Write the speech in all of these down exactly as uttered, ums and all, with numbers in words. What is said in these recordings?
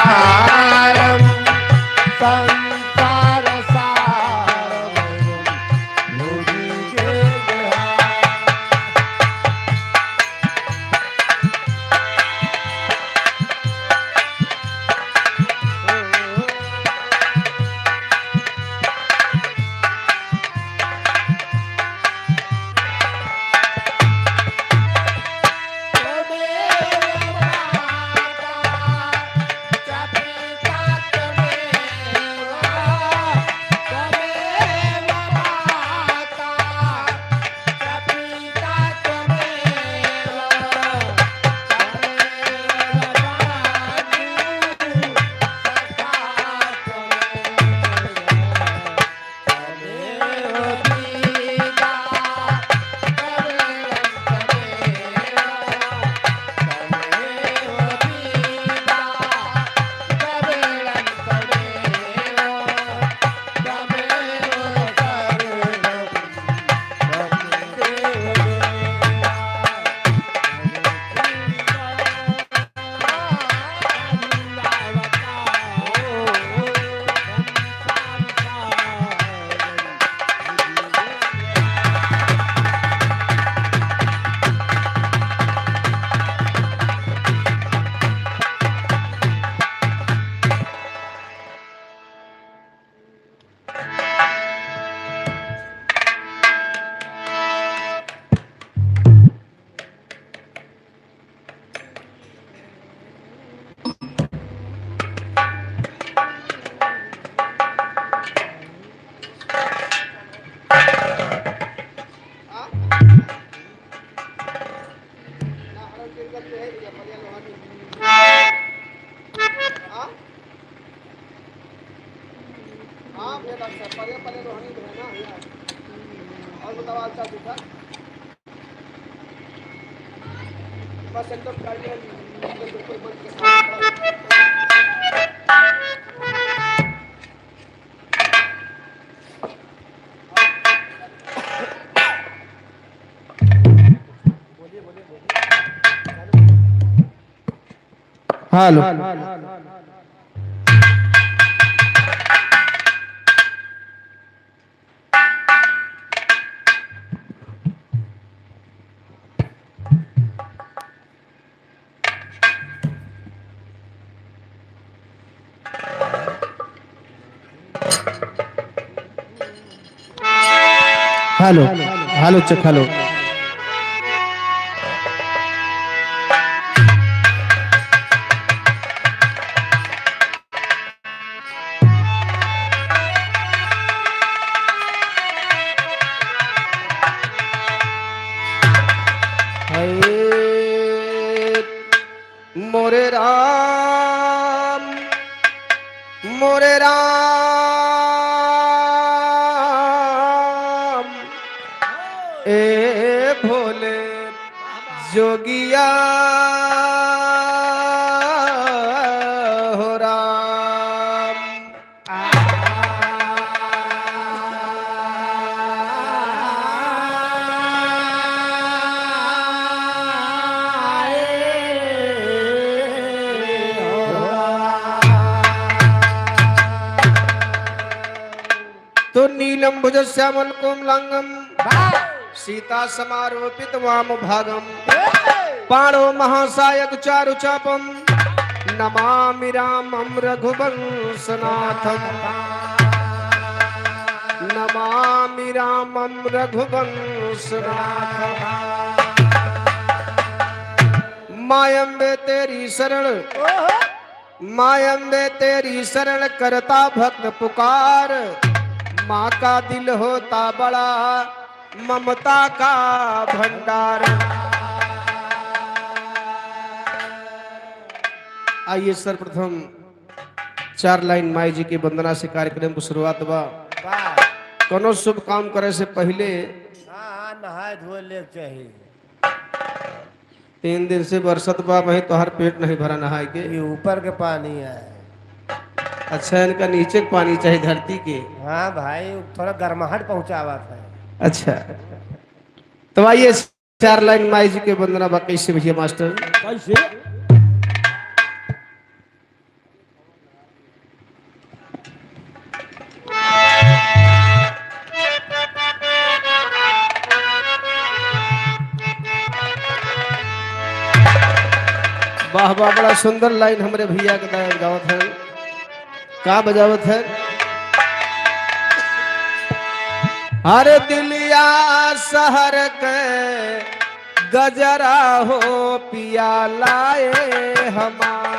सारम, संसार सारम, भुजि गेल हार। हाँ भैया, डॉक्टर साहब, परे परे रोहनी में है ना भैया। और बताओ, हाल चाल ठीक ठाक? बस एकदम गाड़ी है, बिल्कुल बंद के साथ। बोलिए, बोलिए, बोलिए। Hello. Hello, hello, check, hello. हे मोरे राम, मोरे राम, ए भोले जोगिया हो राम। तो नीलम भुज श्यामल कोमलांगम, वाह। सीता समारोपित वाम भागम, ए। पाणो महासायक चारु चापम, नमामि रामम रघुवंशनाथम, नमामि रामम रघुवंशनाथम। माँ अम्बे तेरी शरण, ओहो। माँ अम्बे तेरी शरण करता भक्त पुकार, माँ का दिल होता बड़ा ममता का भंडार। आइए सर्वप्रथम चार लाइन माई जी के वंदना से कार्यक्रम को शुरुआत बा। वाह। कोनो शुभ काम करे से पहिले हाँ, हाँ, नहाए धोए ले के चाहिए। तीन दिन से बरसत बा, वहीं तोहर पेट नहीं भरा नहाए के। ये ऊपर के पानी है। अच्छा, इनका नीचे के पानी चाही, धरती के। हाँ भाई, थोड़ा गर्माहट पहुँचावत है। अच्छा, तो आइए, चार लाइन माई जी के वंदना बा। कैसे भैया मास्टर? कैसे? वाह, वाह, बड़ा सुंदर लाइन हमरे भइया के दा-, गावत हैं। का बजावत हैं? अरे दिलिया शहर के गजरा हो पिया लाए हमार।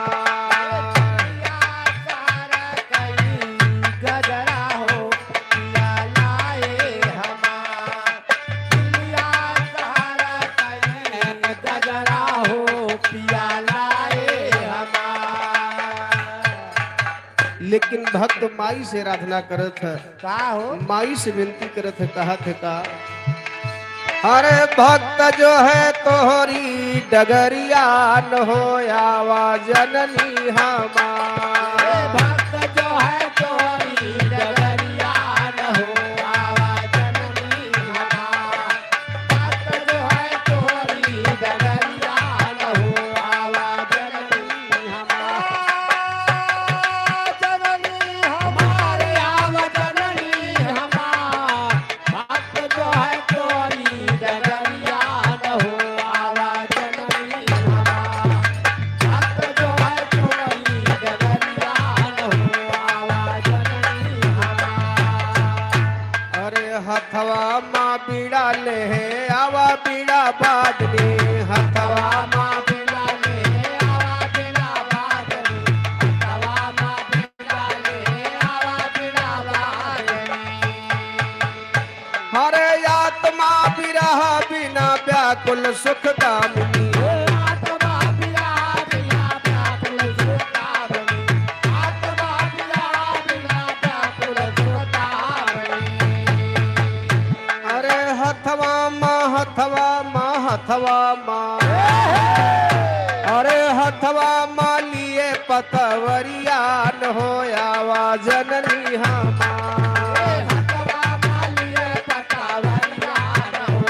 गजरा हो पिया लाए हमार। दिलिया शहर के गजरा हो पिया लाए हमार। लेकिन भक्त माई से आराधना करत है। का हो? माई से विनती करत है, कहत है का? अरे भक्त जो है तोहरी डगरिया न हो आवा जननी हमार। ए भक्त जो है तोहरी डगरिया न हो आवा जननी हमार। भक्त जो है तोहरी डगरिया न हो आवा जननी हमार। जननी हमार, आवा जननी हमार। भक्त जो है तोरी डगरिया न हो, आवा जननी हमार। भक्त जो है तोरी डगरिया न हो, आवा जननी हमार। अरे हथवा मा बीड़ा लेहे, आवा बीड़ा बाजनी। हथवा मा बीड़ा लेहे, आवा बीड़ा बाजनी। हथवा मा बीड़ा लेहे, आवा बीड़ा बाजनी। हरे आत्मा विरह बिना व्याकुल सुख दामिनी। आत्मा विरह बिना व्याकुल सुख दामिनी। आत्मा विरह बिना व्याकुल सुख दामिनी। अरे हथवा मा, हथवा मा, हथवा मा। अरे हथवा मा लिए पतवरिया न हो आवा जननी हमार। हथवा मा लिए पतवरिया न हो।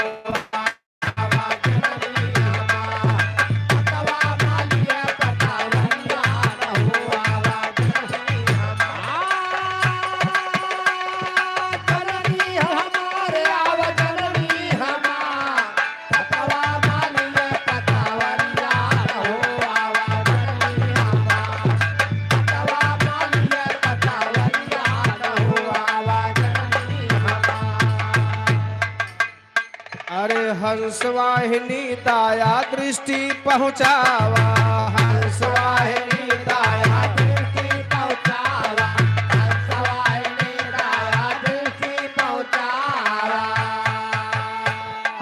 अरे हंस वाहिनी दाया दृष्टि पहुँचावा, हंस वाहिनी दाया दृष्टि पहुँचावा, हंस वाहिनी दाया दृष्टि पहुँचावा।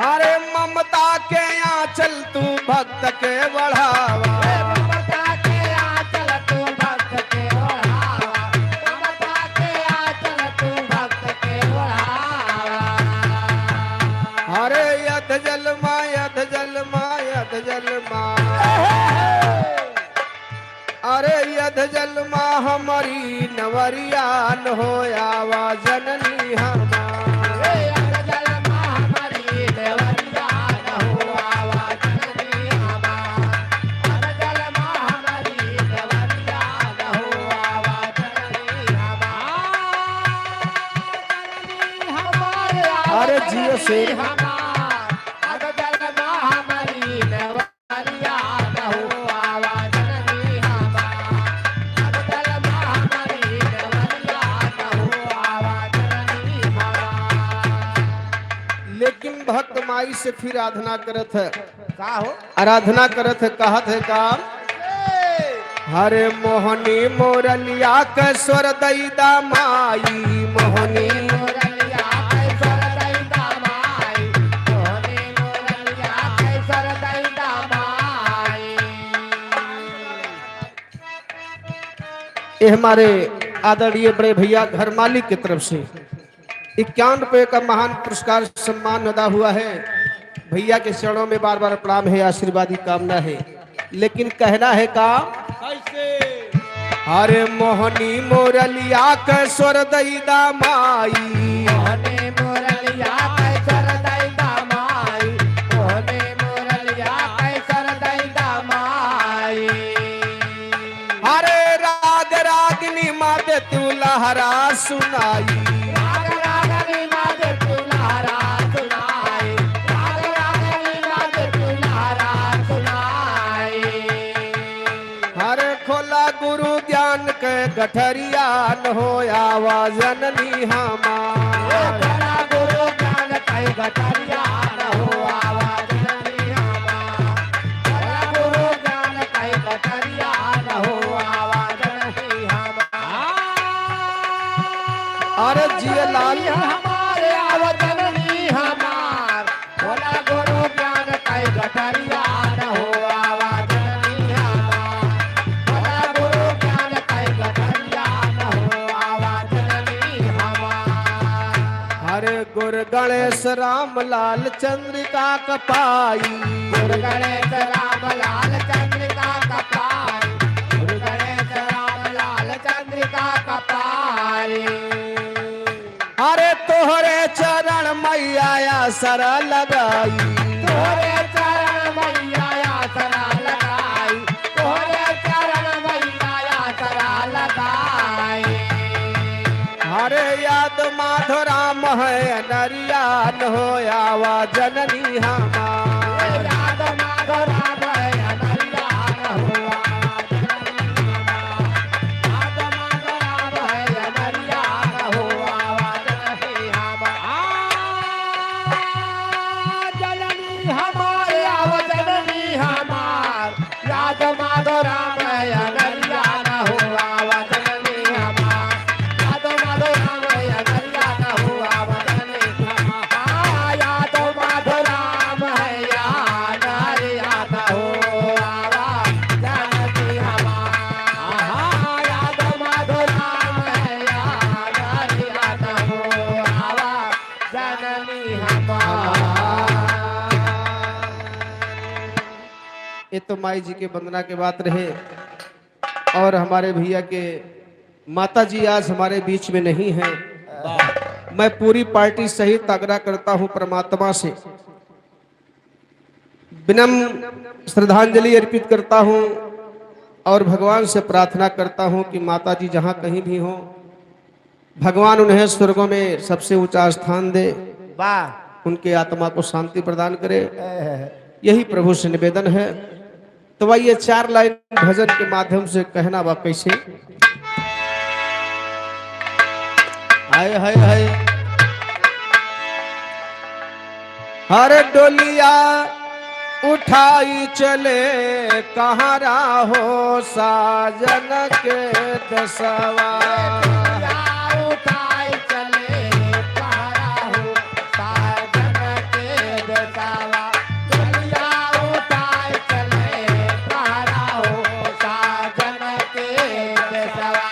अरे ममता के आंचल तू भक्त के बढ़ावा। ममता के आंचल तू भक्त के बढ़ावा। ममता के आंचल तू भक्त के बढ़ावा। अरे अधजल मा, अधजल मा, अधजल मा। अरे अधजल मा हमरी नवरिया न हो आवा जननी हमार। अरे अधजल मा हमरी नवरिया न हो आवा जननी हमार। अधजल मा हमरी नवरिया न हो आवा जननी हमार। जननी हमार आवा अरे जियो जननी शेर। हमार। अधजल मा हमरी नव लेकिन भक्त माई से फिर आराधना करत है। का हो? आराधना करत है, कहत है का? हरे मोहनी मोरलिया के स्वर दई दा माई, मोहनी मोरलिया के स्वर दई दा माई, मोहनी मोरलिया के स्वर दई दा माई। ये हमारे आदरणीय बड़े भैया घर मालिक की तरफ से इक्यावन रुपये का महान पुरस्कार सम्मान अदा हुआ है। भैया के चरणों में बार बार प्रणाम है, आशीर्वाद की कामना है। लेकिन कहना है का? कैसे? अरे मोहनी मोरलिया के स्वर दई दा माई। मोहनी मोरलिया के स्वर दई दा माई। मोहनी मोरलिया के स्वर दई दा माई। अरे राग रागनी मा दे तू लहरा सुनाई। राग रागनी मा दे तू लहरा सुनाई। राग रागनी मा दे तू लहरा सुनाई। भोला गुरु ज्ञान के गठरिया न हो आवा जननी हमार। भोला गुरु ज्ञान के गठरिया न हो आवा जननी हमार। भोला गुरु ज्ञान के गठरिया न हो आवा जननी हमार। अरे जिया लाल। हमारे आवा जननी हमार। भोला गुरु ज्ञान के गठरिया न हो आवा जननी हमार। भोला गुरु ज्ञान के गठरिया न हो आवा जननी हमार। हरे गुरु गणेश राम लाल चंद्रिका कपाई। गुरु गणेश राम लाल चंद्रिका कपाई। गुरु गणेश राम लाल चंद्रिका कपाई। अरे तोहरे चरण मैया आसरा लगाई। तोहरे चरण मैया आसरा लगाई। तोहरे चरण मैया आसरा लगाई। अरे याद माधो राम है अनरिया न हो आवा जननी हमार। याद माधो राम है अनरिया न हो आवा जननी हमार। ये तो माई जी के वंदना के बात रहे। और हमारे भैया के माता जी आज हमारे बीच में नहीं हैं। मैं पूरी पार्टी सहित आग्रह करता हूँ परमात्मा से, विनम्र श्रद्धांजलि अर्पित करता हूँ और भगवान से प्रार्थना करता हूँ कि माता जी जहाँ कहीं भी हों, भगवान उन्हें स्वर्गों में सबसे ऊंचा स्थान दे, वाह। उनके आत्मा को शांति प्रदान करे। यही प्रभु से निवेदन है। तो आइए, चार लाइन भजन के माध्यम से कहना बा कैसे। हाय, हाय, हाय। हर डोलिया उठाई चले कहाँ राहो साजन के देसवा। डोलिया उठाई चले कहाँ राहो साजन के देसवा। डोलिया उठाई चले कहाँ राहो साजन के देसवा।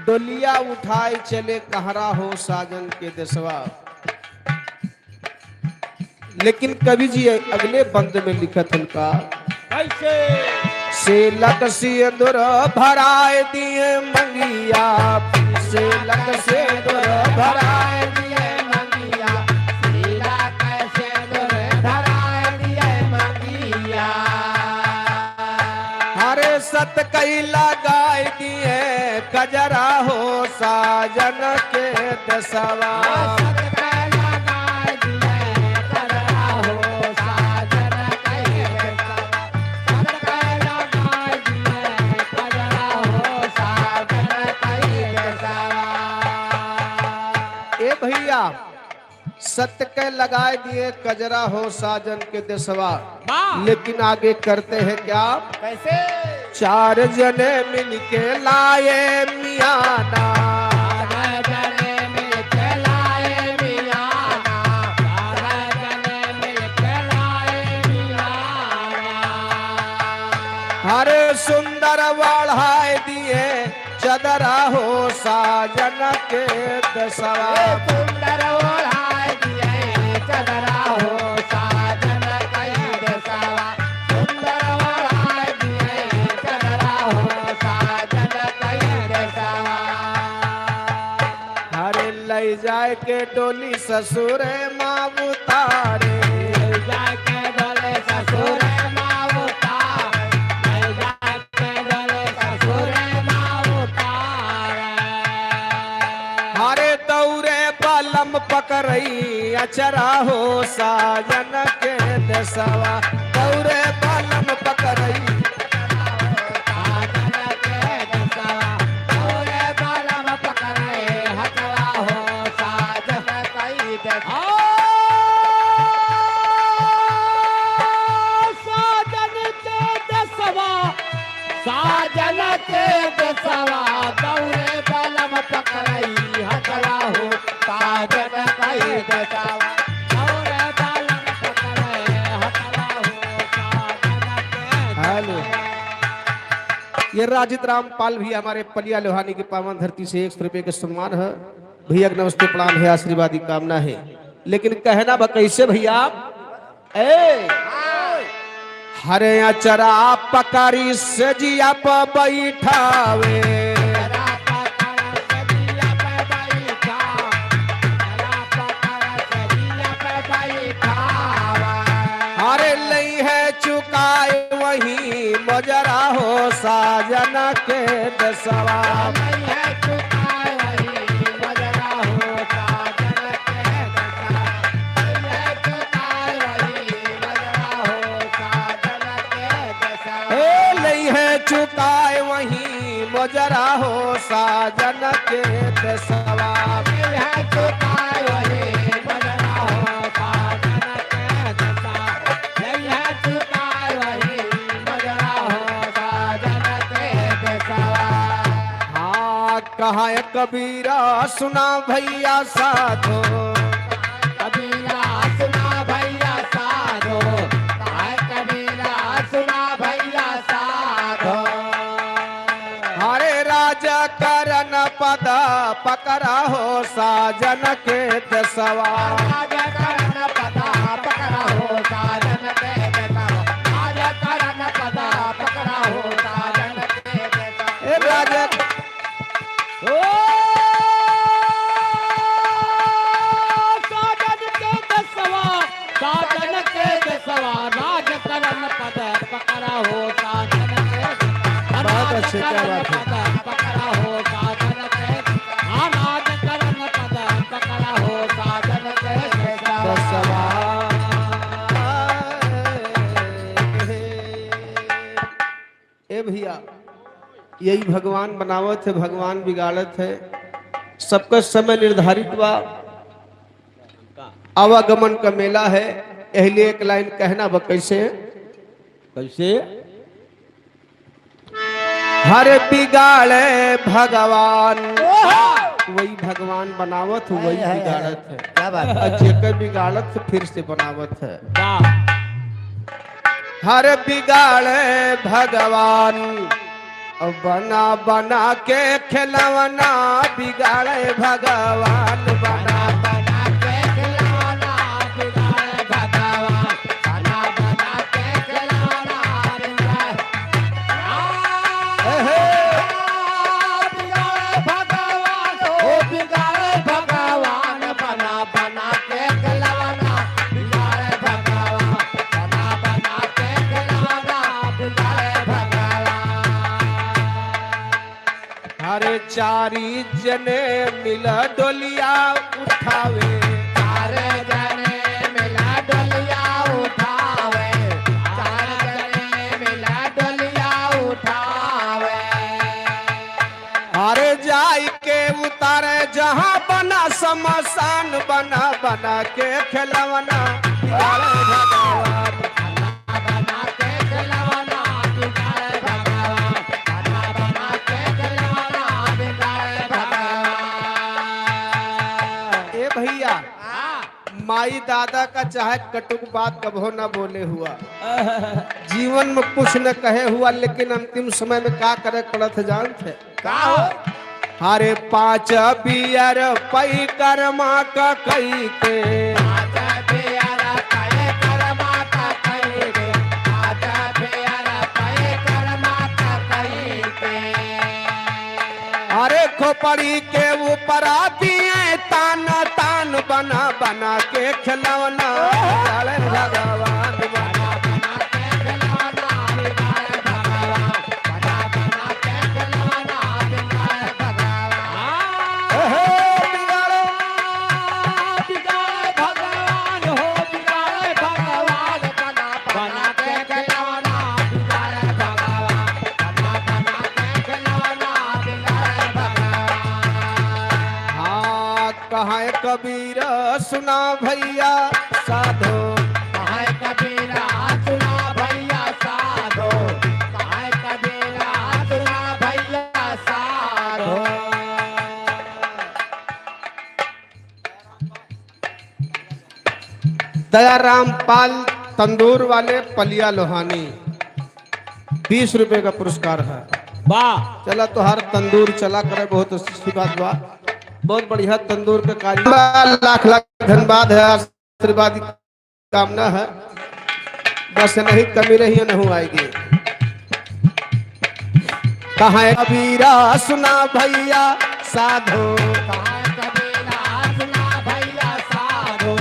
डोलिया उठाई चले कहाँ राहो साजन के देसवा। लेकिन कवि जी अगले बंद में लिखत हन का? कैसे? सेलक सेंदुर भराए दिए मंगिया, सेलक सेंदुर भराए दिए मंगिया, सेलक सेंदुर भराए दिए मंगिया। अरे सत कई लगाए दिए कजरा हो साजन के देसवा। ए भैया, सत के लगाए दिए कजरा हो साजन के देसवा। वाह। लेकिन आगे करते हैं क्या? कैसे? चार जने मिलके लाए मियाना। चार जने मिलके लाए मियाना। चार जने मिलके लाए मियाना। अरे सुंदर वढ़ाए दिए चदरा हो साजन के देसवा। ए सुंदर ओढ़ाए दिए चदरा हो साजन कई देसवा। सुंदर ओढ़ाए दिए चदरा हो साजन कई देसवा। अरे लई जाए के डोली ससुर मा उतारे। लई जाए के डोली ससुर मा उतारे। लई जाए हरे दौरे बलम पकरई अचरा हो साजन के देसवा। दौरे बलम पकरई साजन के देसवा, दौरे बलम पकड़ई हथवा हो। साजन के देसवा, दौरे बलम पकड़ई हथवा हो। साजन के हेलो। देसवा। ये राजित रामपाल भी हमारे पलिया लोहानी की पावन धरती से एक सौ रुपये का सम्मान है। भैया के नमस्ते प्रणाम है, आशीर्वाद की कामना है। लेकिन कहना बा कैसे भैया? ए, हरे अचरा पकड़ी से जिया प बैठावे। अरे लई है चुकाए वही मोजरा हो साजन के देसवा। ए लई है चुकाए वही मोजरा हो साजन के देसवा। हाँ, कहा है कबीरा सुना भैया साधो। कबीरा सुना भैया साधो, कहा है कबीरा सुना भैया साधो। हरे राज करन पद पकड़ा हो साजन के देसवा। राज करन पद पकड़ा हो साजन के देसवा। राज करन पद पकड़ा हो साजन के देसवा। ए राज ओ साजन के देसवा, साजन के देसवा, राज करन पद पकड़ा हो साजन के देसवा। बहुत अच्छे, क्या बात है। पकड़ा हो साजन के, हाँ, राज करन पद पकड़ा हो साजन के देसवा। देसवा। ए भैया, यही भगवान बनावत है, भगवान बिगाड़त है। सबका समय निर्धारित बा, आवागमन का मेला है, एहलिए एक लाइन कहना बा कैसे? कैसे? हर बिगाड़े भगवान, ओहो! वही भगवान बनावत, वही हाय, हाय, हाय। बिगाड़त है। क्या बात है? और जेकर बिगाड़त, फिर से बनावत है। वाह। हर बिगाड़े भगवान, बना बना के खिलौना बिगाड़े भगवान, बना बना के खिलौना बिगाड़े भगवान, बना बना के खिलौना बिगाड़े। ए हे। बिगाड़े भगवान, ओ बिगाड़े भगवान, बना बना के खिलौना बिगाड़े भगवान, बना बना के खिलौना बिगाड़े भगवान। अरे चारी जने मिला डोलिया उठावे। चार जने मिला डोलिया उठावे। चार जने मिला डोलिया उठावे। अरे जाई के उतारे जहाँ बना शमशान, बना बना के खिलौना बिगाड़े भगवान। बना बना के खिलौना बिगाड़े भगवान। बना बना के खिलौना बिगाड़े भगवान। ए भैया, हाँ। माई दादा का चाहे कटुक बात कबो न बोले हुआ, जीवन में कुछ न कहे हुआ, लेकिन अंतिम समय में का करे पड़त है जानत है? का हो? हरे पाँच बियर पै कर्मा का कई के। पाँच बियर पै कर्मा का कई के। पाँच बियर पै कर्मा का कई के। अरे खोपड़ी के ऊपरा दिए तान तान बना बना के खिलौना बिगाड़े भगवान, बना बना के खिलौना बिगाड़े भगवान, बना बना के खिलौना बिगाड़े भगवान। ओहो, बिगाड़े, बिगाड़े भगवान हो, बिगाड़े भगवान, बना बना के खिलौना बिगाड़े भगवान। हाँ, कहे कबीर सुना भैया साधो। कहे कबीर सुना भैया साधो। कहे कबीर दयाराम पाल तंदूर वाले पलिया लोहानी, बीस रुपए का पुरस्कार है। वाह। चला तोहार तंदूर चला करे, बहुत अच्छी बात बा। बहुत बढ़िया तंदूर के कार्य। लाख लाख धन्यवाद है, आशीर्वाद की कामना है, बस नहीं कमी रही है, नहीं आएगी। कहाँ है कबीरा सुना भैया साधो। कहाँ है कबीरा सुना भैया साधो।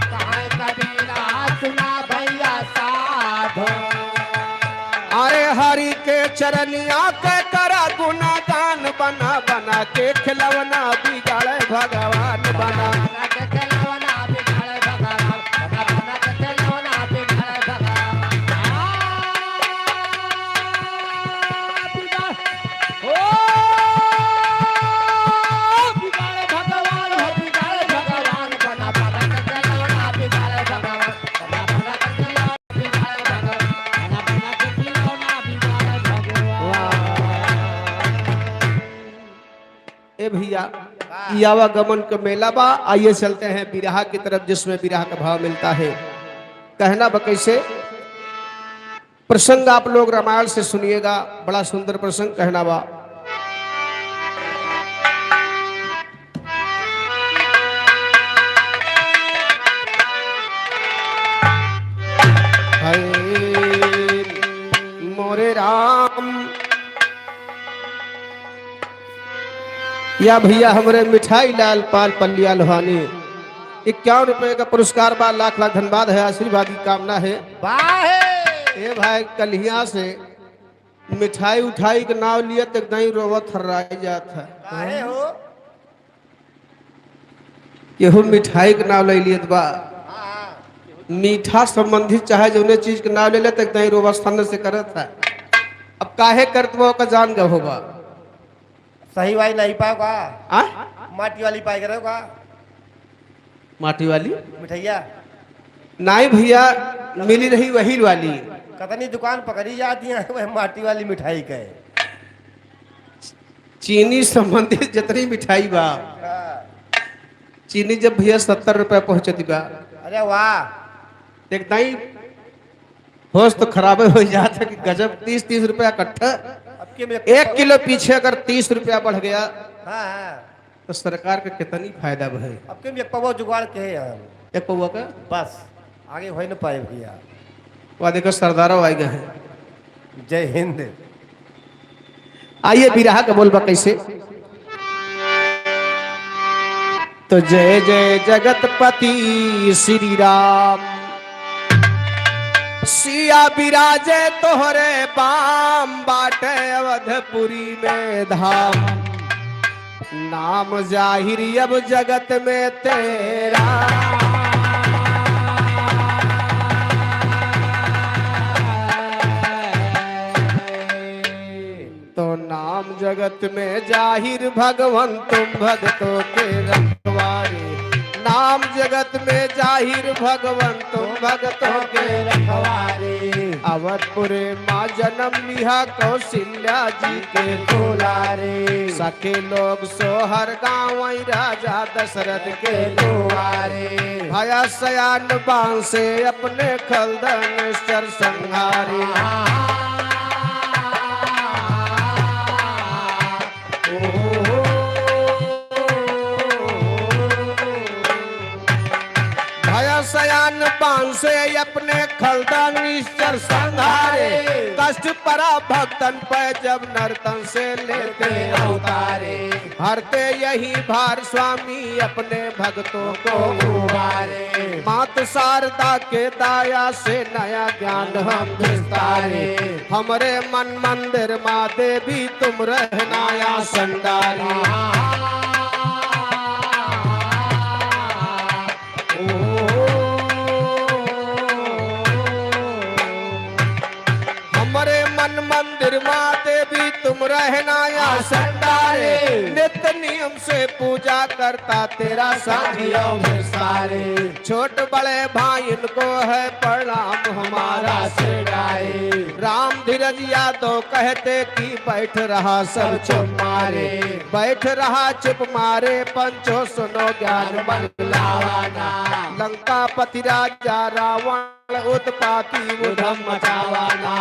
कहाँ है कबीरा सुना भैया साधो। अरे हरि के चरनिया के करा गुणगान, बना बना के खिलौना बिगाड़े भगवान, बना बना के खिलौना बिगाड़े भगवान। ए भैया, वाह। ई आवागमन का मेला बा, आइए चलते हैं बिरहा की तरफ, जिसमें बिरहा का भाव मिलता है। कहना बा कैसे, प्रसंग आप लोग रामायण से सुनिएगा, बड़ा सुंदर प्रसंग। कहना बा, हे मोरे राम, या भैया हमरे मिठाई लाल पाल पलिया लोहानी, इक्यावन रुपए का पुरस्कार बा, लाख लाख धन्यवाद है, आशीर्वाद की कामना है। वाह है। ए भाई, कलिया से मिठाई उठाई के नाव लिया तो एकदम ही रोवत हर्राई जात है। काहे हो? केहू मिठाई के नाव ले लियत बा। हाँ। मीठा संबंधी चाहे जौने चीज के नाव ले ले तो एकदम ही रोवत स्थान से करत है। अब काहे करत बा, ओका जान गए होबा। सही वाली नहीं पाए का? आ? माटी वाली पाए करे का? माटी वाली? मिठाइया? नहीं भैया, मिली रही वही वाली। कतनी दुकान पकड़ी जाती है, वह माटी वाली मिठाई के। चीनी संबंधित जितनी मिठाई बा, हाँ। चीनी जब भैया सत्तर रुपया पहुँचती बा। अरे वाह। एकदम ही होश तो खराबे हो जात है कि गजब, तीस तीस रुपया कट्ठा। अब के में एक किलो पीछे अगर तीस रुपया बढ़ गया, हाँ, हाँ। तो सरकार के कितनी फायदा भए। अब के में एक पौवा जुगाड़ के है हम। एक पौवा का? बस, आगे हो ही न पाए भैया। वह देखो, सरदारो आए गए हैं। जय हिंद। आइए, बिरहा का बोल बा कैसे। तो जय जय जगतपति श्री राम, सिया बिराजे तोहरे बाम, बाटे अवधपुरी में धाम। नाम जाहिर अब जगत में तेरा। तो नाम जगत में जाहिर भगवन तुम भगतों के रखवारे। नाम जगत में जाहिर भगवन तुम भगतों के रखवारे। अवधपुर माँ जन्म लिहा कौशल्या जी के दुलारे। सखी लोग सोहर गावै राजा दशरथ के दुआरे। भया सयान बाण से अपने खलदन निश्चर संहारे। भया सयान बाण से अपने खलदन निश्चर संहारे। कष्ट परा भक्तन पे जब नर्तन से लेते अवतारे। हरते यही भार स्वामी अपने भक्तों को उबारे। मात शारदा के दाया से नया ज्ञान हम विस्तारे। हमरे मन मंदिर माँ देवी तुम रहना आसन डारे। हमरे मन मंदिर माँ देवी तुम रहना आसन डारे। नित नियम से पूजा करता तेरा साथियों में सारे। छोट बड़े भाई इनको है प्रणाम हमारा सिर डारे। राम धीरज यादव कहते कि बैठ रहा सब चुप मारे। बैठ रहा चुप मारे पंचो सुनो ज्ञान बन लावाना। लंकापति राजा रावण उत्पाती उधम मचावा ना।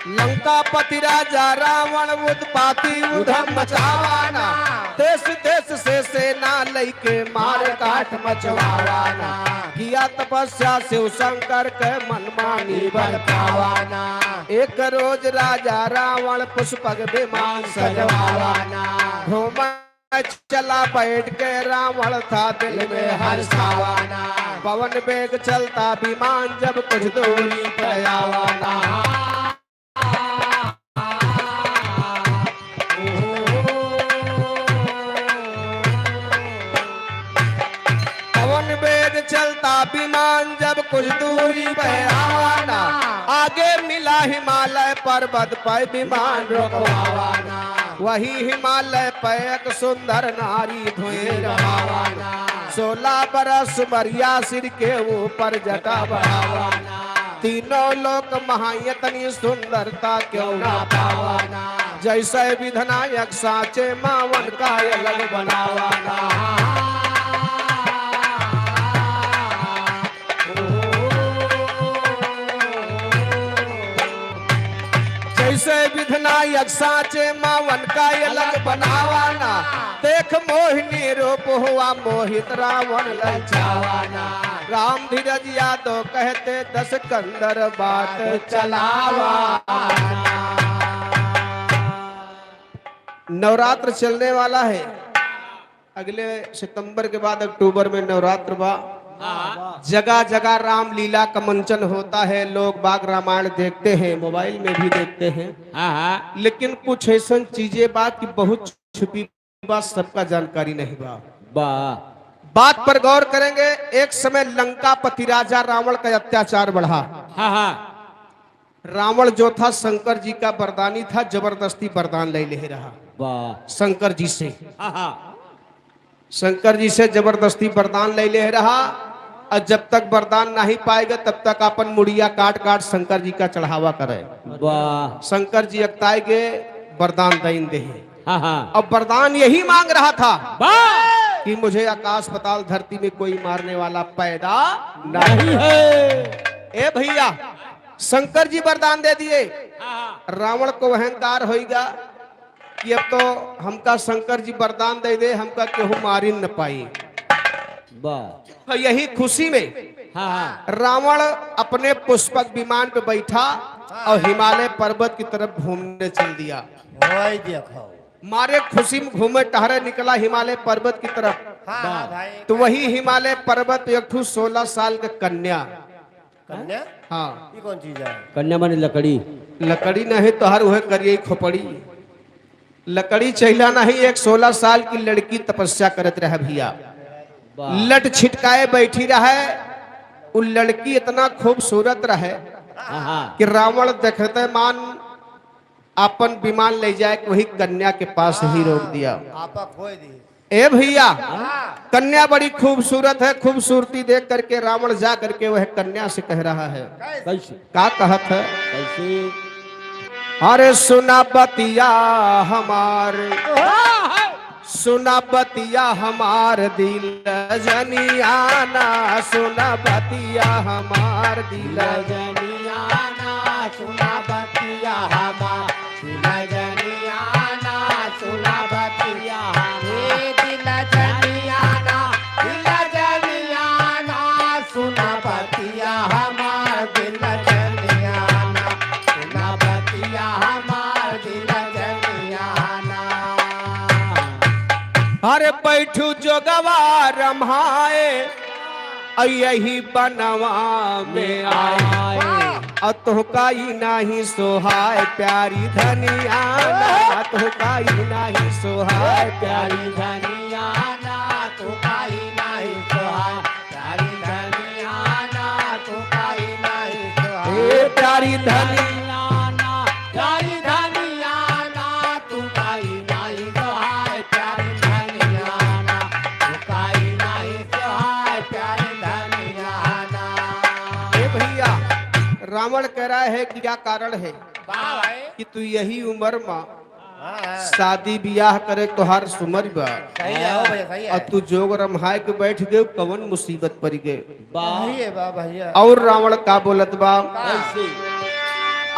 लंकापति राजा रावण उत्पाती उधम मचावा ना। देश देश से सेना लइके मार काट मचवावा ना। किया तपस्या शिव शंकर के मनमानी बरतावा ना। एक रोज राजा रावण पुष्पक विमान सजवावा ना। घूमे चला बैठ के रावण था दिल में हर्षावा ना। पवन वेग चलता विमान जब कुछ दूरी पे आवा ना। पवन वेग चलता विमान जब कुछ दूरी पे आवा ना। आगे मिला हिमालय पर्वत पे विमान रोकवावा ना। वही हिमालय पे एक सुंदर नारी धोए रहावा ना। सोलह बरस उमरिया सिर के ऊपर जटा बढ़ावा ना। तीनों लोक महा इतनी सुंदरता क्यों ना पावा ना। जैसे विधनायक साचे मावन का अलग बनावा ना। जैसे विधनायक साचे मावन का अलग बनावा ना। देख मोहिनी रूप हुआ मोहित रावण ललचावा ना। राम धीरज यादव कहते दस कंदर बात चलावा। नवरात्र चलने वाला है। अगले सितंबर के बाद अक्टूबर में नवरात्र बा। हाँ। जगह जगह रामलीला का मंचन होता है, लोग बाग रामायण देखते हैं, मोबाइल में भी देखते हैं। हाँ, हाँ। लेकिन कुछ ऐसन चीजें बा कि बहुत छुपी बा, सबका जानकारी नहीं बा। बा। बात पर गौर करेंगे। एक समय लंकापति राजा रावण का अत्याचार बढ़ा। हाँ, हाँ। रावण जो था शंकर जी का वरदानी था, जबरदस्ती वरदान ले ले रहा। वाह। शंकर जी से। हाँ, हाँ। शंकर जी से जबरदस्ती वरदान ले ले रहा, और जब तक वरदान नहीं पाएगा तब तक अपन मुड़िया काट काट शंकर जी का चढ़ावा करे। वाह। शंकर जी अकताए के वरदान दइन दे। हाँ, हाँ। अब वरदान यही मांग रहा था वाह। कि मुझे आकाश पाताल धरती में कोई मारने वाला पैदा नहीं नहीं है। ए भैया, शंकर जी वरदान दे दिए। हाँ, हाँ। रावण को अहंकार होइगा कि अब तो हमका शंकर जी वरदान दे दे, हमका केहू मारिन न पाई। वाह। तो यही खुशी में हाँ, हाँ। रावण अपने पुष्पक विमान पे बैठा और हिमालय पर्वत की तरफ घूमने चल दिया। वही देखो। मारे खुशी में घूमे टहरे निकला हिमालय पर्वत की तरफ। हाँ, हाँ, वाह। भाई। तो वही हिमालय पर्वत पे एक ठू सोलह साल के कन्या। कन्या? हाँ। ये कौन चीज है? कन्या माने लकड़ी। लकड़ी नहीं तो हर वह करिए खोपड़ी। लकड़ी चहिला नहीं, एक सोलह साल की लड़की तपस्या करत रहे भैया। वाह। लट छिटकाए बैठी रहे। उ लड़की इतना खूबसूरत रहे हाँ, हाँ। कि रावण देखते मान अपन विमान ले जाए के वही कन्या के पास ही रोक दिया। आपा खोए दी। ए भैया, हाँ। कन्या बड़ी खूबसूरत है, खूबसूरती देख करके रावण जा करके वह कन्या से कह रहा है। कैसे? का कहत है? कैसे? अरे सुना बतिया हमार, हाँ, हाँ। सुना बतिया हमार दिल जनियाना, सुना बतिया हमार दिल जनियाना, सुना बतिया हमार दिल जनियाना, सुना बतिया हमार। ए दिल जनियाना, दिल जनियाना, सुना बतिया हमार दिल जनियाना, सुना बतिया हमार दिल जनियाना। अरे बैठू जोगवा रम्हाए, अ यही बनवा में आए। आए। अ तोहका ई नाही सोहाय प्यारी धनियाना, तोहका ई नाही सोहाय प्यारी धनियाना, तोहका ई नाही सोहाय प्यारी धनियाना, तोहका ई नाही सोहाय। ए प्यारी धनियाना, प्यारी धनियाना, तोहका ई नाही सोहाय प्यारी धनियाना, तोहका ई नाही सोहाय प्यारी धनियाना। ए भैया, रावण कह रहा है कि क्या कारण है? वाह भाई। कि तू यही उम्र मा हाँ, हाँ। शादी बियाह करे तोहार सुमर बा। सही है, हो भैया, सही है। और तू जोग रम्हाए के बैठ गए, कवन मुसीबत पड़ गए? वाह। सही है बा भैया। और रावण का बोलत बा? कैसे?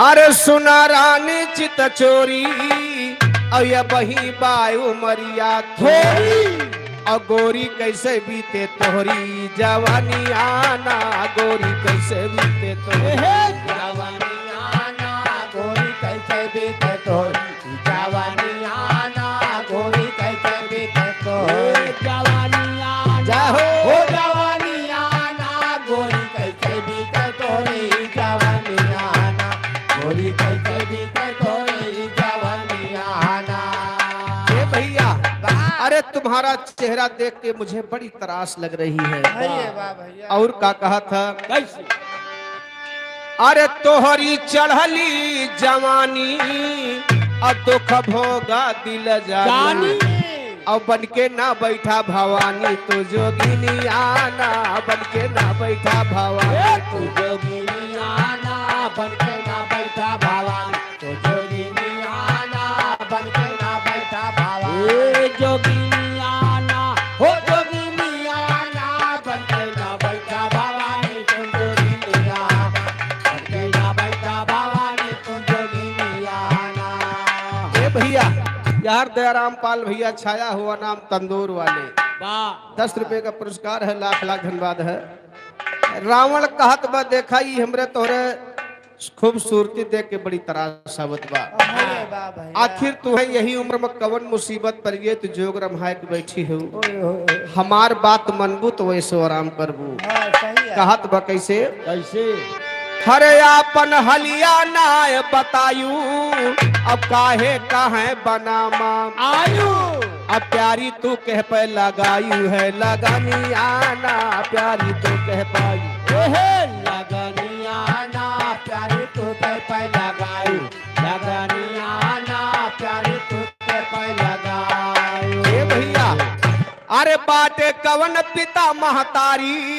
अरे सुना रानी चित चोरी, और ये बही बाय उमरिया थोरी। और गोरी कैसे बीते तोहरी जवानी आना, गोरी कैसे बीते तोहरी जवानी आना, गोरी कैसे बीते तोहरी जवानी आना, गोरी कैसे बीते तोहरी जवानी आना। जय हो। हो जवानी आना, गोरी कैसे बीते तोहरी जवानी आना, गोरी कैसे बीते तोहरी जवानी आना। ए भैया, वाह। अरे तुम्हारा चेहरा देख के मुझे बड़ी तरास लग रही है। अरे वाह भैया। और का कहा था? कैसे? अरे तोहरी चढ़ली जवानी, अब दुख भोगा दिल जानी। जानी। अब बन के ना बैठा भवानी, तू जोगिनी आना, बन के ना बैठा भवानी। ए, तू जोगिनी आना, बन के ना बैठा भवानी। तो जोगिनी आना बन के ना बैठा बाबा। ए जोगिनी आना। हो जोगिनी आना बन के ना बैठा बाबा, नी तुम जोगिनी आना बन के ना बैठा बाबा, नी तुम जोगिनी आना। ए भैया, यार दयाराम पाल भैया छाया हुआ नाम तंदूर वाले। वाह। दस रुपए का पुरस्कार है, लाख लाख धन्यवाद है। रावण कहत बा, देखा ई हमरे तोहरे खूबसूरती देख के बड़ी तरास आवत बा। अरे वाह भैया। आखिर तुहे यही उम्र में कवन मुसीबत पड़ गई, तू जोग रम्हाए के बैठी हो। ओए होए होए। हमार बात मनबू तो वैसो आराम करबू। हाँ, सही है। कहत बा कैसे? कैसे? हरे आपन हलिया नाय बतायू, अब काहे काहे बनामा आयु। अब प्यारी तू कह पे लगायू है लगानी आना, प्यारी तू कह पायू। ए हे, लगानी आना, प्यारी तू कह पे लगायू, लगानी आना, प्यारी तू कह पे लगायू। ए भैया, अरे बाटे कवन पिता महतारी,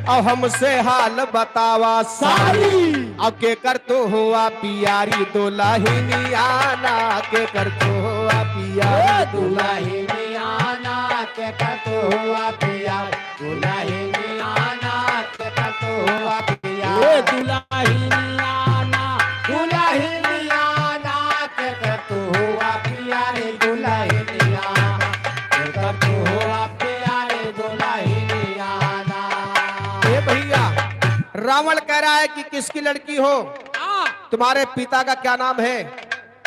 अब हमसे हाल बतावा सारी। अब केकर तू हुआ पियारी दुलहिनी आना, केकर तू हुआ पियारी ए दुलहिनी आना, केकर तू हुआ पियारी दुलहिनी आना, केकर तू हुआ पियारी ए दुलहिनी आना, दुलहिनी आना, केकर तू हुआ पियारी दुलहिनी आना, केकर तू हुआ पियारी दुलहिनी आना। ए भैया, रावण कह रहा है कि किसकी लड़की हो? हाँ। तुम्हारे पिता का क्या नाम है?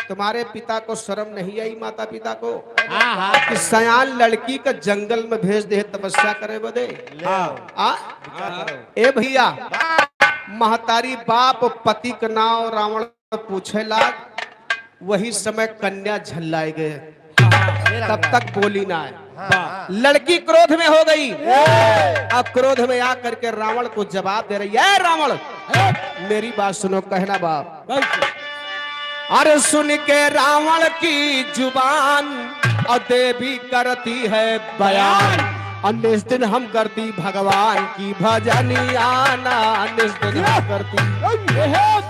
तुम्हारे पिता को शर्म नहीं आई, माता पिता को? हाँ, हाँ। कि सयान लड़की का जंगल में भेज दे तपस्या करे बदे? हाँ। आ? हाँ। ए भैया, महतारी बाप पति का नाम रावण पूछे लाग, वही समय कन्या झल्लाए गए। हाँ, हाँ। तब तक बोली ना है। हाँ, हाँ। लड़की क्रोध में हो गई। ए! अब क्रोध में आ करके रावण को जवाब दे रही है, "ए रावण, ए! मेरी बात सुनो, कहना बाप।" कैसे? अरे सुन के रावण की जुबान और देवी करती है बयान, और निस दिन हम करती भगवान की भजनिया ना, निस दिन हम करती भजनिया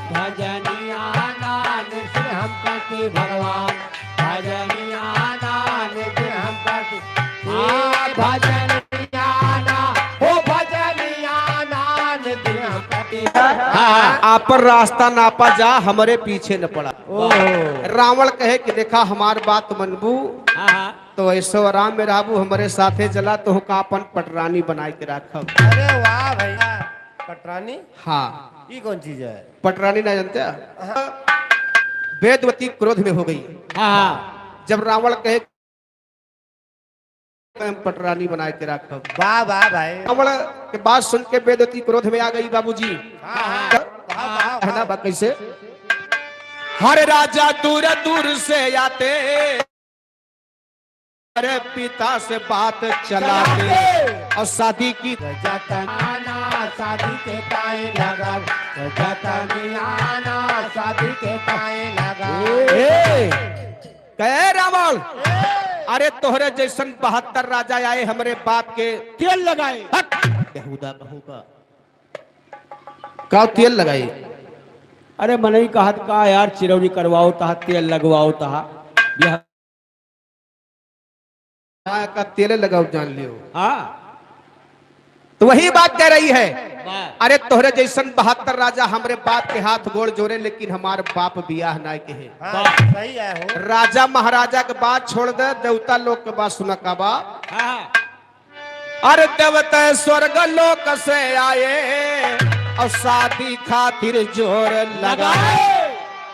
ना, निस दिन हम करती भगवान भजनिया ना, निस दिन हम करती। आ, भजनिया ना, हो भजनिया ना, निस दिन हम करती। हाँ, हाँ। आपन रास्ता नापा जा, हमरे पीछे न पड़ा। ओहो। रावण कहे कि देखा हमार बात मनबू, हाँ, हाँ। तो ऐसो आराम में रहबू, हमरे साथे चला, तोहका अपन पटरानी बनाए के राखब। अरे वाह भैया, पटरानी? हाँ। ई कौन चीज है? पटरानी ना जानते? हाँ। वेदवती क्रोध में हो गई। हाँ, हाँ। जब रावण कहे हम पटरानी बनाए के राखब। वाह, वाह भाई। रावण के बात सुन के वेदवती क्रोध में आ गई बाबूजी। हाँ, हाँ। वाह, वाह, वाह। कहना बा कैसे? हर राजा दूर दूर से आते, अरे पिता से बात चलाते, चलाते। और शादी की जतनाना शादी के ताए लगा, जतनियाना शादी के ताए लगा। ए, कहे रावण, ए। अरे तोहरे जैसन बहत्तर राजा आए हमरे बाप के तेल लगाए। हट, बेहुदा कहूँ का। का तेल लगाई? अरे मनई कहत का यार, चिरौरी करवाओ तहा, तेल लगवाओ तहा। यह हाँ, का तेल लगाओ जान लियो। हाँ। तो वही बात कह रही है। वाह। अरे तोहरे जैसन बहत्तर राजा हमरे बाप के हाथ गोड़ जोड़े, लेकिन हमार बाप बियाह ना के है। हाँ, वाह। सही है हो। राजा महाराजा के बात छोड़ दे, देवता लोग के बात सुना का बा। हाँ। अरे देवता स्वर्ग लोक से आए और शादी खातिर जोर लगाए। लगाए।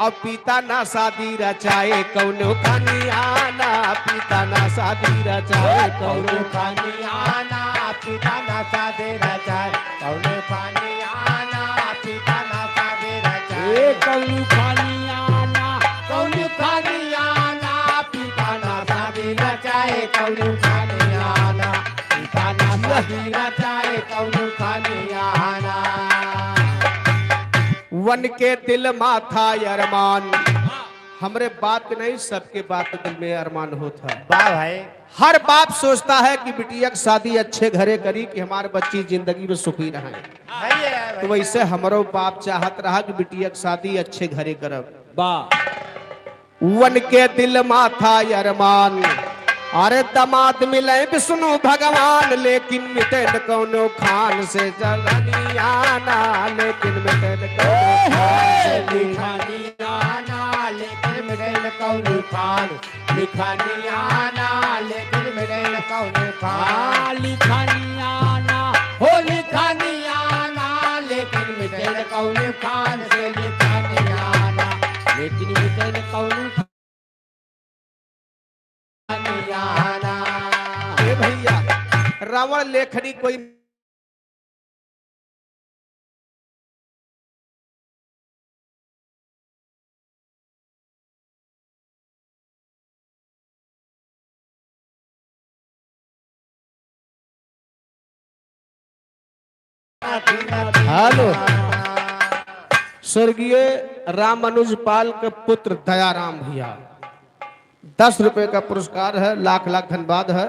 और पिता ना शादी रचाए कौनो खानी आना, पिता ना शादी रचाए कौनो कौनो खानी आना, पिता ना शादी रचाए, कौनो खानी आना, पिता ना शादी रचाए। ए कौनो खानी आना, कौनो खानी आना, पिता ना शादी रचाए, कौनो खानी आना, पिता ना शादी रचाए, कौनो खानी आना। वन के दिल माथा अरमान, हमरे बाप के नहीं, सबके बाप के दिल में अरमान होत है। वाह भाई। हर बाप सोचता है कि बिटिया की शादी अच्छे घरे करी कि हमार बच्ची जिंदगी में सुखी रहे। भाई है, भाई। तो वैसे हमरो बाप चाहत रहा कि बिटिया की शादी अच्छे घरे करब। वाह। वन के दिल माथा अरमान, अरे दमाद मिले विष्णु भगवान, लेकिन मिटे न कौनो खान से जलनी आना, लेकिन मिटे न कौनो खान से लिखानी आना, लेकिन मिटे न कौनो खान, लिखानी आना, लेकिन मिटे न कौनो खान। लिखानी आना, हो लिखानी आना, लेकिन मिटे न कौनो खान से लिखानी आना, लेकिन मिटे न कौनो ए भैया, रावण लेखनी कोई हेलो। स्वर्गीय राम अनुज पाल के पुत्र दयाराम भैया, दस रुपए का पुरस्कार है, लाख लाख धन्यवाद है,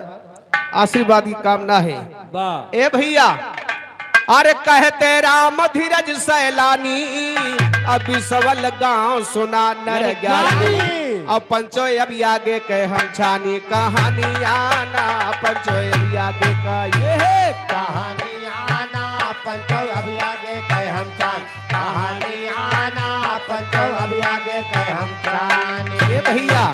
आशीर्वाद की कामना है। वाह। ए भैया, अरे कहते राम धीरज सैलानी, अब बिसवल गाँव सुना नर नर ज्ञानी। ज्ञानी। अब पंचो अब आगे के हम छानी कहानी आना, पंचो अब आगे का ये है। कहानी आना, पंचो अब आगे के हम छान, कहानी आना, पंचो अब आगे के हम छानी। ए भैया,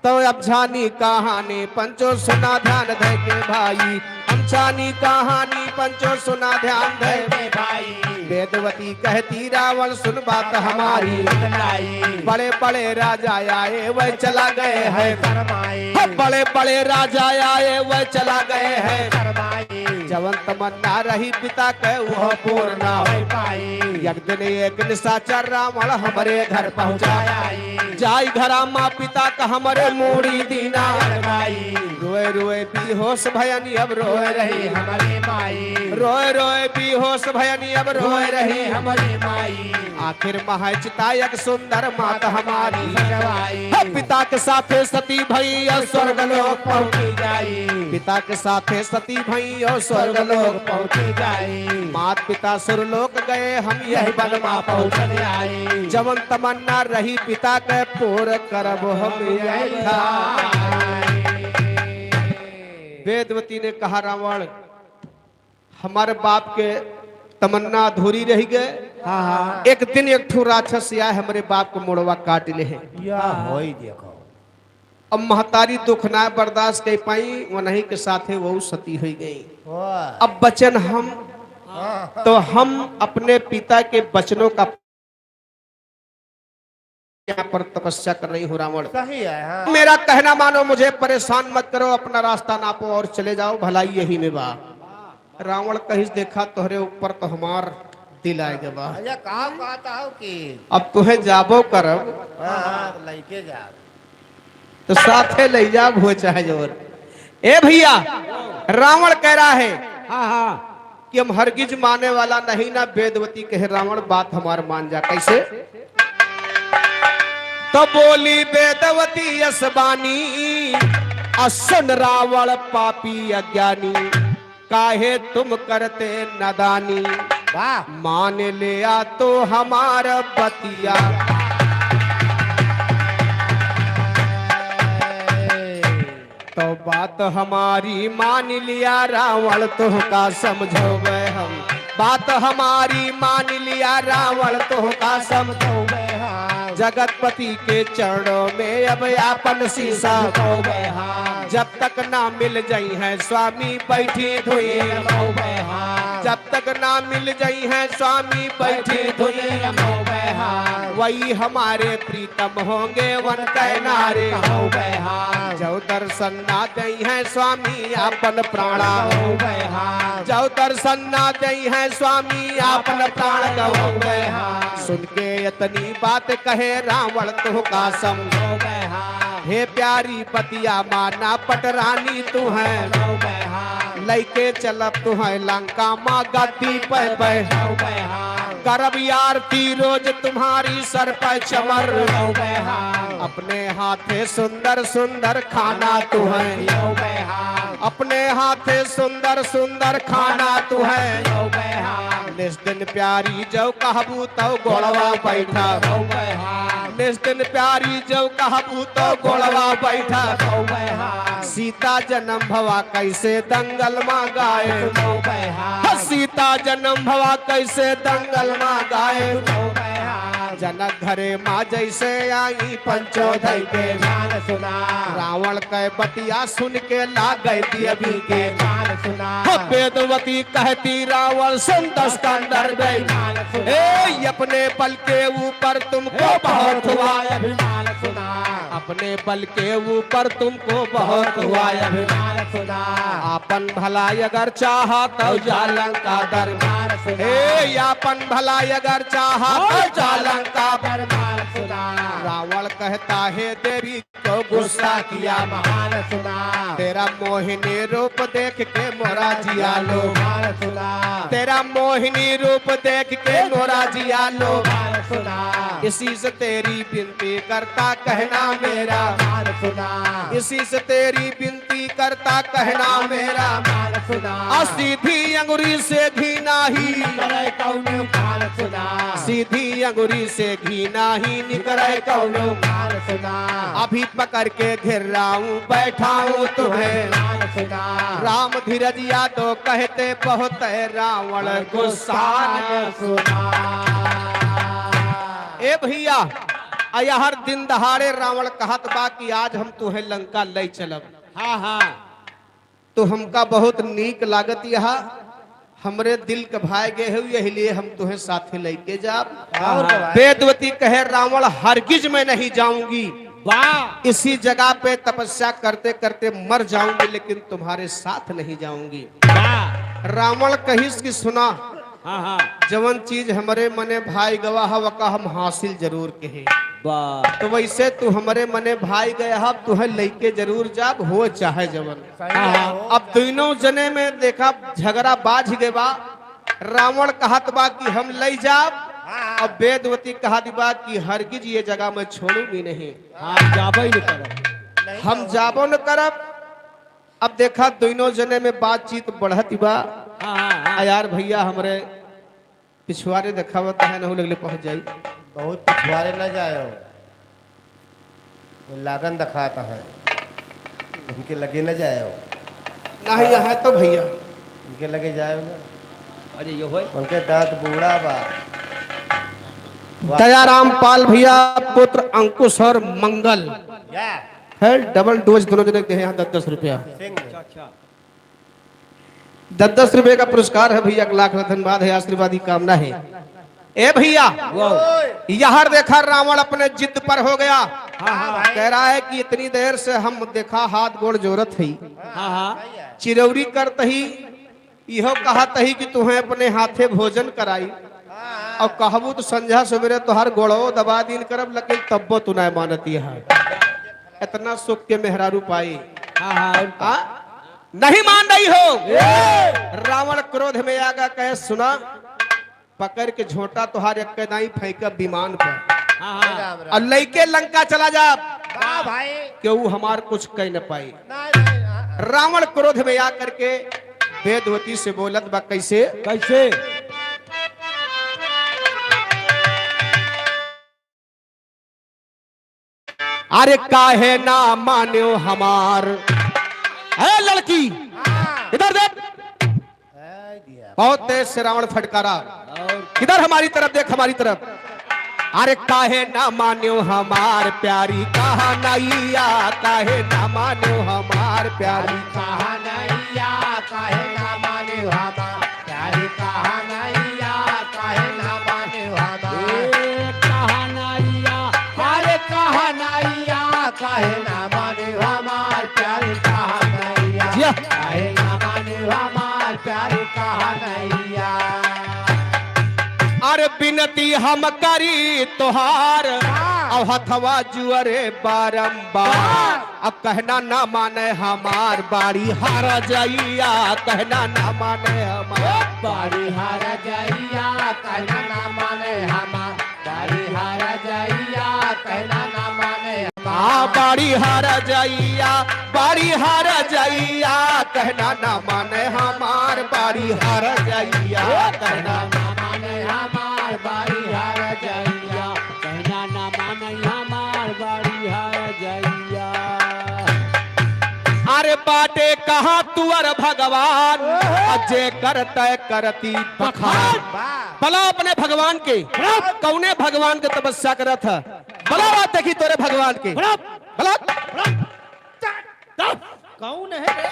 तो अब छानी कहानी पंचो सुना ध्यान धइ के भाई, हम छानी कहानी पंचो सुना ध्यान धइ के भाई। वेदवती कहती रावण सुन बात हमारी। बतलाई। बड़े बड़े राजा आए वह चला गए हैं। शरमाई। हाँ, बड़े बड़े राजा आए वह चला गए हैं। शरमाई। जवन तमन्ना रही पिता के वह पूर्ण ना हो पाई। एक दिन एक निशाचर रावण हमरे घर पहुँचा आई। जाई घरा माँ पिता का हमरे मूड़ी दीना। रोए रोए बेहोश भयनी अब रोए रही हमरी माई। रोए रोए बेहोश भयनी अब रोए रही हमरी माई। आखिर महचिता एक सुंदर मात हमारी। सजवाई। हे पिता के साथे सती भई और स्वर्ग लोक पहुँची जाई। पिता के साथे सती भई और स्वर्ग लोक पहुँची जाई। मात पिता सुरलोक गए, हम यही वन मा पहुँचल आई। जवन तमन्ना रही पिता के पूर करब हम यही ठाई। वेदवती ने कहा, रावण, हमारे बाप के तमन्ना अधूरी रह गए। हाँ, हाँ। एक दिन एक ठो राक्षस आए, हमरे बाप के मोड़वा काट ले है। या होई देखो। अब महतारी दुख ना बर्दाश्त कर पाई, वनही के साथे वो सती हुई गई। वाह। अब बचन हम, हाँ। तो हम अपने पिता के बचनों का यहाँ पर तपस्या कर रही हूँ रावण। सही है, हाँ। मेरा कहना मानो, मुझे परेशान मत करो, अपना रास्ता नापो और चले जाओ, भलाई यही में बा। रावण कहिस, देखा तोहरे ऊपर तो हमार दिल आए गए बा। अच्छा, का कहता हो कि अब तुहे जाबो करब। हाँ, हाँ, तो लइके जाब। तो साथे ले जाब हो चाहे जवन। ए भैया, रावण कह रहा है हाँ, हाँ। कि हम हरगिज माने वाला नहीं ना, वेदवती कहे रावण बात हमार मान जा। कैसे? तो बोली वेदवती यस बानी, अ सुन रावण पापी अज्ञानी, काहे तुम करते नादानी। वाह। मान लिया तो हमार बतिया। तो बात हमारी मान लिया रावण, तोहका समझौबे हम। बात हमारी मान लिया रावण, तोहका समझौबे हम। जगतपति के चरणों में अब आपन शीश झुकौबे हम। जब तक ना मिल जइहैं स्वामी बैठी धुइयाँ लगौबे हम। जब तक ना मिल जइहैं स्वामी बैठी धुइयाँ लगौबे हम। वही हमारे प्रीतम होंगे उनके नारे कहौबे हम। जौ दर्शन ना दइहैं स्वामी आपन प्राणा कहौबे हम। जौ दर्शन ना दइहैं स्वामी आपन प्राण कहौबे हम। सुन के इतनी बात कहे रावण तोहका समझौबे हम। हे प्यारी बतिया माना पटरानी तुहैं। लइके चलब तुहैं लंका मा गद्दी पे बैठौबे हम। करब आरती रोज तुम्हारी सर पे चमर। अपने हाथे सुंदर सुंदर खाना तुहैं। अपने हाथे सुंदर सुंदर खाना तुहैं। निस दिन प्यारी जौ कहबू तौ गोड़वा बैठा। निस दिन प्यारी जौ कहबू तौ गोड़वा बैठा। सीता जन्म भवा कैसे दंगल मा गाए। हाँ, सीता जन्म भवा कैसे दंगल मा गाए। जनक घरे मा जैसे आई पंचो धई के। रावण कै बतिया सुन के लागे दियबी के। हाँ, वेदवती कहती रावण सुन दस कंदर बे। ए, अपने बल के ऊपर तुमको बहुत हुआ अभिमान। अपने बल के ऊपर तुमको बहुत हुआ अभिमान। आपन भला अगर चाहा तो जा लंका दरबार। ए, आपन भला अगर चाहा तो जा लंका। रावण कहता है देवी तो गुस्सा किया महान। तेरा मोहिनी रूप देख के मोरा जिया लो। तेरा मोहिनी रूप देख के मोरा जिया लो। इसी से तेरी विनती करता कहना मेरा। इसी से तेरी विनती करता कहना मेरा। आ सीधी अंगुरी से घी नाही। सीधी अंगुरी से घी नाही निकरे कौनो। अभी पकड़ के घेराऊं बैठाऊं तुम्हें। राम धीरज यादव कहते बहुत है रावण गुस्सा। ए भैया, आ यहर दिन दहाड़े रावण कहत बा कि आज हम तुहें लंका लई चलब। हाँ, हाँ। तो हमका बहुत नीक लागत यहा, हमरे दिल के भाए गए हो, यही लिए हम तुहें साथे लइके जाब। और का भाई? वेदवती कहे, "रावण, हरगिज मैं नहीं जाऊंगी। वाह। इसी जगह पे तपस्या करते करते मर जाऊंगी, लेकिन तुम्हारे साथ नहीं जाऊंगी।" वाह। रावण कहिस कि सुना, हाँ, हाँ। जवन चीज हमरे मने भाई गवा है, वका हम हासिल जरूर कहे। वाह। तो वैसे तू हमरे मने भाई गए है, तुहें लइके जरूर जाब, हो चाहे जवन। सही हाँ, है, हाँ। हो। अब दुइनों जने में देखा झगड़ा बाझ गए बा। रावण कहत बा कि हम लई जाब, हाँ, हाँ। अब वेदवती कहत बा कि हरगिज ये जगह मैं छोड़ूंगी नहीं। हाँ, जाबो ही नहीं करब। नहीं हम तो जाबो न करब। अब देखा दुइनों जने में बातचीत बढ़त बा। हाँ, हाँ, हाँ। आ यार भैया हमरे पिछुआरे देखावत है, नहु लगले पहुँच जाई। बहुत पिछुआरे न जायो, वो लागन देखात है, उनके लगे न जायो। नहीं, यहाँ तो भैया। उनके लगे जायो ना। अरे, यो होय। उनके दांत बूढ़ा बा। वाह। दयाराम पाल भैया, पुत्र अंकुश और मंगल। या। है, डबल डोज दोनों जने के हैं यहाँ दस दस रुपया। सिंह। अच्छा, अच्छा। दस दस रुपए का पुरस्कार है भैया, एक लाख धन्यवाद है, आशीर्वाद की कामना है। ए भैया, वाह। यार देखा रावण अपने जिद पर हो गया। हाँ, हाँ। कह रहा है कि इतनी देर से हम देखा हाथ गोड़ जोरत ही, हाँ, हाँ। चिरौरी करत ही, इहो कहत ही कि तुहें अपने हाथे भोजन कराई, और कहबू तो संझा सवेरे तोहार गोड़ो दबा दीन करब, लेकिन तब्बो तू ना मानती है। इतना सुख के मेहरारू पाई। हाँ, हाँ, और का? हाँ? नहीं मान रही हो। ए! रावण क्रोध में आगा कहे, सुना, पकड़ के झोंटा तोहार एक दाई फेंकब विमान पर। हाँ, हाँ। और लइके लंका चला जा। वाह भाई। केहू हमार कुछ कह न पाई। नहीं, नहीं, हाँ, हाँ। रावण क्रोध में आ करके वेदवती से बोलत बा, कैसे? कैसे? अरे काहे ना मान्यो हमार, ए लड़की, हाँ। इधर देख। ए दिया। बहुत तेज से रावण फटकारा। और? इधर हमारी तरफ देख, हमारी तरफ। अरे काहे ना मान्यो हमार प्यारी कहानैया, काहे ना मान्यो हमार प्यारी। कहानैया, काहे ना मान्यो हमार प्यारी कहानैया, काहे ना मान्यो हमार। ए कहानैया, अरे कहानैया, काहे ना मान्यो हमार प्यारी कहानैया। जिया। काहे ना मान्यो हमार प्यारी कहानैया। अरे बिनती हम करी तोहार, हाँ। अब हथवा जुअरे बारंबार। हाँ। अब कहना ना माने हमार बाड़ी हार जइया, कहना ना माने हमार। बाड़ी हार जइया, कहना ना माने हमार। बाड़ी हार जइया, कहना ना माने। आ, बाड़ी हार जइया, बाड़ी हार जइया, कहना ना माने हमार, बाड़ी हार जइया, कहना ना माने हमार, बाड़ी हार जइया, कहना ना माने हमार, बाड़ी हार जइया। अरे बाटे कहाँ तुअर भगवान, ओहो। आ जे करतै करती बखान। वाह। बला अपने भगवान के, प्रणाम। कौने भगवान के तपस्या करत है? बला बात देखी तोरे भगवान के। प्रणाम। बला। प्रणाम। कौन है रे?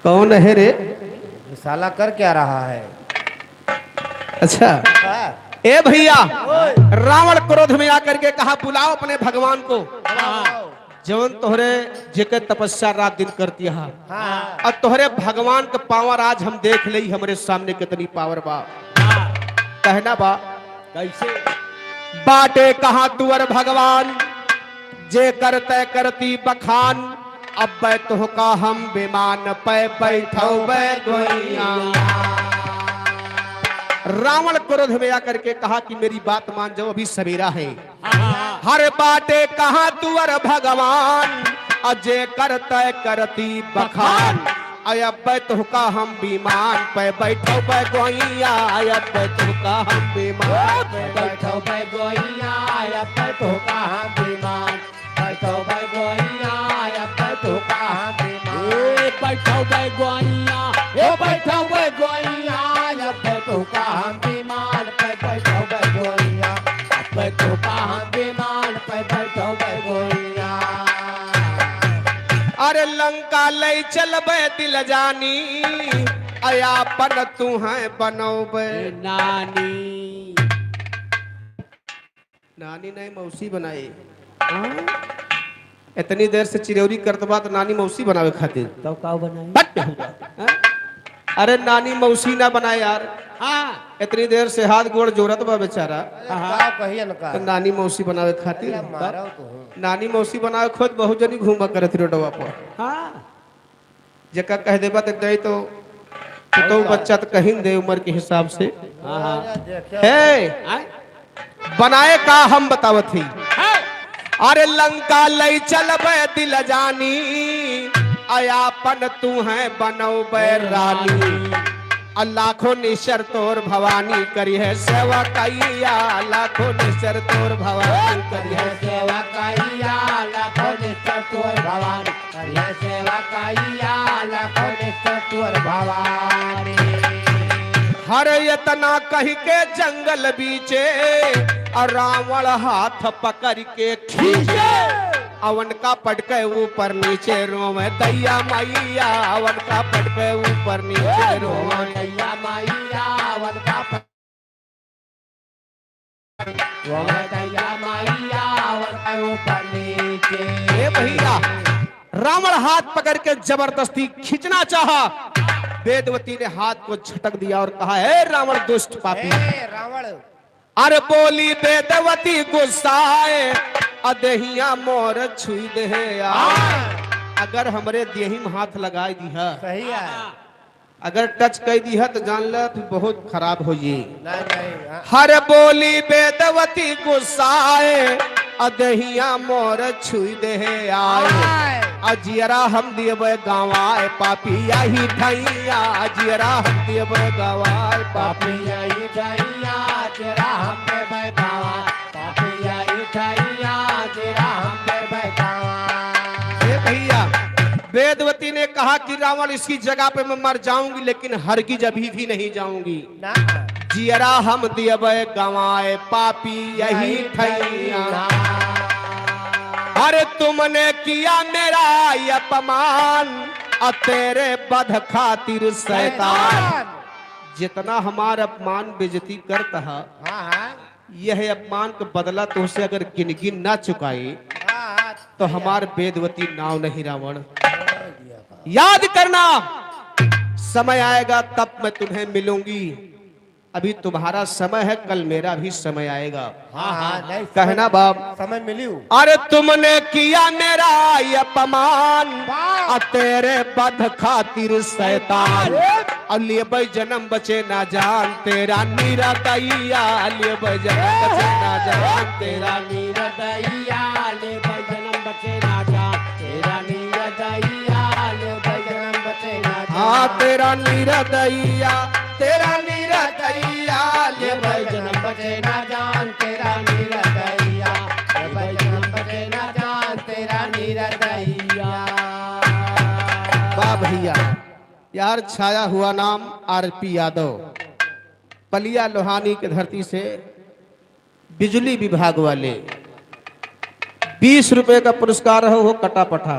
कौन है रे? ये साला कर क्या रहा है? अच्छा। हाँ। ए भैया, ओए। रावण क्रोध में आकर के कहा, "बुलाओ अपने भगवान को।" हाँ। जवन तोहरे जेके तपस्या रात दिन करती हा। हाँ। और तोहरे भगवान के power आज हम देख लेई, हमरे सामने कितनी power बा। हाँ। कहना बा। कैसे? बाटे कहाँ तुअर भगवान, जे करतै करती बखान, अब्बै तोहका हम विमान पे बैठौबै गोइया। रावण क्रोध में आकर के कहा कि मेरी बात मान जाओ, अभी सवेरा है। हर बाटे कहाँ तुअर भगवान, अ जे करतै करती बखान। अय अब्बै तोहका हम विमान पे बैठौबै गोइया, अय अब्बै तोहका हम विमान पे बैठौबै गोइया, अय अब्बै तोहका हम विमान, बैठौबै गोइया, अय अब्बै तोहका हम विमान। ए बैठौबै गोइया, ए बैठौबै गोइया, अय अब्बै तोहका हम विमान पे बैठौबै गोइया, अब्बै तोहका हम विमान पे बैठौबै गोइया। अरे लंका लै चलबै दिल जानी, अय आपन तुहैं बनौबै। ए नानी। नानी नहीं मौसी बनाए। हाँ? इतनी देर से चिरौरी करत बा त नानी मौसी बनावे खातिर। तब का बनाई? हट! हाँ? अरे नानी मौसी ना बनाए यार। हाँ। इतनी देर से हाथ गोड़ जोड़त बा बेचारा। हाँ। का कहिए न का? तो नानी मौसी बनावे खातिर। अरे मारो तो हूँ। नानी मौसी बनावे खुद बहुत जनी घूमा करत रोडवा पर। हाँ। जेका कह देबा त दे तो, तो बच्चा त कहीं दे उम्र के हिसाब से। हाँ, हाँ। हे, आय? बनाए का हम बतावत ही। हाँ। अरे लंका लै चलबै दिल जानी, अय आपन तुहैं बनौबै रानी। आ लाखों निश्चर तोर भवानी करिहै सेवकैया, लाखों निश्चर तोर भवानी करिहै सेवकैया, लाखों निश्चर तोर भवानी। करिहै सेवकैया लाखों निश्चर तोर भवानी। हर इतना कहि के जंगल बीचे, और रावण हाथ पकरि के खींचे। अवन का पटके ऊपर नीचे रोवे दैया मैया, अवन का पटके ऊपर नीचे रोवे दैया मैया, अवन का पट- वो दैया मैया, वो ऊपर नीचे। ए भैया, रावण हाथ पकड़ के जबरदस्ती खींचना चाहा, वेदवती ने हाथ को झटक दिया और कहा, "हे रावण दुष्ट पापी।" हे रावण। अरे बोली वेदवती गुस्साए, "अ देहिया मोर छुई दे हे आ।" हाँ। अगर हमरे देही में हाथ लगाई दिहा, सही है। अगर touch कइ दिहा त जान ले तू बहुत खराब होइ जी। नहीं, नहीं, हाँ। हर बोली वेदवती गुस्साए, अ देहिया मोर छुई दे हे आए। आए। अ जियरा हम देबे गवाए, पापी यही ठैया, अ जियरा हम देबे गवाए, पापी यही ठैया, जियरा हम देबे गवाए। वेदवती ने कहा कि रावण, इसकी जगह पे मैं मर जाऊंगी, लेकिन हरगिज अभी भी नहीं जाऊंगी। ना। जियरा हम दियबे गंवाए पापी यही ठैया। अरे तुमने किया मेरा ये अपमान, और तेरे वध खातिर शैतान। शैतान। जितना हमार अपमान बेइज्जती करता है, हाँ, हाँ। यह अपमान का बदला तुमसे अगर गिनगिन ना चुकाए, हाँ, हाँ, तो भैया। हमार वेदवती नाव नहीं रावण। याद करना, समय आएगा तब मैं तुम्हें मिलूंगी। अभी तुम्हारा समय है, कल मेरा भी समय आएगा। हाँ, हाँ, नहीं, कहना समय, बाप। समय मिलियो। अरे तुमने किया मेरा ये अपमान, बाप। और तेरे वध खातिर शैतान। अरे। और लेबै जन्म बचे ना जान तेरा निरदैया, लेबै जन्म बचे ना जान तेरा निरदैया, लेबै जन्म बचे ना जान तेरा निरदैया, लेबै जन्म बचे ना जान। हाँ, तेरा निरदैया, तेरा निरदैया, लेबै जन्म बचे ना जान तेरा निरदैया, लेबै जन्म बचे ना जान तेरा निरदैया। वाह भैया, यार, छाया हुआ नाम आरपी यादव, पलिया लोहानी के धरती से बिजली विभाग वाले, बीस रुपए का पुरस्कार है, हो कटा पठा।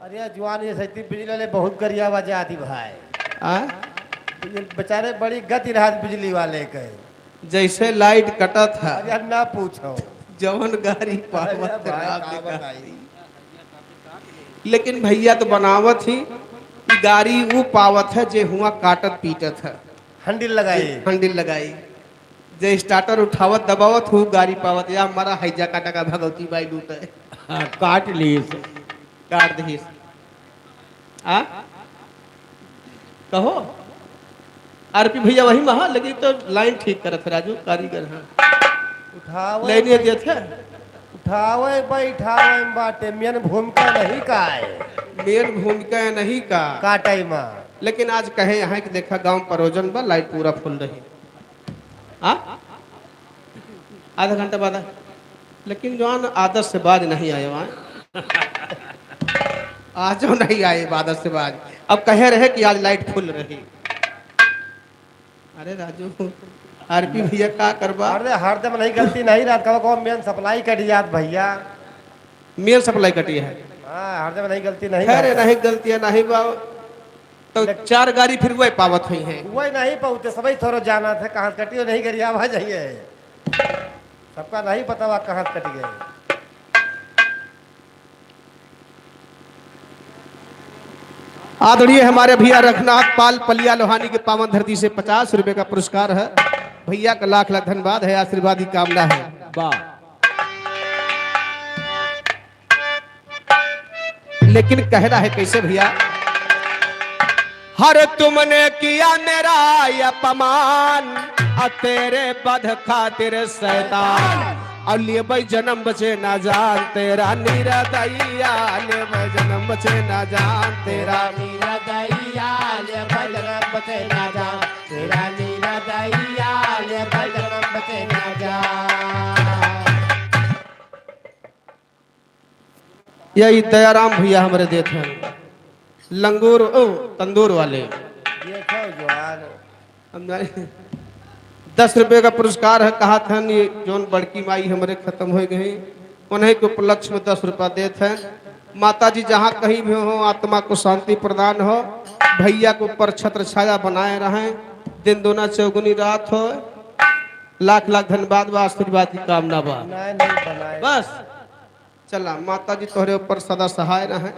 अरे यार, जवान ये सही बिजली वाले बहुत गरियावा जाती भाई। आ? ये बेचारे बड़ी गति रहा बिजली वाले के। जैसे लाइट कटत है, अरे यार, ना पूछो। जवन गारी पावत अरे भाई, राम का ने बताई? कहा। लेकिन भैया तो बनावत ही कि गारी ऊ पावत है जे हुआ काटत पीटत है। हैंडल लगाई। हैंडल लगाई। जे स्टार्टर उठावत दबावत हूँ गारी पावत, या हमारा हैजा काटा का भगवती बाई लूटे। हाँ, काट लीस। काट दीस। आ? कहो। आरपी भैया वही महा लगी तो लाइन ठीक करत है राजू, कारीगर, हाँ। उठावे लेने भाई। देत है। उठावे बैठावे में बाटे, मेन भूमिका नहीं का है। मेन भूमिका नहीं का। काटे में। लेकिन आज कहे यहाँ कि देखा गांव परोजन बा, लाइट पूरा फुल रही। हाँ? आधा घंटा बाद। लेकिन जौन आदत से बाज नहीं आए वहाँ। आज जो नहीं आए आदत से बाज। अब कहे रहे कि आज लाइट फुल रही। अरे राजू, आरपी भैया का करबा? अरे हरदम नहीं गलती नहीं रहत, कबो कबो मेन सप्लाई कट जात भैया। मेन सप्लाई कटी है। हाँ, हरदम नहीं गलती नहीं खैर, रहत। नहीं गलती है, नहीं बा। तो लेकिन चार गारी फिर वही पावत हुई हैं। वही नहीं पावते, सबही थोड़ो जानत है, कहाँ से कटी हो, नहीं गरियावा जाइए। सबका नहीं पता बा कहाँ से कटी गए। आदरणीय हमारे भैया रघुनाथ पाल पलिया लोहानी के पावन धरती से पचास रुपए का पुरस्कार है। भैया का लाख लाख धन्यवाद है, आशीर्वाद की कामना है। वाह। लेकिन कहना है कैसे भैया? हर तुमने किया मेरा ये अपमान, और तेरे वध खातिर शैतान। और लेबै जन्म बचे ना जान तेरा निरदैया, लेबै जन्म बचे ना जान तेरा निरदैया, लेबै जन्म बचे ना जान तेरा निरदैया, लेबै जन्म बचे ना जान। यही दयाराम भैया हमरे देत हैं, लंगूर, ओ, तंदूर वाले। देखो जवान। हम नहीं, दस रुपये का पुरस्कार है, कहा था ये जौन बड़की माई हमरे खत्म हो गई, उन्हीं के उपलक्ष्य में दस रुपया देत हैं। माता जी जहाँ कहीं भी हो, आत्मा को शांति प्रदान हो, भैया के ऊपर छत्र छाया बनाए रहें, दिन दूना चौगुनी रात हो। लाख लाख धन्यवाद बा, आशीर्वाद की कामना बा। नहीं, नहीं बनाए। बस। चला, माता जी तोहरे ऊपर सदा सहाय रहे।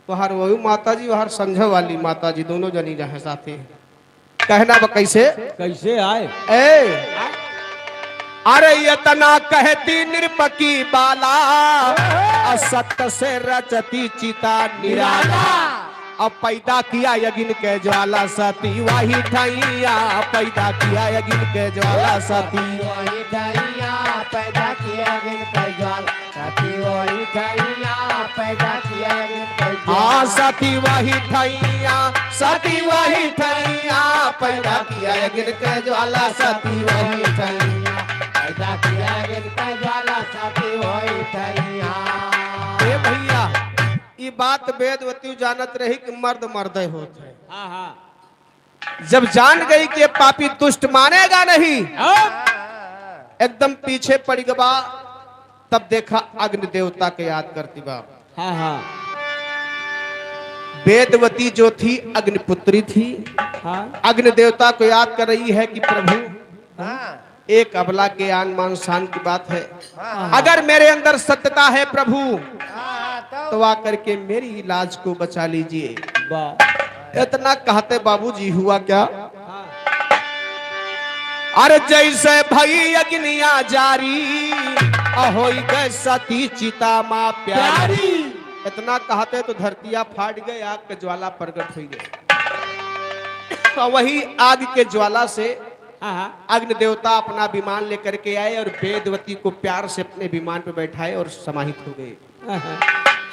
वहार वही माता जी, वहार समझे वाली माता जी, दोनों जनी रहे साथे। कहना बा कैसे? कैसे आए? ए, अरे इतना कहती नृप की बाला, असत से रचती चिता निराला। अब पैदा किया अगिन के ज्वाला सती वही ठैया, पैदा किया अगिन के ज्वाला सती वही ठैया, पैदा किया अगिन के ज्वाला सती वही ठैया, पैदा किया अगिन के ज्वाला। हाँ, सती वही ठैया, सती वही ठैया, पैदा किया अगिन के ज्वाला सती वही ठैया, पैदा किया अगिन के ज्वाला सती वही ठैया। ए भैया, ई बात वेदवती जानत रही कि मर्द मर्दे होत है। हाँ, हाँ। जब जान गई कि ये पापी दुष्ट मानेगा नहीं, हाँ। एकदम पीछे पड़ गबा, तब देखा अग्नि देवता के याद करती बा। हाँ, हाँ। वेदवती जो थी अग्निपुत्री थी। हाँ। अग्नि देवता को याद कर रही है कि प्रभु, हाँ। एक अबला के आन मान शान की बात है। हाँ। अगर मेरे अंदर सत्यता है प्रभु, हाँ, तब। तो आकर के मेरी लाज को बचा लीजिए। वाह। इतना कहते बाबूजी हुआ क्या? हाँ। अरे जैसे भई अग्निया जारी, अ होई गए सती चिता माँ प्यारी। प्यारी। इतना कहते तो धरतिया फाट गए, आग के ज्वाला प्रगट हुई गए। तो वही आग के ज्वाला से हाँ, हाँ। अग्नि देवता अपना विमान लेकर के आए और वेदवती को प्यार से अपने विमान पे बैठाए और समाहित हो गए। हाँ, हाँ।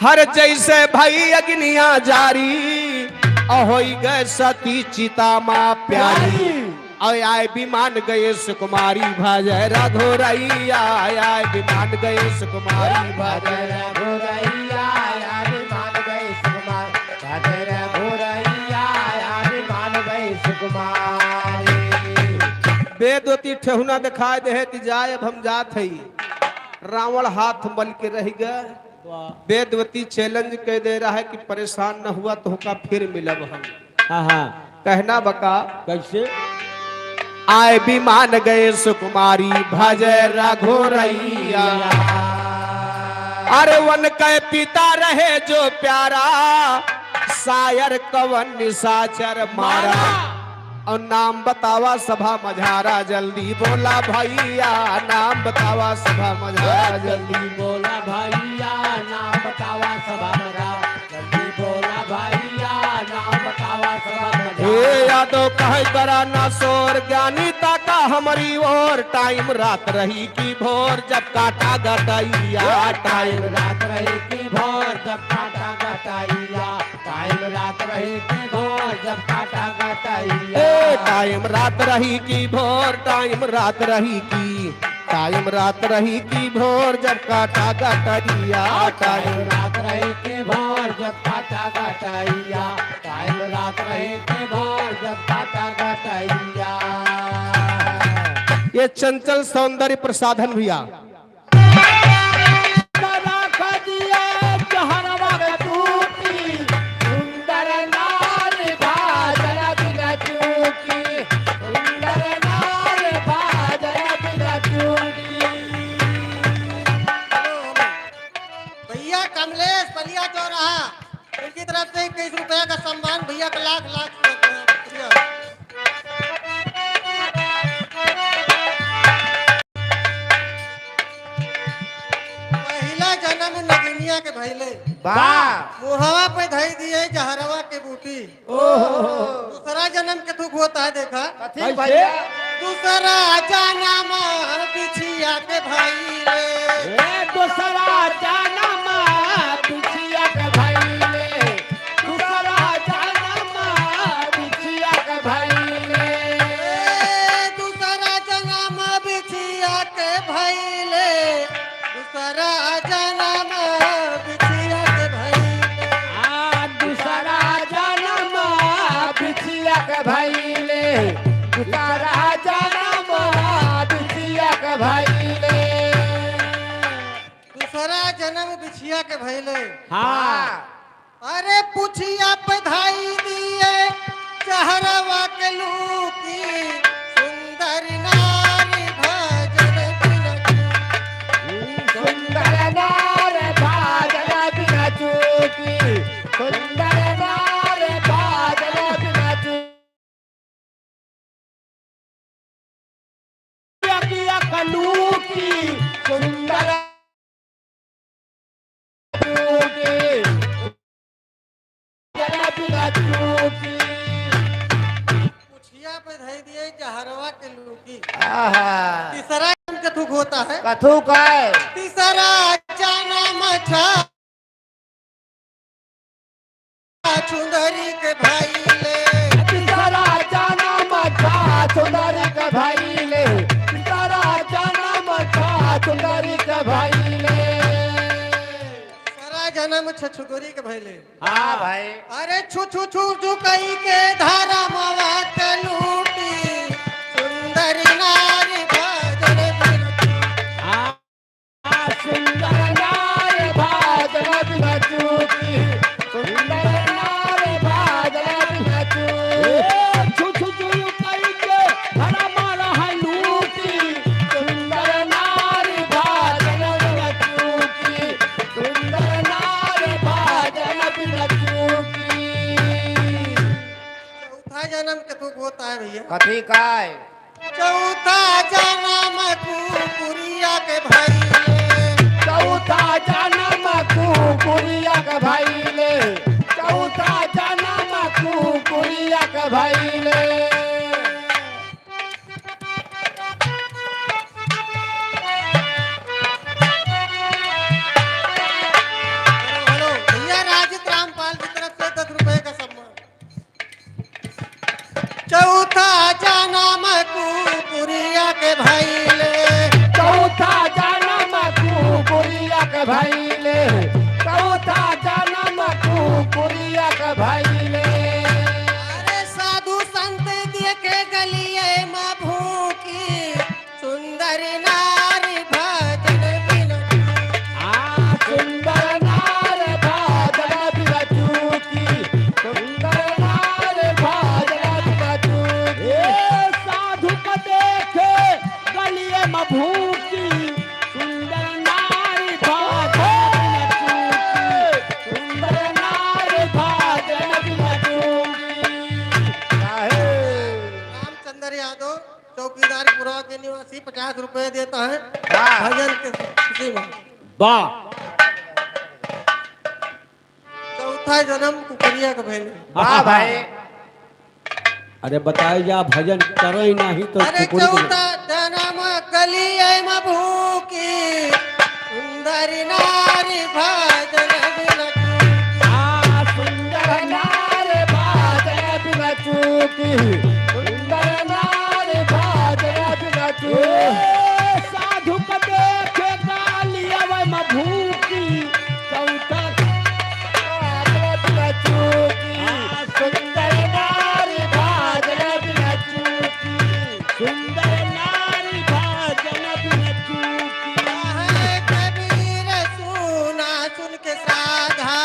हर जैसे भई अग्निया जारी, अ होई गए सती चिता माँ प्यारी। प्यारी। और आए विमान गए सुकुमारी, भजे रघुरैया, आए विमान गए सुकुमारी, भजे रघुरैया, आए विमान गए सुकुमारी, भजे रघुरैया, आए विमान गए सुकुमारी। वेदवती ठेहुना दिखाई दे है कि जाए, अब हम जात हई। रावण हाथ मल के रह गए। वाह। वेदवती challenge कह दे रहा है कि परेशान न हुआ, तोहका फिर मिलब हम। हाँ, हाँ। कहना बका। कैसे? आए विमान गए सुकुमारी, भजे रघुरैया। अरे वन के पिता रहे जो प्यारा, सायर कवन निशाचर मारा। मारा। और नाम बतावा सभा मझारा, जल्दी बोला भैया, नाम बतावा सभा मझारा, जल्दी। जल्दी बोला भैया, नाम बतावा सभा मझारा, जल्दी बोला भैया, नाम बतावा सभा मझारा। ए यादव कहे करा ना शोर, ज्ञानी ताका हमरी ओर, time रात रही की भोर, जब काटा गटैया। ए time रात रही की भोर, जब काटा गटैया। Time रात रही की भोर, जब काटा गटैया। ए, time रात रही की भोर, time रात रही की, time रात रही की भोर, जब काटा गटैया। Time रात रही की भोर, जब काटा गटैया। Time रात रही की भोर, जब काटा गटैया। ये चंचल सौंदर्य प्रसाधन भैया। राख दिए जहरवा के टूटी, सुंदर नार भाजन बिन चूकी, सुंदर नार भाजन बिन चूकी। भैया कमलेश, बलिया चौराहा, उनकी तरफ से इक्कीस रुपया का सम्मान, भैया का लाख लाख शुक्रिया। पहिला जन्म नगिनिया के भइले। वाह। मुहवा पे धई दिए जहरवा के बूटी। ओहो। दूसरा जन्म के दुख होता है, देखा। कथी कैसे? भैया? दूसरा जन्म बिछिया के भइले। ए, दूसरा जन्म बिछिया के भइले। दूसरा जन्म बिछिया के भइले। ए, दूसरा जन्म बिछिया के भइले। दूसरा जन्म बिछिया के भइले। आ, दूसरा जन्म बिछिया के भइले। दूसरा जन्म बिछिया के भइले। दूसरा जन्म बिछिया के भइले। हाँ। अरे पुछिया पे धाई दिए चहरवा के लूकी, सुंदर नार भाजन बिन चूकी। सुंदर नार भाजन बिन चूकी, सुंदर नार भाजन बिन चूकी। अखिया कलू की सुंदर की जरा बिना चूकी। पुछिया पे धई दिए जहरवा के लूकी। आहा। तीसरा जन्म कथुक होता है। कथुक है। तीसरा जन्म छा चुंदरी के भइले। तीसरा जन्म छा चुंदरी के भइले। तीसरा जन्म छा चुंदरी के भइले। तीसरा जन्म छछुगुरी के भइले। हाँ भाई। अरे छु छु छु छु कई के धरमवा के लूटी, सुंदर नारी भजन बिन। हाँ, सुंदर नारी भजन बिन चूकी, सुंदर नारी भजन बिन चूकी। ए, छु छु छु कई के धरमवा है लूटी, सुंदर नारी भजन बिन चूकी। सुंदर नारी भजन बिन चूकी। चौथा जन्म के तू गोता है भैया। कथी काय? चौथा जन्म कुकुरिया के भइले। चौथा जन्म कुकुरिया के भइले। चौथा जन्म कुकुरिया के भइले। हेलो, भैया राजित रामपाल की तरफ से दस रुपए का सम्मान। चौथा जन्म कुकुरिया के भइले। चौथा जन्म कुकुरिया के भइले। चौथा जन्म कुकुरिया के भइले। अरे साधु संत देखे गलिए मा भूकी, सुंदर नारी भजन बिन। आ, सुंदर नारी भजन बिन चूकी, सुंदर नारी भजन बिन चूकी। ए, साधु के देखे गलिए मा भूकी, सुंदर नारी भजन बिन चूकी, सुंदर नारी भजन बिन चूकी। काहे? रामचंद्र यादव चौकीदारपुरा के निवासी पचास रुपए देता है। वाह। भजन के खुशी में। वाह। चौथा जन्म कुकुरिया के भइले। वाह भाई। अरे बताए जा, भजन करे ही नहीं तो अरे कुकुर को चौथा जन्म कलिए मा भूकी, सुंदर नारी भजन बिन चूकी। आ, सुंदर नारी भजन बिन चूकी, सुंदर नारी भजन बिन चूकी। ए, साधु के देखे गलिए मा भूकी, चौथा भजन बिन चूकी। आ, सुंदर नारी भजन बिन चूकी। सुंदर नारी भजन बिन चूकी। कहे कबीर सुना सुन के साधा।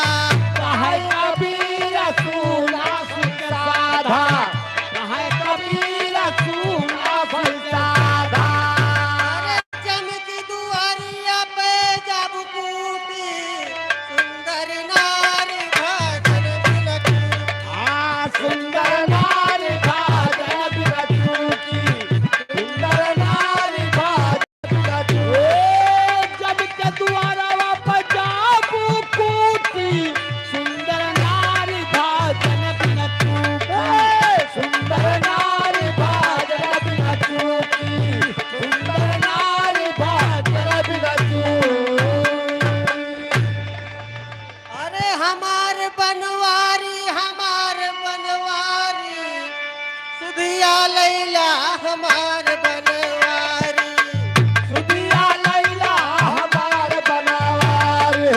कहे कबीर सुना सुन के साधा। कहे कबीर सुना सुन के साधा। अरे जम की दुआरिया पे जब कूटी, सुंदर नारी भजन बिन चूकी। हाँ, सुंदर नारी भजन बिन चूकी, सुंदर नारी भजन बिन चूकी। ए, जब के दुआरवा पर जाबू कूटी, सुंदर नारी भजन बिन चूकी। सुंदर नारी भजन बिन चूकी, सुंदर नारी भजन बिन चूकी। अरे हमार बनवारी, हमार बनवारी, सुधिया लैला हमार बनवारी। सुधिया लैला हमार बनवारी।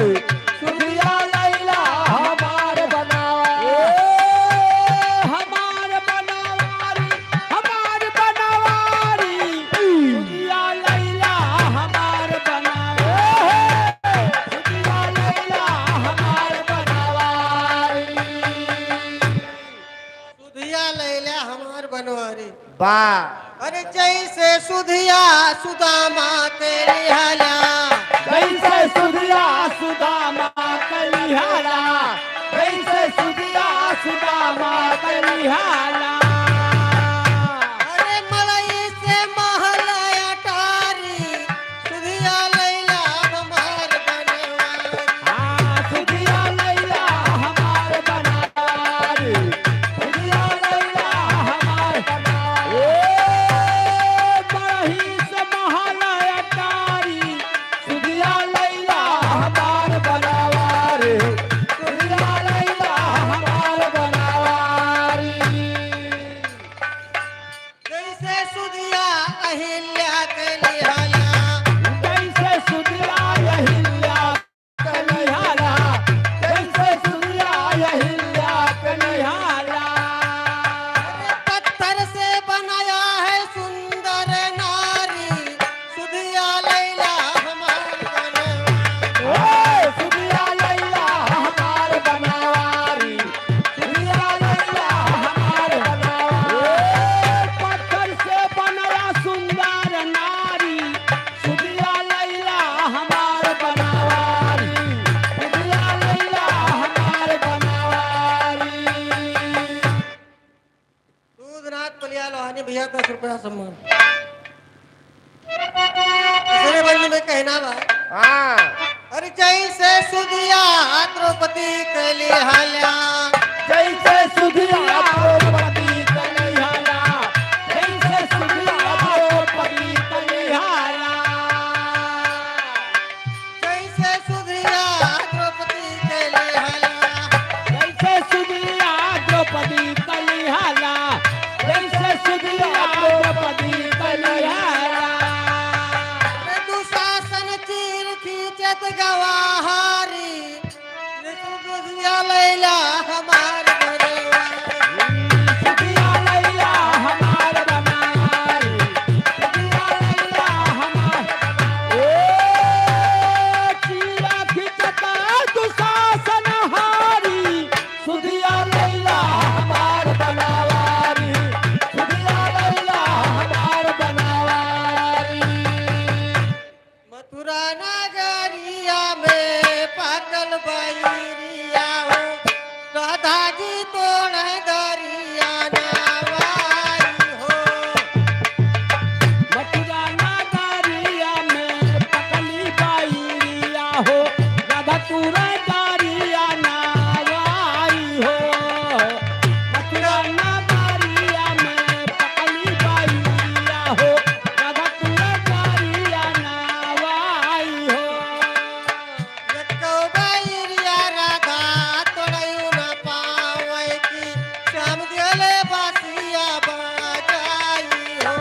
सुधिया लैला हमार बनवारी। ए, हमार बनवारी, हमार बनवारी। सुधिया लैला हमार बनवारी। सुधिया लैला हमार बनवारी। सुधिया लैला हमार बनवारी। वाह। अरे जैसे सुधिया सुदामा के लिहाला। जैसे सुधिया सुदामा के लिहाला। जैसे सुधिया सुदामा के लिहाला। अरे मड़ई से महल अटारी, सुधिया लैला हमार बनवारी। हाँ, सुधिया लैला हमार बनवारी। सुधिया लैला हमार बनवारी। ए, मड़ई से महल अटारी, सुधिया लैला हमार बनवारी। सुधिया लैला हमार बनवारी। लोहानी भैया, दस रुपया सम्मान। दूसरे बंद में कहना बा। हाँ। अरे जैसे सुधिया द्रौपदी के लिहाला। जैसे सुधिया द्रौपदी के लिहाला। जैसे सुधिया द्रौपदी के लिहाला। जैसे सुधिया द्रौपदी के लिहाला। जैसे सुधिया द्रौपदी के लिहाला। जैसे सुधिया द्रौपदी के लिहाला। रे दुशासन चीर खींचत गवा हारी। रे सुधिया लैला हमार बनवारी। सुधिया लैला हमार बनवारी। सुधिया लैला हमार। ए, चीरा खिंचता दुशासन हारी। सुधिया लैला हमार बनवारी। सुधिया लैला हमार बनवारी। मथुरा नगरिया में पाटल बैरिया हो, राधा जी तोड़ दरिया नवाई हो। मथुरा नगरिया में पकली बैरिया हो, राधा तोड़ दरिया नवाई हो। मथुरा नगरिया में पकली बैरिया हो, राधा तोड़ दरिया नवाई हो। एको बैरिया राधा तोड़ायु न पावै कि श्याम दिहले बासिया बजाई हो।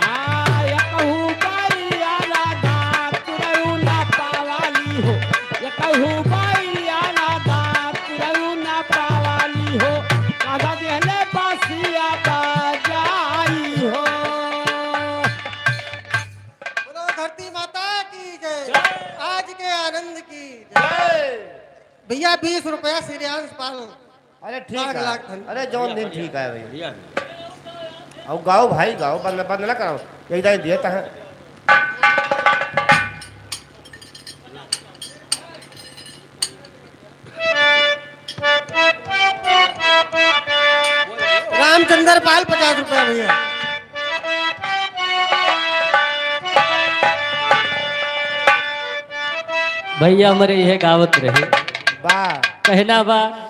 हाँ, एकहू बैरिया राधा तोड़ायु न पावाली हो। एकहू बैरिया राधा तोड़ायु न पावाली हो। राधा दिहले बासिया बजाई हो। बोलो धरती माता की जय। जय। आज के आनंद की जय। जय। भैया, बीस रुपया श्रेयांश पाल। अरे, ठीक लाख, है। लाख धन। अरे, जौन दिन ठीक है भैया। भैया। अउ गाओ भाई, गाओ, बंद, बंद ना कराओ। यही दाई दिए तहाँ। रामचंद्र पाल, पचास रुपया भैया। भैया हमरे इहे गावत रहे। बा। कहना बा।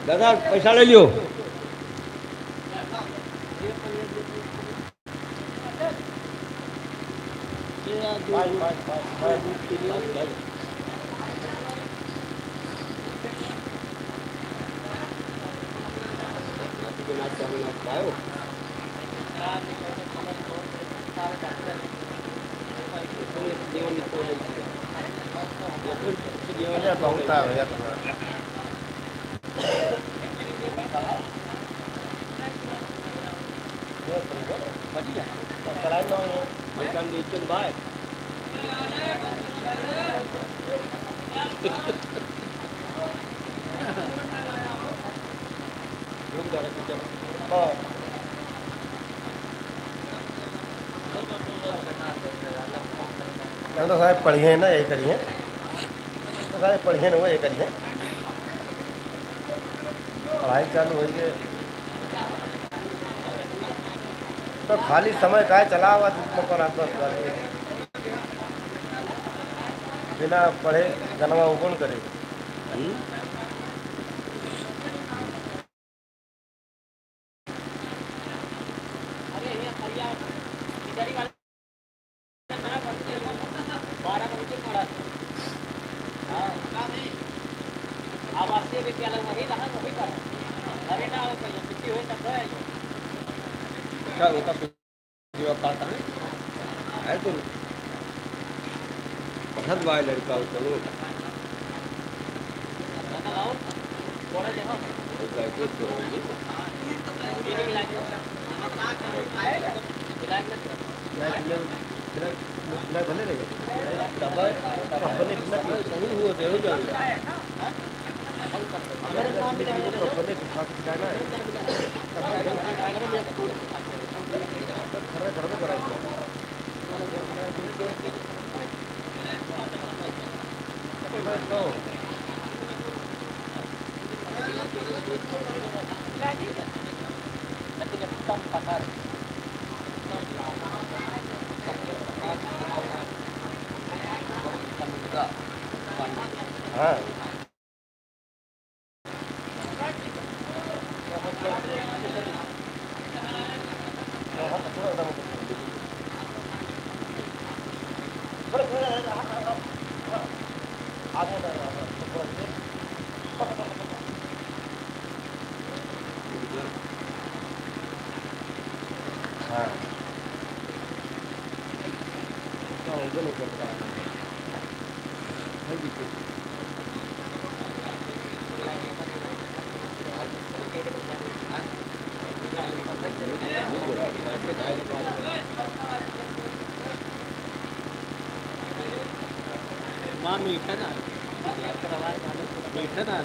दादा, पैसा ले लियो। बहुत आ भैया तुम्हारा। बढ़िया। हाँ। हम तो सारे पढ़िए ना, यही करिए। तो सारे पढ़िए ना, वो ये करिए। पढ़ाई चालू होई है। तो खाली समय काहे चला हुआ धूप में पड़ा बस कर। बिना पढ़े गनवा उगुन करे। हम्म? का होता? जो बात है, है तो पढ़त बा लड़का, वो चलो। लड़का के तो होंगे। भले रहे। तब, तब भले इतना भी। सही हुआ, दे हो जाएगा। हाँ। हाँ। माँ मीठा ना, मीठा ना।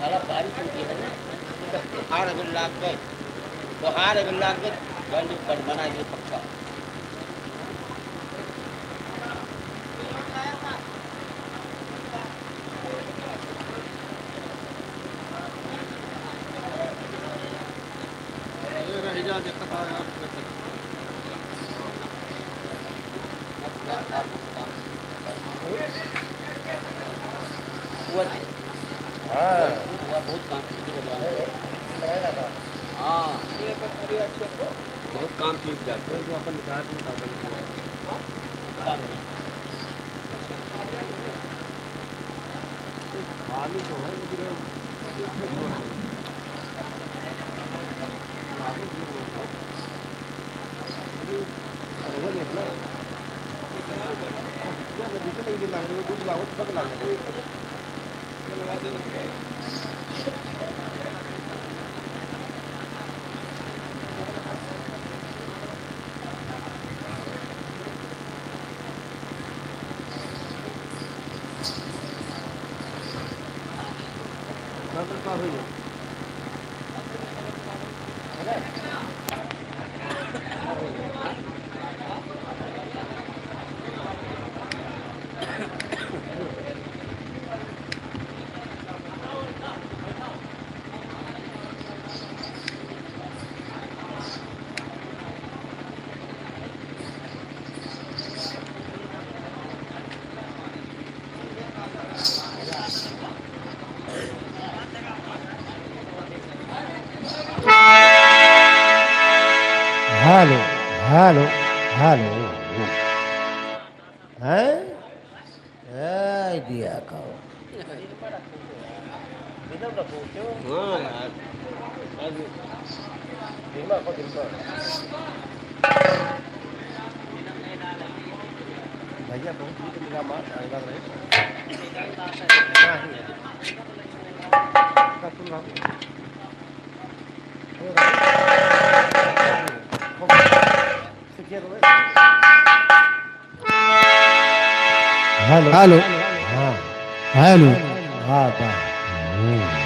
साला बारिश होती है ना, तो बुखार अगर लाग गए, बुखार अगर लाग गए, गाड़ी बन-, बना के पक्का। हाँ। हाँ। बहुत काम चीज जाते हैं। तो अपन बिहार में साधन किया है। पानी तो है, लेकिन हेलो, हेलो, हेलो। हैं? ए, दिया खाओ। हाँ यार, आज दिन भर, दिन भर। भैया बहुत दूर मिला मार, आएगा भाई। हाँ, ही है। का सुन रहा हूँ। हेलो। हेलो। हाँ। हेलो। हाँ, बा। हम्म।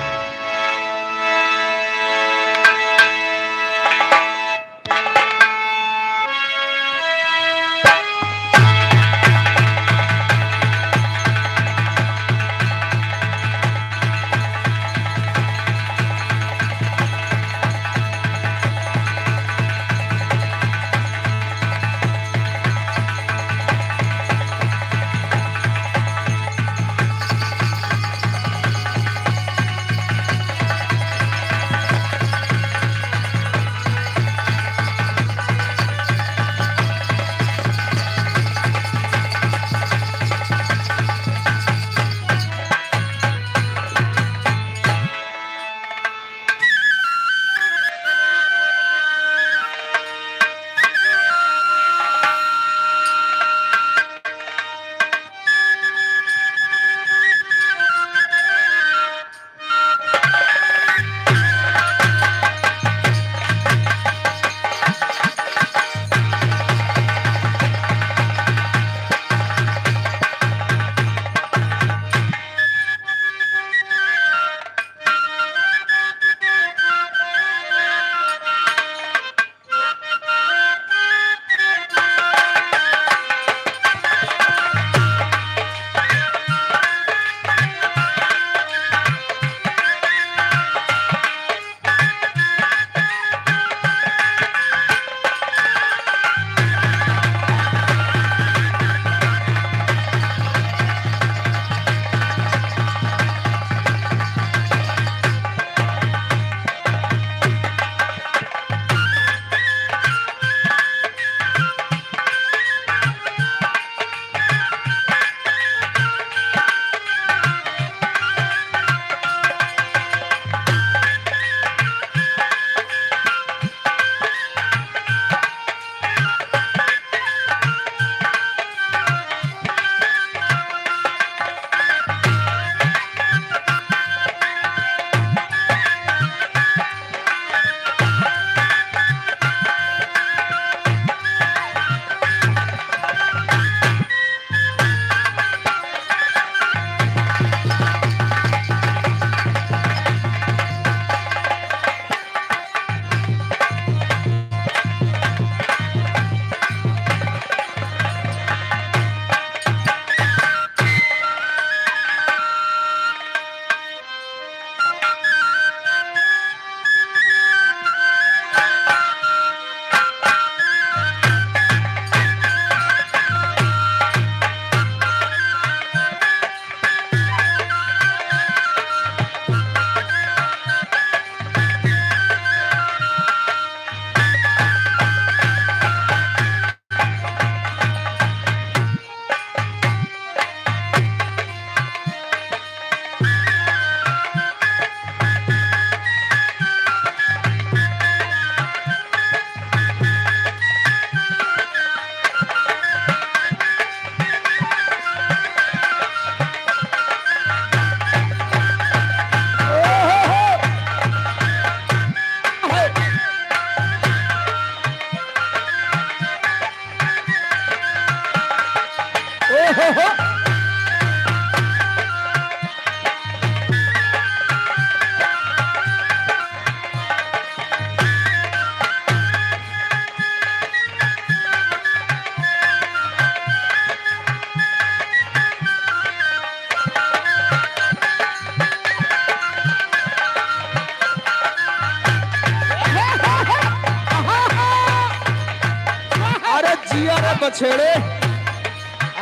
छेड़े,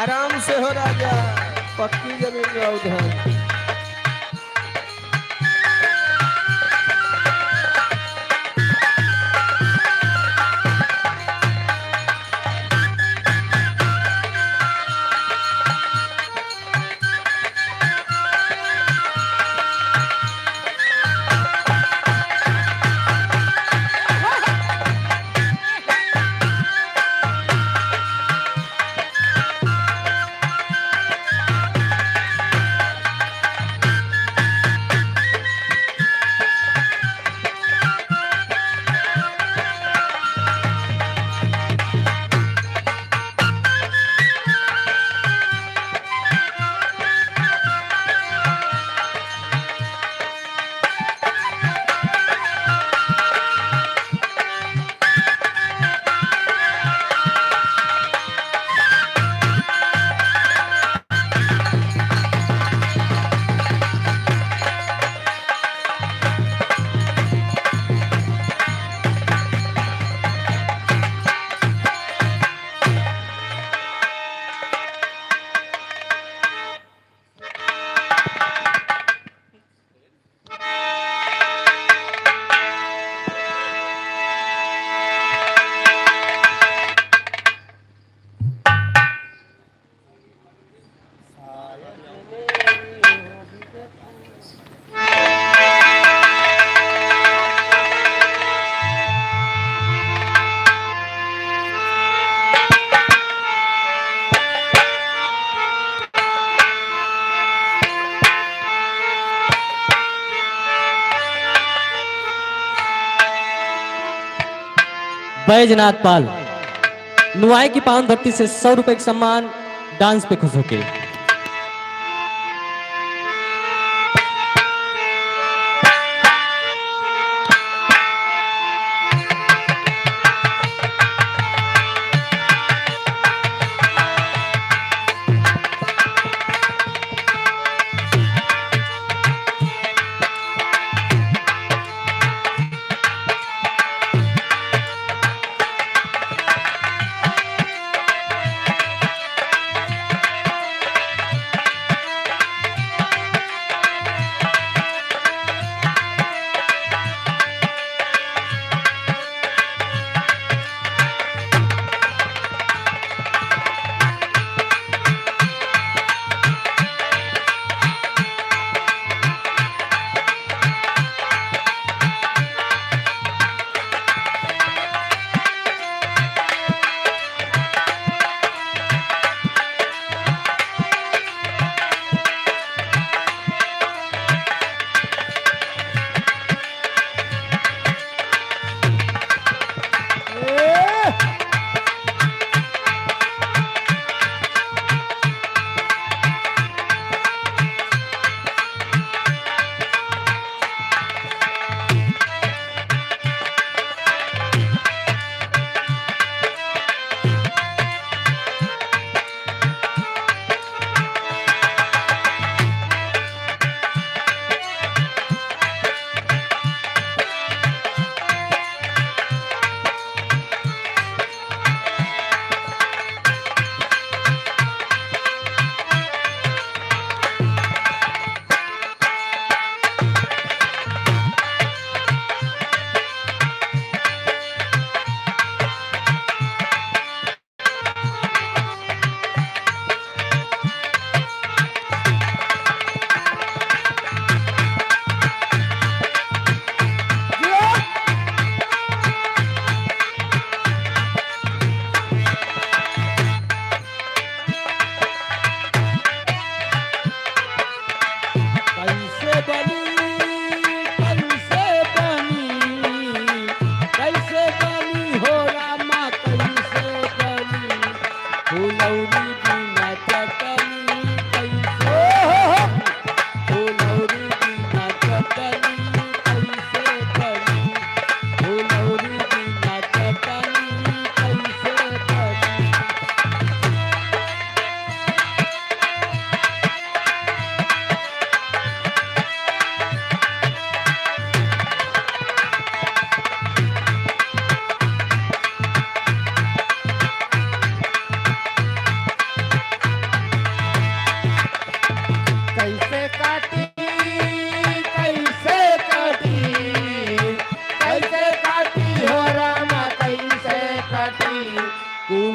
आराम से हो राजा, पक्की जमीन में उधर। बैजनाथ पाल, नुआई की पावन धरती से सौ रुपए का सम्मान, डांस पे खुश होके।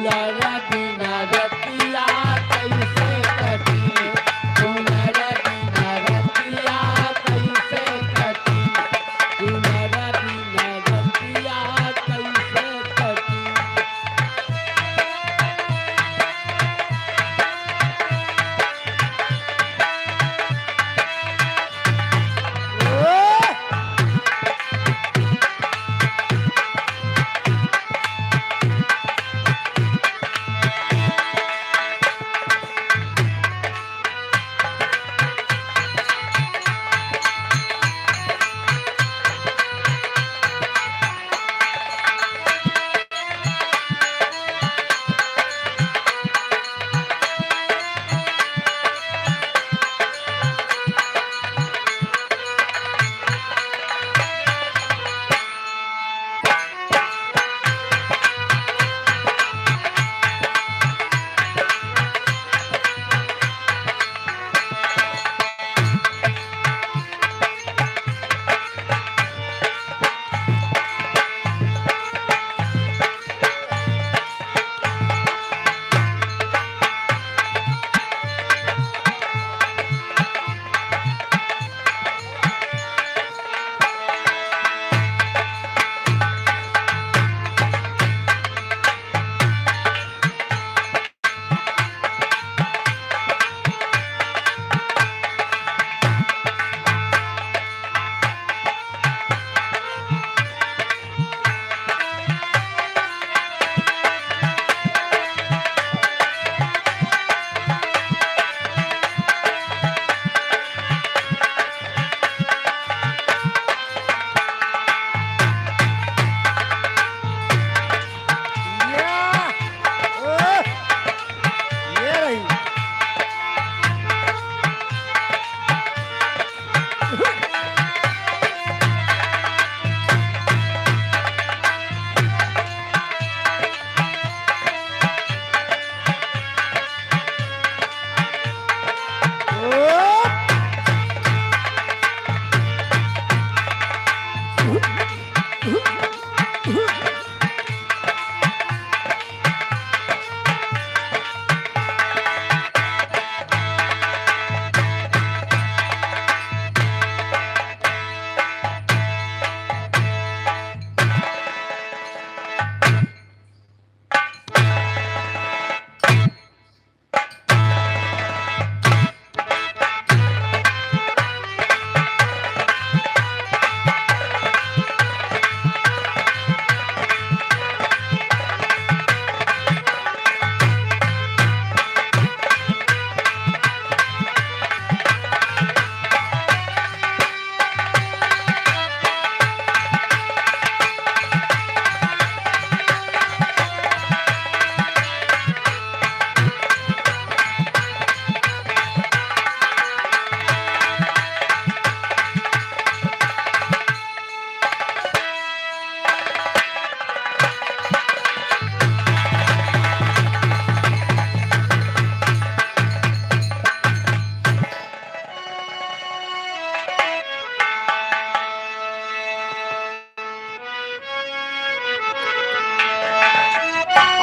तुम्हारा बिना रतिया कैसे कटी? तुम्हारा बिना रतिया कैसे कटी? तुम्हारा बिना रतिया कैसे कटी? या, ओह, ये रही।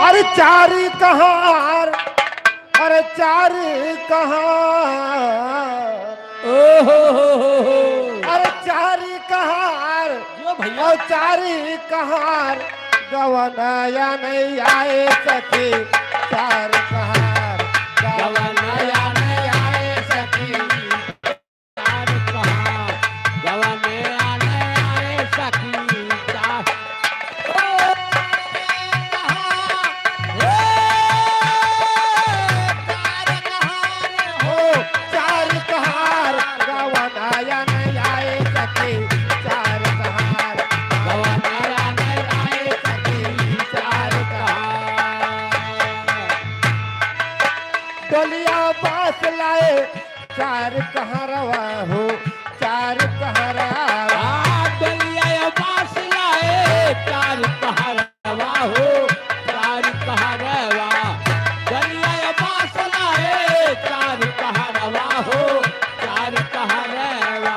अरे चार कहार, अरे चार कहार, ओहो हो हो हो। अरे चार कहार, यो भैया। और चार कहार, गवनया नहीं आए सखी, चार कहार, गवनया नहीं आए सखी। चार कहार, गवनया नहीं आए सखी, चार। ओ, कहार, ओ, चार कहार, हो, चार कहार, गवनया नहीं आए सखी, चार कहार, गवनया नहीं आए सखी, चार कहार। डोलिया बाँस लाए, चार कहारवा हो, चार कहारवा। आ, डोलिया बाँस लाए, चार कहारवा हो, चार कहारवा। डोलिया बाँस लाए, चार कहारवा हो, चार कहारवा।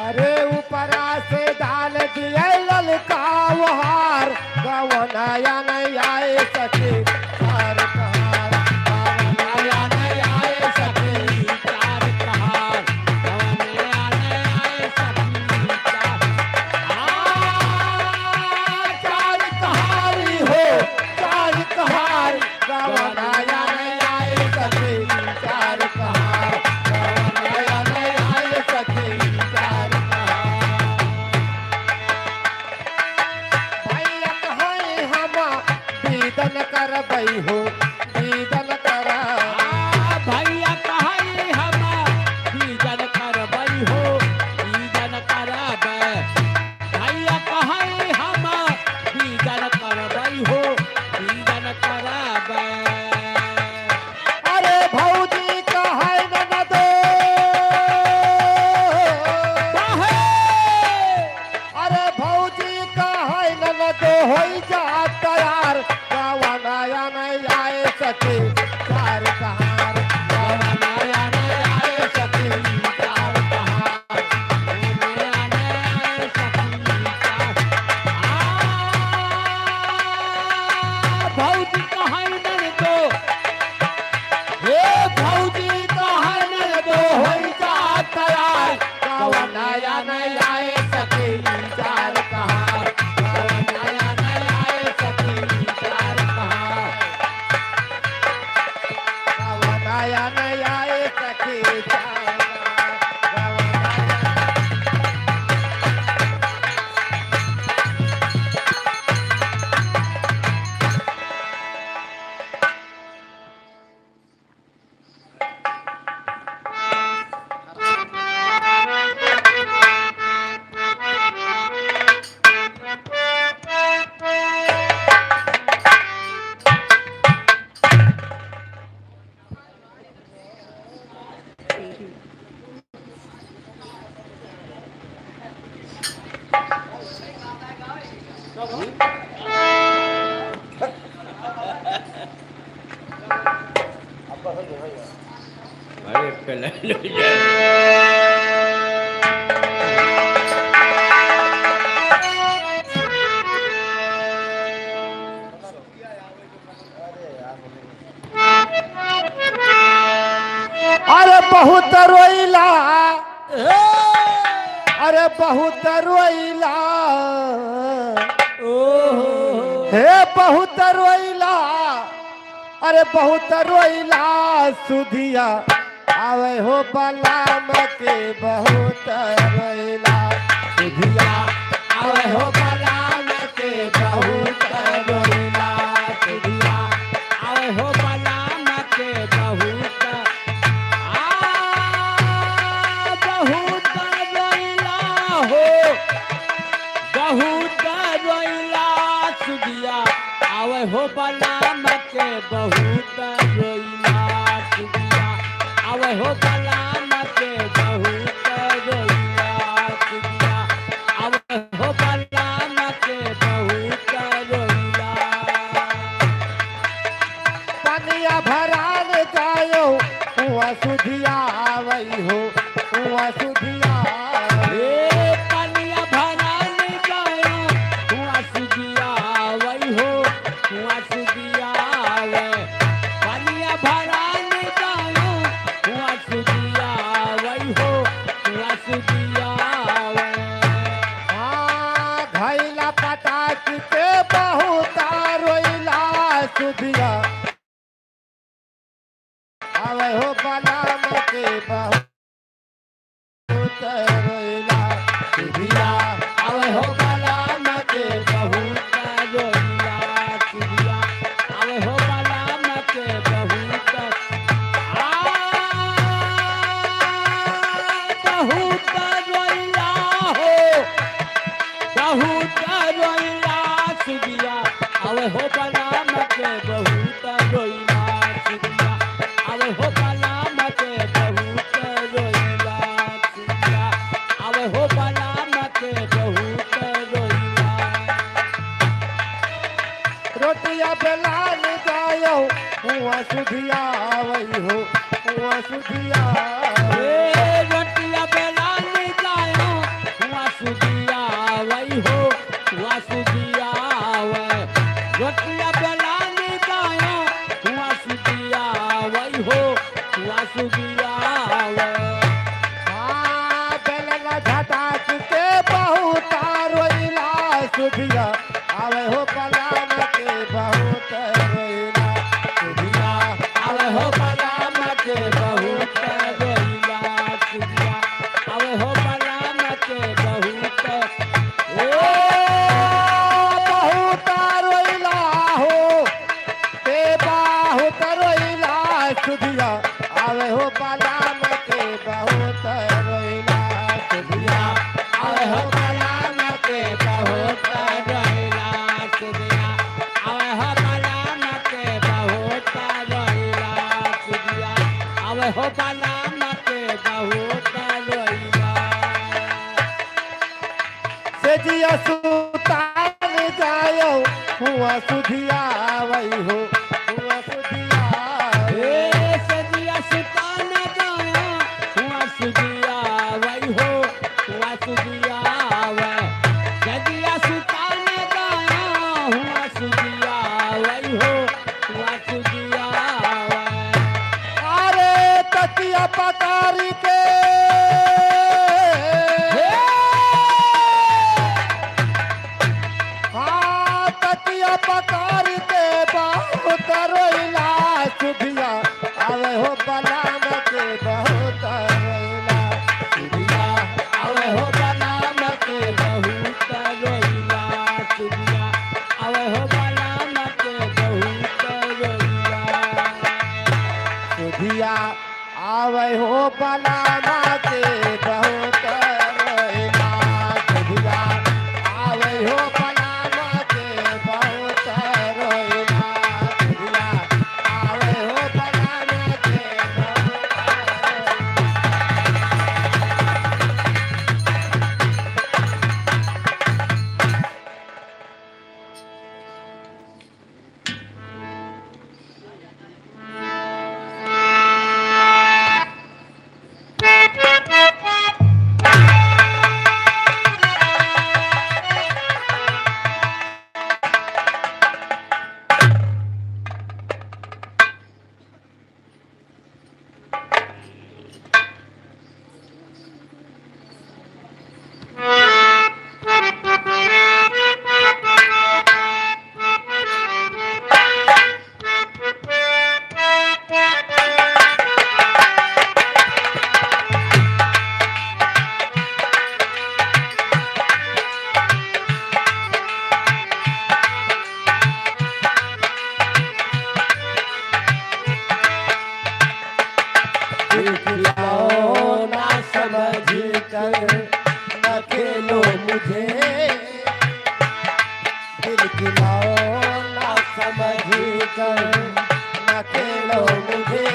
अरे ऊपरा से डाल दिए ललका ओहार, गवना आया नहीं आए सखी चार कहार, आया नहीं आए सखी चार कहार, आया नहीं आए सखी चार, आ, चार कहारी हो, चार कहारी। गवनाया नहीं आए सखी चार कहार, गवनाया नहीं आए सखी चार कहार। भैया कहाई हम दीदन करबई हो, दीदन करा। आ, भैया कहाई हम दीदन करबई हो, दीदन करबई। भैया कहाई हम दीदन करबई हो, दीदन करबई। अरे भौजी कहाई ननदो। काहे? अरे भौजी कहाई ननदो होई जा तैयार, गवनाया नहीं आए सखी चार कहार, गवनाया नहीं आए सखी चार कहार। भौजी कहाई ननदो, हे भौजी कहाई ननदो होई जा तैयार, गवनाया नहीं आए सखी चार कहार, गवनाया नहीं आए सखी चार कहार। गवनाया नहीं आए सखी चार कहार। अरे, पहले ले जा। अरे बहुत रोइला, अरे बहुत रोइला, ओहो। हे बहुत रोइला, अरे बहुत रोइला सुधिया। आवे हो बलाम के बहुत रोइला। सुधिया। आवे हो बलाम के बहुत रोइला। सुधिया। आवे हो बलाम के बहुत, आ, बहुत रोइला हो। बहुत रोइला सुधिया। आवे हो बलाम के बहुत रोइला सुधिया। आवे हो बलाम के बहुत रोइला सुधिया। आवे हो बलाम के बहुत रोइला। पनिया भरान जायो, हुआ सुधिया आवई हो, हुआ सुधिया। ए, पनिया भरान जायो, हुआ सुधिया आवई हो, हुआ सुधिया आवे। पनिया भरान जायो, हुआ सुधिया आवई हो, हुआ सुधिया आवे। हाँ, घैला पटाक के बहुत रोइला सुधिया। आवे हो बलाम के बहुत रोइला सुधिया। आवे हो बलाम के बहुत रोइला सुधिया। आवे हो बलाम के बहुत, आ, बहुत रोइला हो। बहुत रोइला सुधिया। आवे हो बलाम के बहुत रोइला सुधिया। आवे हो बलाम के बहुत रोइला सुधिया। आवे हो बलाम के बहुत रोइला। रोटिया बेलान जायो, हुआ सुधिया आवई हो, हुआ सुधिया। ए, रोटिया बेलान जायो, हुआ सुधिया आवई हो, हुआ सुधिया आवे। सुधिया आवे हो बलम के बहुत रोइला। सुधिया आवे हो बलम के बहुत रोइला। सुधिया आवे हो बलम के बहुत, ओ, बहुत रोइला हो। ते बहुत रोइला सुधिया, आवे हो बलम के बहुत रोइला सुधिया, आवे हो बलम के बहुत रोइला सुधिया, आवे हो बलम के बहुत रोइला सुधिया, आवे हो बलम के बहुत रोइला। सेजिया सुतान जायो, हुआ सुधिया आवै हो, हुआ सुधिया। ए, सेजिया सुतान जायो, हुआ सुधिया आवै हो, हुआ सुधिया आवै। सेजिया सुतान जायो, हुआ सुधिया आवै हो, अरे तकिया पकड़ के, हे! हाँ, तकिया पकड़ के बहुत रोइला सुधिया, आवे हो बलम के बहुत रोइला सुधिया, आवे हो बलम के बहुत रोइला सुधिया। आवे हो बलम के बहुत रोइला। सुधिया आवे हो बलम के बहुत रोइला। सुधिया आवे हो बलम के बहुत रोइला। सुधिया आवे हो बलम के बहुत रोइला। दिल खिलौना समझ कर न खेलो मुझे, दिल खिलौना समझ कर न खेलो मुझे,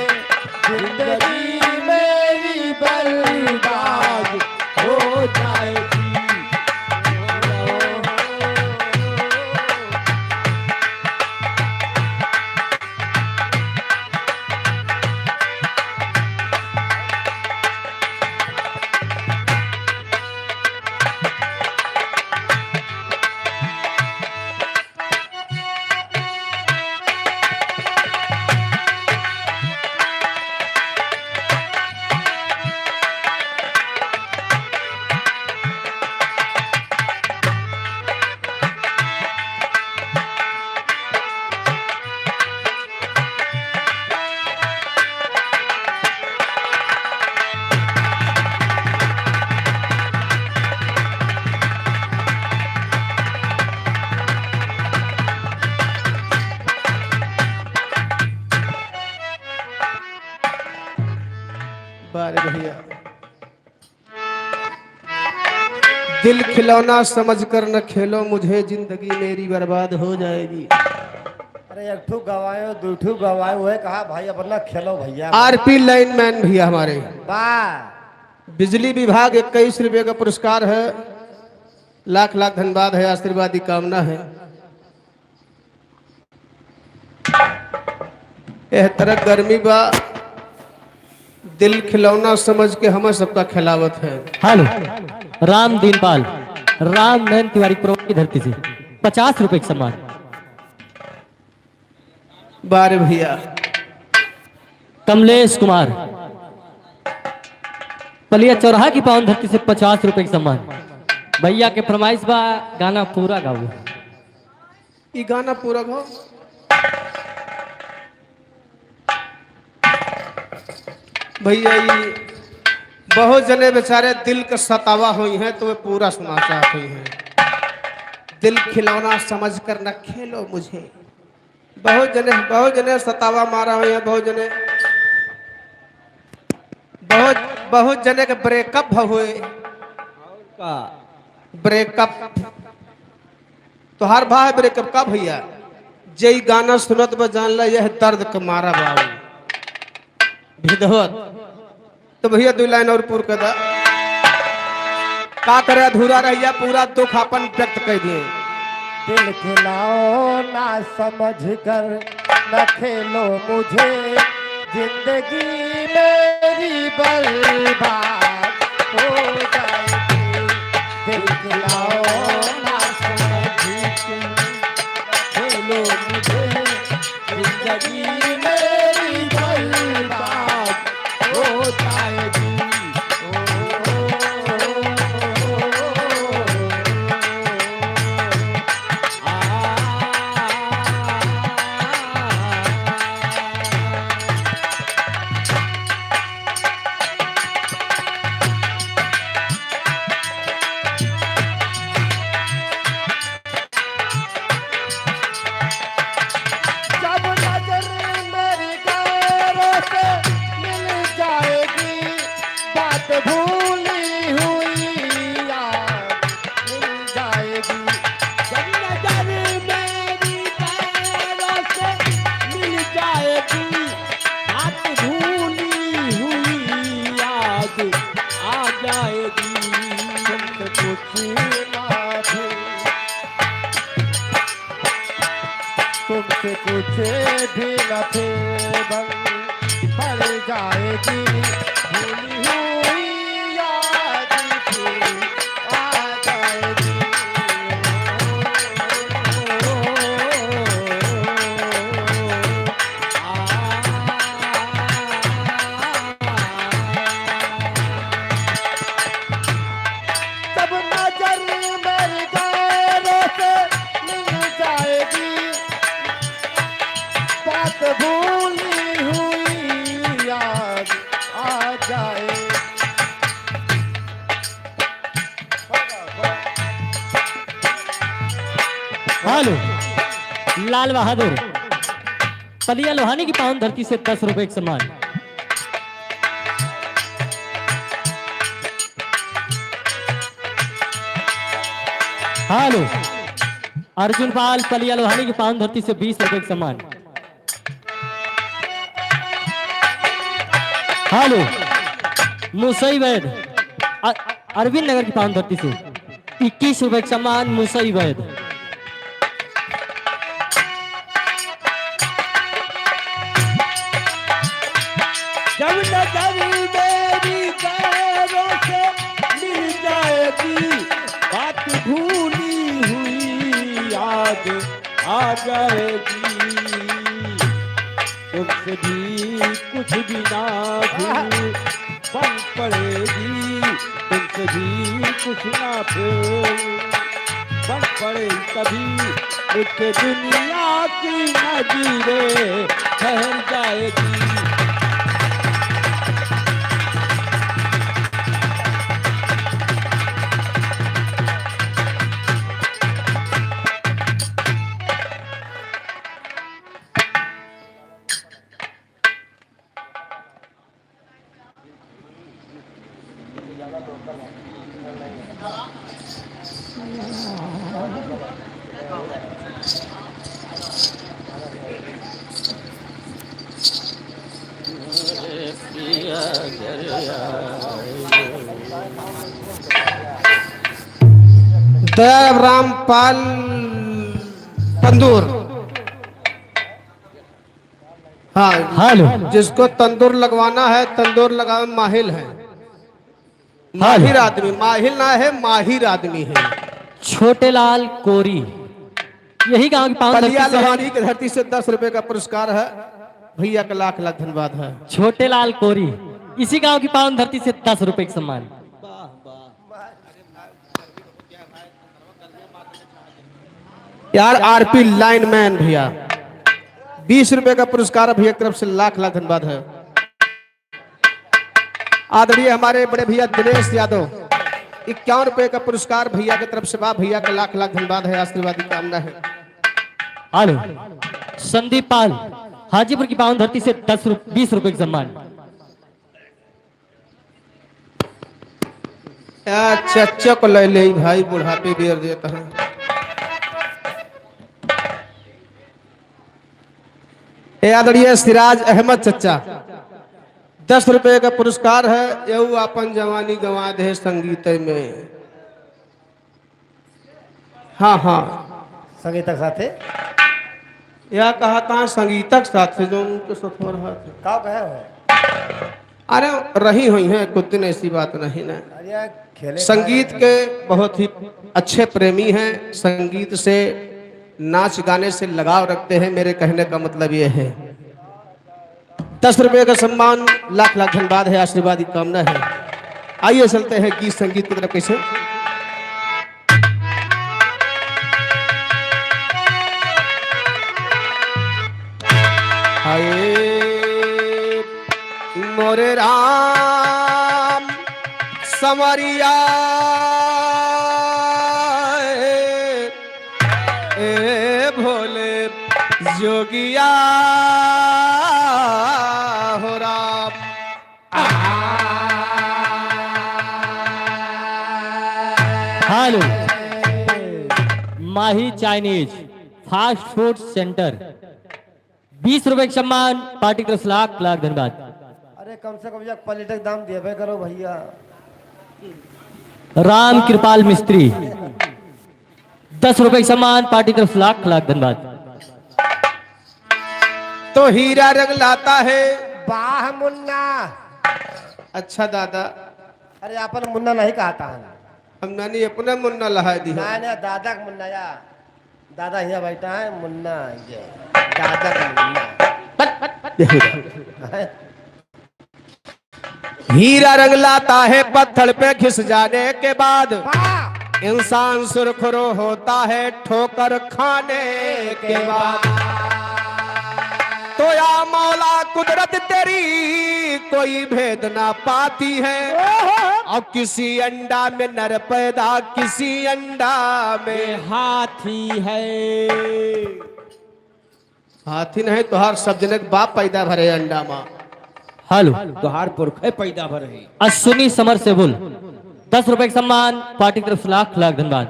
जिंदगी मेरी बर्बाद हो जाएगी। बारे भैया। दिल खिलौना समझकर न खेलो मुझे, जिंदगी मेरी बर्बाद हो जाएगी। अरे, एक ठू गवायो, दू ठू गवायो, वह कहा, भाई, अपना खेलो भैया। आरपी लाइनमैन भैया हमारे। वाह। बिजली विभाग इक्कीस रुपये का पुरस्कार है, लाख लाख धन्यवाद है, आशीर्वाद की कामना है। एह तरह गर्मी बा, दिल खिलौना समझ के हमें सबका खिलावत है। हेलो, राम दीनपाल, राम नयन तिवारी प्रोग्राम की धरती से पचास रुपए का सम्मान। बारे भैया। कमलेश कुमार, पलिया चौराहा की पावन धरती से पचास रुपए का सम्मान। भैया के फरमाइश बा, गाना पूरा गाओ। ई गाना पूरा गाओ। भैया, ई बहुत जने बेचारे दिल के सतावा होइहैं, तो वे पूरा सुना चाहत होइहैं। दिल खिलौना समझकर न खेलो मुझे। बहुत जने, बहुत जने सतावा मारा होइहैं, बहुत जने, बहुत, बहुत जने के breakup भ होए। का? Breakup। तोहार भा है breakup का भैया? जे ई गाना सुनत बा, जान ला, यह दर्द के मारा बाबू। विधवत। तो भैया, दो line और पूर कर दा। का करे, अधूरा रह गया, पूरा दुख अपन व्यक्त कर दिए। दिल खिलौना समझकर न खेलो मुझे, जिंदगी मेरी बर्बाद हो जाएगी। दिल खिलौना समझकर न खेलो मुझे, जिंदगी मेरी बर्बाद हो जाएगी। ओ, ओ, ओ, ओ, ओ, ओ, आ, जब नजर मेरी गैरों से मिल जाएगी, बात भूली हुई याद मिल जाएगी। जब नजर मेरी गैरों से मिल जाएगी, बात भूली हुई याद आ जाएगी। तुमसे कुछ ना भी, तुमसे कुछ भी न थे बन पड़ जाएगी, भूली हुई याद फिर आ जाएगी। जब नजर मेरी गैरों से मिल जाएगी, बात भूली हुई याद आ जाए। हेलो, लाल बहादुर पलिया लोहानी की पावन धरती से दस रुपए का सम्मान। हेलो, अर्जुन पाल पलिया लोहानी की पावन धरती से बीस रुपए का सम्मान। हेलो, मुसई वैद, अ-, अरविंद नगर की पावन धरती से इक्कीस रुपए का सम्मान, मुसई वैद। जब नजर मेरी गैरों से मिल जाएगी, बात भूली हुई याद आ जाएगी। तुमसे भी कुछ भी ना फिर बन पड़ेगी, तुमसे भी कुछ ना फिर बन पड़े कभी, एक दुनिया की नजरें ठहर जाएगी। दयाराम पाल तंदूर। हाँ, हेलो। जिसको तंदूर लगवाना है, तंदूर लगावे माहिल है। हेलो। माहिर आदमी, माहिल ना है, माहिर आदमी है। छोटेलाल कोरी, यही गांव की पावन धरती से। पलिया लोहानी की धरती से दस रुपए का पुरस्कार है। भैया का लाख लाख धन्यवाद है। छोटेलाल कोरी, इसी गांव की पावन धरती से दस रुपए का सम्मान। वाह, वाह। यार, आरपी लाइनमैन भैया, बीस रुपए का पुरस्कार भैया की तरफ से लाख लाख धन्यवाद है। आदरणीय हमारे बड़े भैया दिनेश यादव, इक्यावन रुपए का पुरस्कार भैया की तरफ से बा। भैया का लाख लाख धन्यवाद है, आशीर्वाद की कामना है। हेलो, संदीप पाल, हाजीपुर की पावन धरती से दस रुप-, बीस रुपए का सम्मान। अच्छा, अच्छा को ले ले भाई, बुढ़ापे बेर देता है। ए आदरणीय सिराज अहमद चच्चा, दस रुपए का पुरस्कार है, यहू आपन जवानी गंवा दे संगीत में। हाँ, हाँ। संगीतक साथे? या कहा था संगीतक साथे, जो उनके साथ हो रहा था। का कहे हो? अरे, रही हुई हैं कुछ दिन, ऐसी बात नहीं ना। अरे यार, खेले संगीत के बहुत ही अच्छे प्रेमी हैं, संगीत से, नाच गाने से लगाव रखते हैं। मेरे कहने का मतलब ये है, दस रुपए का सम्मान, लाख लाख धन्यवाद है, आशीर्वाद की कामना है। आइए चलते हैं गीत संगीत की तरफ। कैसे? हाय मोरे राम संवरिया, ए भोले जोगिया हो राम। हेलो, माही चाइनीज फास्ट फूड सेंटर, बीस रुपए का सम्मान, पार्टी की तरफ से लाख लाख धन्यवाद। अरे, कम से कम एक प्लेट का दाम देबे करो भैया। राम कृपाल मिस्त्री, दस रुपए का सम्मान, पार्टी की तरफ से लाख लाख धन्यवाद। तो हीरा रंग लाता है। वाह मुन्ना। अच्छा दादा। अरे, आपन मुन्ना नहीं कहता है। हम नानी अपना मुन्ना लहाय दी है। नहीं, नहीं, दादा का मुन्ना या। दादा यहाँ बैठा है, मुन्ना ये। दादा का मुन्ना। हीरा रंग लाता है पत्थर पे घिस जाने के बाद, वाह! इंसान सुरखुरो होता है ठोकर खाने के बाद। तो या मौला कुदरत तेरी कोई भेद ना पाती है। ओहो! और किसी अंडा में नर पैदा, किसी अंडा में हाथी है। हाथी नहीं, तोहार सब जने के बाप पैदा भरे अंडा मा। हेलो। तोहार पुरखे पैदा भरे। अश्विनी समर से बोल, दस रुपए का सम्मान, पार्टी की तरफ से लाख लाख धन्यवाद।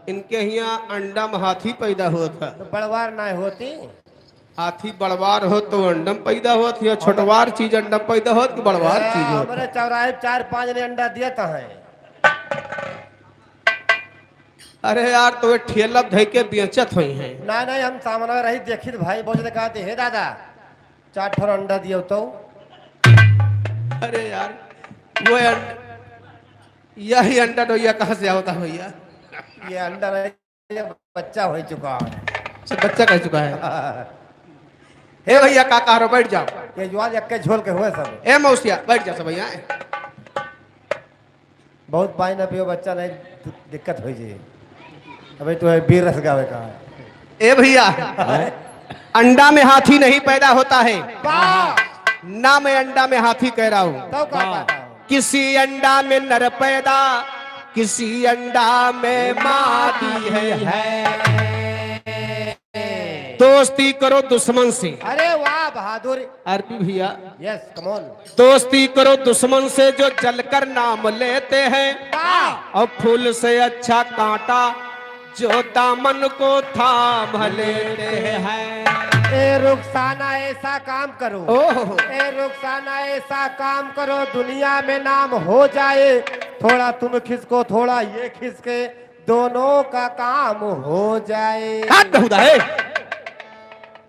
इनके हियाँ अंडा में हाथी पैदा होत है। तो बड़वार ना होती। हाथी बड़वार हो तो अंडम पैदा होत है, छोटवार चीज अंडम पैदा होत कि बड़वार ए, चीज होत? हमरे चौराहे पे चार पांच ने अंडा दिया तो है। अरे यार, तो वे ठेला धइ के बेचत होई हैं। ना, ना, हम सामने रही देखित भाई, बहुत कहते, "हे दादा, चार ठो अंडा दियो तो।" अरे यार, वो अंड-, यही अंडा डोइया कहाँ से आवता भैया? ये अंडा नहीं, ये बच्चा हो चुका है। अच्छा, बच्चा कह चुका है। हे भैया, का कह रहे हो? बैठ जाओ। ये जुआन एक के झोल के हुए सब। ए मौसिया, बैठ जाओ सब भैया। बहुत पानी ना पियो, बच्चा नहीं, दिक्कत हो जाए। अबे तो है बीर रस गावे का। ए भैया, हैं? अंडा में हाथी नहीं पैदा होता है, वाह! ना मैं अंडा में हाथी कह रहा हूँ। तो का वाह। कहता हूँ? किसी अंडा में नर पैदा, किसी अंडा में मादी है। दोस्ती करो दुश्मन से। अरे वाह बहादुर। आरपी भैया। Yes, come on। दोस्ती करो दुश्मन से जो जलकर नाम लेते हैं। वाह। और फूल से अच्छा कांटा जो दामन को थाम लेते हैं। ए रुखसाना ऐसा काम करो। ओहो। ए रुखसाना ऐसा काम करो, दुनिया में नाम हो जाए। थोड़ा तुम खिसको, थोड़ा ये खिसके, दोनों का काम हो जाए। हाथ दहुदा है।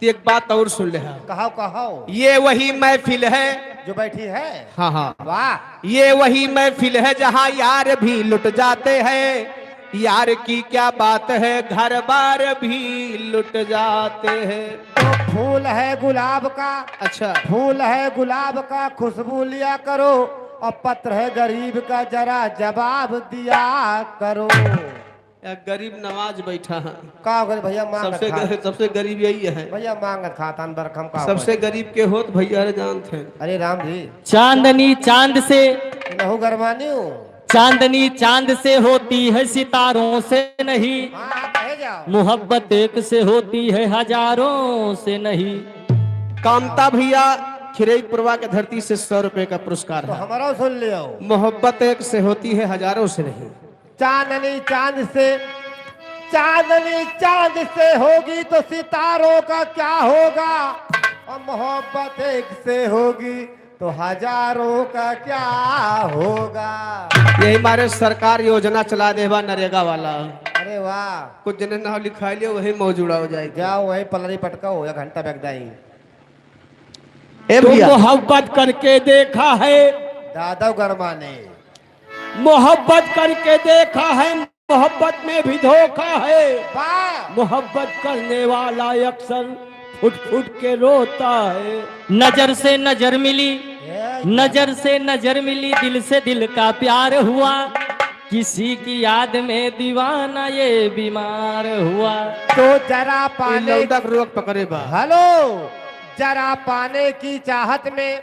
तो एक बात और सुन ले, हाँ। कहो, कहो। ये वही महफिल है। जो बैठी है। हाँ, हाँ। वाह। ये वही महफिल है जहाँ यार भी लुट जाते हैं। यार की क्या बात है, घर बार भी लुट जाते हैं। तो फूल है गुलाब का। अच्छा। फूल है गुलाब का, खुशबू लिया करो, और पत्र है गरीब का, जरा जवाब दिया करो। या गरीब नवाज बैठा है। का हो गइल भइया, मांगत सबसे खा। ग-, सबसे गरीब यही है। भइया मांगत खात हन बरखम का हो सबसे गइल? गरीब के होत भइया रे जानत हैं। अरे राम जी। चांदनी चांद से इनहू गरमानी हूँ। चांदनी चांद से होती है, सितारों से नहीं। हाँ, हाँ, कहे जाओ। मोहब्बत एक से होती है, हजारों से नहीं। कामता भइया खिरई पुरवा के धरती से सौ रुपए का पुरस्कार तो है। हमारा सुन लियो। मोहब्बत एक से होती है, हजारों से नहीं। चांदनी चांद से, चांदनी चांद से होगी तो सितारों का क्या होगा? और मोहब्बत एक से होगी तो हजारों का क्या होगा? यही मारे सरकार योजना चला दे बा नरेगा वाला। अरे वाह। कुछ जने नाव लिखाई लियो, वही मौजूदा हो जाएगी। जाओ वही पलरी पटकाओ, एक घंटा बैग दाई। ए तो भइया। मोहब्बत करके देखा है। दादा गरमाने। मोहब्बत करके देखा है, मोहब्बत में भी धोखा है। वाह। मोहब्बत करने वाला अक्सर फुट फुट के रोता है। नजर से नजर मिली, ए, नजर से नजर मिली, दिल से दिल का प्यार हुआ, किसी की याद में दीवाना ये बीमार हुआ। तो जरा ये पाने लौंडा के रोग पकड़े बा। हेलो, जरा पाने की चाहत में,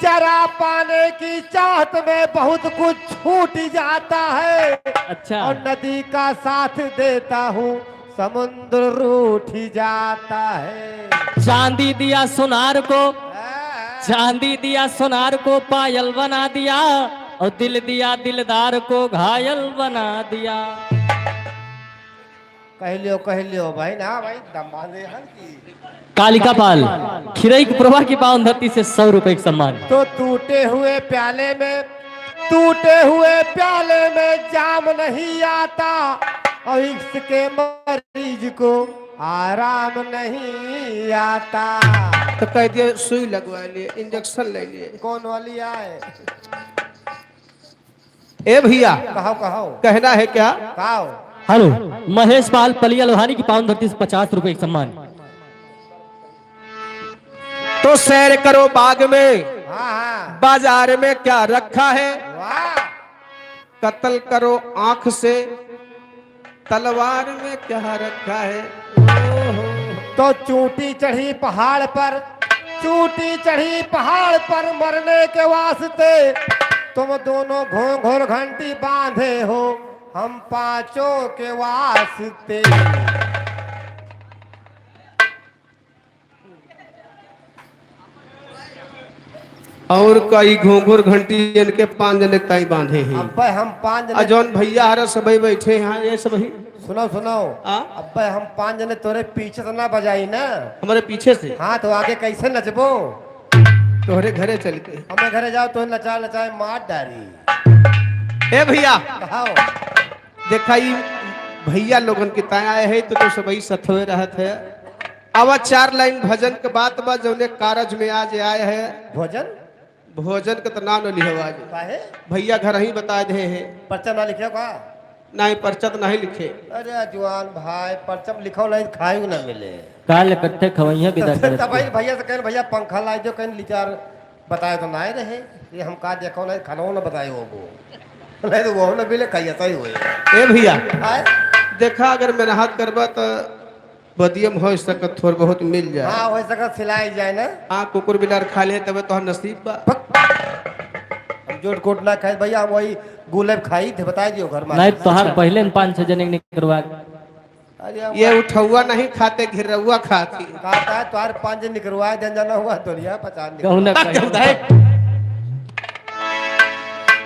जरा पाने की चाहत में बहुत कुछ छूट जाता है। अच्छा। और नदी का साथ देता हूँ, समुद्र रूठ जाता है। चांदी दिया सुनार को, हाँ। चांदी दिया सुनार को पायल बना दिया, और दिल दिया दिलदार को घायल बना दिया। कह लियो, कह लियो भाई, ना भाई, दम बांधे हन की। कालिका पाल, खिरई के प्रवाह की पावन धरती से सौ रुपए का सम्मान। तो टूटे हुए प्याले में, टूटे हुए प्याले में जाम नहीं आता, और इश्क के मरीज को आराम नहीं आता। तो कह दिए सुई लगवा लिए, इंजेक्शन ले लिए। कौन वाली आए? ए भइया, कहो, कहो। कहना है क्या? कहो। हेलो, महेश पाल पलिया लोहानी की पावन धरती से पचास रुपए का सम्मान। तो सैर करो बाग में, हाँ, हाँ। बाजार में क्या रखा है? वाह। कत्ल करो आँख से, तलवार में क्या रखा है? तो चोटी चढ़ी पहाड़ पर, चोटी चढ़ी पहाड़ पर मरने के वास्ते तुम दोनों घोंघोर घंटी बांधे हो, हम पांचों के वास्ते। और कई घोंघोर घंटी इनके पाँच जने ताई बांधे हैं। अब्बे हम पाँच जने आ जौन भइया हरा सबही बैठे हैं, ये सबही। सुनो, सुनो। आ? अब्बे हम पाँच जने तोरे पीछे से ना बजाई ना। हमारे पीछे से? हाँ, तो आगे कैसे नचबो? तोहरे घरे चल के। हमें घरे जाओ, तो नचा नचाए मार डारी। ए भइया। कहो। देखा, ई भइया लोगन के ताय आए हैं, तो, तो सबही सथवे रहत है। आवा चार लाइन भजन के बात बा, जौने कारज में आज आए हैं। भोजन? भोजन के तो नाम न लिहो आज। काहे? भइया घर ही बता दे हैं। पर्चा ना लिखे का? नहीं, पर्चा तो नहीं लिखे। अरे जवान भाई, पर्चा में लिखो नहीं, खाए ना मिले। काल इकट्ठे खवइया विदा तो करत तब के। भइया से कहें, "भइया पंखा लाई दो," कहीं लिचार बताए तो नाहीं रहे, ये हम का देखो ना, खानो ना बताए वो वो। नहीं तो वो ना मिले, खाइए सही हुए। ए भइया, आए? देखा अगर मेहनत करबा तो बदियम हो सकत थोड़ बहुत मिल जाए। हाँ, हो सकत सिलाई जाए ना। हाँ, कुकुर बिलार खा ले तबे तोहर नसीब बा। भक। हम जोट कोट ना खाए भइया, हम वही गुलेब खाई थे, बताए दियो घर में। नहीं, तोहार अच्छा। पहिले न पाँच छह जने के निकरवा। अरे ये अब उठौआ नहीं खाते, घिरौआ खाती। कहता है, "तोहार पाँच निकरवा जन जाना हुआ, तोरिया पचास निकरवा।" कहूँ ना कहीं।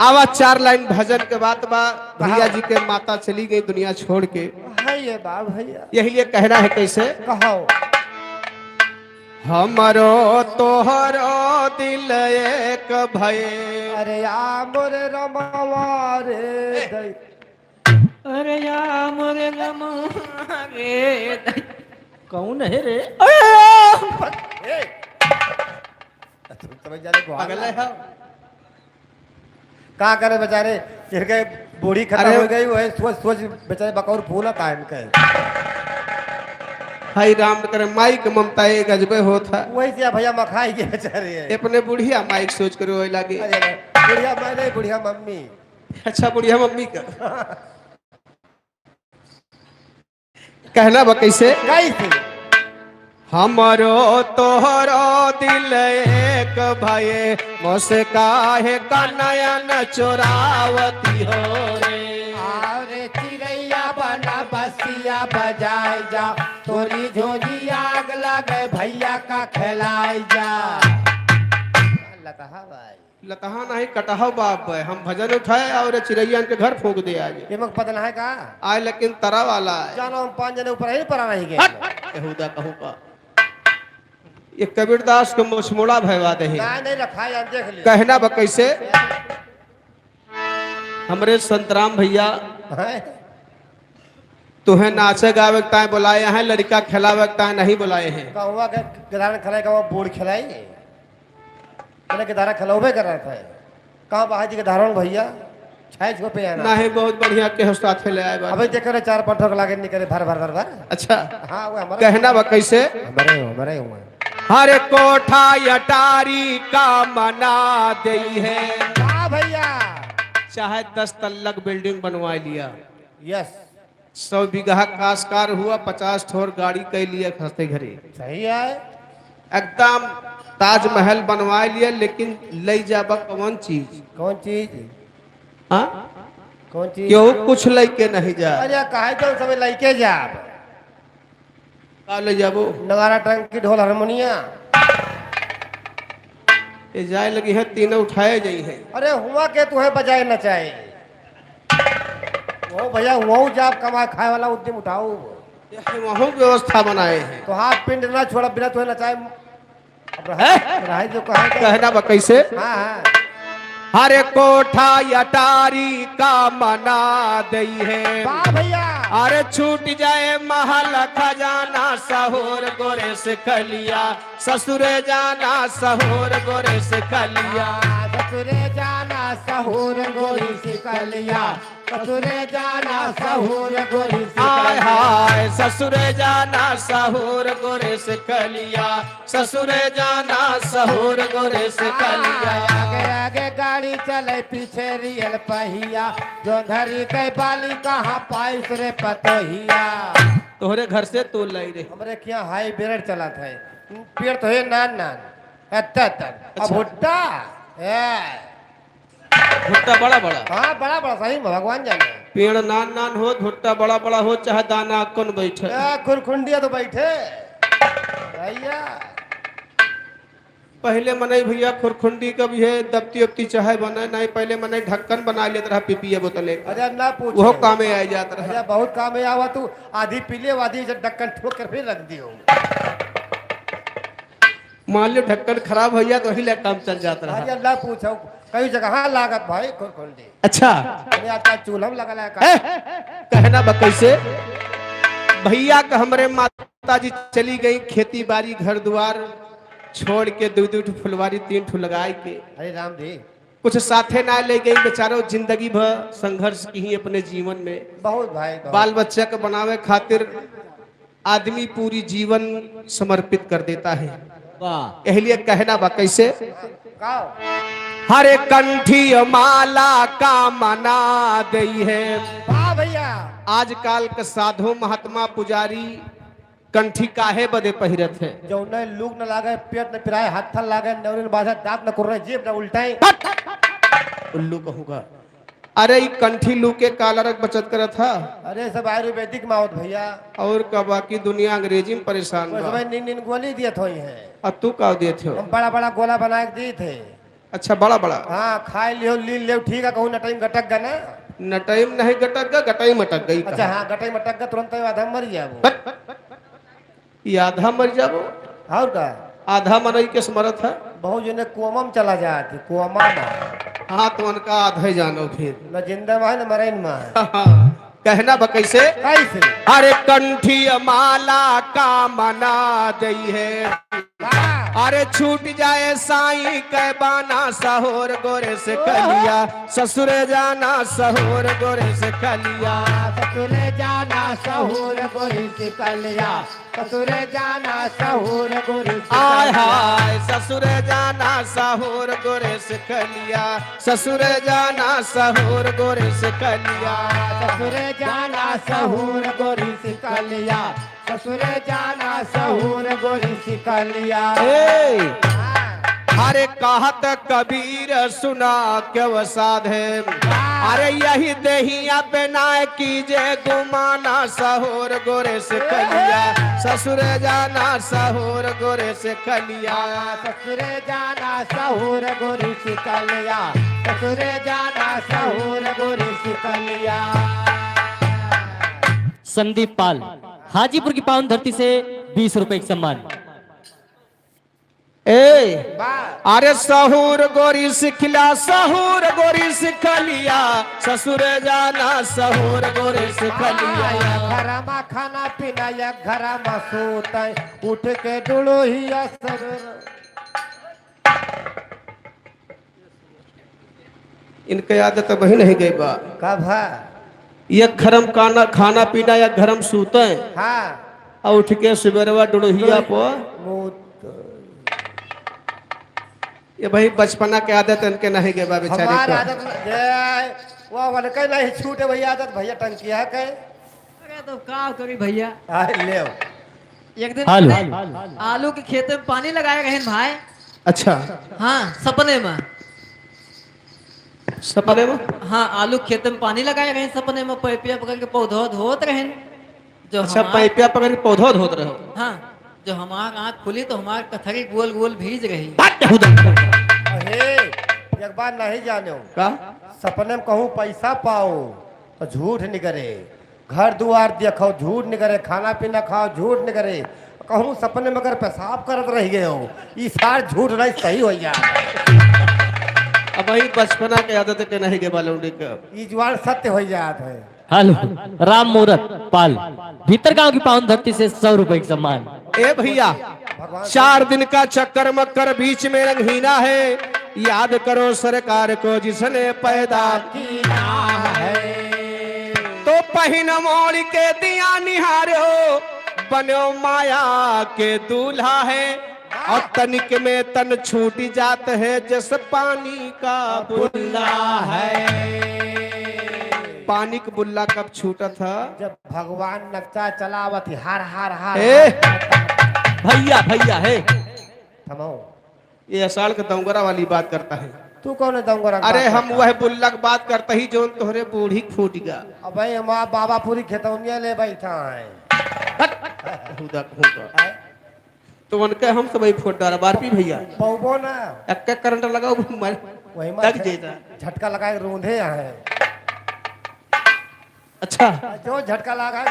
आवा चार लाइन भजन के बात बा, भइया जी के माता चली गई दुनिया छोड़ के। हाँ, ये बा भइया। यही लिए कहना है कैसे? कहो। हमरो तोहरो दिल एक भई। अरे या मोरे रमवा रे दई। अरे या मोरे रमवा रे दई। कौन है रे? अरे! ए! अच्छा, तो भाई जाने को पागल है, हाँ। का करे बेचारे, इनके बूढ़ी खत्म अरे हो गई, वही सोच, सोच बेचारे बकौर फूला था इनके। हाय राम करे, माई के ममता एक गजबे होत है। वही से भइया मखाई के बेचारे है। अपने बुढ़िया माई के सोच के रोए लागे। अरे, बुढ़िया माई नहीं, बुढ़िया मम्मी। अच्छा, बुढ़िया मम्मी का। कहना बा कैसे? कैसे? हमरो तोहरो दिल एक भये, मोसे काहे का नयन चोरावती हो रे। अरे चिरैया बना बसिया बजाए जा, तोरी झोंझी आग लगे भैया का खेलाए जा। लतहा भाई। लतहा नहीं, कटहा बाप है। हम भजन उठाए और चिरैया के घर फूंक दे आज। ये मग पता नहीं का? आए लेकिन तरा वाला है। जानो हम पाँच जने ऊपर ही परा नहीं गए। हट! यहूदा कहूँ का। ये कबीरदास को मुछमुड़ा भयवा दे। नहीं, नहीं रखा है, देख लियो। कहना बा कैसे? हमरे संतराम भैया हैं? तुहें नाचे गावे के ताय बुलाए हैं, लड़का खिलावे के ताय नहीं बुलाए हैं। कहवा के गधारन खिलाई, कहवा बूढ़ खिलाई? मैंने गधारा खिलौबे कर रहा था। कहाँ बाहर जी गधारन भैया? छाई छो पे आना। नहीं, बहुत बढ़िया के साथे ले आए बा। अबे देख रे, चार पाँच ठोक लागे निकले भर भर भर भर। अच्छा। हाँ, वो हमारा कहना बा कैसे? हमारे, हमारे हुआ। हर कोठा अटारी का मना देई है। वाह भैया। चाहे दस तल्लक बिल्डिंग बनवा लिया। यस। सौ बीघा कासकार हुआ, पचास ठोर गाड़ी कई लिए खसते घरे। सही है। एकदम ताजमहल बनवा लिए, लेकिन ले जाबा कौन चीज? कौन चीज? हाँ? कौन चीज? केहू कुछ लेके नहीं जा। अरे काहे तो सब लेके जाब? का ले जाबो? नगारा, टंकी, ढोल, हारमोनिया। ये जाए लगी है, तीनों उठाए जाई है। अरे हुआ के तुहे बजाए नचाए। वो भैया, वो जाब कमाए खाए वाला उद्यम उठाओ। ये वहू व्यवस्था बनाए हैं। तो हाँ, पिंड ना छोड़ा बिना तुहे नचाए। अब रह-, हैं? रहे जो कहे तो। कहना बा कैसे? हाँ, हाँ। हर कोठा अटारी का मना दई है। वाह भैया। अरे छूट जाए महल खजाना सहूर गोरे से कलिया, ससुरे जाना सहूर गोरे से कलिया। हाँ, ससुरे जाना सहूर गोरी से कलिया। ससुरे जाना सहूर गोरी से हाय कलिया। हाय, ससुरे जाना सहूर गोरे से कलिया, ससुरे जाना सहूर गोरे से कलिया। आगे आगे गाड़ी चले, पीछे रियल पहिया, जो धरी के बाली कहाँ पाइस रे पतोहिया। तोहरे घर से तोल लाई रे। हमरे किहाँ हाई ब्रेड चलत है, पेड़ तो है नान नान, अत्ता अत्ता। अब अच्छा। भुट्टा, ए। भुट्टा बड़ा बड़ा। हाँ, बड़ा बड़ा, सही में, भगवान जाने। पेड़ नान नान हो, भुट्टा बड़ा बड़ा हो, चाहे दाना कौन बैठे। ए, खुरखुंडिया तो बैठे। भैया। पहले मनई भैया खुरखुंडी का भी है, दबती उबती चाहे बने, नहीं पहले मनई ढक्कन बना लेत रहा पीपिया बोतले का। अरे ना पूछो। वो कामे आ जात रहा। अरे बहुत कामे आवा तू, आधी पी ले, आधी से ढक्कन ठोक कर फिर रख दियो। मान लो ढक्कन खराब हो गया तो वही ले काम चल जात रहा। अरे ना पूछो, कई जगह लागत भाई खुरखुंडी। अच्छा। अरे आजकल चूल्हा में लगल है का? ए, कहना बा कैसे? भैया का हमरे माता जी चली गई खेती बाड़ी घर द्वार छोड़ के, दू दू ठो फुलवारी तीन ठो लगाए के। अरे राम जी। कुछ साथे ना ले गई, बेचारो जिंदगी भर संघर्ष की ही अपने जीवन में। बहुत भाई, बहुत। बाल बच्चा के बनावे खातिर आदमी पूरी जीवन समर्पित कर देता है। वाह। यही लिए कहना बा कैसे? का? हरे कंठी माला का मना दई है। वाह भैया। आजकल के साधु महात्मा पुजारी कंठी काहे बदे पहिरत है? जौने लूक न लागे, पेट न पिराए, हाथ न लागे, नेवरी न बाझे, दांत न कुर्रे, जीभ न उल्टाए। हट! उल्लू कहूँगा। अरे, ई कंठी लू के काला रंग बचत करत ह। अरे, सब आयुर्वेदिक में आवत भैया। और का, बाकी दुनिया अंग्रेजी में परेशान बा। वैसे नीन नीन गोली दियत होई है। आ तू का दियत हो? हम बड़ा बड़ा गोला बना के दी थे। अच्छा, बड़ा बड़ा। हाँ, खाए लियो, लीन लियो, ठीक है, कहूँ नटई में गटक गए ना। नटई में नहीं गटक गए, गटई में अटक गई अच्छा, कहा। हाँ, गटई में अटक गए, तुरंत आधा मर जाबो। हट। ये आधा मर जाबो। और का? आधा मनई के स्मरत है। बहुत जने कोमा में चला जात है, कोमा में। हाँ, तो उनका आधा ही जानो फिर। न जिंदा में है, न मरे में है। कहना बा कैसे? कैसे? अरे कंठी माला का मना दई है। हाँ। अरे छूट जाए साईं के बाना सहोर गोरे से कलिया, ससुरे जाना सहोर गोरे से कलिया। ससुरे जाना सहूर गोरी सिकलिया, ससुरे जाना सहूर गोरी सिकलिया। आय हाय, ससुरे जाना सहूर गोरी सिकलिया, ससुरे जाना सहूर गोरी सिकलिया। ससुरे जाना सहूर गोरी सिकलिया, ससुरे जाना सहूर गोरी सिकलिया। ए, अरे कहत कबीर सुना क्यों साधे, अरे यही देहिया पे ना कीजे गुमाना सहूर गोरी सिकलिया, ससुरे जाना सहूर गोरी सिकलिया। ससुरे जाना सहूर गोरी सिकलिया, ससुरे जाना सहूर गोरी सिकलिया। संदीप पाल, हाजीपुर की पावन धरती से बीस रुपए का सम्मान। ए, वाह। अरे सहूर गोरी सिखला, सहूर गोरी सिखलिया, ससुर जाना सहूर गोरी सिखलिया। वाह, एक घर मा खाना पीना, एक घर मा सूत, उठ के डुड़ोहिया ससुर। इनके आदत अबहीं नहीं गई बा। का भा? एक घर मा खाना, खाना पीना, एक घर मा सूते। हाँ। और उठ के सुबेरवा डुड़ोहिया पर मूत। ये भाई बचपना के आदत इनके नहीं गई बा बेचारे हमार का। आदत न-, ये, वो उनके नहीं छूटे भैया आदत, भैया टंकिया के। अरे तो का करी भैया? आय, ले आओ। एक दिन हेलो। आलू के खेत में पानी लगाए गए हैं भाई। अच्छा। हाँ, सपने में। सपने में? हाँ, आलू के खेत में पानी लगाए गए हैं सपने में, पैपिया पकड़ के पौधा धोत रहे। जो अच्छा, हमार पैपिया पकड़ के पौधा धोत रहे हो? हाँ, जो हमार आँख खुली तो हमार कथरी गोल गोल भीज रही। बात नहीं उधर। अहे, एक बात नहीं जाने हो। का? सपने में कहूँ पैसा पाओ तो झूठ निकरे। घर दुआर देखो, झूठ निकरे, खाना पीना खाओ, झूठ निकरे। कहूँ सपने में अगर पेशाब करत रह गए हो, ई सार झूठ नहीं सही हो जात। अबहीं बचपना के आदत के नहीं गई बा लौंडी के। ई जुआन सत्य हो जात है। हेलो, राम मूरत पाल, भीतर गांव की पावन धरती से सौ रुपए का सम्मान। ए भैया, चार दिन का चक्कर मक्कर बीच में रंगहीना है, याद करो सरकार को जिसने पैदा किया है। तो पहिन मोड़ के दिया निहारो, बनो माया के दूल्हा है, और तनिक में तन छूट जात है, जस पानी का बुल्ला है। पानी का बुल्ला कब छूटत है? जब भगवान नक्शा चलावत ही, हार, हार, हार, ए, हार। भैया, भैया, हे। थमाओ। ये असाड़ के दौंगरा वाली बात करता है। तू कौन है दौंगरा की अरे, बात हम करता वह है? बुल्ला की बात करता ही, जौन तोहरे बूढ़ी फूट गया। अबे, हमार बाबापुरी खेतौनिया ले बैठा है। हट, हूँ दा, हूँ दा। हैं? तो उनके हम सब ही फोड़ डारा, बारपी भैया। पौबो ना। एक एक करंट लगाओ, मार, वही मार लग झट-, जाता। झटका लगा के रोंधे यहाँ है। अच्छा। जो झटका लगा,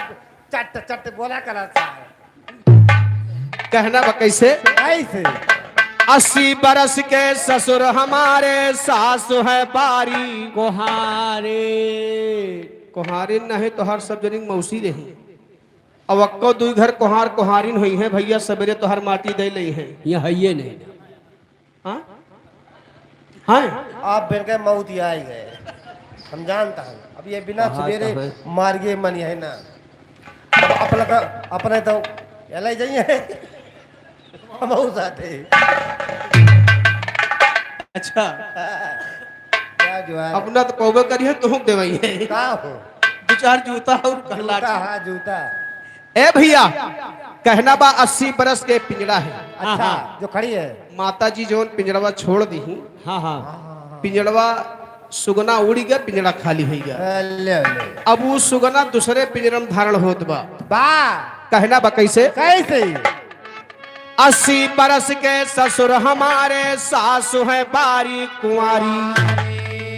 चट चट बोला करा था। कहना बा कैसे? कैसे? अस्सी बरस के ससुर हमारे, सास है बारी। कोहारे। कोहारे नहीं तो हर सब जनी मौसी रही। अब अक्को दुई घर कोहार कोहारिन होइहैं भैया, सबेरे तोहार माटी दे लेइहैं। यहाँ है ये नहीं। हाँ? हाँ? आप बेर के मौत ही आए गए। हम जानता हूँ। अब ये बिना कहाँ सबेरे कहाँ? मार गए मन है ना। अब अपना तो, अपने तो ये ले जाइए। हम और साथे। अच्छा। क्या जो है? अपना तो पौबे करिए, तुहूँ देवइहैं। का हो? दो चार जूता और कहला जूता, हाँ, जूता। ए भैया, कहना बा अस्सी बरस के पिंजड़ा है। अच्छा, हाँ, हाँ। जो खड़ी है। माता जी जौन पिंजड़वा छोड़ दी। हाँ, हाँ। पिंजड़वा सुगना उड़ी गया, पिंजड़ा खाली होई गया। ए, ले, ले। अब वो सुगना दूसरे पिंजड़ा में धारण होत बा। बा। कहना बा कैसे? कैसे? अस्सी बरस के ससुर हमारे, सासु है बारी कुंवारी।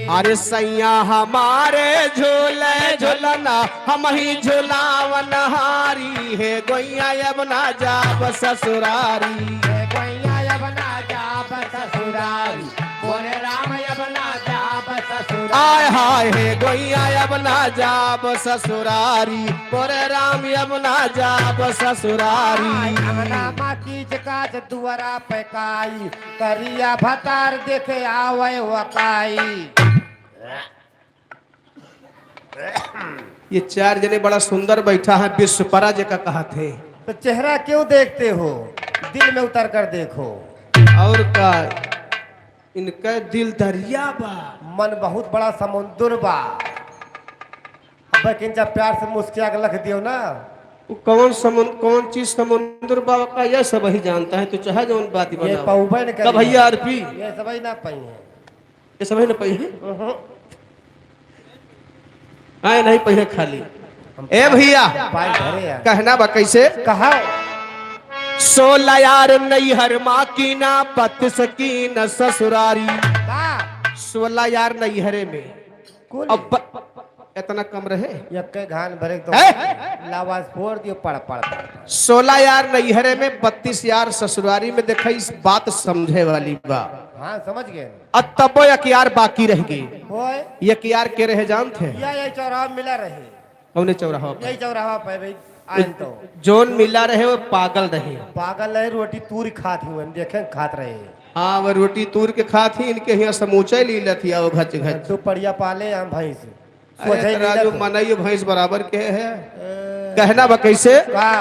अरे सैया हमारे झूले झुलना, हमहीं झुलावन हारी। हे गोइया अब ना जाब ससुरारी। हे गोइया अब ना जाब ससुरारी। मोरे राम अब ना जाब ससुरारी। आय हाय हे गोइया अब ना जाब ससुरारी। मोरे राम अब ना जाब ससुरारी। आय अंगना मा कीच काच दुआरा पे काई, करिया भतार देखे आवे वकाई। ये चार जने बड़ा सुंदर बैठा है, विश्वपरा जेका कहत है। तो चेहरा क्यों देखते हो, दिल में उतर कर देखो। और का, इनका दिल दरिया बा। मन बहुत बड़ा समुंदर बा। अब लेकिन जब प्यार से मुस्किया के लख दियो ना। वो कौन समुन-, कौन चीज समुंदर बा का, यह सब ही जानता है, तो चाहे जौन बात ये बनाओ। पौबे न कब करी। भैया आरपी? ये सब ही ना पाई है। ये सब ही ना पाई है? उहुं। आए नहीं पाई है खाली। हम ए भैया, पाई धरे यार। कहना बा कैसे? कहा? सोलह यार नैहर मा कीना, बत्तीस कीना ससुरारी। बा। सोलह यार नैहरे में। कुल? अब ब-, इतना कम रहे? यक्के घान भरे तो हैं? लावाज फोड़ दियो, पड़, पड़, पड़। सोलह यार नैहरे में, बत्तीस यार ससुरारी में। देखा, इस बात समझे वाली बा। हाँ, समझ गए। अब तबो एक यार बाकी रह गई। होय। एक यार के रहे जानत है? या, या चौराहा मिला रहे। कौने चौराहा पे? यही चौराहा पे भाई, आए तो। जौन मिला रहे, वो पागल रहे। पागल रहे, रोटी तूर खात ही, हम देखें खात रहे। हाँ, वो रोटी तूर के खात ही, इनके हियाँ समूचा ही लीलत ही, आओ घच घच। दो पड़िया पाले हम भैंस। अरे, सोझे ही तराजू लीलत हो। मनई भैंस बराबर के है। ए। कहना बा कैसे? का?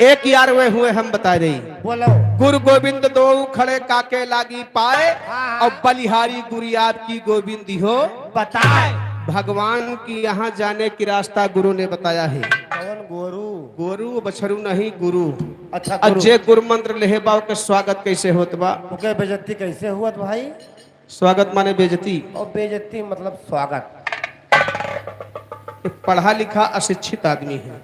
एक यार वे हुए हम बता रही। बोलो। गुरु गोविंद दो खड़े काके लागी पाए, हाँ, हाँ। और बलिहारी गुरु आपकी गोविंद हो बताए। भगवान की यहाँ जाने की रास्ता गुरु ने बताया है। कौन गुरु? गुरु बछरू नहीं, गुरु। अच्छा, और गुरु। जे गुरु मंत्र लेहे बा, ओके स्वागत कैसे होत बा? ओके बेइज्जती कैसे हुआ भाई? स्वागत माने बेइज्जती। और बेइज्जती मतलब स्वागत। ये पढ़ा लिखा अशिक्षित आदमी है।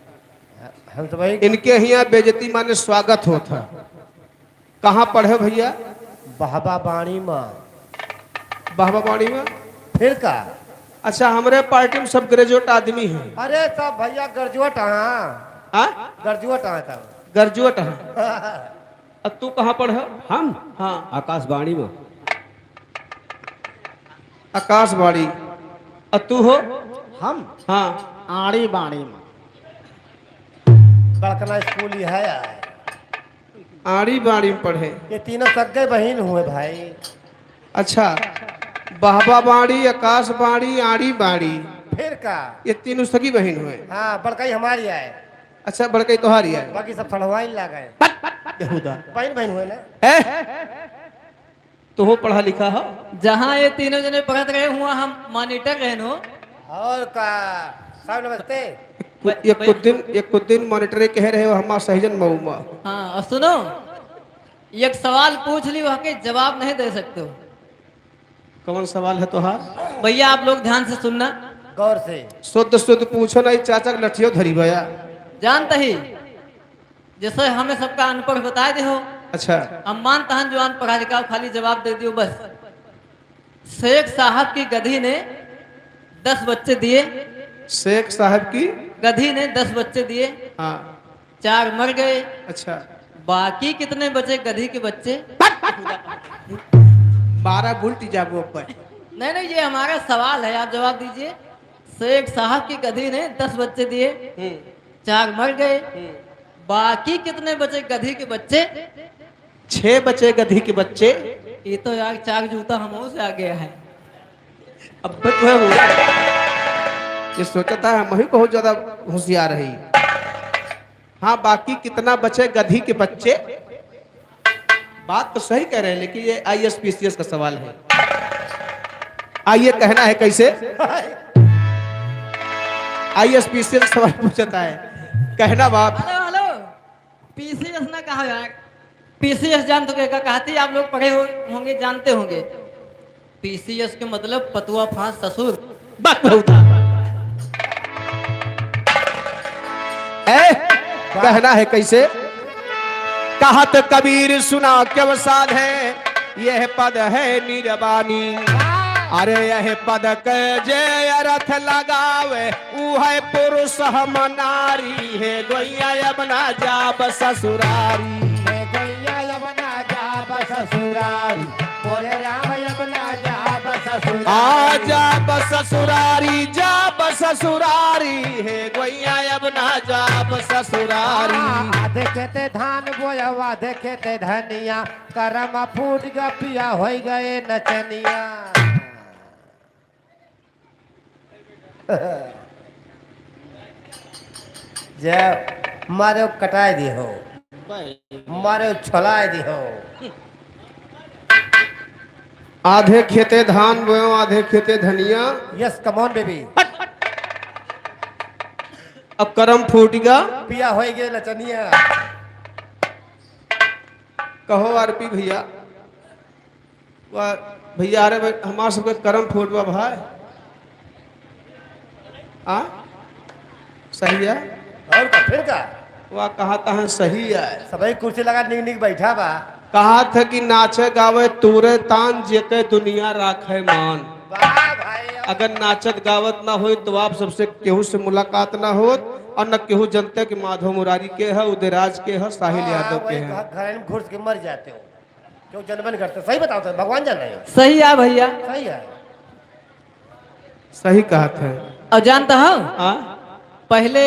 हम तो भाई इनके हियाँ बेइज्जती माने स्वागत होत है। कहाँ पढ़े भैया? बहबा बाणी मा। बहबा बाणी मा? फिर का? अच्छा, हमरे पार्टी में सब ग्रेजुएट आदमी हैं। अरे, सब भैया ग्रेजुएट हैं। हाँ? ग्रेजुएट हैं सब। ग्रेजुएट हैं। अब तू कहाँ पढ़े? हम? हाँ। आकाशवाणी मा। आकाशवाणी। अ तू हो? हम? हाँ। आड़ी बाड़ी मा। बड़कना स्कूल ही है यार। आड़ी बाड़ी में पढ़े। ये तीनों सगे बहिन हुए भाई। अच्छा, बहबा बाड़ी, आकाश बाड़ी, आड़ी बाड़ी। फिर का? ये तीनों सगी बहिन हुए। हाँ, बड़कई हमारी है। अच्छा, बड़कई तोहारी है। बाकी सब सड़वाइन लागे। बेहुदा। बहिन बहिन हुए ना। हैं? तोहो पढ़ा लिखा हो? जहाँ ये तीनों जने पढ़त रहे, हुआँ हम मॉनिटर रहन हो। और का? साहब नमस्ते। एक कुछ दिन, एक कुछ दिन मॉनिटरे कहे रहे हो, हमार सही जन मऊ मा। हाँ, और सुनो, एक सवाल पूछ ली, वहाँ के जवाब नहीं दे सकते हो। कौन सवाल है तोहार? भैया, आप लोग ध्यान से सुनना। गौर से। शुद्ध शुद्ध पूछो, नहीं चाचा के लठियो धरी भैया। जानता ही। जैसे हमें सबका अनपढ़ बताए दे हो। अच्छा। हम मानता हन जो अनपढ़ा लिखा हो, खाली जवाब दे दियो बस। शेख साहब की गधी ने दस बच्चे दिए। शेख साहब की? गधी ने दस बच्चे दिए। हाँ। चार मर गए। अच्छा। बाकी कितने बचे गधी के बच्चे? बारह बुल्टी जाबो पर। नहीं, नहीं, ये हमारा सवाल है, आप जवाब दीजिए। शेख साहब की गधी ने दस बच्चे दिए। हम्म। चार मर गए। हम्म। बाकी कितने बचे गधी के बच्चे? छह बचे गधी के बच्चे। ये तो यार चार जूता हमहू से आगे है। अब तो है वो। ये सोचता है हम ही बहुत ज्यादा होशियार है। हाँ, बाकी कितना बचे गधी के बच्चे? बात तो सही कह रहे हैं, लेकिन ये आईएएस पीसीएस का सवाल है। आइए, कहना है कैसे? आईएएस पीसीएस का सवाल पूछता है, कहना बाप। हेलो, हेलो, पीसीएस ना कहा यार, पीसीएस जान तो क्या कहती, आप लोग पढ़े हो, होंगे, जानते होंगे। पीसीएस के मतलब पतुआ फांस ससुर। बक बहुता। ए, कहना है कैसे? कहत कबीर सुना क्यों साध है, यह पद है निरबानी। अरे यह पद के जे अर्थ लगावे, ऊ है पुरुष हम नारी है, गोइया अब ना जाब ससुरारी। हे गोइया अब ना जाब ससुरारी, बोले राम अब ना जाब ससुरारी। आ जाब ससुरारी, जाब ससुरारी, हे गोइया अब ना जाब ससुरारी। आ, आधे खेते धान बोया, आधे खेते धनिया, करम फूट ग पिया, होई गए नचनिया। जय, मारे कटाए दिहो, मारे छोलाए दिहो। आधे खेते धान बोयो, आधे खेते धनिया। Yes, come on, baby। अब करम फूटिगा। पिया होइगे नचनिया। कहो आरपी भइया। वाह, भइया, अरे भाई, हमार सबके करम फूट बा भाई। आ? सही है? और का, फिर का? वाह, कहा तहाँ सही है। सबही कुर्सी लगा निक निक बैठा बा। कहा था कि नाचे गावे तूरे तान, जेके दुनिया राखे मान। वाह भाई, वाह। अगर नाचत गावत ना होई तो आप सबसे केहू से मुलाकात ना होत और न केहू जनते कि माधव मुरारी के है, उदयराज के है, साहिल हाँ, यादव के वही है। घ-, घर में घुस के मर जाते हो। क्यों जनबे नहीं करते? सही बताओ तो, भगवान जान रहे हो। सही है भइया। सही है। सही कहत है। और जानता हो? हाँ? पहले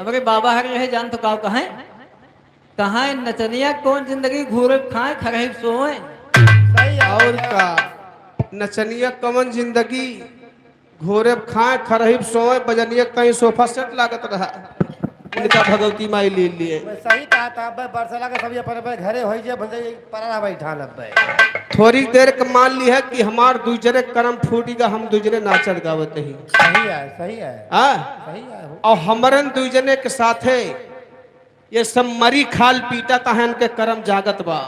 हमरे बाबा हर रहे, जान तो काव कहें? कहाँ नचनिया कौन जिंदगी, घूरे खाए खरही सोए। सही है और भइया। का नचनिया कौन जिंदगी, घोरे खाए खरही सोए, बजनिया कहीं सोफा सेट लागत रहा। इनका भगवती माई ले लिए। मैं सही कहा था, अब बरसला के सभी अपन अपन घरे होई जे, भंजे परा बैठा न बे। थोड़ी देर के मान ली है कि हमार दुई जने करम फूटी का, हम दुई जने नाचत गावत ही। सही है, सही है। हाँ? सही है हो। और हमरन दुई जने के साथे ये सब मरी खाल पीटा तहन के करम जागत बा,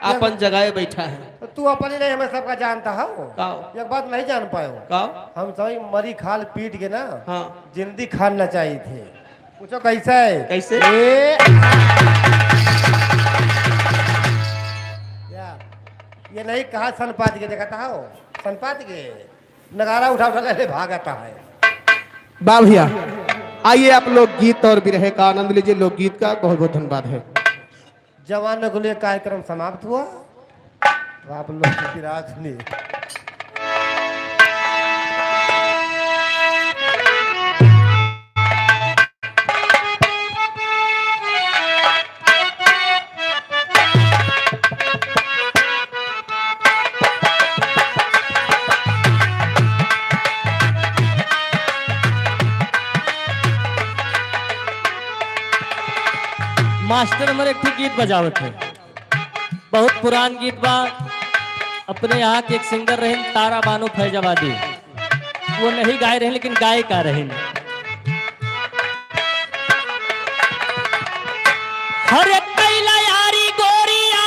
आपन जगाए बैठा है। तो तू अपन ही नहीं, हमें सबका जानता हो। काओ? एक बात नहीं जान पायो। काओ? हम सभी मरी खाल पीट के ना, हाँ। जिंदी खान नचाई थे। पूछो कैसे? कैसे? ए, या, ये नहीं कहा सनपात के, देखता हो सनपात के। नगारा उठा उठा के भागता है। वाह भइया, आइए आप लोग गीत और बिरहे का आनंद लीजिए। लोकगीत का बहुत बहुत धन्यवाद है। जवानों के लिए कार्यक्रम समाप्त हुआ। तो आप लोग की रात सुनिए। मास्टर हमर एक ठे गीत बजावत है, बहुत पुरान गीत बा। अपने यहाँ के एक सिंगर रहिन तारा बानो फैजाबादी, वो नहीं गाए रहिन लेकिन गाए का रहिन। हरे कैला यारी गोरिया,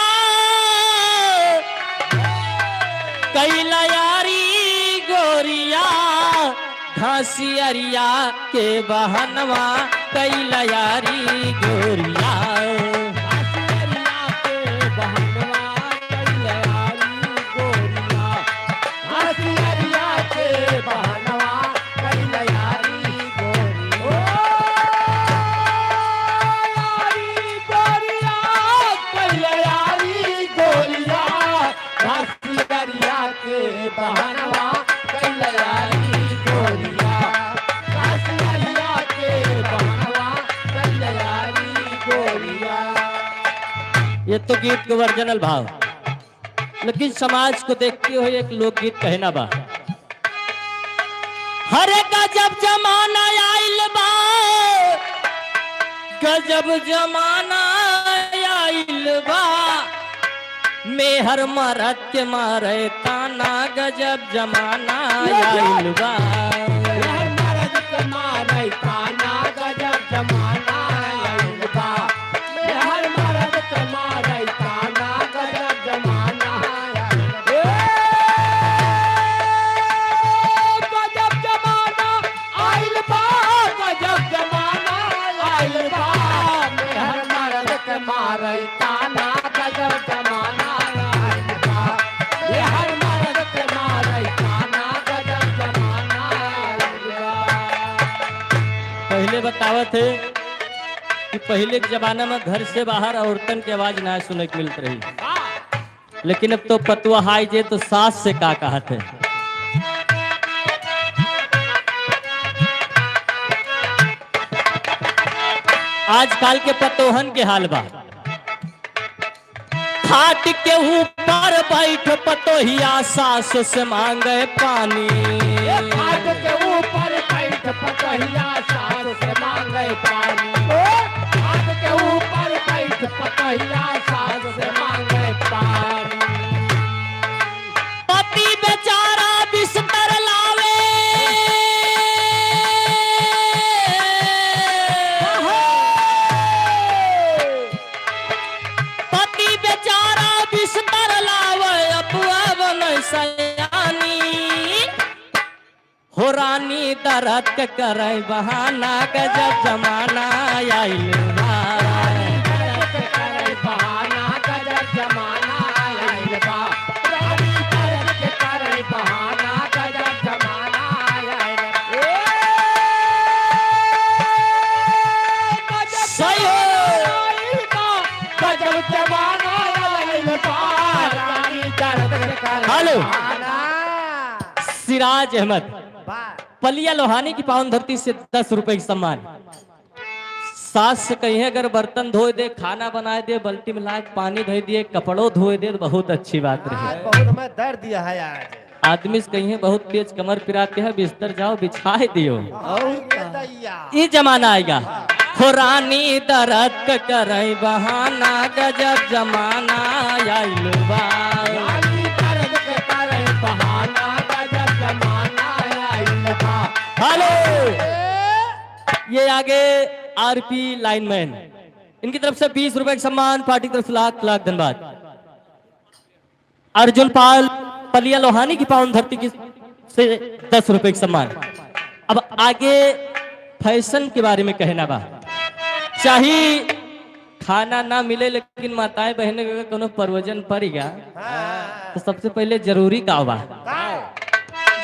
कैला यारी गोरिया, घासियरिया के बहनवा, कैला यारी गोरिया। घासियरिया के बहनवा, कैला यारी गोरिया। घासियरिया के बहनवा, कैला यारी गोरिया। ओ, यारी गोरिया, कैला यारी गोरिया। घासियरिया के बहनवा, कैला यारी गोरिया। घासियरिया के बहनवा, कैला यारी गोरिया। ये तो गीत के ओरिजिनल भाव, लेकिन समाज को देखते हुए एक लोकगीत कहना बा। हरे गजब जमाना आइल बा, गजब जमाना आइल बा, मेहर मरद के मारे ताना, गजब जमाना आइल बा। मेहर मरद के मारे ताना, गजब जमाना आइल बा। मेहर मरद के मारे ताना, गजब जमाना आइल बा। ए, गजब जमाना आइल बा, गजब जमाना आइल बा। मेहर मरद के मारे ताना, गजब जमाना आइल बा। मेहर मरद के मारे ताना, गजब जमाना आइल बा। पहिले बतावत है कि पहिले के जमाना में घर से बाहर औरतन के आवाज ना सुने के मिलत रही, लेकिन अब तो पतोह आई जे तो सास से का कहत है। आजकल के पतोहन के हाल बा, खाट के ऊपर बैठ पतोहिया सास से मांगे पानी। ए, खाट के ऊपर बैठ पतोहिया सास से मांगे पानी। ओ, सयानी। हो रानी दरद के करे बहाना, गजब जमाना आइल बा। सही हो। हेलो। सिराज अहमद, वाह। पलिया लोहानी की पावन धरती से दस रुपए की सम्मान। सास से कहिए, अगर बर्तन धोए दे, खाना बनाए दे, बाल्टी में लाके पानी धइ दिए, कपड़ो धोए दे, तो बहुत अच्छी बात रही। आज बहुत हमें दर्द दिया है आज। आदमी से कहिए, बहुत तेज कमर पिराते हैं, बिस्तर जाओ बिछाए दियो। और ये दैया। ई जमाना आएगा। हो रानी दरद के करई बहाना, गजब जमाना आइल बा। रानी दरद के करई बहाना, गजब जमाना आइल बा। हेलो। ये आगे आरपी लाइनमैन, इनकी तरफ से बीस रुपए का सम्मान, पार्टी की तरफ से लाख लाख धन्यवाद। अर्जुन पाल, पलिया लोहानी की पावन धरती की से दस रुपए का सम्मान। अब आगे फैशन के बारे में कहना बा। चाहे खाना ना मिले, लेकिन माताएं बहनें के कोनो परोजन पड़िगा, हाँ। तो सबसे पहले जरूरी का बा? का?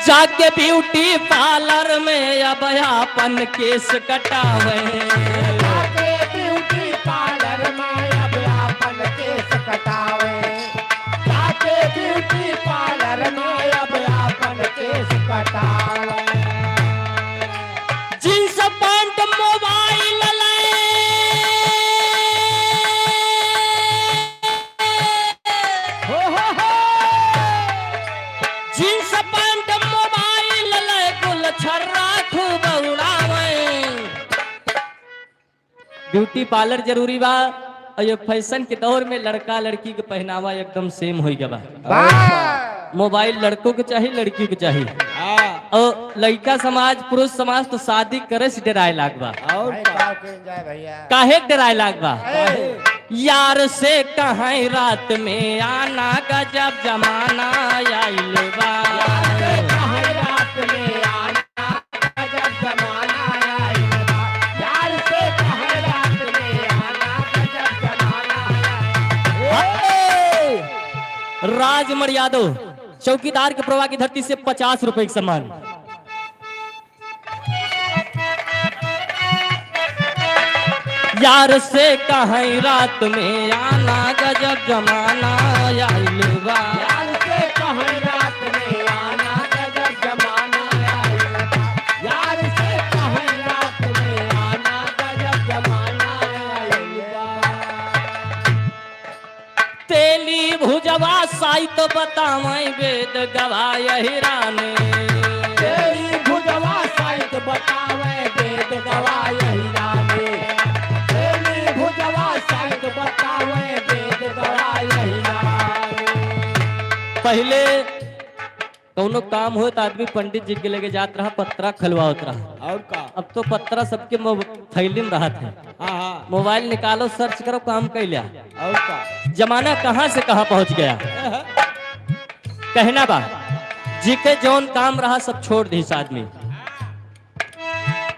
जाके ब्यूटी पार्लर में अब आपन केस कटावे। जाके ब्यूटी पार्लर में अब आपन केस कटावे। जाके ब्यूटी पार्लर में अब आपन केस कटावे। जींस पैंट मोबाइल ले। हो, हो, हो। जींस पैंट मोबाइल ले कुल छर्रा खूब उड़ावे। ब्यूटी पार्लर जरूरी बा। और ये फैशन के दौर में लड़का लड़की के पहनावा एकदम सेम हो गया बा। वाह। मोबाइल लड़कों के चाही, लड़की के चाही। हाँ। और लड़का समाज, पुरुष समाज तो शादी करे से डराए लाग बा। और भाई, का? का कइल जाए भैया? काहे के डराए लाग बा? काहे? यार से कहें रात में आना, गजब जमाना आइल बा। यार से कहें रात में आना, गजब जमाना आइल बा। यार से कहें रात में आना, गजब जमाना आइल बा। हे! राजमर यादव, चौकीदार के प्रवाह की धरती से पचास रुपए का सम्मान। यार से कहें रात में आना, गजब जमाना आइल बा। यार से कहें रात में आना, गजब जमाना आइल बा। यार से कहें रात में आना, गजब जमाना आइल बा। तेली भुजवा साइत बतावै वेद गवाह यही रानी। तेली भुजवा साइत बतावै वेद गवाह यही रानी। तेली भुजवा साइत बतावै वेद गवाह यही रानी। पहिले कौनो काम होए त आदमी पंडित जी के लगे जात रहा, पत्रा खलवावत रहा। और का? अब तो पत्रा सबके मोब-, थैली में रहत है। हाँ, हाँ। मोबाइल निकालो, सर्च करो, काम कइल्या। और का? जमाना कहाँ से कहाँ पहुँच गया। कहना बा, जी के जौन काम रहा, सब छोड़ दिहिस आदमी।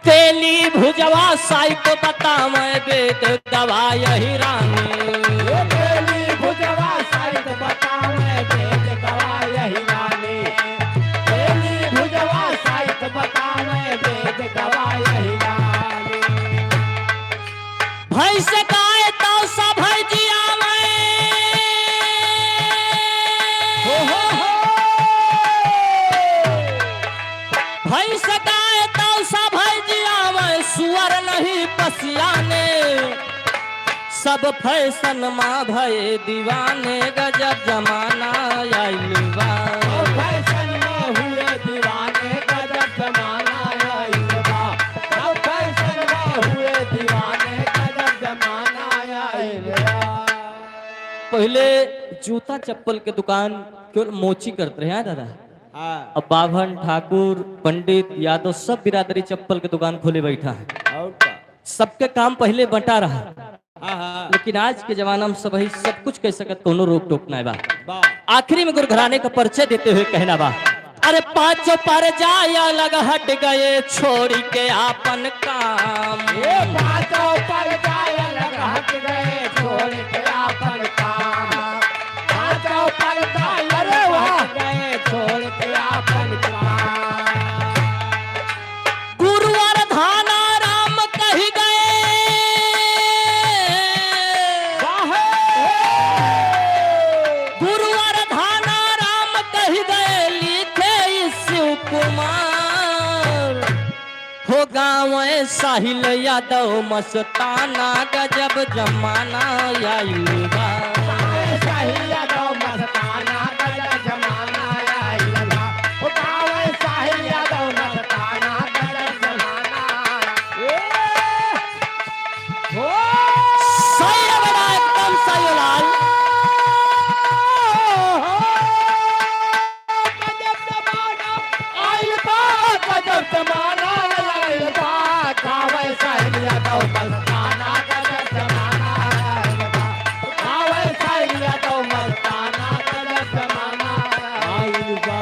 तेली भुजवा साइत बतावै वेद गवाह यही रानी। ओ तेली भुजवा साइत बतावै वेद गवाह यही रानी। तेली भुजवा साइत बतावै वेद गवाह यही रानी। भैंस गाय तौ सभै जियावै। हो, हो, हो। भैंस गाय तौ सभै जियावै, सुअर नहीं पसियाने। सब फैशन मा भए दीवाने, गजब जमाना आइल बा। सब फैशन मा हुए दीवाने, गजब जमाना आइल बा। सब फैशन मा हुए दीवाने, गजब जमाना आइल बा। पहिले जूता चप्पल के दुकान केवल मोची करत रहे, हाँ दादा? हाँ। अब बाभन, ठाकुर, पंडित, यादव सब बिरादरी चप्पल के दुकान खोले बैठा है। और का? सबके काम पहिले बंटा रहा। हाँ, हाँ। लेकिन आज के जमाना में सबही सब कुछ कह सकत, कौनो रोक टोक नाय बा। वाह। आखिरी में गुरु घराने का परिचय देते हुए कहना बा, अरे पाँचों परजा अलग हट गए छोड़ के आपन काम। ए, पाँचों परजा अलग हट गए छोड़ के आपन काम। पाँचों परजा अलग, अरे वाह, हट गए छोड़ के आपन काम। गुरु वरदाना राम कहि गए। वाह। गुरु वरदाना राम कहि गए, लिखे शिव कुमार। हो गावे साहिल यादव मस्ताना, गजब जमाना आइल बा। गावे साहिल यादव मस्ताना, गजब जमाना आइल बा। ओ गावे साहिल यादव मस्ताना, गजब जमाना। ए! हो! सही है बेटा, एकदम सही है लाल। गजब जमाना आइल बा, गजब जमाना आइल बा। गावे साहिल यादव मस्ताना, गजब जमाना आइल बा। गावे साहिल यादव मस्ताना, गजब जमाना आइल बा।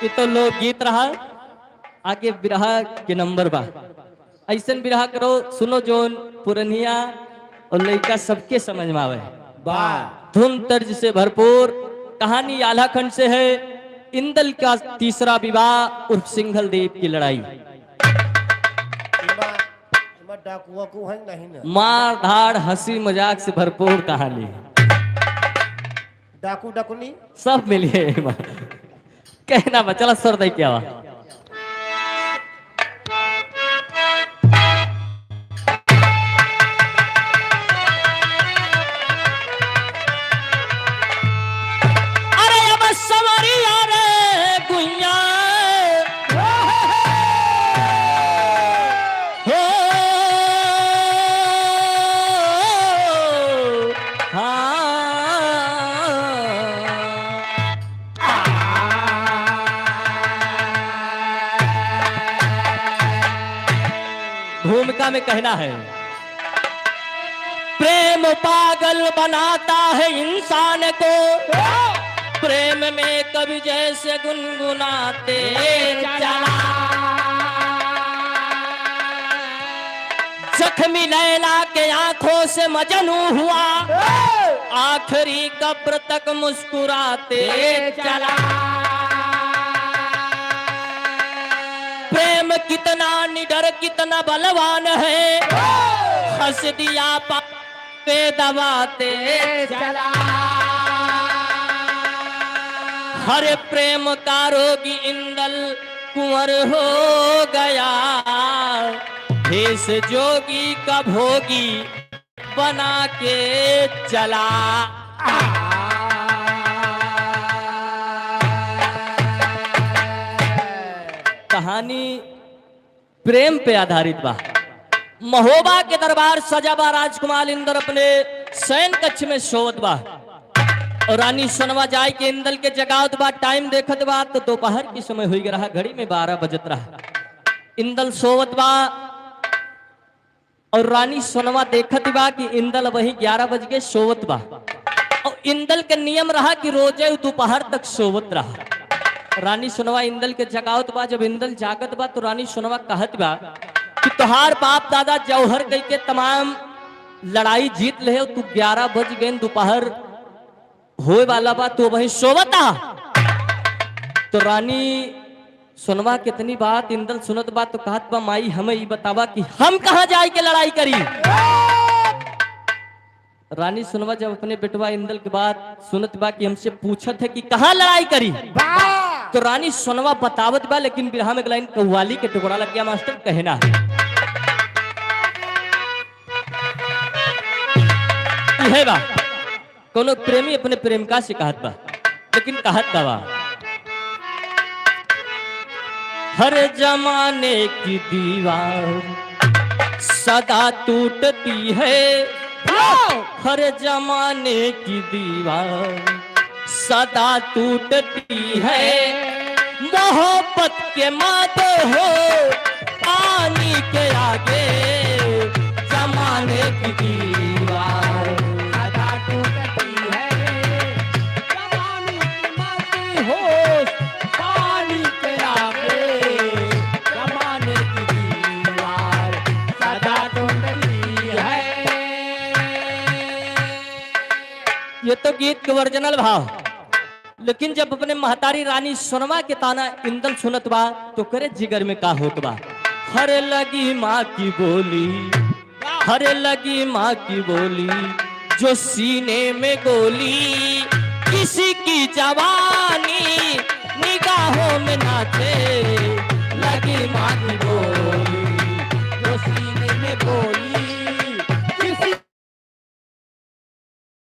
ये तो लोकगीत रहा, आगे बिरहा के नंबर बा। ऐसन बिरहा करो, सुनो जौन पुरनिया और लइका सबके समझ में आवे। वाह। धुन तर्ज से भरपूर कहानी आल्हा खंड से है। इंदल का तीसरा विवाह उर्फ सिंघल देव की लड़ाई। एमा, एमा डाकू वाकू है नहीं ना? मार धाड़, हंसी मजाक से भरपूर कहानी। डाकू डकुनी? सब मिलिए। कहना बा, चला सर दे क्या बा? अरे अब सवरिया रे गुइया। हो, हाँ। भूमिका में कहना है, प्रेम पागल बनाता है इंसान को, प्रेम में कवि जैसे गुनगुनाते चला। जख्मी लैला के आंखों से मजनू हुआ, आखिरी कब्र तक मुस्कुराते चला। प्रेम कितना निडर, कितना बलवान है, हंस दिया पा पे दबाते चला। हरे प्रेम का रोगी इंदल कुंवर हो गया, भेष जोगी का भोगी बना के चला। कहानी प्रेम पे आधारित बा। महोबा के दरबार सजा बा, राजकुमार इंदल अपने शयन कक्ष में सोवत बा। और रानी सोनवा जाए के इंदल के जगावत बा, टाइम देखत बा तो दोपहर के समय हुई रहा, घड़ी में बारह बजत रहा। इंदल सोवत बा और रानी सोनवा देखत बा कि इंदल वही ग्यारह बज के सोवत बा। और इंदल के नियम रहा कि रोजे उ दोपहर तक सोवत रहा। रानी सोनवा इंदल के जगावत बा, जब इंदल जागत बा तो रानी सोनवा कहत बा कि तोहार बाप दादा जौहर कई के तमाम लड़ाई जीत ले, तू ग्यारह बज गए दोपहर होए वाला बा, तू वहीं सोवता। तो रानी सोनवा कितनी बात इंदल सुनत बा तो कहत बा, माई हमें ई बतावा कि हम कहाँ जाए के लड़ाई करी। रानी सोनवा जब अपने बेटवा इंदल के बात सुनत बा कि हमसे पूछत है कि कहाँ लड़ाई करी, वाह! तो रानी सोनवा बतावत बा, लेकिन बिरहा में एक लाइन कव्वाली के टुकड़ा लग गया मास्टर, कहना है। इहे बा, कोनो प्रेमी अपने प्रेमिका से कहत बा, लेकिन कहत का बा? हर जमाने की दीवार सदा टूटती है, हर जमाने की दीवार सदा टूटती है। मोहब्बत के मादे हो, पानी के आगे की दीवार सदा टूटती है, जमाने की मस्ती होश पानी के आगे, जमाने की दीवार सदा टूटती है। ये तो गीत के ओरिजिनल भाव, लेकिन जब अपने महतारी रानी सोनवा के ताना इंदल सुनत बा, तो करे जिगर में का होत बा। हरे लगी माँ की बोली, हरे लगी माँ की बोली, जो सीने में गोली, किसी की जवानी निगाहों में नाचे। लगी माँ की बोली, जो सीने में गोली, किसी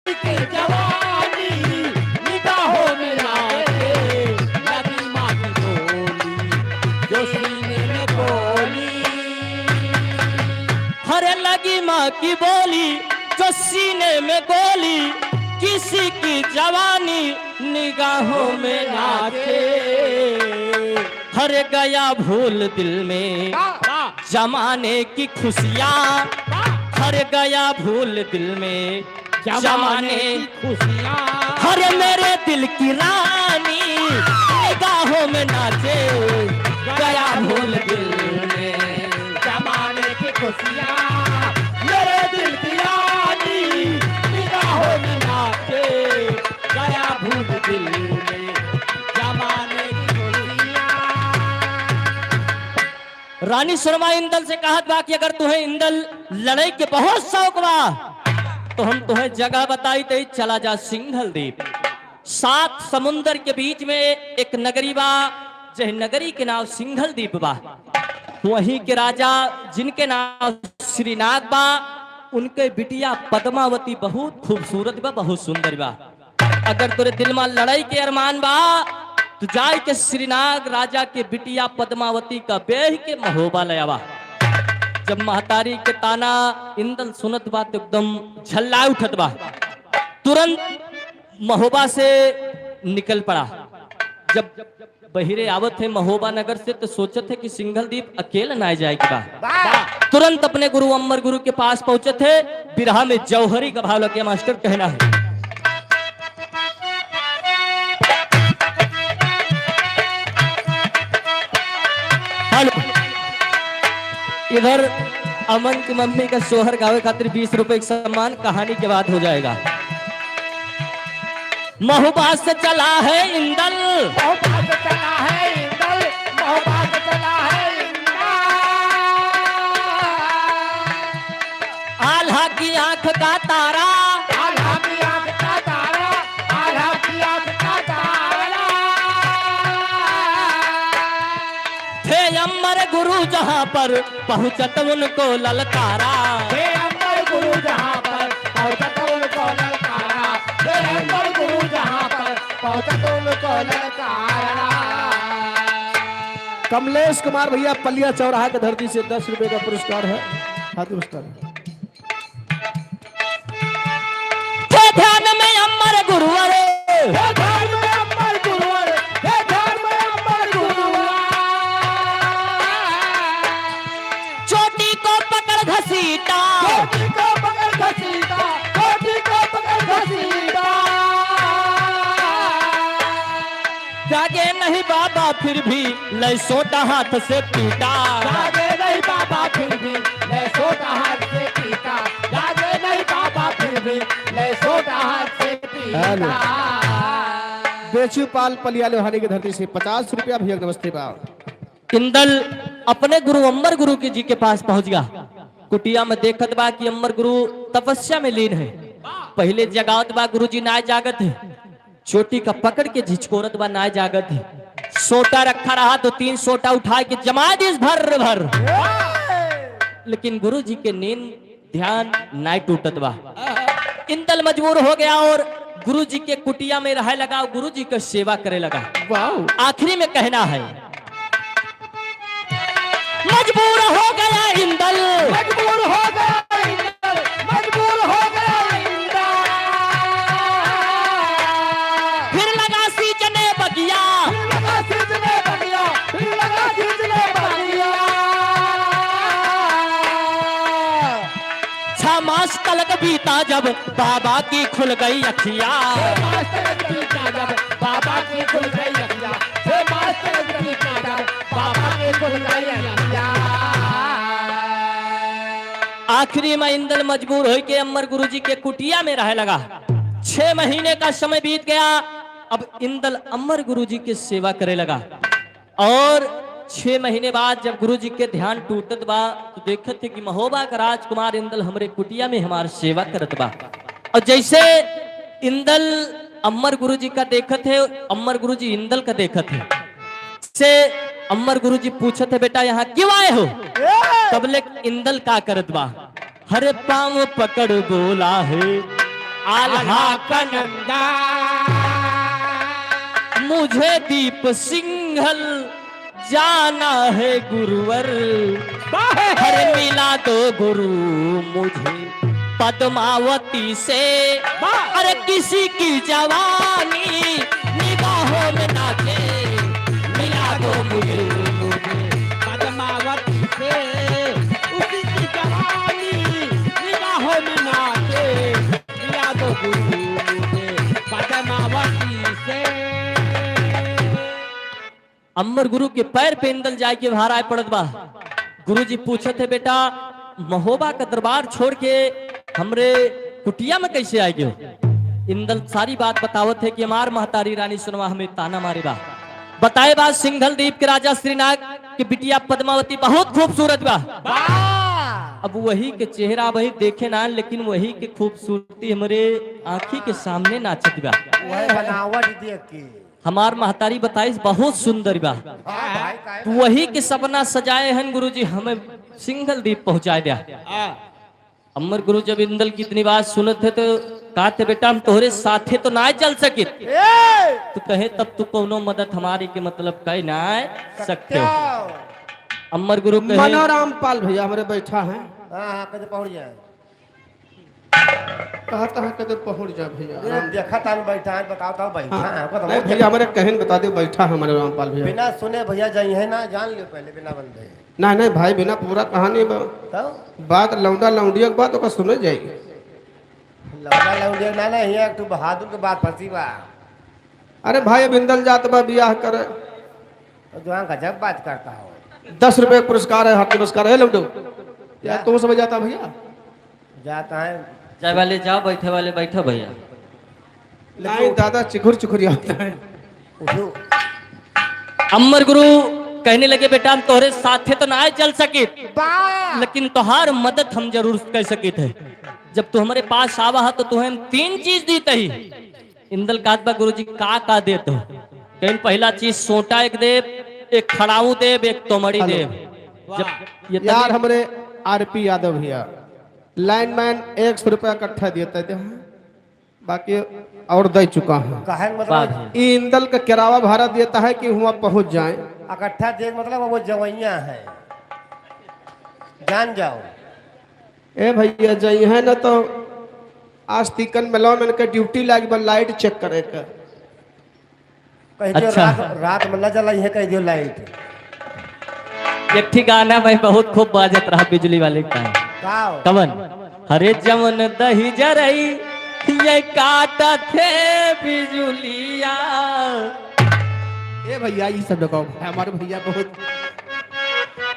की जवानी निगाहों में नाचे। लगी माँ की बोली, जो सीने में गोली। हरे लगी माँ की बोली, जो सीने में गोली, किसी की जवानी निगाहों में नाचे। हर गया भूल दिल में वाह, वाह। जमाने की खुशियाँ, वाह। हर गया भूल दिल में जमाने जमाने की खुशियाँ। हर मेरे दिल की रानी निगाहों में नाचे, गया भूल दिल में जमाने की खुशियाँ। मेरे दिल की रानी निगाहों में नाचे, गया भूल दिल में जमाने की खुशियाँ। रानी सोनवा इंदल से कहत बा कि अगर तुहे इंदल लड़ाई के बहुत शौक बा, तो हम तुहे जगह बताई, तई चला जा सिंघल दीप। सात समुंदर के बीच में एक नगरी बा, जह नगरी के नाम सिंघल दीप बा। वहीं के राजा जिनके नाम श्रीनाग बा, उनके बिटिया पद्मावती बहुत खूबसूरत बा, बहुत सुंदर बा। अगर तोरे दिल में लड़ाई के अरमान बा, तो जाए के श्रीनाग राजा के बिटिया पद्मावती का बेह के महोबा ले आवा। जब महतारी के ताना इंदल सुनत बा, तो एकदम झल्ला उठत बा। तुरंत महोबा से निकल पड़ा। जब बहिरे आवत है महोबा नगर से, तो सोचत है कि सिंघल दीप अकेले ना जाए के बा। वाह। तुरंत अपने गुरु अम्बर गुरु के पास पहुंचत है। बिरहा में जौहरी का भाव लगे मास्टर, कहना है। हेलो, इधर अमन की मम्मी का सोहर गावे खातिर बीस रुपए का सम्मान, कहानी के बाद हो जाएगा। महुबा से चला है इंदल। महुबा से चला है इंदल, महुबा से चला है इंदल। आल्हा की आंख का तारा। आल्हा की आंख का तारा, आल्हा की आंख का तारा। थे अमर गुरु जहाँ पर पहुँचत उनको ललकारा। थे अमर गुरु जहाँ पर पहुँचत उनको ललकारा। थे अमर गुरु जहाँ पर पहुँचत उनको ललकारा। कमलेश कुमार भैया, पलिया चौराहा के धरती से दस रुपए का पुरस्कार है। हाँ, पुरस्कार। थे ध्यान में अमर गुरुवर। थे ध्यान में अमर गुरुवर। थे ध्यान में अमर गुरुवर। चोटी को पकड़ घसीटा। चोटी को पकड़ घसीटा। चोटी को पकड़ घसीटा। जागे नहीं बाबा फिर भी लय सोटा हाथ से पीटा। जागे नहीं बाबा फिर भी लय सोटा हाथ से पीटा। जागे नहीं बाबा फिर भी लय सोटा हाथ से पीटा। हेलो। बेचू पाल पलिया लोहानी की धरती से पचास रुपया भैया, नमस्ते बा। इंदल अपने गुरु अम्बर गुरु के जी के पास पहुंच गया। कुटिया में देखत बा कि अम्बर गुरु तपस्या में लीन है। पहले जगावत बा, गुरु जी ना जागत है। चोटी का पकड़ के झिझकोरत बा, ना जागत है। सोटा रखा रहा, दो तीन सोटा उठा के जमा दिस भर भर। लेकिन गुरु जी के नींद ध्यान ना टूटत बा। इंदल मजबूर हो गया और गुरु जी के कुटिया में रहे लगा, गुरु जी का सेवा करे लगा। वाह। आखिरी में कहना है, मजबूर हो गया इंदल। मजबूर हो गया इंदल। मजबूर हो गया इंदल। फिर लगा सींचने बगिया। फिर लगा सींचने बगिया। फिर लगा सींचने बगिया। छह मास तलक बीता जब बाबा की खुल गई अखिया। छह मास तलक बीता जब बाबा की खुल गई अखिया। छह मास तलक बीता जब बाबा की खुल गई अखिया। आखिरी में इंदल मजबूर होइके अम्मर गुरुजी के कुटिया में रहे लगा। छह महीने का समय बीत गया। अब इंदल अम्मर गुरुजी के सेवा करे लगा। और छह महीने बाद जब गुरुजी के ध्यान टूटत बा, तो देखत है कि महोबा का राजकुमार इंदल हमरे कुटिया में हमार सेवा करत बा। और जैसे इंदल अम्मर गुरुजी का देखत है, अम्मर गुरुजी इंदल का देखत है, से अम्मर गुरुजी पूछत है, "बेटा, यहाँ क्यों आए हो?" ए! तब ले इंदल का करत बा, हरे पाँव पकड़ बोला है आल्हा का नंदा, मुझे दीप सिंघल जाना है गुरुवर। वाह! हरे मिला दो गुरु मुझे पद्मावती से। वाह! अरे किसी की जवानी निगाहों में नाचे, मिला दो गुरु मुझे पद्मावती से। उसी की जवानी निगाहों में नाचे, मिला दो गुरु मुझे पद्मावती से। अम्मर गुरु के पैर पे इंदल जाए के भार आए पड़त बा। गुरुजी पूछत है, "बेटा, महोबा का दरबार छोड़ के हमरे कुटिया में कैसे आए गयो?" इंदल सारी बात बतावत है कि हमार महतारी रानी सुनवा हमें ताना मारे बा। बताए बा सिंघल दीप के राजा श्रीनाग कि बिटिया पद्मावती बहुत खूबसूरत बा। वाह! अब वही के चेहरा वही देखे ना, लेकिन वही के खूबसूरती हमरे आँखी के सामने नाचत बा। वही बनावट देख के। हमार महतारी बताइस बहुत सुंदर बा। हाँ भाई, काहे तू वही के सपना सजाए हन गुरुजी, हमें सिंघल दीप पहुँचाए द्या। हाँ। अम्मर गुरु जब इंदल की इतनी बात सुनत है तो कहते, "बेटा, हम तोहरे साथे तो ना चल सकित।" ए! तो कहे, "तब तू कौनो मदद हमारी के मतलब कह ना सकते हो।" अम्मर गुरु कहे, मनोराम पाल भैया हमरे बैठा है। हाँ, हाँ, कदे पहुँच जाए। कहा तहाँ कदे पहुँच जा भैया। अरे, देखा तान बैठा है, बताओ तान बैठा हाँ। है, ओकर नहीं तो भैया, हमरे कहन बता दे, बैठा है मनोराम पाल भैया। बिना सुने भैया जाई है ना, जान लियो पहले, बिना बंदे। नहीं, नहीं भाई, बिना पूरा कहानी ब-, तो? बात लौंडा लौंडिया के बात ओकर सुने जाई। लौंडा लौंडिया ना, ना, हियाँ एक ठो बहादुर के बात फंसी बा। अरे भाई, अब इंदल जात बा बियाह करे। तो जवान गजब बात करता हो। दस रुपये पुरस्कार है, हाथ पुरस्कार है, लौंडो। क्या? तुम समझ जाता भैया? जाता है। जाए वाले जाओ, बैठे वाले बैठो भैया। नहीं दादा, चिखुर चिखुर आता है। उठो। अम्मर गुरु कहने लगे, "बेटा, हम तोहरे साथे तो ना चल सकित, बा। लेकिन तोहार मदद हम जरूर कर सकित है। जब तू हमरे पास आवा है तो तुहे हम तीन चीज दीत ही।" इंदल कहत बा, "गुरुजी, का का देत हो?" कहिन, "पहला चीज सोटा एक देब, एक खड़ाऊ देब, एक तोमड़ी देब।" जब ये यार, तनी हमरे आरपी यादव भैया, लाइनमैन, एक सौ रुपया इकट्ठा देते थे, बाकी और दे चुका हूँ। काहे के मतलब? ई इंदल का किराया भाड़ा देता है कि हुआँ पहुँच जाए। इकट्ठा दे मतलब वो जवैया है, जान जाओ। ए भैया, जइहे न तो आज तीकन मेलवा में इनके ड्यूटी लाग बा, लाइट चेक करे के। कह दियो अच्छा। रात, रात में न जलाई है, कह दियो लाइट। एक ठे गाना भाई बहुत खूब बाजत रहा बिजुली वाले का। गाओ। कवन? हरे जवन दही जरई, ये काटत है बिजुलिया। ए भैया, ई सब लगाओ, हमारे भैया बहुत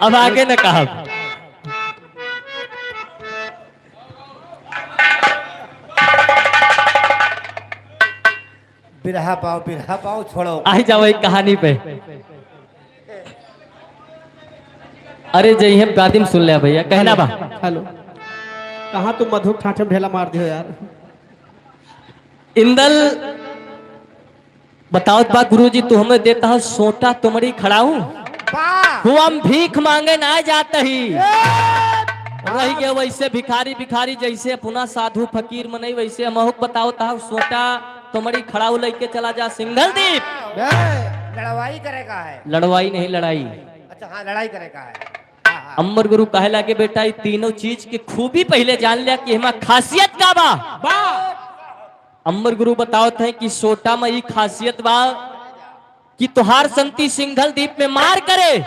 अब आगे न कहब। बिरहा पाओ, बिरहा पाओ, छोड़ो। आ ही जाओ एक कहानी पे। अरे जइहे, बाद में सुन ले भैया, कहना बा। हेलो, कहाँ तुम मधु ठाठे में ढेला मार दियो यार। इंदल बतावत बा, "गुरुजी, तू हमें देता है सोटा तुमड़ी खड़ाऊ, वाह! हुआ हम भीख मांगे ना जात ही।" ए! रह गए वैसे भिखारी, भिखारी जैसे अपना साधु फकीर मनई, वैसे हम अहुक बतावत है सोटा तुमड़ी खड़ाऊ लेके चला जा सिंघल दीप। ए! लड़वाई करे का है? लड़वाई नहीं, लड़ाई। अच्छा, हाँ, लड़ाई करे का है। हाँ, हाँ। अम्बर गुरु कहे लागे, "बेटा, ये तीनों चीज की खूबी पहले जान लिया कि हमार खासियत का बा।" वाह! अम्बर गुरु बतावत है कि सोटा में ई खासियत बा कि तोहार संती सिंघल दीप में मार करे,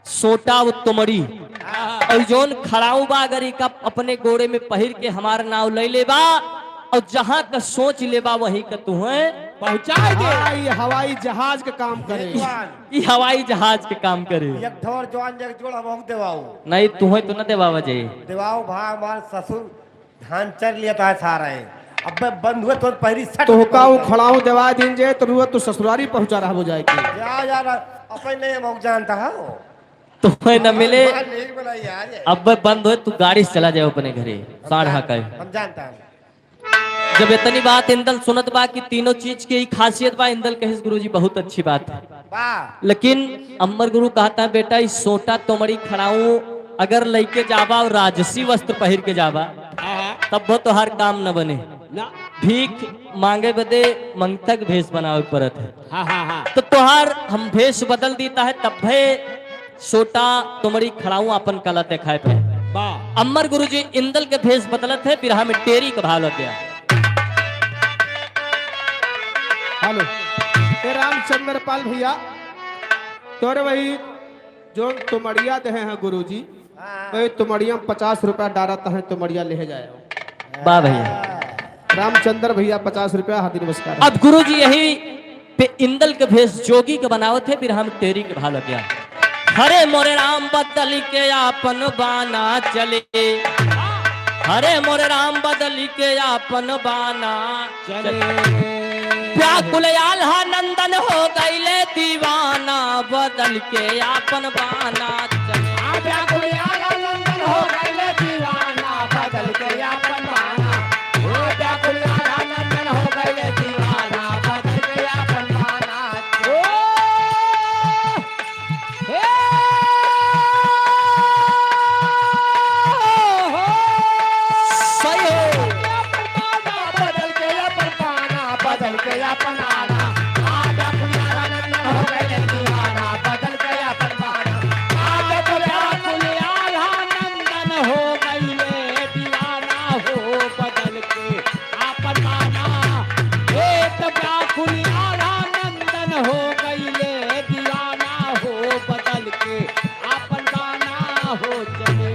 सोटा वो तुमड़ी। और जौन खड़ाऊ बा, अगर इका अपने गोड़े में पहिर के हमार नाव ले लेबा और जहाँ का सोच लेबा, वहीं का तुहें पहुँचाए दे। हाँ, ये हवाई जहाज का काम करे। जवान। ई हवाई जहाज के काम करे। एक ठो और जवान एक जोड़ हमहू देवाओ। नहीं, तुहें तो न देवावा जाए। देवाओ भा, हमार ससुर धान चर लिया था सारा है। अब बंद हुए तो पहली सट तोहका उ खड़ाऊ देवा दिन जे तो रुआ तो ससुरारी पहुँचा रहा हो जाए के। जा यार, अपन नहीं हम जानता है। तुहें न मिले। बात नहीं बोला यार। अब बंद हुए, तू गाड़ी से चला जाए अपने घरे। हम साढ़ जान-, हाका है। हम जानता है। जब इतनी बात इंदल सुनत बा कि तीनों चीज के ही खासियत बा, इंदल कहिस, "गुरुजी, बहुत अच्छी बात है।" वाह। लेकिन अम्बर गुरु कहता है, "बेटा, इस सोटा तोमड़ी खड़ाऊ अगर लइके जाबा और राजसी वस्त्र पहिर के जाबा, हाँ, हाँ। तब वो तोहार काम न बने। ना। भीख मांगे बदे मंगतक भेष बनावे के पड़त है। हाँ, हाँ, हाँ। तो तोहार हम भेष बदल दीता है, तब भे सोटा तोमड़ी खड़ाऊ आपन कला देखाए पे।" वाह। अम्बर गुरुजी इंदल के भेष बदलत है, बिरहा में टेरी का भाव लग गया। हेलो, ए रामचंद्र पाल भैया, तोरे वही जौन तोमड़िया देहे हैं गुरुजी, हाँ। वही तोमड़िया में पचास रुपया डारत हैं, तोमड़िया लेहे जाए। वाह भैया। रामचंद्र भैया पचास रुपया, हाथी नमस्कार। अब गुरुजी यही पे इंदल के भेष जोगी के बनावत है, बिरहा में टेरी के भाव लग गया। हरे मोरे राम बदल के आपन बाना चले, हरे मोरे राम बदल के आपन बाना चले। चले। व्याकुल आल्हा नंदन हो गईले दीवाना, बदल के आपन बाना चले। आ व्याकुल आल्हा नंदन हो गईले दीवाना, बदल के आपन बाना। ओ व्याकुल आल्हा नंदन हो गईले दीवाना, बदल के आपन बाना। ओ, हे। सही हो। बदल के अपन पाना, बदल के अपन आना। आ व्याकुल आल्हा नंदन हो गईले दीवाना, बदल के अपन पाना। आ व्याकुल आल्हा नंदन हो गईले दीवाना हो, बदल के आपन बाना। ए त व्याकुल आल्हा नंदन हो गईले दीवाना हो, बदल के आपन बाना हो चले।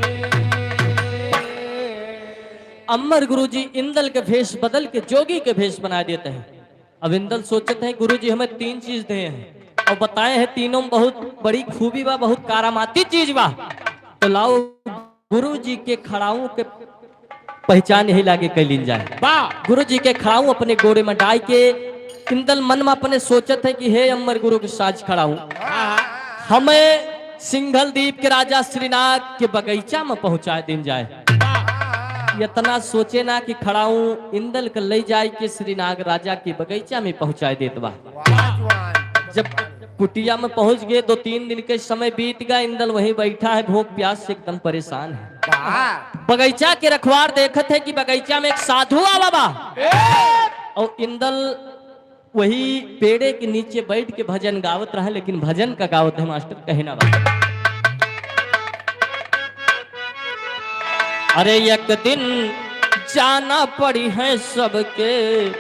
अम्बर गुरुजी इंदल के भेष बदल के जोगी के भेष बना देते हैं। अब इंदल सोचत है, "गुरुजी हमें तीन चीज दे हैं और बताए हैं, तीनों में बहुत बड़ी खूबी बा, बहुत कारामाती चीज बा।" तो लाओ गुरुजी के खड़ाऊ के पहचान यही लागे कैलीन जाए। वाह। गुरुजी के खड़ाऊ अपने गोड़े में डाल के इंदल मन में अपने सोचत है कि हे अम्बर गुरु के साज खड़ाऊ, हाँ। हमें सिंघल दीप के राजा श्रीनाग के बगीचा में पहुंचाए दिन जाए। वाह। इतना सोचे ना कि खड़ाऊ इंदल के ले जाए के श्रीनाग राजा के बगीचा में पहुंचाए देत बा। वाह, जवान। जब कुटिया में पहुंच गए, दो तीन दिन के समय बीत गया, इंदल वहीं बैठा है, भूख प्यास से एकदम परेशान है। वाह। बगीचा के रखवार देखत है कि बगीचा में एक साधु आवा बा। ए! और इंदल वही पेड़े के नीचे बैठ के भजन गावत रहा, लेकिन भजन का गावत है मास्टर, कहे ना बा। अरे एक दिन जाना पड़ी है सबके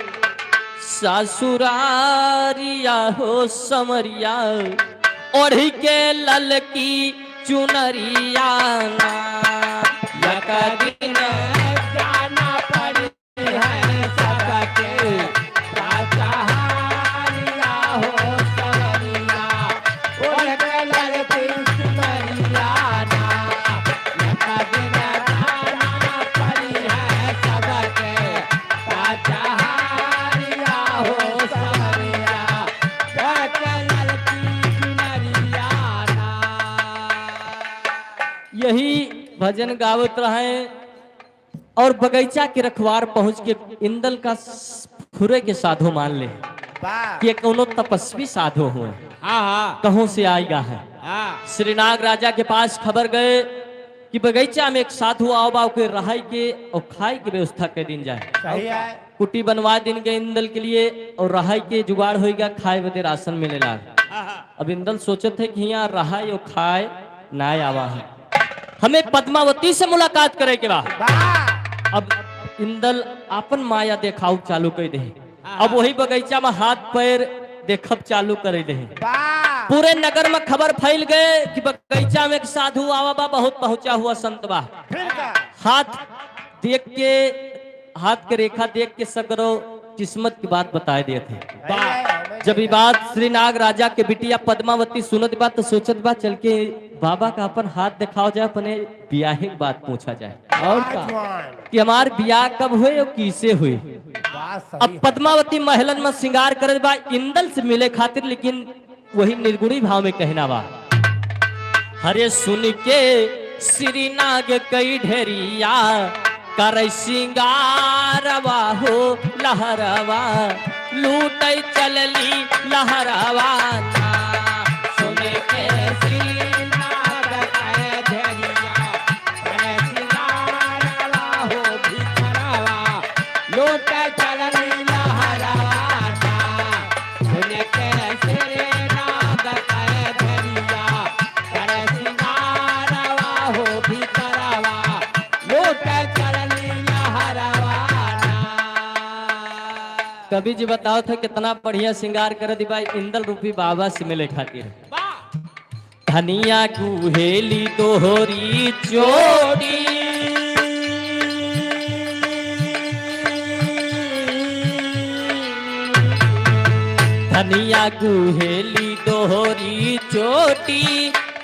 ससुरारिया हो समरिया, ओढ़ी के ललकी चुनरिया ना। एक दिन जाना पड़ी यही भजन गावत रहे। और बगीचा के रखवार पहुंच के इंदल का स-, खुरे के साधु मान ले वाह। कि ये कौनो तपस्वी साधु हुए। हाँ, हाँ। कहूं से आएगा है। हाँ। श्रीनाग राजा के पास खबर गए कि बगीचा में एक साधु आओ बा, ओके रहाई के और खाए के व्यवस्था कर दिन जाए। सही है। कुटी बनवा दिन गए इंदल के लिए और रहाई के जुगाड़ होइगा, खाए बदे राशन मिलेला। हाँ, हाँ। अब इंदल सोचत है कि यहाँ रहाई और खाए ना आवा है, हमें पद्मावती से मुलाकात करे के बा। वाह! अब इंदल आपन माया देखाऊ चालू कर दे। हाँ, अब हाँ। वही बगीचा में हाथ पैर देखब चालू कर दे। वाह! पूरे नगर में खबर फैल गए कि बगीचा में एक साधु आवा बा, बहुत पहुंचा हुआ संत बा। फिर का? हाथ देख के, हाथ के रेखा देख के सगरो किस्मत की बात बताए देत है। वाह। जब ई बात श्री नाग राजा के बिटिया पद्मावती सुनत बा तो सोचत बा, चल के बाबा का अपन हाथ देखाओ जाए, अपने बियाहे की बात पूछा जाए। और का? कि हमार बियाह कब हुए और किसे हुए? बात सही अब है। पद्मावती महलन में श्रृंगार करत बा इंदल से मिले खातिर, लेकिन वही निर्गुणी भाव में कहना बा। हरे सुन के श्री नाग कई ढेरिया, करै सिंगारवा हो लहरवा, लूटै चलली लहरवा ना। सुन के श्री नाग कई ढेरिया, करै सिंगारवा हो भितरवा, लूटै चलली लहरवा ना। सुन के श्री नाग कई ढेरिया, करै सिंगारवा हो भितरवा, लूटै चलली लहरवा ना। कवि जी बताओ थे कितना बढ़िया श्रृंगार कर दी भाई इंदल रूपी बाबा से मिले खातिर। धनिया कुहेली तोहरी चोटी, धनिया कुहेली तोहरी चोटी,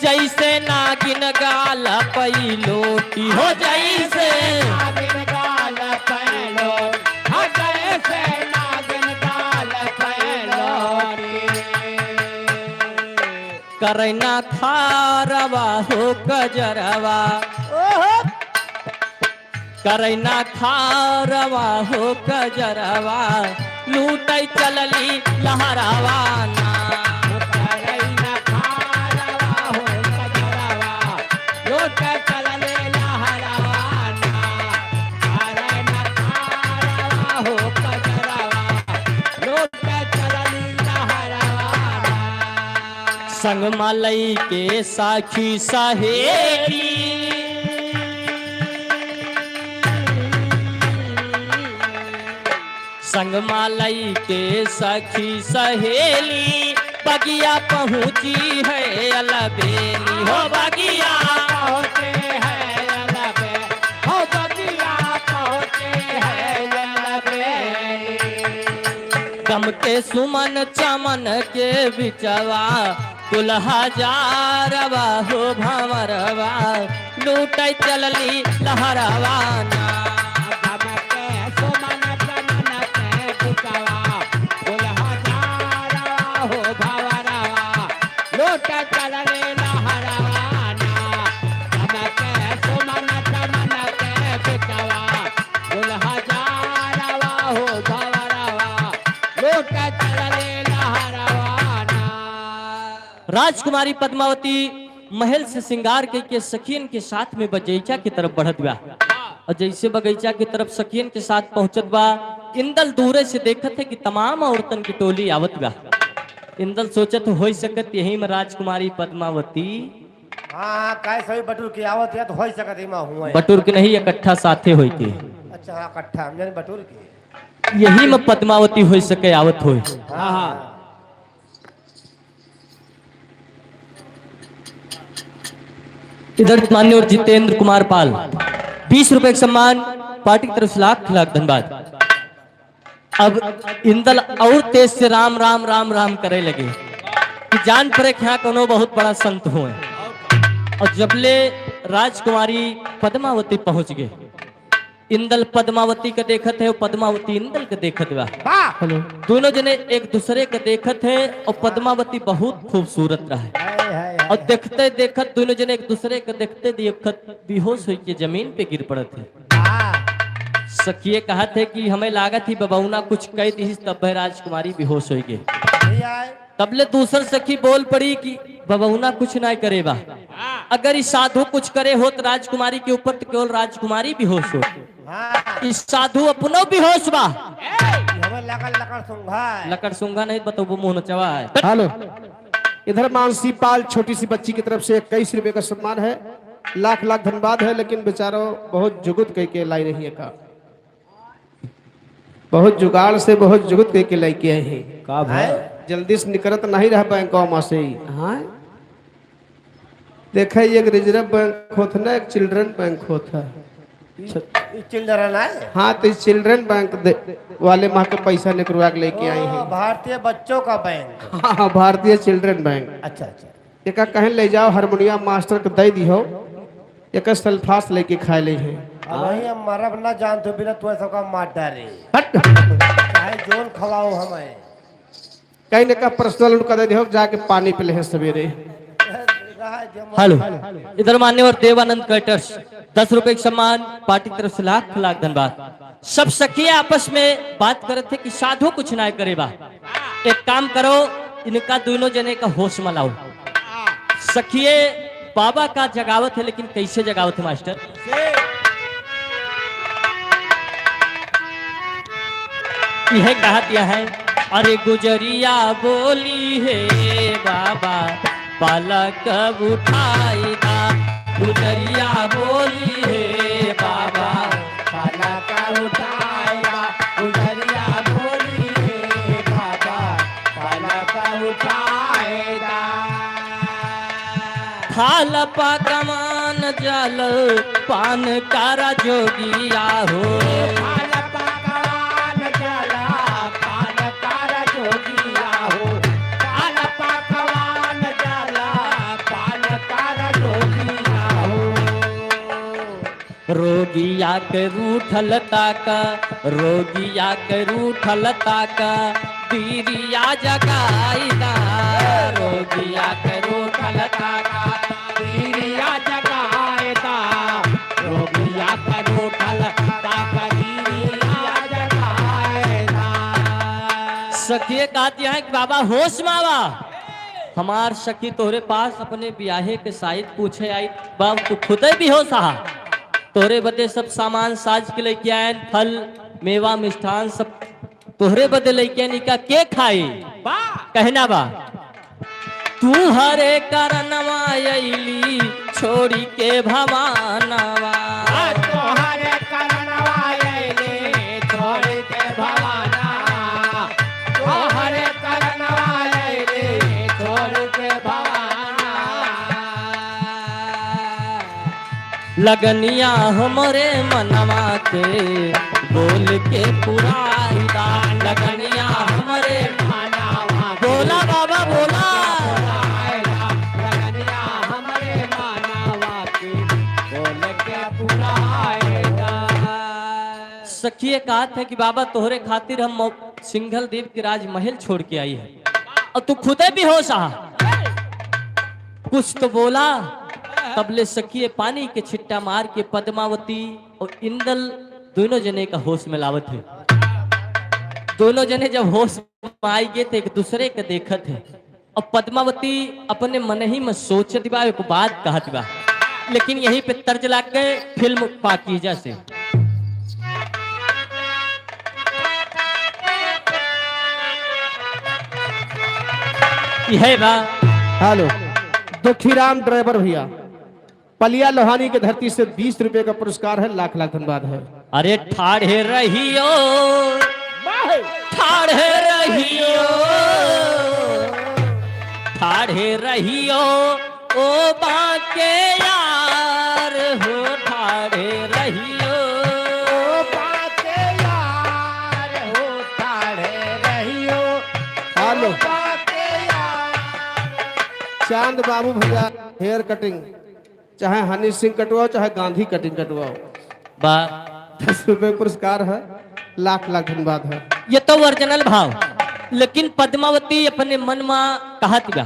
जैसे नागिन गाल पई लोटी हो, जैसे नागिन गाल पई लोटी, हो, जैसे नागिन गाल पई लोटी। करैना खारवा हो कजरवा, ओहो। करैना खारवा हो कजरवा, लूटै चलली लहरवा ना। करैना खारवा हो कजरवा, लूटै चलली लहरवा ना। करैना खारवा हो कजरवा, लूटै चलली लहरवा ना। संग मा लइके सखी सहेली, संग मा लइके सखी सहेली, बगिया पहुँची है अलबेली हो, बगिया पहुँचे है अलबे-, हो बगिया पहुँचे है अलबेली। गम के सुमन चमन के बिचवा, कुल हजारवा हो भंवरवा, लूटै चलली लहरवा ना। गम के सुमन चमन के बिचवा, कुल हजारवा हो भंवरवा, लूटै चलली लहरवा ना। गम के सुमन चमन के बिचवा, कुल हजारवा हो भंवरवा, लूटै चलली लहरवा ना। राजकुमारी पद्मावती महल से श्रृंगार कइके सखियन के साथ में बगीचा की तरफ बढ़त बा। और जैसे बगीचा की तरफ सखियन के साथ पहुँचत बा, इंदल दूरे से देखत है कि तमाम औरतन की टोली आवत बा। इंदल सोचत, होइ सकत यही में राजकुमारी पद्मावती हाँ, हाँ, काहे सभी बटुर के आवत है तो होइ सकत है, मैं हुआ है। बटुर के नहीं, इकट्ठा साथे होइ के। अच्छा, हाँ, इकट्ठा, हम जाने बटुर के। यही में पद्मावती होइ सके, आवत होइ। हाँ, हाँ। इधर माननीय जितेंद्र कुमार पाल, बीस रुपए का सम्मान, पार्टी की तरफ से लाख लाख धन्यवाद। अब इंदल और तेज से राम राम राम राम करे लगे कि जान पड़े कि हाँ कोनो बहुत बड़ा संत हुए। और जबले राजकुमारी पद्मावती पहुंच गए, इंदल पद्मावती का देखत है और पद्मावती इंदल का देखत बा। वाह! हेलो। दोनों जने एक दूसरे का देखत है और पद्मावती बहुत खूबसूरत रहे। हाय, हाय, हाय। और देखते देखत दोनों जने एक दूसरे का देखते देखत बेहोश होइके जमीन पे गिर पड़त है। हाँ। सखिए कहत है कि हमें लागत ही बबौना कुछ कह दिहिस, तब वह राजकुमारी बेहोश होइ गई। नहीं आए। तबले दूसर सखी बोल पड़ी कि बबौना कुछ ना करे बा। अगर ई साधु कुछ करे होत राजकुमारी के ऊपर तो केवल राजकुमारी बेहोश हो। हाँ। ई साधु अपनो बेहोश बा। हमें लगल लकड़ सूंघा है। लकड़ सूंघा नहीं, बतौबो मुंह नचवा है। हेलो। इधर मानसी पाल छोटी सी बच्ची की तरफ से इक्कीस रुपए का सम्मान है, लाख लाख धन्यवाद है, लेकिन बेचारो बहुत जुगुत कह के लाई रही है का, बहुत जुगाड़ से बहुत जुगुत कह के लाई के आई है। का भाई? हैं? जल्दी से निकरत नहीं रहा बैंकवा मा से ही। हाँ। देखा, एक रिजर्व बैंक होत ना, एक चिल्ड्रन बैंक होत है। ई, ई चिल्ड्रन है? हाँ, तो ई चिल्ड्रन बैंक दे, वाले माँ के पैसा निकलवा के लेके आई हैं। ओ, भारतीय बच्चों का बैंक। हाँ, हाँ, भारतीय चिल्ड्रन बैंक। अच्छा, अच्छा। एका कहें ले जाओ हारमोनियम मास्टर के दे दिहो, एका सल्फास लेके खाए ले हैं। अब वही हम मरब ना जानत हो, बिना तू सबका मार डारे। हट। चाहे जोन खवाओ हमें। कहीं ने का पर्सनल उनका दे दिहो, जाके पानी पी ले हैं सवेरे। हेलो, इधर मान्यवर देवानंद कैटर्स, दस रुपए के सम्मान, पार्टी की तरफ से लाख लाख धन्यवाद। सब सखिया आपस में बात करत थे कि साधु कुछ ना करे बा। एक काम करो, इनका दोनों जने का होश में लाओ। सखिए बाबा का जगावत है, लेकिन कैसे जगावत है मास्टर? यह कहा दिया है, अरे गुजरिया बोली है बाबा, पलक उठाई दा। गुजरिया बोली है बाबा, पलक उठाई दा। गुजरिया बोली है बाबा, पलक उठाई दा। फाल पकवान जल पान करा जोगिया हो। फाल पकवान जल पान करा जोगिया हो। फाल पकवान जल पान करा जोगिया हो। रोगिया के रूठल ताका, रोगिया के रूठल ताका, बीरिया जगाई दा। रोगिया के रूठल ताका, बीरिया जगाई दा। रोगिया के रूठल ताका, बीरिया जगाई दा। सखिए कहती हैं कि बाबा होश में आवा। हमार सखी तोहरे पास अपने बियाहे के साइत पूछे आई, बाबू तू खुदे बेहोश हा। तोहरे बदे सब सामान साज के लेके आयन, फल, मेवा, मिष्ठान सब तोहरे बदे लेके आयन, इका के खाई? बा। कहना बा, तू हरे करनवा अइली छोड़ी के भवानवा। आ, तोहरे करनवा अइली छोड़ी के भवानवा। तोहरे करनवा अइली छोड़ी के भवानवा। लगनिया हमरे मनवा के बोल के पुराई दा। लगनिया हमरे मनवा के बोला बाबा, बोला। पुराई दा। लगनिया हमरे मनवा के बोल के पुराई दा। सखिए कहत है कि बाबा तोहरे खातिर हम मौ-, सिंघल देव के राजमहल छोड़ के आई है और तू खुदे बेहोश हा। कुछ तो बोला। तबले सखिए पानी के छिट्टा मार के पद्मावती और इंदल दोनों जने का होश में लावत है। दोनों जने जब होश में आई गए तो एक दूसरे के देखत है। अब पद्मावती अपने मन ही में सोचत बा, एक बात कहत बा, लेकिन यहीं पे तर्ज लाग गए फिल्म पाकीजा से। यह बा। हेलो, दुखीराम ड्राइवर भैया, पलिया लोहानी के धरती से बीस रुपए का पुरस्कार है, लाख लाख धन्यवाद है। अरे ठाढ़े रहियो, ठाढ़े रहियो, ठाढ़े रहियो, ओ बाके यार हो, ठाढ़े रहियो। ओ बाके यार हो, ठाढ़े रहियो। हेलो। ओ बाके यार। चांद बाबू भैया, हेयर कटिंग। चाहे हनी सिंह कटवाओ, चाहे गांधी कटिंग कटवाओ। बा। दस रुपए पुरस्कार है, लाख लाख धन्यवाद है। ये तो ओरिजिनल भाव, लेकिन पद्मावती अपने मन मा कहत बा,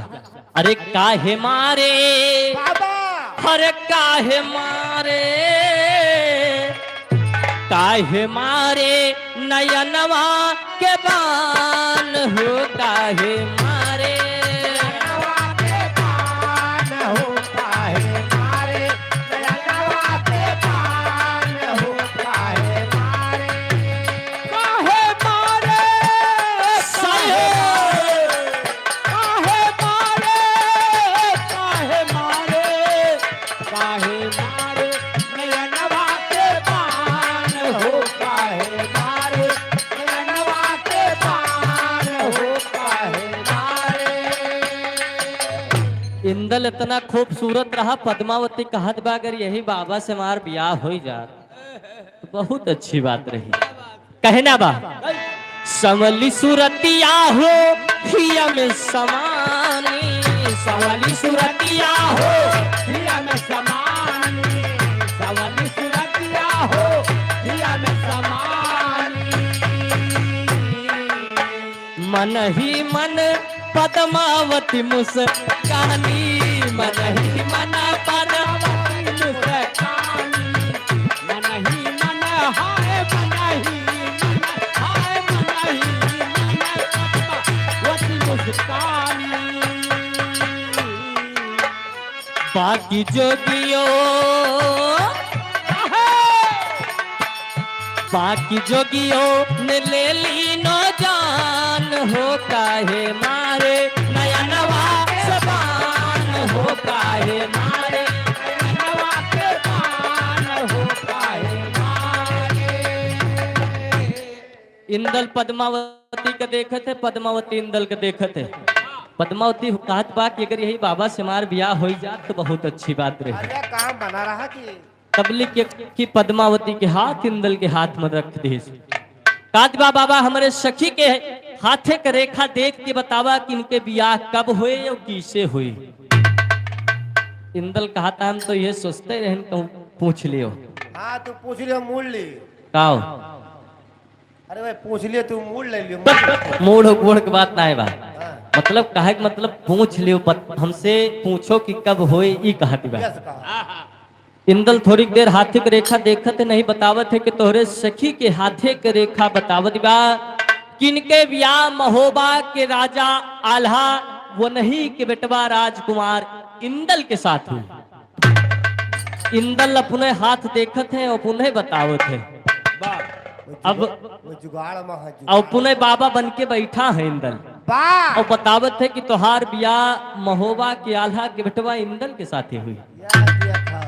अरे काहे मारे, बाबा। अरे काहे मारे, काहे मारे नयनवा के बान हो, काहे मारे। नयनवा के बान हो, काहे मारे। नयनवा के बान हो, काहे मारे। काहे मारे, सही हो। काहे मारे, काहे मारे। काहे मारे नयनवा के बान हो, काहे मारे नयनवा के बान हो, काहे मारे। इतना खूबसूरत रहा, पद्मावती कहत बा, "अगर यही बाबा से हमार बियाह होई जात, तो बहुत अच्छी बात रही।" कहना बा, "संवली सुरतिया हो, हिया में समानी, संवली सुरतिया हो, हिया में समानी, संवली सुरतिया हो, हिया में समानी।" मन ही मन पद्मावती मुस्कानी, मन ही मन पद्मावती मुस्कानी, मन ही मन, हाय मन ही मन, हाय मन ही मन पद्मावती मुस्कानी। बाकी जोगियो, बाकी जोगियो ने ले ली नो जान हो, काहे मारे नयनवा से बान हो, काहे मारे नयनवा से बान हो, काहे मारे। इंदल पद्मावती का देखत है, पद्मावती इंदल का देखत है। पद्मावती कहत बा कि अगर यही बाबा से हमार बियाह होई जात तो बहुत अच्छी बात रही। अरे काम बना रहा कि तबली के कि पद्मावती के हाथ इंदल के हाथ में रख दे। कहत बा, "बाबा, हमरे सखी के हाथे के रेखा देख के बतावा कि इनके बियाह कब होए और किसे होए।" इंदल कहत, "हम तो ये सोचते रहन, कहूँ पूछ लियो।" हाँ, तू पूछ लियो, मूड़ ली। काओ? अरे भाई, पूछ लिए, तू मूड़ ले लियो, मूड़। मूड़ हो, मूड़ के बात ना है बा। हाँ। मतलब, काहे के मतलब, पूछ लियो, बत-, हमसे पूछो कि कब होए, ई कहत बा। यस, कहा। इंदल थोड़ी देर हाथे के रेखा देखत है, नहीं बतावत है कि तोहरे सखी के हाथे के रेखा बतावत बा। किनके बियाह महोबा के राजा आल्हा, वो नहीं के बेटवा राजकुमार इंदल के साथ हुई। इंदल अपने हाथ देखत है और अपने बतावत है। वाह। अब वो जुगाड़ में है, जुगाड़। और अपने बाबा बन के बैठा है इंदल। वाह। और बतावत है कि तोहार बियाह महोबा के आल्हा के बेटवा इंदल के साथे हुई। या दिया था।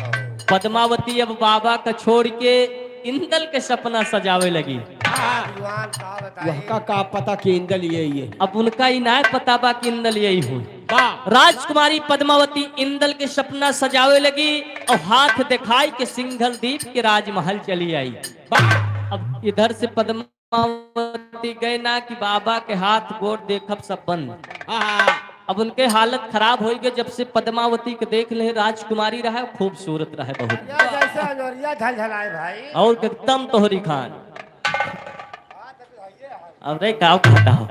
पद्मावती अब बाबा का छोड़ के इंदल के सपना सजावे लगी। भगवान का बताई। वह का, का पता कि इंदल यही है। अब उनका ही ना पता बा कि इंदल यही हुई। वाह। राजकुमारी पद्मावती इंदल के सपना सजावे लगी और हाथ दिखाई के सिंघल दीप के राजमहल चली आई। वाह। अब इधर से पद्मावती गए ना कि बाबा के हाथ गोड़ देखब सब बंद। हाँ। अब उनके हालत खराब होई गए, जब से पद्मावती के देख ले, राजकुमारी रहे, खूबसूरत रहे बहुत। या जैसे अजोरिया झलझलाए भाई। और एकदम तोहरी खान। अब रे का कहता हो,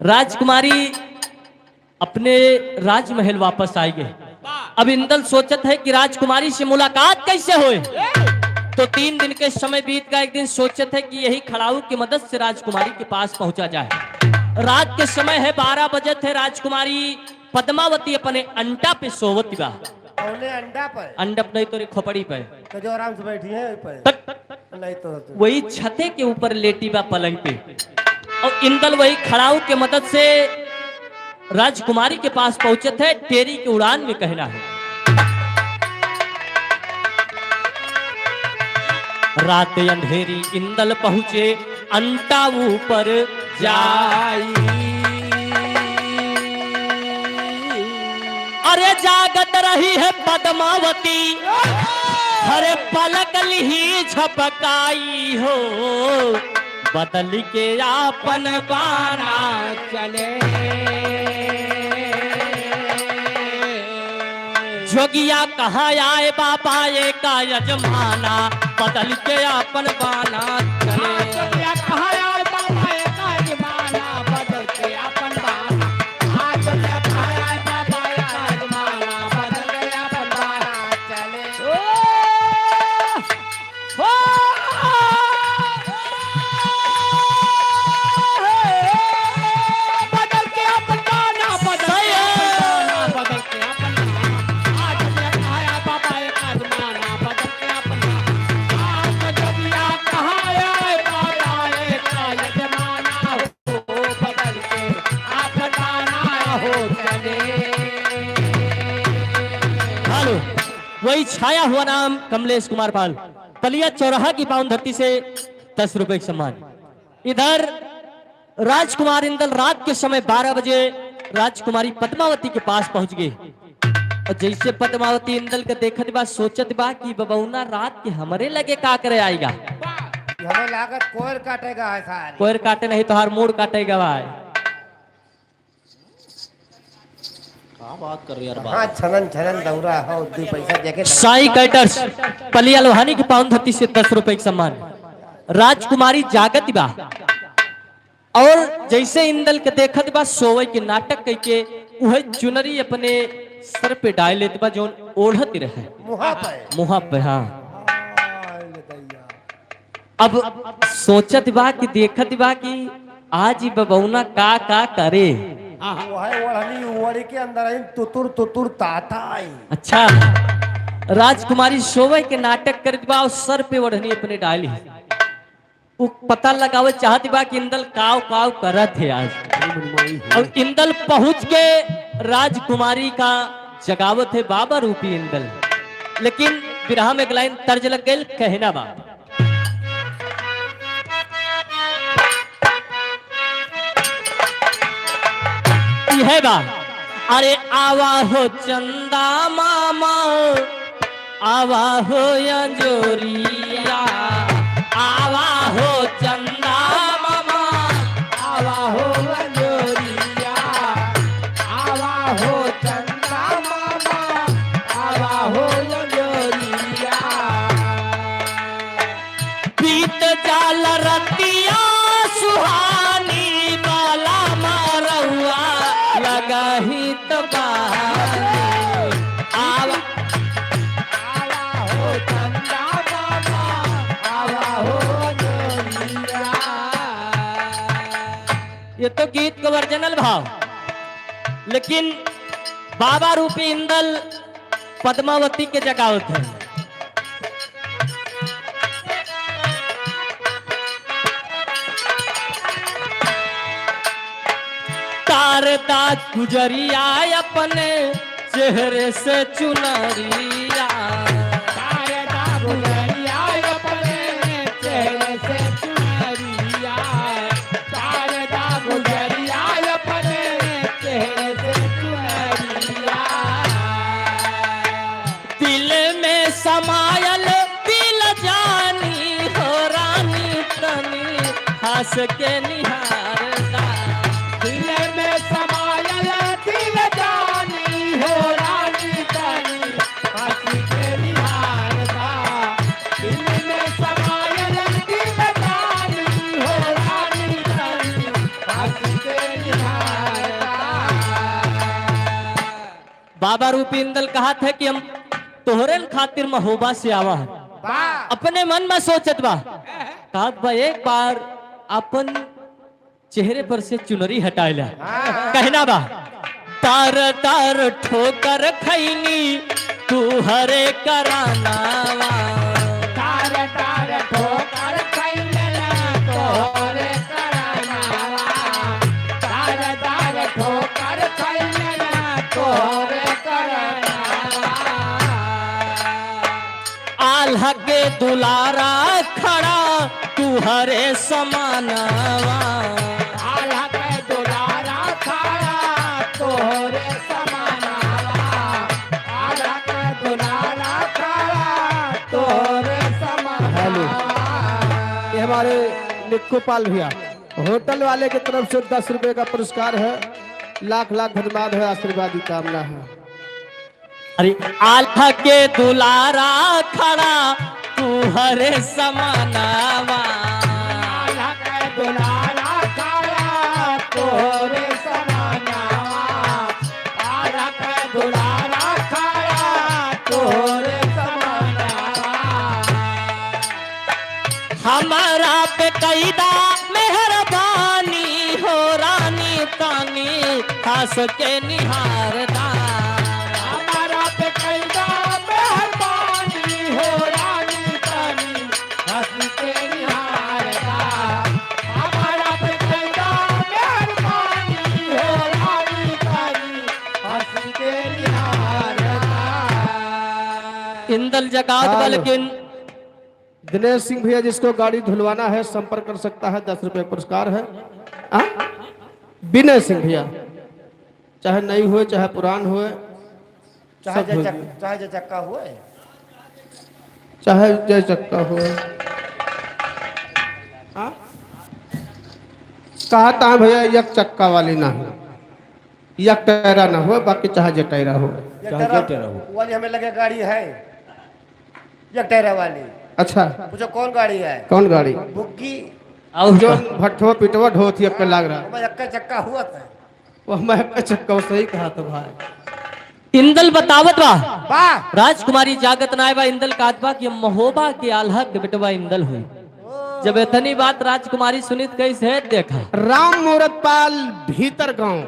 राजकुमारी अपने राजमहल वापस आई गए। अब इंदल सोचत है कि राजकुमारी से मुलाकात कैसे होए। तो तीन दिन के समय बीत गया। एक दिन सोचत है कि यही खड़ाऊ की मदद से राजकुमारी के पास पहुंचा जाए। रात के समय है, बारह बजे थे। राजकुमारी पद्मावती अपने अंटा पे सोवत बा। कौने अंडा पे? अंडा पे नहीं तो रे, खोपड़ी पे। तो जो आराम से बैठी है पे। तक, तक, तक। नहीं तो, तो। वही छते के ऊपर लेटी बा पलंग पे। और इंदल वही खड़ाऊ के मदद से राजकुमारी के पास पहुंचत है, टेरी के उड़ान में कहना है। रात अंधेरी इंदल पहुंचे अंटा ऊपर जाई। अरे जागत रही है पद्मावती, अरे पलक लिही झपकाई हो, बदल के आपन बाना चले। जोगिया कहाँ आए बाबा एका यजमाना, बदल के आपन बाना चले। जोगिया कहाँ आए बाबा एका यजमाना, बदल के आपन बाना। हाँ, जोगिया कहाँ आए बाबा एका यजमाना, बदल के आपन बाना चले। ओ! हो! बदल के आपन बाना, बदल के आपन बाना, बदल के आपन बाना। आज मैं आया बाबा एक आजमाना, बदल के आपन बाना। आज जोगिया कहाँ आए बाबा एक आजमाना हो, बदल के आपन बाना हो चले। हेलो, वही छाया हुआ नाम कमलेश कुमार पाल। पलिया चौराहा की पावन धरती से दस रुपए का सम्मान। इधर राजकुमार इंदल रात के समय बारह बजे राजकुमारी पद्मावती के पास पहुंच गए। और जैसे पद्मावती इंदल के देखत बा, सोचत बा कि बबौना रात के हमरे लगे का करे आइगा। ये हमें लागत कोयर काटेगा है सारी। कोयर काटे नहीं, तोहार मूड़ काटेगा भाई। क्या बात कर रहे यार, हाँ, बात। छनन छनन दौरा हो, दू पैसा देके दौरा। साईं कैटर्स, पलिया लोहानी के पावन धरती से दस रुपए के सम्मान। राजकुमारी जागत बा। और जैसे इंदल के देखत बा, सोवे के नाटक कइके उहे चुनरी अपने सर पे डाल लेत बा, जौन ओढ़त रहे। मुहा पे। मुहा पे, हाँ। हाय रे दैया। अब सोचत बा कि देखत बा कि आज ई बबौना का का करे। हाँ, हाँ। वो है ओढ़नी ओढ़ी के अंदर आई तुतुर तुतुर ताता आई। अच्छा, राजकुमारी सोवे के नाटक करत बा और सर पे ओढ़नी अपने डाली। उ पता लगावे चाहत बा कि इंदल काव काव करत है आज। और इंदल पहुंच के राजकुमारी का जगावत है बाबा रूपी इंदल। लेकिन बिरहा में एक लाइन तर्ज लग गइल, कहना बा। इहे बा। अरे आवा हो चंदा मामा, आवा हो अंजोरिया, आवा हो चंदा मामा, आवा हो अंजोरिया, आवा हो चंदा मामा, आवा हो अंजोरिया। बीत जाल रतिया सुहानी, बाला मरउआ लगही त बानी। आवा, आवा हो चंदा मामा, आवा हो अंजोरिया। ये तो गीत के ओरिजिनल भाव, लेकिन बाबा रूपी इंदल पद्मावती के जगावत है। तारदा गुजरिया अपने चेहरे से चुनरिया। तारदा गुजरिया अपने चेहरे से चुनरिया। तारदा गुजरिया अपने चेहरे से चुनरिया। दिल में समायल दिल जानी हो रानी तनी हंस के निहारदा। दिल में समायल दिल जानी हो रानी तनी हंस के निहारदा। दिल में समायल दिल जानी हो रानी तनी हंस के निहारदा। बाबा रूपी इंदल कहत है कि हम तोहरे खातिर महोबा से आवा है। वाह। अपने मन में सोचत बा, कहत बा एक बार अपन चेहरे पर से चुनरी हटाइला। हाँ। कहना बा, तार तार ठोकर खैनी तू हरे करानावा। तार तार ठोकर खैनी तोहरे करानावा। तार तार ठोकर खैनी तोहरे करानावा। आल्हा के दुलारा खड़ा तू हरे समानावा। आल्हा के दुलारा खड़ा तोहरे समानावा। आल्हा के दुलारा खड़ा तोहरे समानावा। हेलो। ये हमारे निक्कू पाल भैया, होटल वाले की तरफ से दस रुपए का पुरस्कार है। लाख लाख धन्यवाद है, आशीर्वाद की कामना है। अरे आल्हा के दुलारा खड़ा तू हरे समानावा। आल्हा के दुलारा खड़ा तोहरे समानावा। आल्हा के दुलारा खड़ा तोहरे समानावा। हमारा पे कैदा मेहरबानी हो रानी तानी हंस के निहारदा। हमारा पे कैदा मेहरबानी हो रानी तानी हंस के निहारदा। हमारा पे कैदा मेहरबानी हो रानी तानी हंस के निहारदा। इंदल जगावत बा, हेलो। लेकिन दिनेश सिंह भैया जिसको गाड़ी धुलवाना है, संपर्क कर सकता है, दस रुपये पुरस्कार है। हाँ? विनय सिंह भैया, चाहे नई होए, चाहे पुरान होए, चाहे सब जय हो चक-, गया। चाहे जय चक्का हुए। चाहे जय चक्का हुए। हाँ? कहा था भैया, एक चक्का वाली ना हो, एक टैरा ना हो, बाकी चाहे जय टैरा हो। एक चाहे टैरा जय टैरा हो। वाली हमें लगे गाड़ी है, एक टैरा वाली। अच्छा। पूछो कौन गाड़ी है? कौन गाड़ी? बुग्गी। और जो का? भट्ठो पिटवा ढोत ही अक्के लाग रहा। मैं अक्के चक्का हुआ था। वो मैं अक्के चक्का, सही कहा तो भाई। इंदल बतावत बा। बा। राजकुमारी जागत नाय बा, इंदल कहत बा कि महोबा के आल्हा के बेटवा इंदल हुई। जब इतनी बात राजकुमारी सुनित कैसे देखा। राम मूरत पाल भीतर गांव।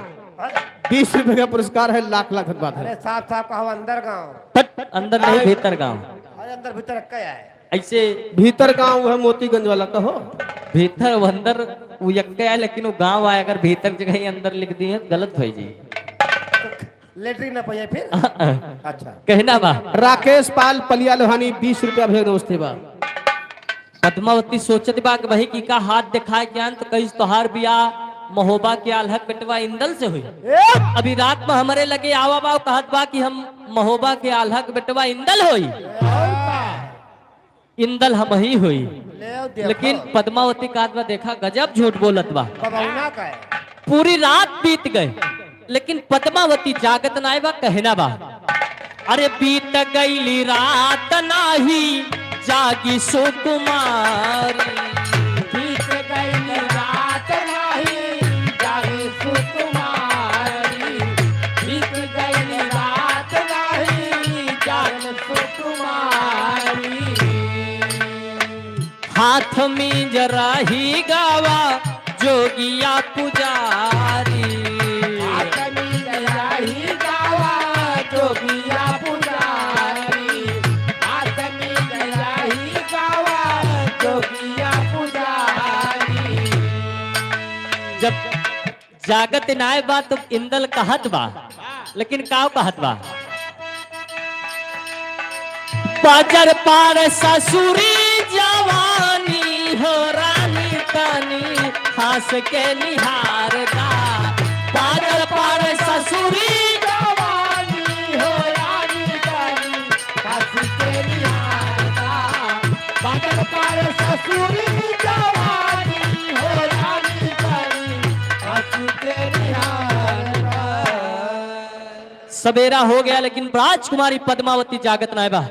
हाँ। बीस रुपए का पुरस्कार है, लाख लाख धन्यवाद है। अरे साफ साफ कहो अंदर गांव। तट अंदर नहीं, भीतर गांव। अरे अंदर भीतर क्या है? ऐसे भीतर गांव है मोतीगंज वाला, कहो। भीतर वो अंदर वो यक्का है, लेकिन वो गांव आए, अगर भीतर जगह ही अंदर लिख दिए तो गलत हो जी। लेटरिन ना पाइए फिर। अच्छा। कहना बा। राकेश पाल पलिया लोहानी, बीस रुपया भेज दोस्ते बा। पद्मावती सोचत बा कि वही की का हाथ दिखाए ज्ञान तो कहीं तोहार बिया महोबा के आल्हा के बेटवा इंदल से हुई। ए! अभी रात में हमारे लगे आवा बा, कहत बा कि हम महोबा के आल्हा के बेटवा इंदल होई। ए! इंदल हम ही होई। ले आओ, देखो। लेकिन पद्मावती का आत्मा देखा, गजब झूठ बोलत बा। बबौना का है। पूरी रात बीत गए, लेकिन पद्मावती जागत नाय बा, कहना बा। अरे बीत गईली रात नाही जागी सुकुमारी। बीत गईली रात नाही जागी सुकुमारी। बीत गईली रात नाही जागी सुकुमारी। हाथ में जराही गावा जोगिया पुजारी। हाथ में जराही गावा जोगिया पुजारी। हाथ में जराही गावा जोगिया पुजारी। जब जागत नाय बा तो इंदल कहत बा, लेकिन काव कहत बा? बाजर पार ससुरी जवानी हो रानी तनी हंस के निहार दा। बाजर पार ससुरी जवानी हो रानी तनी हंस के निहार दा। बाजर पार ससुरी जवानी हो रानी तनी हंस के निहार दा। सबेरा हो गया, लेकिन राजकुमारी पद्मावती जागत नाय बा।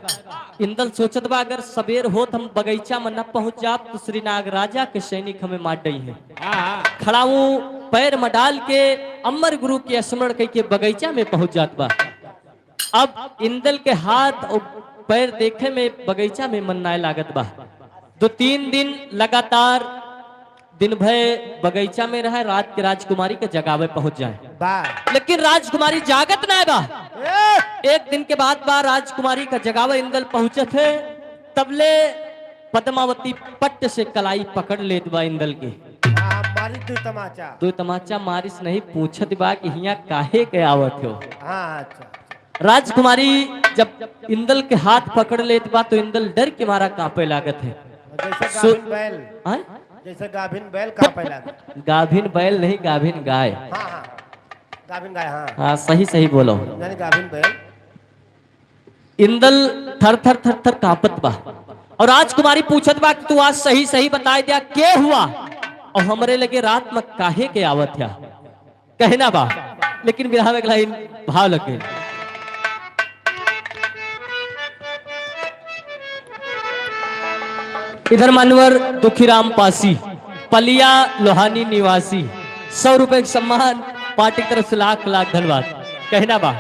इंदल सोचत बा, अगर सबेर होत हम बगीचा में न पहुंच जाब, तो श्री नाग राजा के सैनिक हमें मार डई है। हाँ, हाँ। खड़ाऊ पैर में डाल के अमर गुरु के स्मरण कई के बगीचा में पहुंच जात बा। अब इंदल के हाथ और पैर देखे में बगीचा में मन नाय लागत बा। दो तीन दिन लगातार दिन भर बगीचा में रहे, रात के राजकुमारी के जगावे पहुंच जाए। बा। लेकिन राजकुमारी जागत नाय बा। ए! एक दिन के बाद बा राजकुमारी का जगावे इंदल पहुंचत है, तबले पद्मावती पट्ट से कलाई पकड़ लेत बा इंदल के। हाँ, मारी दो तमाचा। दो तमाचा मारिस नहीं, पूछत बा कि हियां काहे के आवत हो? हाँ, अच्छा। राजकुमारी जब इंदल के हाथ पकड़ लेत बा तो इंदल डर के मारा कांपे लागत है। जैसे सो- गाभिन बैल। हाँ? जैसे गाभिन बैल कांपे लागत। गाभिन बैल नहीं, गाभिन गाय। हाँ, हाँ। गाभिन गाय, हाँ। हाँ, सही, सही बोलो। यानी गाभिन बैल। इंदल थर थर थर थर कांपत बा। और राजकुमारी पूछत बा कि तू आज सही सही बताए दिया, के हुआ? और हमरे लगे रात में काहे के आवत है? कहना बा, लेकिन बिरहा में एक लाइन भाव लग गई। इधर मान्यवर दुखीराम पासी, पलिया लोहानी निवासी, सौ रुपए के सम्मान, पार्टी की तरफ से लाख लाख धन्यवाद। कहना बा,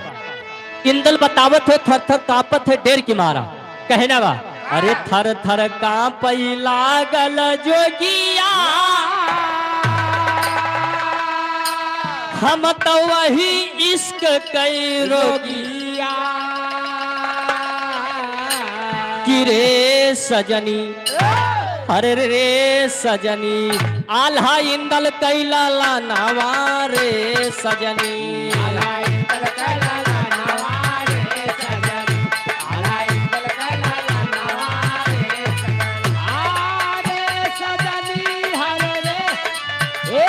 इंदल बतावत है, थर थर कांपत है डेर के मारा। कहना बा, अरे थर थर कांपई लागल जोगिया, हम तो वही इश्क कई रोगिया। कि रे सजनी, अरे रे सजनी, आल्हा इंदल कैला लानावा रे सजनी। आल्हा इंदल कैला लानावा रे सजनी। आल्हा इंदल कैला लानावा रे सजनी। आ रे सजनी, हरे रे, ए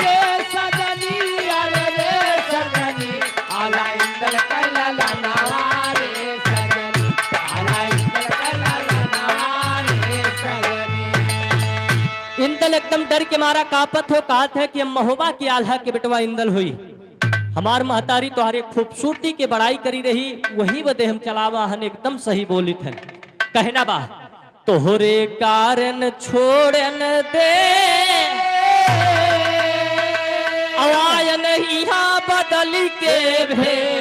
रे सजनी, अरे रे सजनी, आल्हा इंदल कैला लानावा एकदम डर के मारा कांपत हो, कहत है कि हम महोबा के आल्हा के बेटवा इंदल होई। हमार महतारी तोहरे खूबसूरती के बड़ाई करी रही, वही बदे हम चलावा हन, एकदम सही बोलित हन। कहना बा, तोहरे कारण छोड़न दे, अवायन इहाँ बदल के भेष।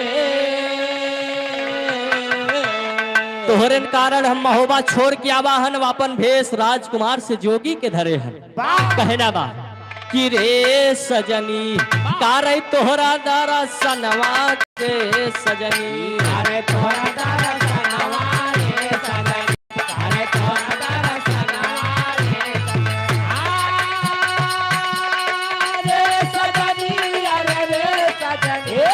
तोहरे कारण हम महोबा छोड़ के आवा हन, अपन भेष राजकुमार से जोगी के धरे हन। वाह। कहना बा कि रे सजनी, का रे तोहरा दरसनवा के सजनी। अरे तोहरा दरसनवा रे सजनी, अरे तोहरा दरसनवा रे सजनी। आ, रे सजनी, अरे रे सजनी, ए,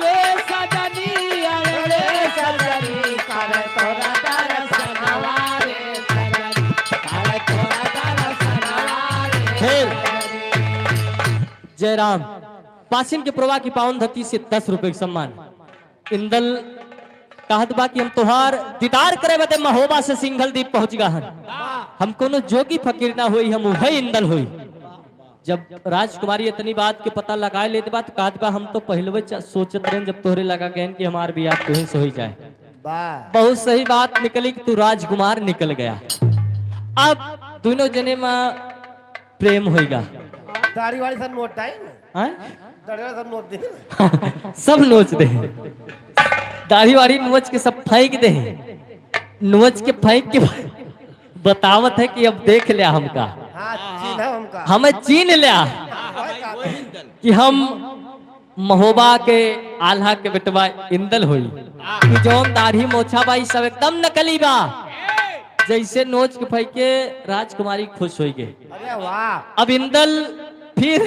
रे सजनी, अरे रे सजनी, का रे तोहरा दरसनवा रे सजनी, का रे तोहरा दरसनवा रे हे। सजनी। जय राम। पासिन के प्रवाह की पावन धरती से दस रुपए के सम्मान। इंदल कहत बा कि हम तोहार दीदार करे बदे महोबा से सिंघल दीप पहुंच गा हन। हम कोनो जोगी फकीर ना होई, हम उहे इंदल होई। जब राजकुमारी इतनी बात के पता लगा लेत बा, तो कहत बा, हम तो पहलवे च-, सोचत रहन जब तोहरे लगा गयन कि हमार बियाह तुहीं से होई जाए। वाह। बहुत सही बात निकली कि तू राजकुमार निकल गया। अब दोनों जने में प्रेम होइगा। दाढ़ी वाली सन मोटा है ना? हैं? दाढ़ी वाली सन मोट दे। सब नोच दे। दाढ़ी वाढ़ी नोच के सब फेंक दे। नोच के फेंक के बतावत है कि अब देख लिया हमका। हाँ, चिन्ह हमका। हमें चीन्ह लिया हाँ, हाँ, वही, वही इंदल। कि हम महोबा के आल्हा के बेटवा इंदल होई। कि जौन दाढ़ी मोछा बा, ई सब एकदम नकली बा। जैसे नोच के फेंके, राजकुमारी खुश होई गे। अरे वाह। अब इंदल फिर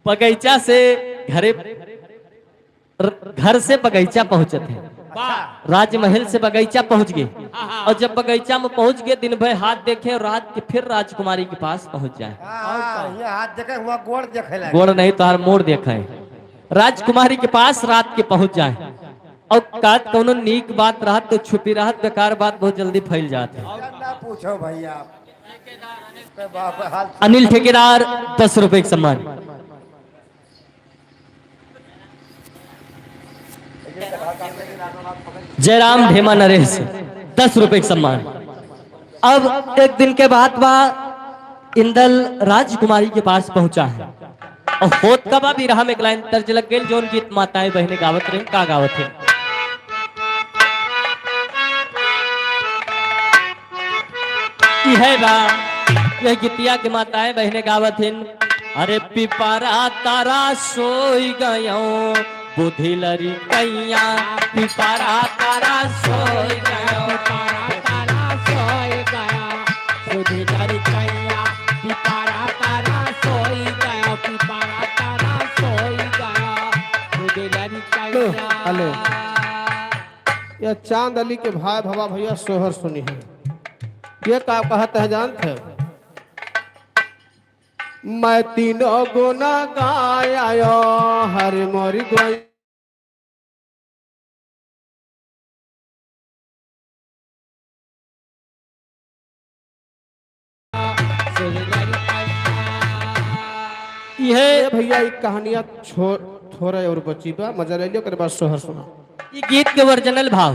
बगीचा से घरे, र-, घर से बगीचा पहुंचत है, वाह। राजमहल से बगीचा पहुंच गए। हाँ, हाँ। और जब बगीचा में पहुंच गए, दिन भर हाथ देखे और रात के फिर राजकुमारी के पास पहुंच जाए। हाँ, हाँ, ये हाथ देखे, हुआ गोड़ देखे लगे। गोड़ नहीं, तोहार मोड़ देखे है। राजकुमारी के पास रात के पहुंच जाए और का कौनो नीक बात रहत तो छुपी रहत, बेकार बात बहुत जल्दी फैल जात है। ना पूछो भैया। अनिल ठेकेदार, दस रुपए के सम्मान। जयराम ढेमा नरेश, दस रुपए के सम्मान। अब एक दिन के बात बा, इंदल राजकुमारी के पास पहुंचा है और होत का बा बिरहा में एक लाइन तर्ज लग गई, जौन गीत माताएं बहनें गावत रही, का गावत है? इहे बा, यह गीतिया के माताएं बहनें गावत हिन। अरे पिपरा तारा सोई गयो, बुद्धि लड़िकइया, पिपरा तारा सोई गयो, पिपरा तारा सोई गयो, बुद्धि लड़िकइया, पिपरा तारा सोई गयो, पिपरा तारा सोई गयो, बुद्धि लड़िकइया। Hello, hello. यह चांद अली के भाई भवा भैया सोहर सुनी है। ये का कहत है जानत है? मैं तीनों गुना गाया हर मोरी गोई। इहे ए भैया, ई कहानिया छो-, थोड़ा और बची बा, मजा ले लियो, ओकरे बाद सोहर सुना। ई गीत के ओरिजिनल भाव,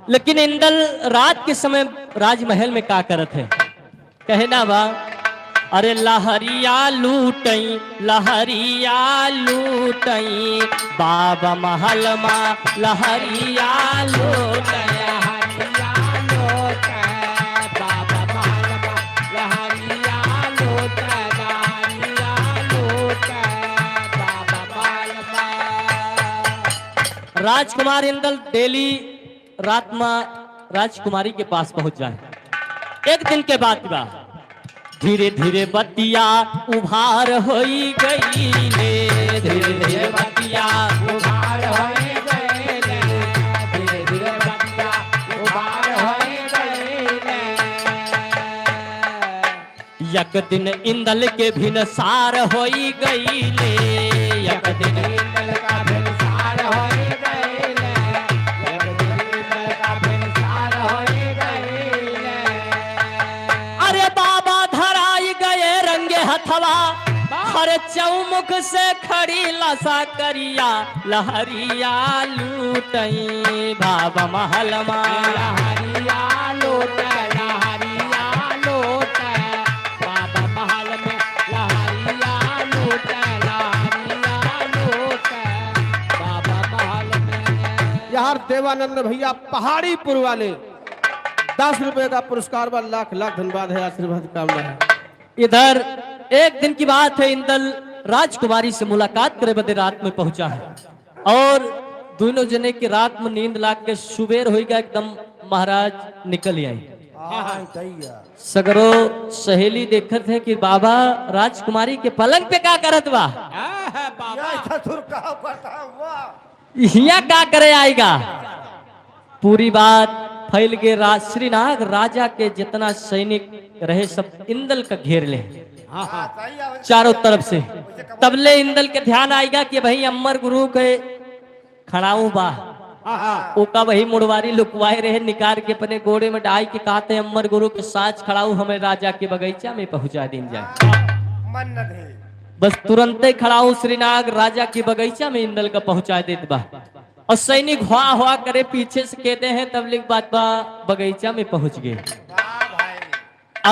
लेकिन इंदल रात के समय राजमहल में का करत है? कहना बा, अरे लहरिया लूटई, लहरिया लूटई, बाबा महल मा लहरिया लूटई, लहरिया लूटई, बाबा महल मा लहरिया लूटई, लहरिया लूटई, बाबा महल मा। राजकुमार इंदल डेली रात मा राजकुमारी के पास पहुंच जाए। एक दिन के बात बा, धीरे धीरे बतिया उभार होई गईले, धीरे धीरे बतिया उभार होई गईले, धीरे धीरे बतिया उभार होई गईले। एक दिन इंदल के भिनसार होई गईले, एक दिन इंदल का भिनसार होई गईले, एक दिन इंदल का भिनसार होई गईले। अरे बाबा धराई थवा, हर चौमुख से खड़ी लसा करिया, लहरिया लूटई बाबा महल मा। लहरिया लूट, लहरिया लूट, बाबा महल में लहरिया लूट, लहरिया लूट, बाबा महल में। यार देवानंद भैया पहाड़ीपुर वाले, दस रुपए का पुरस्कार बा, लाख लाख धन्यवाद है, आशीर्वाद कामना है। इधर एक दिन की बात है, इंदल राजकुमारी से मुलाकात करे बदे रात में पहुंचा है और दुनों जने के रात में नींद लाग के सुबेर होइगा, एकदम महाराज निकल आई। हाँ, हाँ, सही है। सगरो सहेली देखत है कि बाबा राजकुमारी के पलंग पे का करत बा। हाँ, हाँ, बाबा। या ससुर का करता हुआ। हियां का करे आइगा? पूरी बात फैल गए। रा-, श्रीनाग राजा के जितना सैनिक रहे, सब इंदल का घेर ले। हाँ, हाँ। चारों तरफ से। तबले इंदल के ध्यान आइगा कि भाई अम्मर गुरु के खड़ाऊ बा। हाँ, हाँ। ओका वही मुड़वारी लुकवाए रहे, निकार के अपने गोड़े में डाई के कहते, "अम्मर गुरु के साथ खड़ाऊ हमें राजा के बगीचा में पहुंचा दीन जाए।" मन न दे। बस तुरंते खड़ाऊ श्रीनाग राजा के बगीचा में इंदल का पहुंचा देत बा। और सैनिक हुआ हुआ करे पीछे से कहते हैं, तबलिक बात बा बगीचा में पहुंच गए। वाह भाई।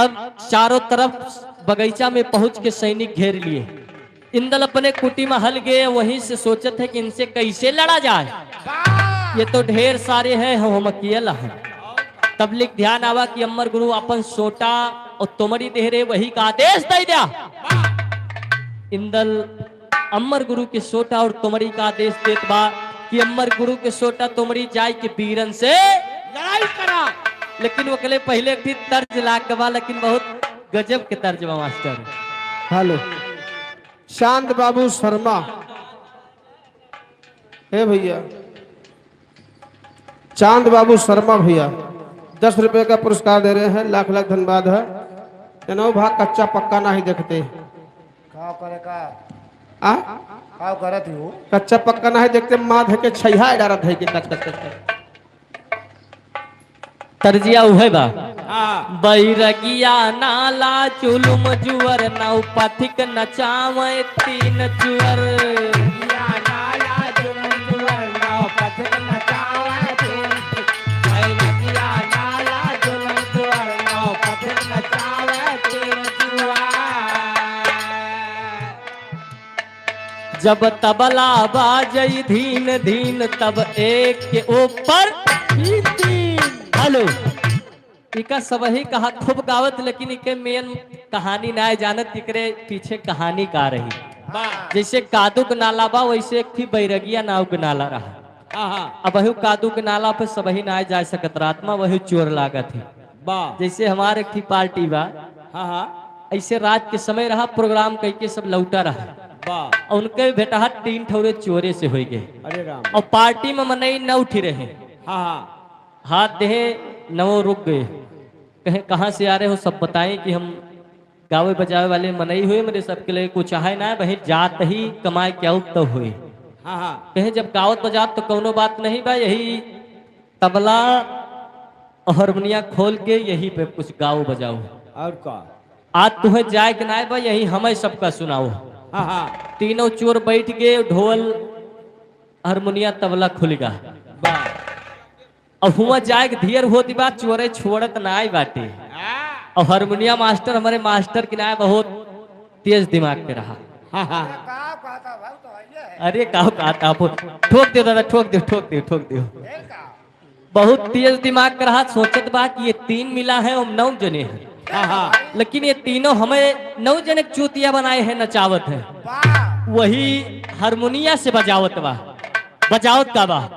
अब चारों तरफ बगीचा में पहुंच के सैनिक घेर लिए। इंदल अपने कुटी में हल गए, वहीं से सोचत है कि इनसे कैसे लड़ा जाए। वाह। ये तो ढेर सारे हैं, हम, हम अकेला है। तबलिक ध्यान आवा कि अम्मर गुरु अपन सोटा और तोमरी देह रहे, वही का आदेश दे दिया। इंदल अम्मर गुरु के सोटा और तोमरी का आदेश देत बा कि अम्मर गुरु के सोटा तोमरी जाए के बीरन से लड़ाई करा। लेकिन ओकले पहले एक ठे तर्ज लाग बा, लेकिन बहुत गजब के तर्ज बा मास्टर। हेलो, चांद बाबू शर्मा, हे भैया, चांद बाबू शर्मा भैया, दस रुपए का पुरस्कार दे रहे हैं, लाख लाख धन्यवाद है। एनो भा कच्चा पक्का नाही देखते। का करे का? आ? का करत हो? कच्चा पक्का नाही देखते, माँ धके छइहा डारत है कि कच कच कच कच। तर्जिया उहे बा। हाँ। बैरगिया नाला जुलुम जुअर नौ पथिक नचावै तीन चुअर। बैरगिया नाला जुलुम जुअर नौ पथिक नचावै तीन चुअर। बैरगिया नाला जुलुम जुअर नौ पथिक नचावै तीन चुअर। जब तबला बाजई धीन धीन, तब एक के ऊपर तीन तीन। हेलो, इका सबही कहा खूब गावत, लेकिन इके मेन कहानी नाय जानत, इकरे पीछे कहानी का रही। वाह। जैसे कादू के नाला बा, वैसे एक थी बैरगिया नाव के नाला रहा। हाँ, हाँ। अब वही कादू के नाला पे सबही नाय जा सकत, रात में वही चोर लागत है। वाह। जैसे हमारे एक थी पार्टी बा, हाँ, हाँ। ऐसे रात के समय रहा, प्रोग्राम कइके सब लौटा रहा। वाह। और उनके बेटा टीन ठौरे चोरे से होई गए। अरे राम। और पार्टी में मनई नौ ठी रहे। हाँ, हाँ। हाथ देहे, नौ रुक गए। कहे, "कहाँ से आ रहे हो?" सब बताएं कि हम गावे बजावे वाले मनई हुए, मेरे सबके लिए कुछ आहे ना, वहीं जात ही कमाए के आउब तो हुए। हाँ, हाँ। कहे, "जब गावत बजात तो कौनो बात नहीं बा, यही तबला और हारमोनिया खोल के यहीं पे कुछ गाओ बजाओ।" और का? आज तुहे जाए के नाय बा, यहीं हमें सबका सुनाओ। हाँ, हाँ। तीनों चोर बैठ गए, ढोल, हारमोनिया, तबला खुल गा। वाह। अब हुआ जाए के ढेर होती बात, चोरे छोड़त नाय बाटे। हाँ। और हारमोनिया मास्टर, हमारे मास्टर के नाय बहुत तेज दिमाग के रहा। हाँ, हाँ। अरे का कहता भाई, तो है ये है। अरे का कहता आप? ठोक दे दादा, ठोक दे, ठोक दे, ठोक दे। फिर का? बहुत तेज दिमाग के रहा, सोचत बा कि ये तीन मिला है, हम नौ जने हैं। हाँ, हाँ। लेकिन ये तीनों हमें नौ जने के चूतिया बनाए हैं, नचावत हैं। वाह। वही हारमोनिया से बजावत बा, बजावत का बा?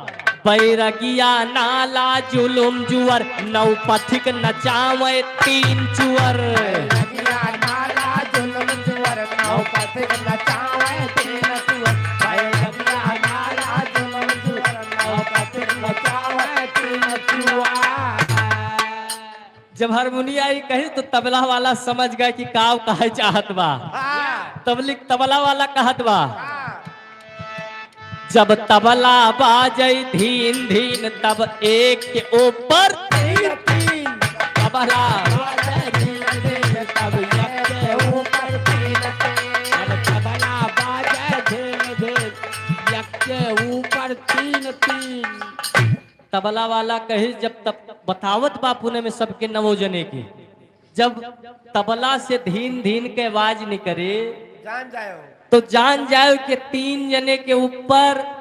बैरगिया नाला जुलुम जुअर, नौ पथिक नचावे तीन चुअर। बैरगिया नाला जुलुम जुअर, नौ पथिक नचावे तीन चुअर। बैरगिया नाला जुलुम जुअर, नौ पथिक नचावे तीन चुअर। जब हारमोनिया आई कही तो तबला वाला समझ गए कि काव कहे चाहत बा। हाँ। तबलिक तबला वाला कहत बा। हाँ। जब तबला बाजई धीन धीन, तब एक के ऊपर तीन तीन। तबला बाजई धीन धीन, तब एक के ऊपर तीन तबला वाला कहे, जब तब बतावत बा पुनई में सबके नवो जने के, जब तबला से धीन धीन के आवाज निकरे, जान जायो। तो जान जायो कि तीन जने के ऊपर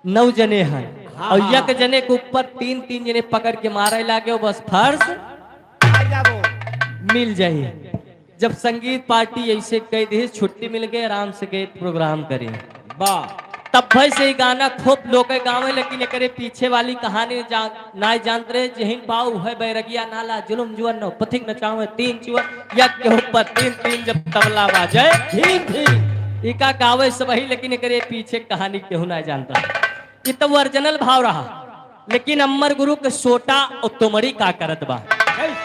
नौ जने हैं। हाँ, और हाँ। एक जने के ऊपर तीन, तीन जने पकड़ के मारे लागे, बस फर्श आ जाबो। मिल जाई। जब संगीत पार्टी ऐसे कह दी, छुट्टी मिल गई, आराम से गए प्रोग्राम करें। वाह। तब भाई से ही गाना खूब लोग गावे, लेकिन एकरे पीछे वाली कहानी जान, ना जानत रहे। जहिन पाव है बैरगिया नाला, जुलुम जुअन नौ पथिक नचावे तीन चुअन, यज्ञ ऊपर तीन तीन जब तबला बाजे। ठीक, ठीक। इका गावे सब ही, लेकिन एकरे पीछे कहानी केहू ना जानता। ये तो ओरिजिनल भाव रहा। लेकिन अम्मर गुरु के सोटा और तोमड़ी का करत बा?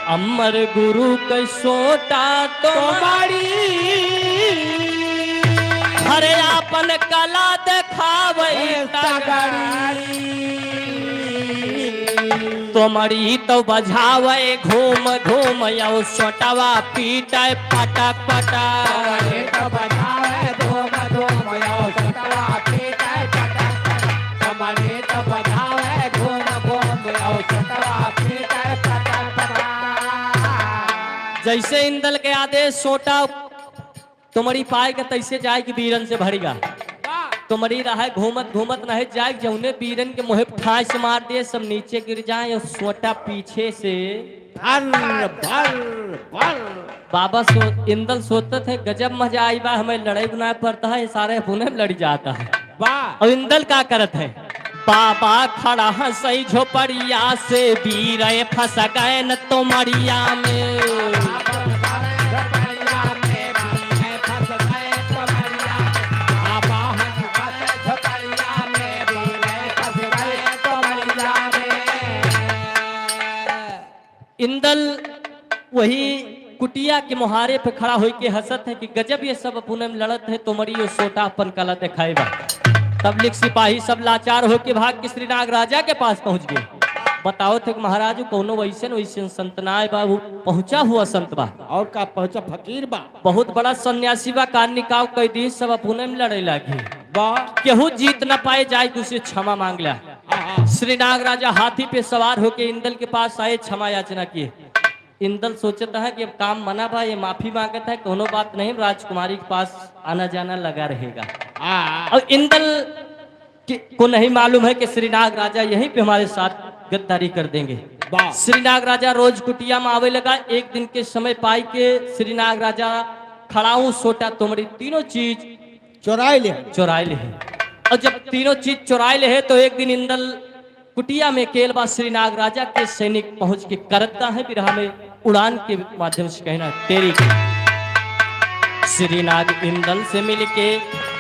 अम्मर गुरु के सोटा तोमड़ी, अरे आपन कला देखावे ए तगड़ी। तोमड़ी तो बजावे घूम घूम, और सोटवा पीटे पटक पटक। तोमड़ी तो बजावे घूम घूम, और सोटवा पीटे पटक पटक। तोमड़ी तो बजावे घूम घूम, और सोटवा पीटे पटक पटक। जैसे इंदल के आदेश, सोटा तोमड़ी पाए के तैसे जाए कि बीरन से भड़िगा। तोमड़ी रहे घूमत घूमत रहे जाए, जौने बीरन के मुँहे ठाँस मार दे, सब नीचे गिर जाए और सोटा पीछे से भर, भर, भर। बाबा सो-, इंदल सोचत है, "गजब मजा आई बा, हमें लड़ाई बनाए पड़ता है, सारे पुनई में लड़ जाता है।" वाह। और इंदल का करत है? बाबा खड़ा है सही झोपड़िया से, बीरे फंस गए न तोमड़िया में। इंदल वही कुटिया के मोहारे पे खड़ा होइके हंसत है कि गजब ये सब पुनई में लड़त है, तोमड़ी और सोटा अपन कला देखाए बा। तब लिख सिपाही सब लाचार होके भाग के श्री नाग राजा के पास पहुंच गए। बतावत है कि महाराज, कौनो वैसन वैसन संत ना आए बा, वो पहुंचा हुआ संत बा। और का पहुंचा, फकीर बा। बहुत बड़ा सन्यासी बा, कान निकाव कह दी, सब पुनई में लड़े लागी। वाह। केहू जीत ना पाए, जाए कि उसे क्षमा मांग ला। हाँ, हाँ। श्री नाग राजा हाथी पे सवार होके इंदल के पास आए, क्षमा याचना किए। इंदल सोचत है कि अब काम मना बा, ये माफी मांगत है, कोनो बात नहीं, राजकुमारी के पास आना जाना लगा रहेगा। हाँ। और इंदल के, को नहीं मालूम है कि श्री नाग राजा यहीं पे हमारे साथ गद्दारी कर देंगे। वाह। श्री नाग राजा रोज कुटिया में आवे लगा। एक दिन के समय पाई के श्री नाग राजा खड़ाऊ, सोटा, तोमड़ी तीनों चीज चोराए ले। चोराए ले। और जब तीनों चीज चोराए ले तो एक दिन इंदल कुटिया में केल बा, श्री नाग राजा के सैनिक पहुंच के करता है बिरहा में उड़ान के माध्यम से कहना, तेरी श्री नाग इंदल से मिलके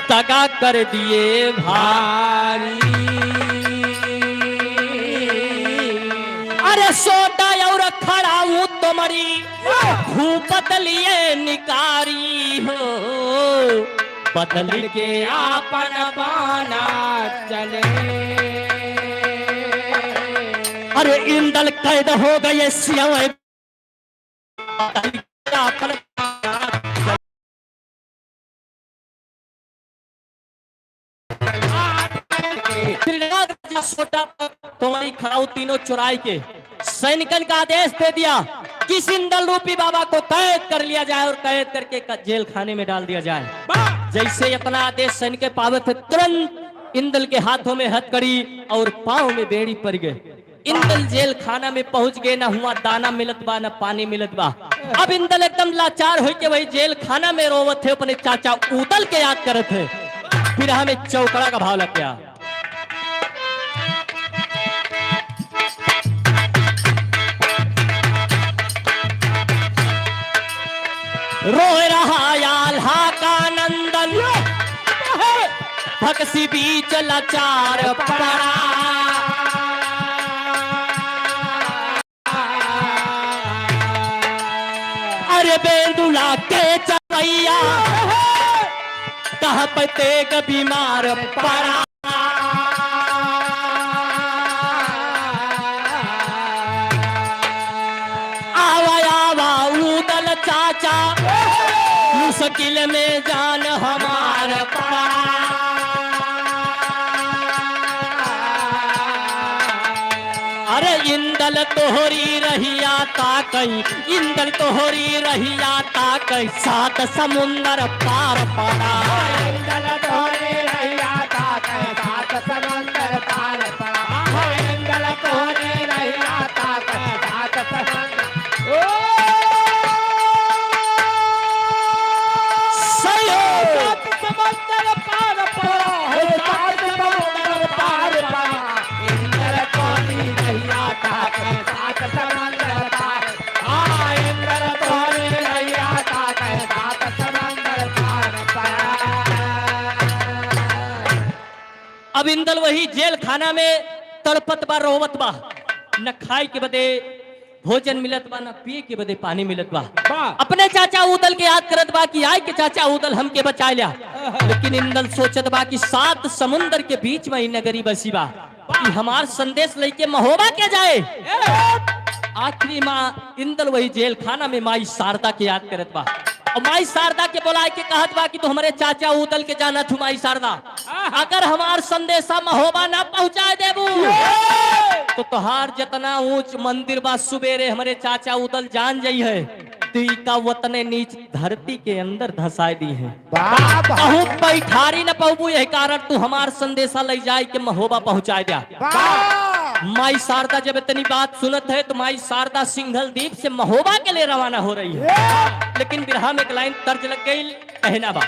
दगा कर दिए भारी। अरे सोटा और खड़ाऊ तोमड़ी खूब बदलिए निकारी हो, बदल के आपन बाना चले। अरे इंदल कैद हो गए सियावे, बदल के आपन बाना चले। श्री नाग राजा सोटा पर तोमड़ी खड़ाऊ तीनों चोराई के सैनिकन का आदेश दे दिया कि इस इंदल रूपी बाबा को कैद कर लिया जाए और कैद करके क-, जेल खाने में डाल दिया जाए। जैसे इतना आदेश सैनिक पावे थे, तुरंत इंदल के हाथों में हथकड़ी और पाँव में बेड़ी पड़ गए। इंदल जेल खाना में पहुंच गए, ना हुआ दाना मिलत बा, ना पानी मिलत बा। अब इंदल एकदम लाचार होइके वही जेल खाना में रोवत है, अपने चाचा उदल के याद करत है। फिर हमें चौकड़ा का भाव लग गया। रोए रहा आल्हा का नंदन, भक्सी बीच लाचार पड़ा। अरे बेंदुला के चरैया, कहाँ पे तेग बीमार पड़ा। आवा, आवा, उदल चाचा, मुश्किल में जान हमार पड़ा। इंदल तोहरी रहिया ताकई, इंदल तोहरी रहिया ताकई, सात समुंदर पार पड़ा। इंदल तोहरी रहिया ताकई, सात समुंदर पार पड़ा। इंदल तोहरी रहिया ताकई, सात समुंदर। ओ! सही हो। सात समुंदर पार पड़ा, हो सात समुंदर पार पड़ा। इंदल तोहरी रहिया ताकई, सात समुंदर पार। हाँ, इंदल तोहरी रहिया ताकई, सात समुंदर पार पड़ा। अब इंदल वही जेल खाना में तड़पत बा, रोवत बा, न खाए के बदे भोजन मिलत बा, न पिए के बदे पानी मिलत बा। वाह। अपने चाचा उदल के याद करत बा कि आए के चाचा उदल हमके बचाए ल्या। लेकिन इंदल सोचत बा कि सात समुंदर के बीच में ई नगरी बसी बा, कि हमार संदेश लेके महोबा के जाए। ए! आखिरी माँ इंदल वही जेल खाना में माई शारदा के याद करत बा, और माई शारदा के बुलाए के कहत बा कि तू हमरे चाचा उदल के जानत हूँ माई शारदा, अगर हमार संदेशा महोबा ना पहुँचाए देबू, तो तोहार जितना ऊंच मंदिर बा, सुबेरे हमरे चाचा उदल जान जाई है, तो इका वतने नीच धरती के अंदर धसाए दी है। वाह, वाह। कहूँ पैठारी न पउबू, यही कारण तू हमार संदेशा ले जाए के महोबा पहुँचाए द्या। वाह। माई शारदा जब इतनी बात सुनत है, तो माई शारदा सिंघल दीप से महोबा के लिए रवाना हो रही है। ए! लेकिन बिरहा में एक लाइन तर्ज लग गई, कहना बा।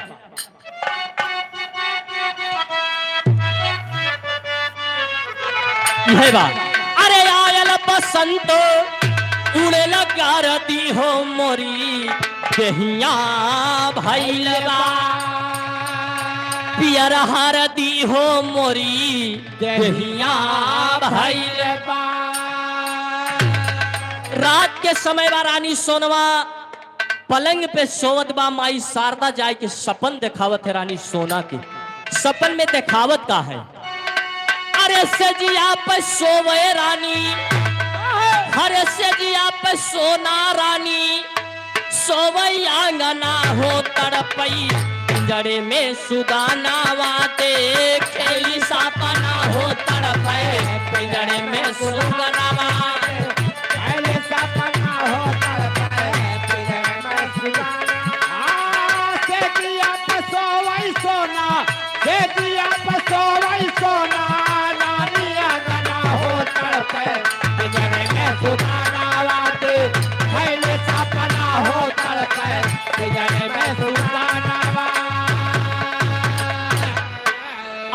इहे बा। अरे आयल बसंत उड़े लगा रदी हो मोरी देहिया भइल बा। पियर हरदी हो मोरी देहिया भइल बा। रात के समय बा रानी सोनवा पलंग पे सोवत बा, माई शारदा जाए के सपन देखावत है रानी सोना के। सपन में देखावत का है? अरे सेजिया पे सोवे रानी, अरे सेजिया पे सोना रानी, सोवे आंगना हो तड़पई, पिंजड़े में सुगानावा देखेली सपना हो तड़पे, पिंजड़े में सुगानावा। पहले सपना हो तड़पे, पिंजड़े में सुगाना। आ, सेजिया पे सोवई सोना, सेजिया पे सोवई सोना, नानी अंगना हो तड़पे, पिंजड़े में सुगाना वाते, पहले सपना हो तड़पे, पिंजड़े में सुगाना वा।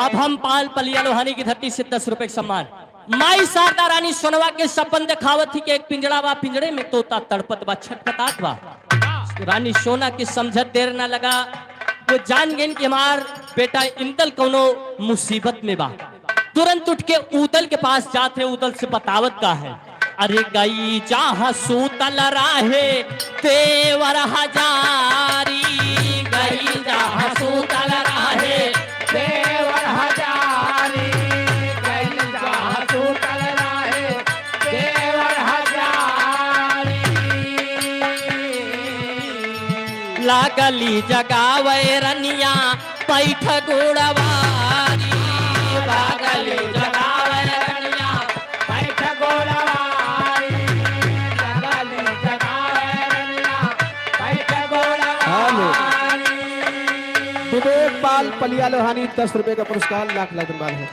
अब हम पाल पलिया लोहानी की धरती से दस रुपए का सम्मान। माई शारदा रानी सोनवा के सपन देखावत ही कि एक पिंजड़ा बा, पिंजड़े में तोता तड़पत बा, छटपटात बा। रानी सोना के समझत देर ना लगा, वो जान गइन कि हमार बेटा इंदल कौनो मुसीबत में बा। तुरंत उठ के उदल के पास जात है, उदल से बतावत का है, अरे गई जहाँ सूतल रहे देवर हजारी, गई जहाँ सूतल रहे देवर हजारी, गई जहाँ सूतल रहे देवर हजारी। लागली जगावे रनिया पैठ गोड़वारी, लागली जगावे रनिया पैठ गोड़वारी, लागली जगावे रनिया पैठ गोड़वारी। विवेक पाल पलिया लोहानी, दस रुपए का पुरस्कार, लाख लाख धन्यवाद है।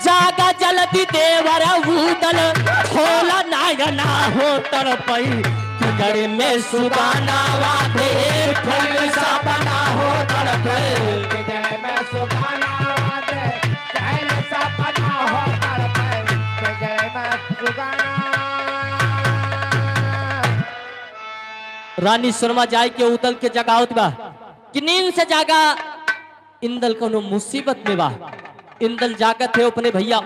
जागा जल्दी देवर उदल, खोला नयना हो तड़पई, पिंजड़े में सुगानावा देख, सपना हो तड़पई। पिंजड़े में सुगानावा देख, सपना हो तड़पई, पिंजड़े में सुगाना। रानी सोनवा जाए के उदल के जगावत बा कि नींद से जागा, इंदल कौनो मुसीबत में बा। इंदल जागत है, अपने भैया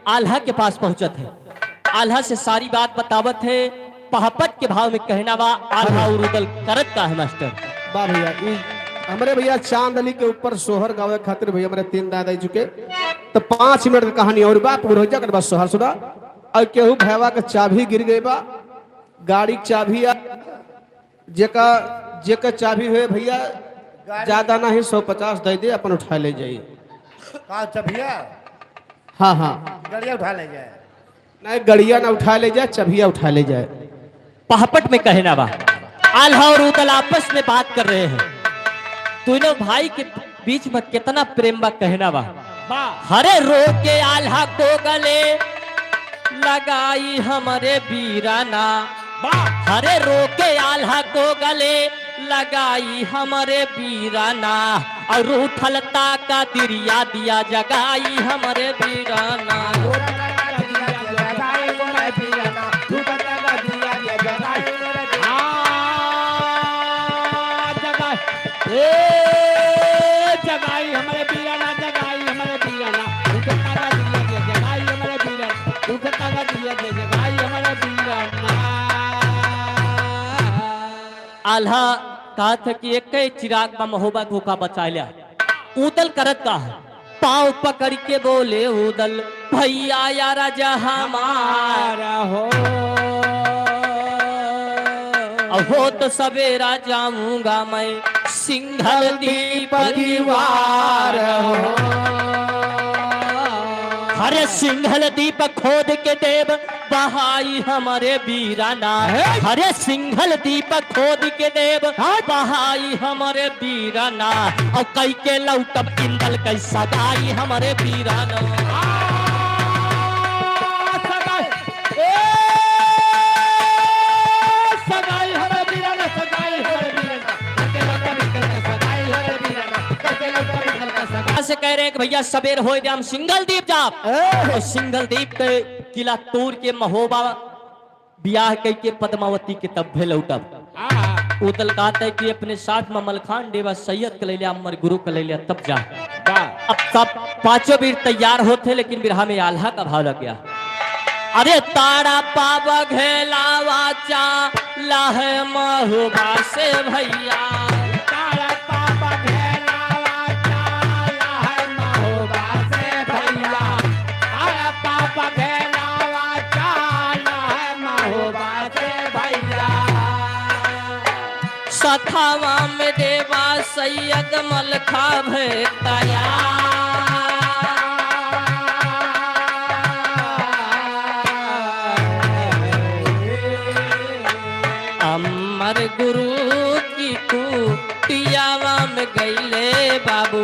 आल्हा के पास पहुंचत है। आल्हा से सारी बात बतावत है, पहपट के भाव में कहना बा, आल्हा और उदल करत का है मास्टर? वाह भैया, ई हमरे भैया चांद अली के ऊपर सोहर गावे खातिर भैया हमरे तीन दादा जी चुके, तो पाँच मिनट की कहानी और बा, पूरा हो जा, ओकर बाद सोहर सुना। और केहू भैया के चाभी गिर गई बा, गाड़ी के चाभी आ, जेका, जेका चाभी हुए भैया, गाड़ी ज्यादा नहीं, सौ पचास दे दे, अपन उठा ले जाई। का चाभिया? हाँ, हाँ। गाड़िया उठा ले जाए। नहीं, गड़िया ना उठा ले जाए, चबिया उठा ले जाए। पहपट में कहना बा। आल्हा और उदल आपस में बात कर रहे हैं। दोनों भाई के बीच में कितना प्रेम बा, कहना बा। बा। हरे रोके आल्हा को गले लगाई हमरे बीराना। बा। हरे रोके आल्हा को गले लगाई हमरे बीराना। और उठलता का दिरिया दिया जगाई हमरे बीराना। हाँ, जगाई। ए, जगाई हमरे बीराना, जगाई हमरे बीराना। उठता का दिया दिया जगाई हमरे बीराना। उठता का दिया दिया जगाई हमरे बीराना। आल्हा कहत है कि एक ही चिराग बा महोबा धोखा बचाय ल्या। उदल करत का है? पाँव पकड़ के बोले उदल, भैया या राजा हमारा हो। अब होत सवेरा जाऊंगा मैं सिंघल दीप की वार हो। अरे सिंघल दीप खोद के देब बहाई हमरे बीराना। हे! अरे सिंघल दीप खोद के देब हाँ। बहाई हमरे बीराना। और कई के लौटब इंदल कई सगाई हमरे बीराना। आ, सगाई, ए, सगाई हमरे बीराना, सगाई हमरे बीराना। कई के लौटब इंदल कई सगाई हमरे बीराना। कई के लौटब इंदल कई सगाई। से कह रहे हैं कि भैया सबेर होए दे हम सिंघल दीप जाब। ए। और सिंघल दीप के किला तोड़ के महोबा बियाह कई के पद्मावती के तब भे लौटब। हाँ। उदल कहत है कि अपने साथ में मलखान डेवा सैयद के ले लिया, अमर गुरु के ले लिया, तब जा। जा। अब सब पांचों बीर तैयार होत है, लेकिन बिरहा में आल्हा का भाव लग गया। अरे तारा पाव घेलावा चाला है महुबा से भैया। तारा पाव घेलावा चाला है महुबा से भैया। तारा पाव घेलावा चाला है महुबा से भैया। सथवा में देवा सैयद मलखा भैतया। अमर गुरु की कुटियावा में गईले बाबू।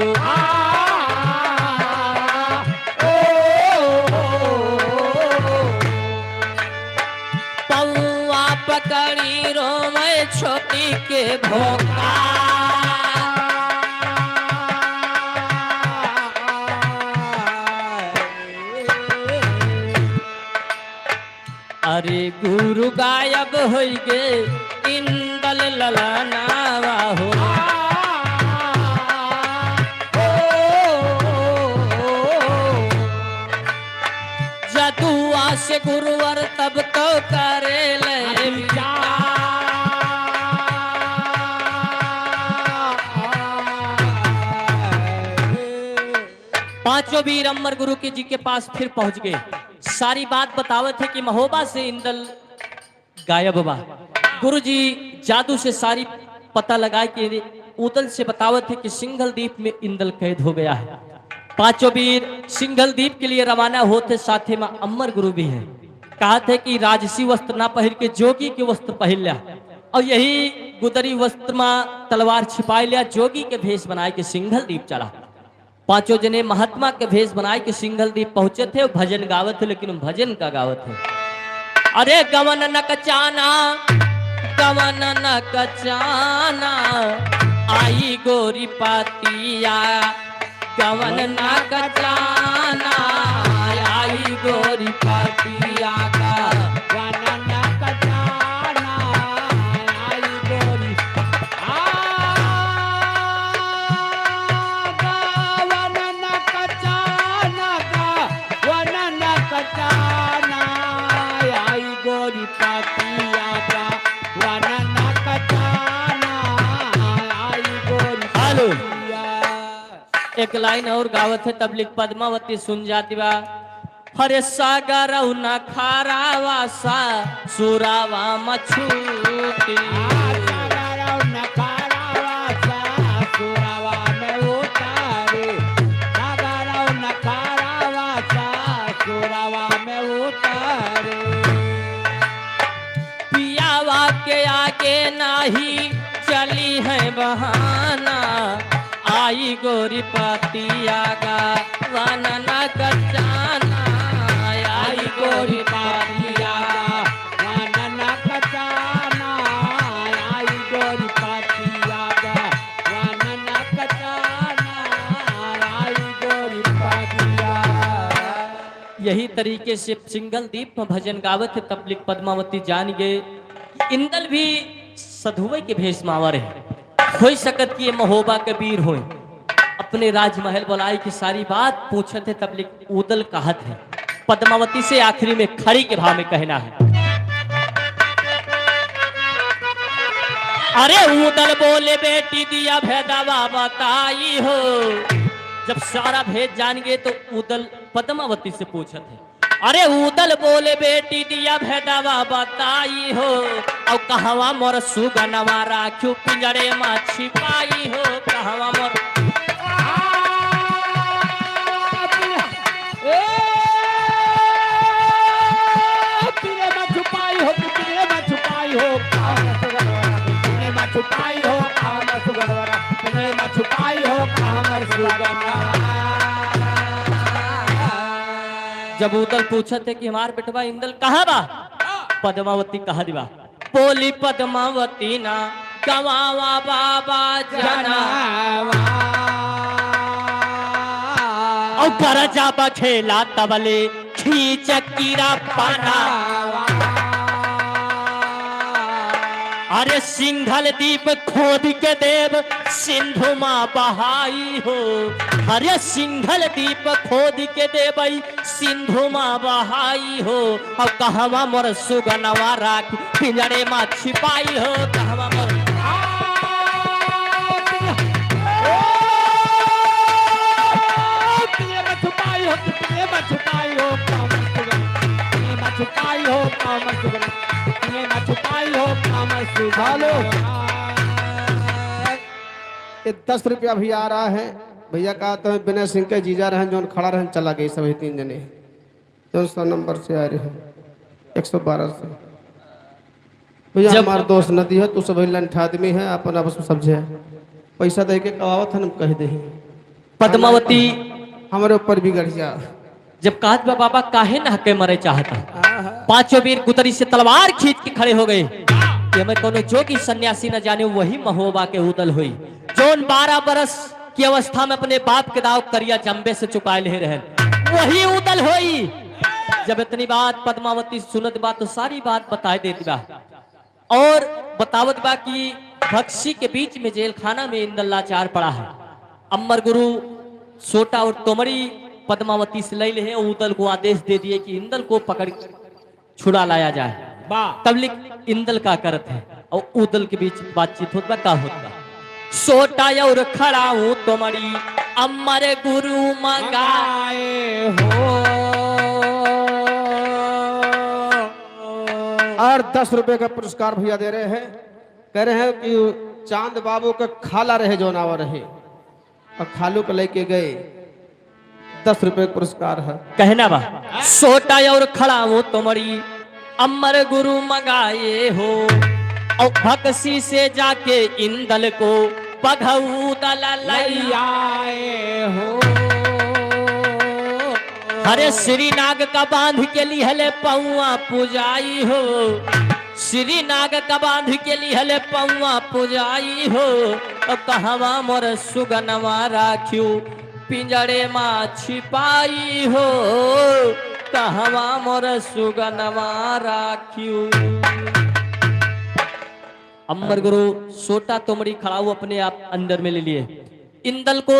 पौआ पकड़ी रोवे छोटी के भोका। अरे गुरु गायब होई गे इंदल ललनावा हो। जदुआ से गुरुवर तब तो करे ले विचार। पांचों बीर अमर गुरु के जी के पास फिर पहुंच गए। सारी बात बतावत है कि महोबा से इंदल गायब बा। गुरुजी जादू से सारी पता लगा के उदल से बतावत है कि सिंघल दीप में इंदल कैद हो गया है। पांचों बीर सिंघल दीप के लिए रवाना होत है, साथे में अमर गुरु भी है। कहत है कि राजसी वस्त्र ना पहिर के जोगी के वस्त्र पहिर ल्या। और यही गुदरी वस्त्र में तलवार छिपाई ल्या, जोगी के भेष बनाए के सिंघल दीप चला। पांचों जने महात्मा के भेष बनाए के सिंघल दीप पहुंचे थे, भजन गावत थे, लेकिन भजन का गावत थे? अरे गवन न कचाना, गवन न कचाना, आई गोरी पातिया। गवन न कचाना, आई गोरी पातिया का। गवन न कचाना, आई गोरी। आ, गवन न कचाना, गवन न कचाना, आई गोरी पातिया का। गवन न कचाना, आई गोरी हेलो। पातिया। एक लाइन और गावत है तबलीग पद्मावती सुन जाती बा। हरे सागरौ नखारावा सा सुरावा मछूटी। सागरौ नखारावा सा सुरावा में उतारे। सागरौ नखारावा सा सुरावा में उतारे। ही चली है बहाना, आई गोरी पतिया गा, वानना कचाना, आई गोरी पतिया गा, वानना कचाना, आई गोरी पतिया गा, वानना कचाना, आई गोरी पतिया। यही तरीके से सिंघल दीप में भजन गावत है तबलिक पद्मावती जान गए। इंदल भी सधुवे के भेष मावर है, होइ सकत कि ये महोबा के वीर होय। अपने राजमहल बुलाए के सारी बात पूछत है तबलिक उदल कहत है। पद्मावती से आखिरी में खड़ी के भाव में कहना है। अरे उदल बोले बेटी दिया भेदवा बताई हो। जब सारा भेद जान गए तो उदल पद्मावती से पूछत है, अरे उदल बोले बेटी दिया भेदवा बताई हो, और कहवा मोर सुगनवा राखू पिंजरे मा छिपाई हो, कहवा मोर पिंजरे मा छुपाई हो, पिंजरे मा छुपाई हो, कहवा मोर सुगनवा राखू पिंजरे मा छुपाई हो, कहवा मोर सुगनवा राखू पिंजरे मा छुपाई हो, कहवा मोर सुगनवा। जब उदल पूछत है कि हमार बेटवा इंदल कहाँ बा, पद्मावती कहा दिवा। बोली पद्मावती ना गवावा बाबा जनावा। और गरजा बखेला तबले खींच कीरा पाना। अरे सिंघल दीप खोद के देब सिंधु मा बहाई हो। अरे सिंघल दीप खोद के देबई सिंधु मा बहाई हो। अब कहवा मोर सुगनवा राखी पिंजरे मा छिपाई हो। कहवा मोर पिंजरे मा छुपाई हो, पिंजरे मा छुपाई हो, कहवा मोर सुगन, पिंजरे मा छुपाई हो, कहवा मोर सुगन, पिंजरे मा छुपाई हो, कहवा मोर सुगन। हेलो। ये दस रुपया भी आ रहा है। भैया कहा तो विनय सिंह के जीजा रहन, जौन खड़ा रहन, चला गए सभी तीन जने। जौन सौ नंबर से आ रहे हैं, एक सौ बारह से। भैया जब हमार दोस्त नदी है, तू सभी लंठ आदमी है, अपन आपस में समझे। पैसा दे के कवावत है, हम कह दे हैं। पद्मावती हमारे ऊपर बिगड़ जा। जब कहत बा बाबा काहे ना के मरे चाहता, आहा। पांचों वीर गुतरी से तलवार खींच के खड़े हो गए कि हमें कोनो जोगी सन्यासी न जाने, वही महोबा के उदल होई, जौन बारह बरस की अवस्था में अपने बाप के दाव करिया जम्बे से चुकाए ले रहन, वही उदल होई। जब इतनी बात पद्मावती सुनत बा तो सारी बात बताए देत बा। और बतावत बा कि भक्सी के बीच में जेलखाना में इंदल लाचार पड़ा है। अम्बर गुरु सोटा और तोमड़ी पद्मावती से ले ले हैं, उदल को आदेश दे दिए कि इंदल को पकड़ छुड़ा लाया जाए। वाह। तबलिक इंदल का करत है और उदल के बीच बातचीत होत बा, का होत बा? सोटा और खड़ा हूँ तोमड़ी अम्बर गुरु मंगाए हो। और दस रुपए का पुरस्कार भैया दे रहे हैं, कह रहे हैं कि चांद बाबू का खाला रहे, जौन आवा रहे, और खालू को लेके गए, दस रुपए का पुरस्कार है। कहना बा, सोटा और खड़ा हूँ तोमड़ी अम्बर गुरु मंगाए हो, और भक्सी से जाके इंदल को पघऊ दल लई आए हो। अरे श्री नाग का बांध के लिहले पौआ पुजाई हो, श्री नाग का बांध के लिहले पौआ पुजाई हो। अब कहवा मोर सुगनवा राख्यू पिंजरे मा छिपाई हो, कहवा मोर सुगनवा राख्यू। अम्बर गुरु सोटा तोमड़ी खड़ाऊ अपने आप अंदर में ले लिए। इंदल को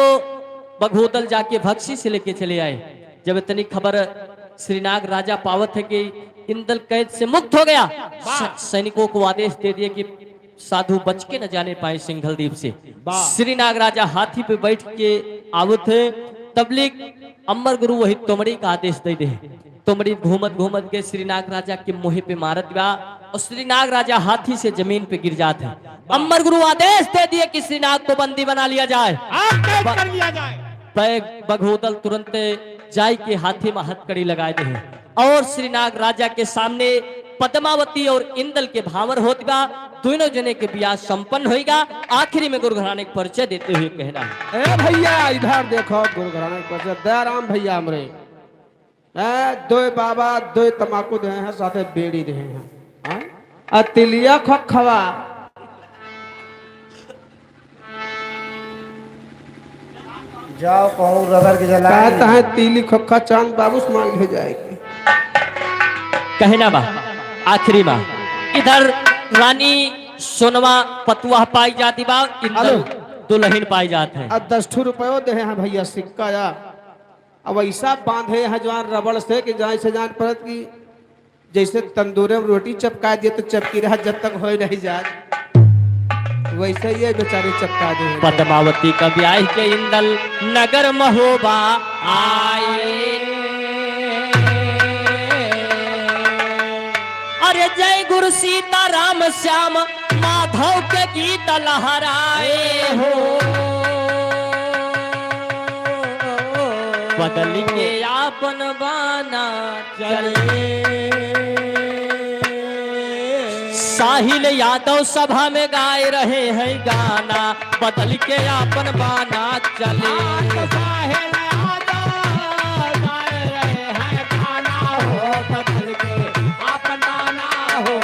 बघोदल जाके भक्सी से लेके चले आए। जब इतनी खबर श्रीनाग राजा पावत है कि इंदल कैद से मुक्त हो गया, वाह। स-, सैनिकों को आदेश दे दिए कि साधु बच के न जाने पाए सिंघल दीप से। वाह। श्रीनाग राजा हाथी पे बैठ के आवत है, तबलीग अम्बर गुरु वही तोमड़ी का आदेश दे दे। तोमड़ी घूमत घूमत के श्रीनाग राजा के मुँह पे मारत बा और श्रीनाग राजा हाथी से जमीन पे गिर जात है। अम्बर गुरु आदेश दे दिए कि श्रीनाग को बंदी बना लिया जाए। आप कैद ब-, कर लिया जाए। पै-, बघोदल तुरंत जाय के हाथी में हथकड़ी लगाए दे और श्रीनाग राजा के सामने पद्मावती और इंदल के भांवर होत बा, दोनों जने के बियाह संपन्न होइगा। आखिरी में गुरु घराने के परिचय देते हुए कहना है। ए भैया, इधर देखो, गुरु घराने के परिचय, दयाराम भैया हमरे। ए, दो बाबा, दो तमाकू दे हैं, साथे बेड़ी दे हैं। हाँ? आ तिलिया खखवा। जाओ, कहूँ रगड़ के जला कहता है, तीली खोखा चांद बाबू से मांग ले जाएगी। कहना बा, आखिरी बा। इधर रानी सोनवा पतुआ पाई जाती बा, इधर हेलो। दुल्हन पाई जात है। अब दस ठो रुपयो दे हैं भैया, सिक्का या। अब ऐसा बांधे हैं जवान रबड़ से कि जाए से जान परत की जैसे तंदूरे में रोटी चपका दिए तो चपकी रहा जब तक होए नहीं जाए, वैसे ये बेचारे चपका दे हैं। पद्मावती का ब्याह के इंदल नगर महोबा आए। अरे जय गुरु सीता राम श्याम माधव के गीत लहराए हो। बदल के आपन बाना चले। साहिल यादव सभा में गाए रहे हैं गाना, बदल के आपन बाना चले। साहिल यादव गाए रहे हैं गाना हो, बदल के आपन बाना हो।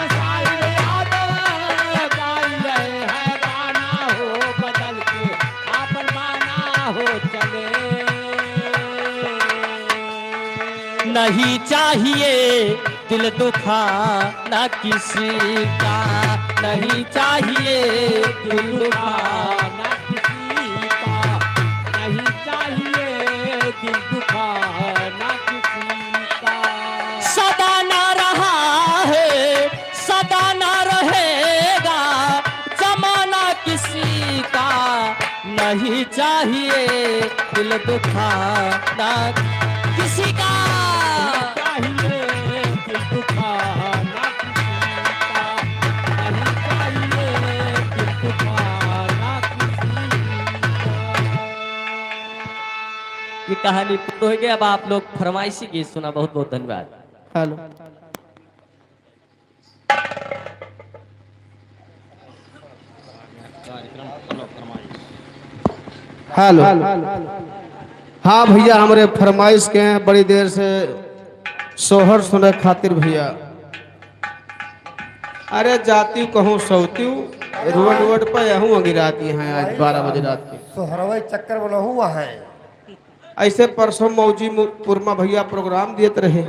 साहिल यादव गाए रहे हैं गाना हो, बदल के आपन बाना हो चले। नहीं चाहिए दिल दुखाना किसी का, नहीं चाहिए दिल दुखाना किसी का, नहीं चाहिए दिल दुखाना किसी का। सदा ना रहा है, सदा ना रहेगा जमाना किसी का, नहीं चाहिए दिल दुखाना किसी का। चाहिए दिल दुखाना किसी का, नहीं चाहिए दिल दुखाना किसी का। ये कहानी पूर्ण हो गई। अब आप लोग फरमाइशी गीत सुना। बहुत बहुत धन्यवाद। हेलो। हेलो। हाँ भैया, हमरे फरमाइश के हैं बड़ी देर से सोहर सुने खातिर भैया। अरे जातिउ कहूँ सौतिउ, रोड वोड पर यहूँ अगिराती हैं आज बारह बजे रात के। सोहरवे चक्कर में रहू वहाँ। ऐसे परसों मौजी मु-, पुरमा भैया प्रोग्राम देत रहे।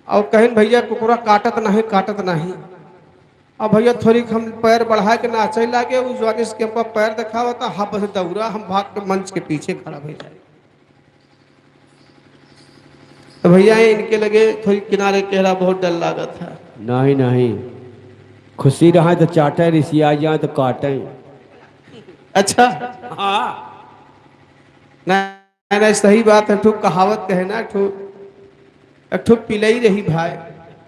और कहिन, "भैया, कुकुरा काटत नहीं, काटत नहीं।" अब भैया, थोड़ी हम पैर बढ़ा के नाचे लागे, उ जवानी से हमको पैर दिखावता, हम बस दौड़ा, हम भाग के मंच के पीछे खड़ा हो जाए। तो भैया, इनके लगे थोड़ी किनारे केहरा बहुत डर लागत है। नहीं, नहीं, खुशी रहे तो चाटे, रिसिया जाए तो काटे। अच्छा। हाँ। नहीं, नहीं, सही बात है। एक ठो कहावत कहे ना, एक ठो, एक ठो पिलई रही भाई।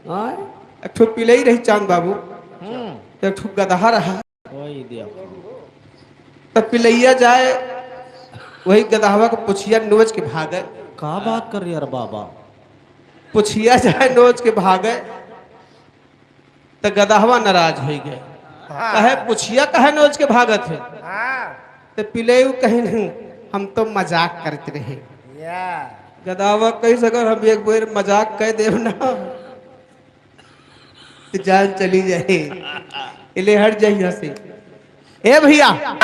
हाँ? एक ठो पिलई रही चांद बाबू। हम्म। तो एक ठो गदहा रहा। वही देखो। तो पिलैया जाए, वही गदहवा के पुछिया नोच के भागे। का बात कर रहे यार बाबा? पुछिया जाए नोच के भागे। त गदहवा नाराज होइ गए। हाँ। कहे, "पुछिया कहे नोच के भागत है?" हाँ। त पिलेउ कहिन, "हम तो मजाक करत रहे।" या। गदहवा कहिस, "अगर हम एक बेर मजाक कह देब ना, त जान चली जाए। इले हट जाए यहाँ से।" ए भैया,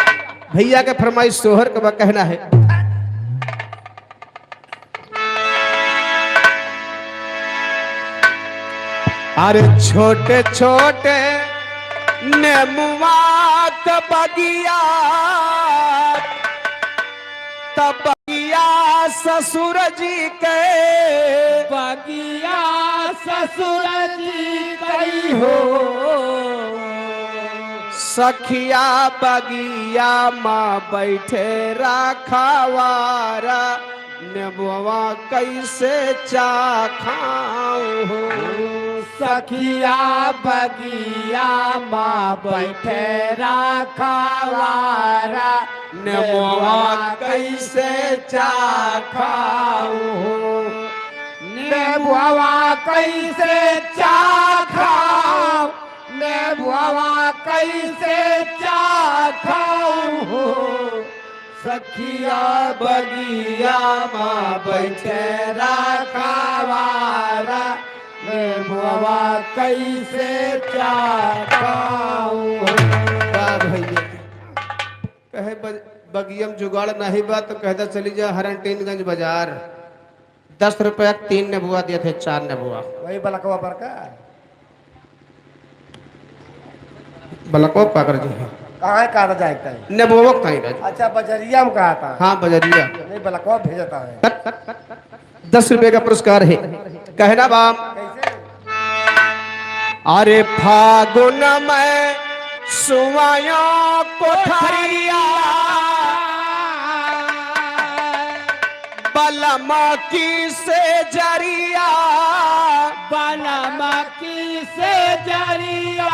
भैया के फरमाइश सोहर के बा, कहना है। अरे छोटे छोटे नेमुआ त बगिया, त बगिया ससुर जी के। बगिया ससुर जी कई हो। सखिया बगिया मा बैठे राखवारा, नेबुआ कैसे चाखाऊं हो। सखिया बगिया मा बैठे राखवारा, नेबुआ कैसे चाखाऊं हो। नेबुआ कैसे चाखाऊ, नेबुआ कैसे चाखाऊ हो। सखिया बगिया मा बैठे राखावारा, नेबुआ कैसे चाखाऊ हो। का भैया? कहे बग-, बगियम जुगाड़ नाहीं बा, तो कहता चली जा हरनटीनगंज बाजार, दस रुपया के तीन नेबुआ दिए थे, चार नेबुआ। वही बलकवा पर का? बलकवा पकड़ जी है। कहाँ है, कहाँ जाए के ताई? नेबुआ के ताई राजू। अच्छा, बजरिया में कहा था? हाँ, बजरिया। नहीं, बलकवा भेजता है। दस रुपये का पुरस्कार है। कहना बाम। कैसे? अरे फागुन में सुवाया कोठरिया, बलमा की से जरिया, बलमा की से जरिया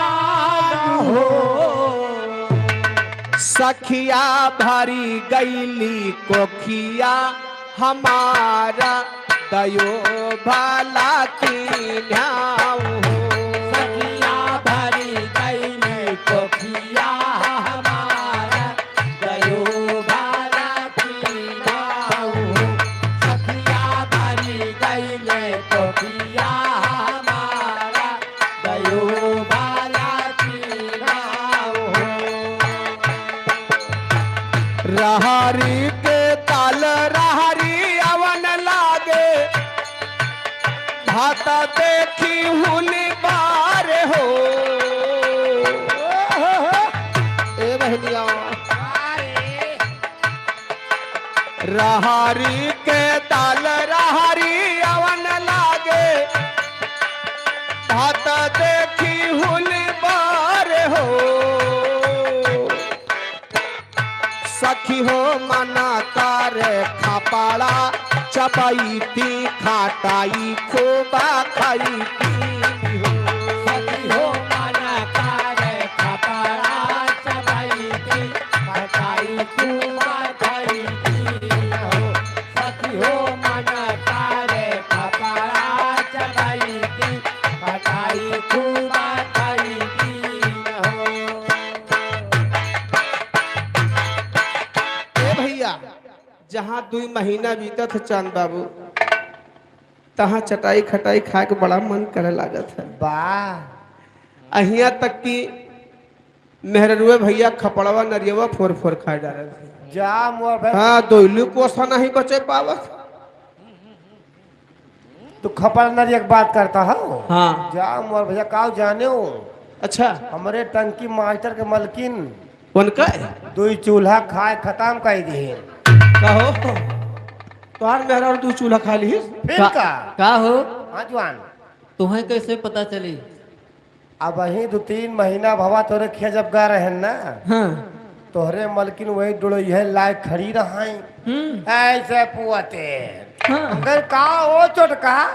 हो। सखिया भरी गईली कोखिया हमारा दयो भला कीन्हाऊ हो। सखिया भरी गईली कोखिया हमारा दयो भला कीन्हाऊ हो। सखिया भरी गईली कोखिया हमारा दयो भला कीन्हाऊ हो। रहरी के ताल रहरी अवन लागे, भाता देखी हुली बार हो। ए बहनिया, रहरी के ताल रहरी अवन लागे, भाता देखी हुली बार हो। सखी हो मना करे खपड़ा चबैती, खटाई खूब खैती हो। सखी हो मना करे खपड़ा चबैती, खटाई खूब खैती हो। सखी हो मना करे खपड़ा चबैती, खटाई खूब खैती हो। ए भैया, जहाँ दुई महीना बीतत है चांद बाबू, तहाँ चटाई खटाई खाए के बड़ा मन करे लागत है। बा। अहिया तक कि मेहररुए भैया खपड़वा नरियवा फोर फोर खाए डारत है। जा मोर भाई। हाँ, दोइलू कोसा नहीं बचे पावत। तू खपड़ नरिया के बात करता हो? हाँ। जा मोर भैया, काव जाने हो? अच्छा। हमरे टंकी मास्टर के मलकिन उनका? दुई चूल्हा खाए खतम कर दिए। का हो? तोहार मेहरारू दुई चूल्हा खा ली? फिर का? का? का हो? हाँ जुआन। तुहें कैसे पता चली? अबहीं दो तीन महीना भवा तोरे खिया जब गा रहेन ना, हाँ। तोहरे मलकिन वही डोड़ोइहे लाए खड़ी रहाई। हम्म। ऐसे पुअते। हाँ। हम कहे, "का ओ चोटका? का,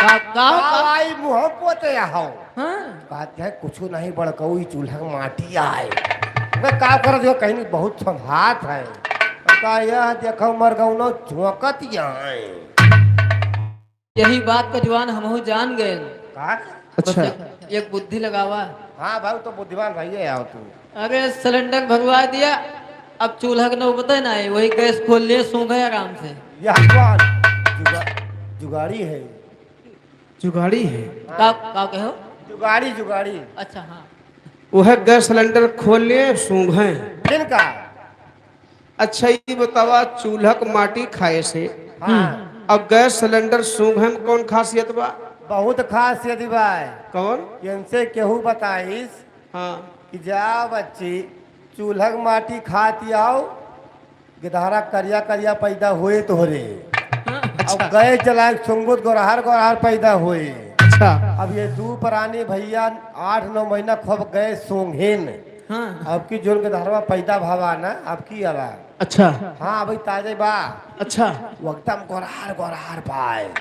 का, का का? आई मुँह पोते आहो?" हाँ। कहत है, "कुछु नहीं बड़कऊ, ई चूल्हा के माटी आए।" मैं का करत हो, कहीं नहीं, बहुत संभात है। हम कहा, "यह देखो मरगौनो झोंकत यहाँ है।" यही बात का जुआन हमहू जान गए। का? अच्छा। बस एक, एक बुद्धि लगावा। हाँ भाई, तो बुद्धिमान भाई है यार तू। अरे सिलेंडर भरवा दिया, अब चूल्हा के नौबते ना है, वही गैस खोल लिए, सूंघे आराम से। यह जुआन जुगा-, जुगाड़ी है। जुगाड़ी है? का, का कहो? जुगाड़ी, जुगाड़ी। अच्छा, हाँ। वह गैस सिलेंडर खोल लिए, सूंघे। फिर का? अच्छा, ई बतावा, चूल्हा क माटी खाए से हाँ। अब गैस सिलेंडर सूंघे में कौन खासियत बा? बहुत खासियत बा। कौन? इनसे केहू बताइस हाँ। कि जा बच्ची, चूल्हा क माटी खाती आओ, गिधारा करिया करिया पैदा हुए तोहरे। हाँ। अब अच्छा। गैस जलाए सूंघबो त गोरहार गोरहार पैदा हुए। अच्छा। अब ये दू प्राणी भैया आठ नौ महीना खूब गैस सूंघेन। हाँ। अब की जोन के धरवा पैदा भवा ना, अब की आवा। अच्छा। हाँ, अभी ताजे बा। अच्छा। वो एकदम गोरहार, गोरहार पाए।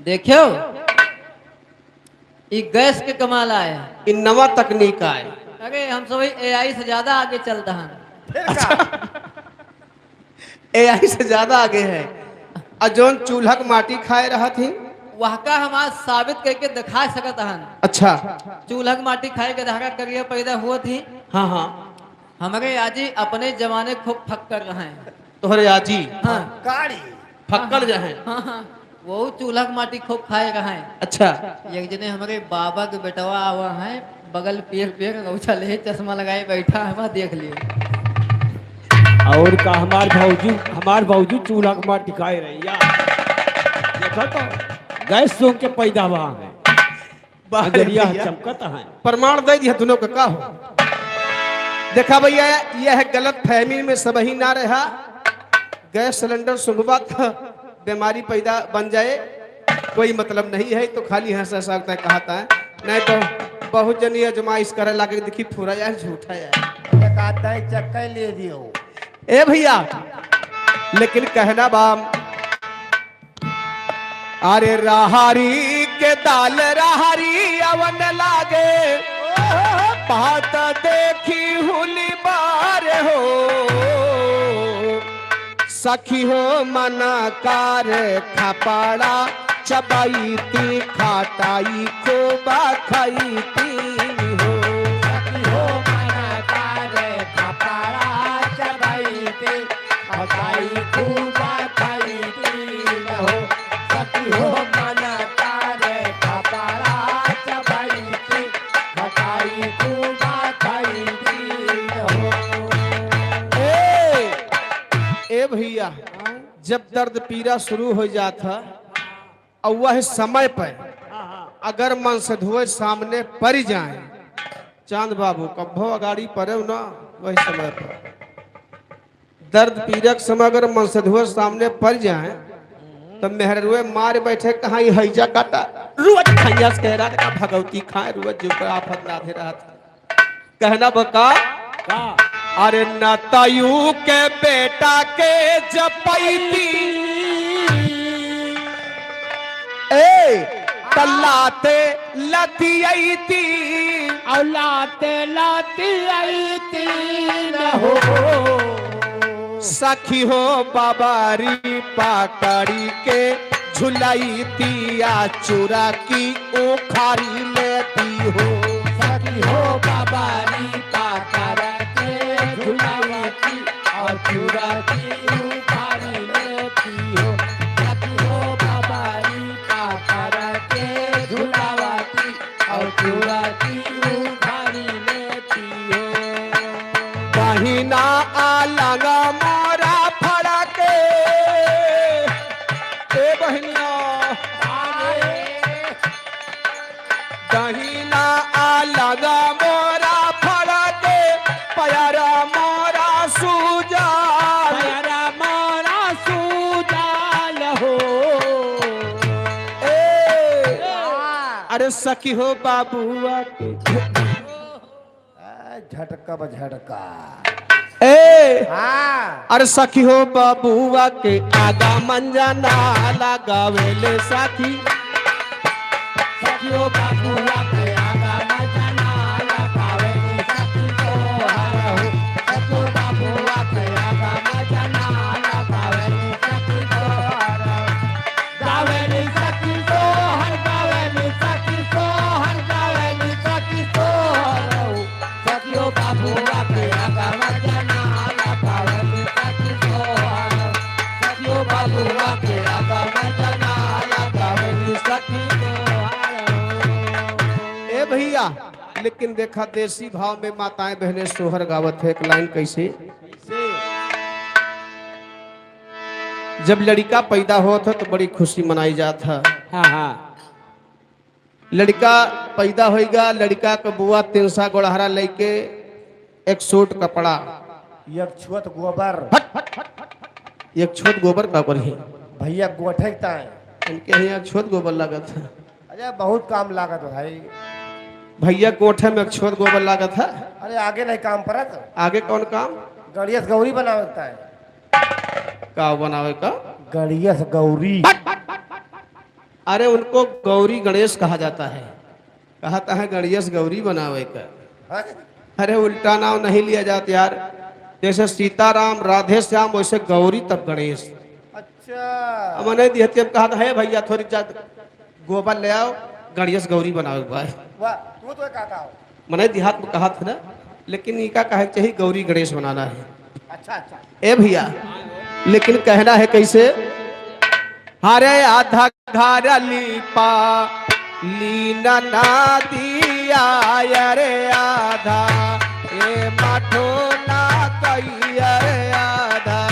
देखियो, ई गैस के कमाल आए। ई नवा तकनीक आए। अरे, हम सब ए आई से ज्यादा आगे चलता है। फिर का? अच्छा। ए आई से ज्यादा आगे है। आ जौन चूल्हा क माटी खाए रहत ही? वहका हम आज साबित कइके देखा सकत हन। अच्छा। चूल्हा क माटी खाए के धारा करिया पैदा हुआ थी। हाँ, हाँ। हमरे आजी अपने जमाने खूब फक्कड़ रहे। तोहरे आजी? हाँ। काड़ी। फक्कड़ हाँ, रहे। हाँ, हाँ। वो चूल्हा क माटी खूब खाए रहे। अच्छा। एक जने हमरे बाबा के बेटवा आवा है, बगल पेर पेर गौछा ले चश्मा लगाए बैठा है, वह देख लियो। और का हमार भौजी, हमार भौजी चूल्हा क माटी खाए रही यार। देखो तो, गैस सूंघ के पैदा हुआ है। वाह रे नजरिया भैया। चमकत है। प्रमाण दे दिया दोनों का, का हो? देखा भैया, यह गलत फहमी में सबही ना रहा। गैस सिलेंडर सूंघबा त बीमारी पैदा बन जाए, कोई मतलब नहीं है, तो खाली हंस हंस के कहत है। नहीं तो बहुत जनी आजमाइश करे लागे, देखी फुरा जाए, झूठा जाए। एक आध दाई चक्कर ले दियो। ए भैया, लेकिन कहना बा, अरे राहरी के दाल राहरी अवन लागे, भात देखी हुली बार हो। सखी हो मन कार खपड़ा चबैती खटाई खूब खैती हो। सखी हो मन कार खपड़ा चबैती खटाई खूब खैती हो। सखी हो मन कार खपड़ा चबैती खटाई खूब खैती हो। ए, ए भैया, जब दर्द पीड़ा शुरू हो जात है, और वह समय पर अगर मनसेधुए सामने पड़ जाए, चांद बाबू कब्बो अगाड़ी पड़े ना, वही समय पर दर्द पीड़ा के समय अगर मनसेधुए सामने पड़ जाए, तो मेहररुए मार बैठे, कहाँ ई हैजा काटा, रोज खैया से कह रहा था, भगवती खाए, रोज जो कोई आफत लादे रहा था। कहना बका? का? अरे नतयू के बेटा के जपैती, ए, त लाते लतियैती। औ लाते लतियैती न हो। सखी हो बबरी पकड़ी के झुलैती आ चूरा की उखारी लेती हो। सखी हो बबरी पकड़ के झुलैती और चूरा की उखारी लेती हो। सखी हो बबरी पकड़ के झुलैती और चूरा की उखारी लेती हो। बहिना अलंग मोरा फड़के, ए बहिनिया। दहिना अलंग मोरा फड़के, पयरा मोरा सूजल। पयरा मोरा सूजल हो। ए, अरे सखी हो बबुआ के। आ, झटका बा झटका। ए, हाँ। अरे सखी हो बबुआ के आगमन जनाला गावेले सखी। सखी हो बबुआ के आगमन जनाला गावेले सखी सोहर हो। सखी हो बबुआ के आगमन जनाला गावेले सखी सोहर हो। गावेली सखी सोहर, गावेली सखी सोहर, गावेली सखी सोहर। सखियो बबुआ के आगमन जनाला गावेली सखी सोहर। सखियो बबुआ के आगमन जनाला गावेली सखी सोहर। ए भैया, लेकिन देखा देसी भाव में माताएं बहनें सोहर गावत है। एक लाइन कैसे? जब लड़िका पैदा होत है तो बड़ी खुशी मनाई जात है। हाँ, हाँ। लड़िका पैदा होइगा, लड़िका के बुआ तिनसा गोड़हरा लइके एक सूट कपड़ा। एक छोट गोबर। हट, हट, हट, हट, हट। एक छोट गोबर का करी? भैया गोठे के ताए। इनके यहाँ एक छोट गोबर लागत है। अरे बहुत काम लागत है भाई। भैया गोठे में एक छोट गोबर लागत है। अरे आगे नहीं काम परत। आगे कौन काम? गणेश गौरी बनावे के ताए। का बनावे का? गणेश गौरी। अरे, उनको गौरी गणेश कहा जाता है। कहता है गणेश गौरी बनावे का। हाँ? अरे, उल्टा नाम नहीं लिया जाता यार। जैसे सीताराम, राधे श्याम, वैसे गौरी तब गणेश। अच्छा। अच्छा। अब मने दिहती, हम कहत है, "भइया, थोड़ी जा गोबर ले आओ, गणेश गौरी बनावे के बा।" वाह, तू तो कहता हो। मने देहात में कहत है ना, लेकिन इका कहे के चाहिए, गौरी गणेश बनाना है। अच्छा, अच्छा। ए भइया, लेकिन कहना है कैसे? "अरे आधा घर लीपा लीना ना दिया, अरे आधा ए माठो ना कई, अरे आधा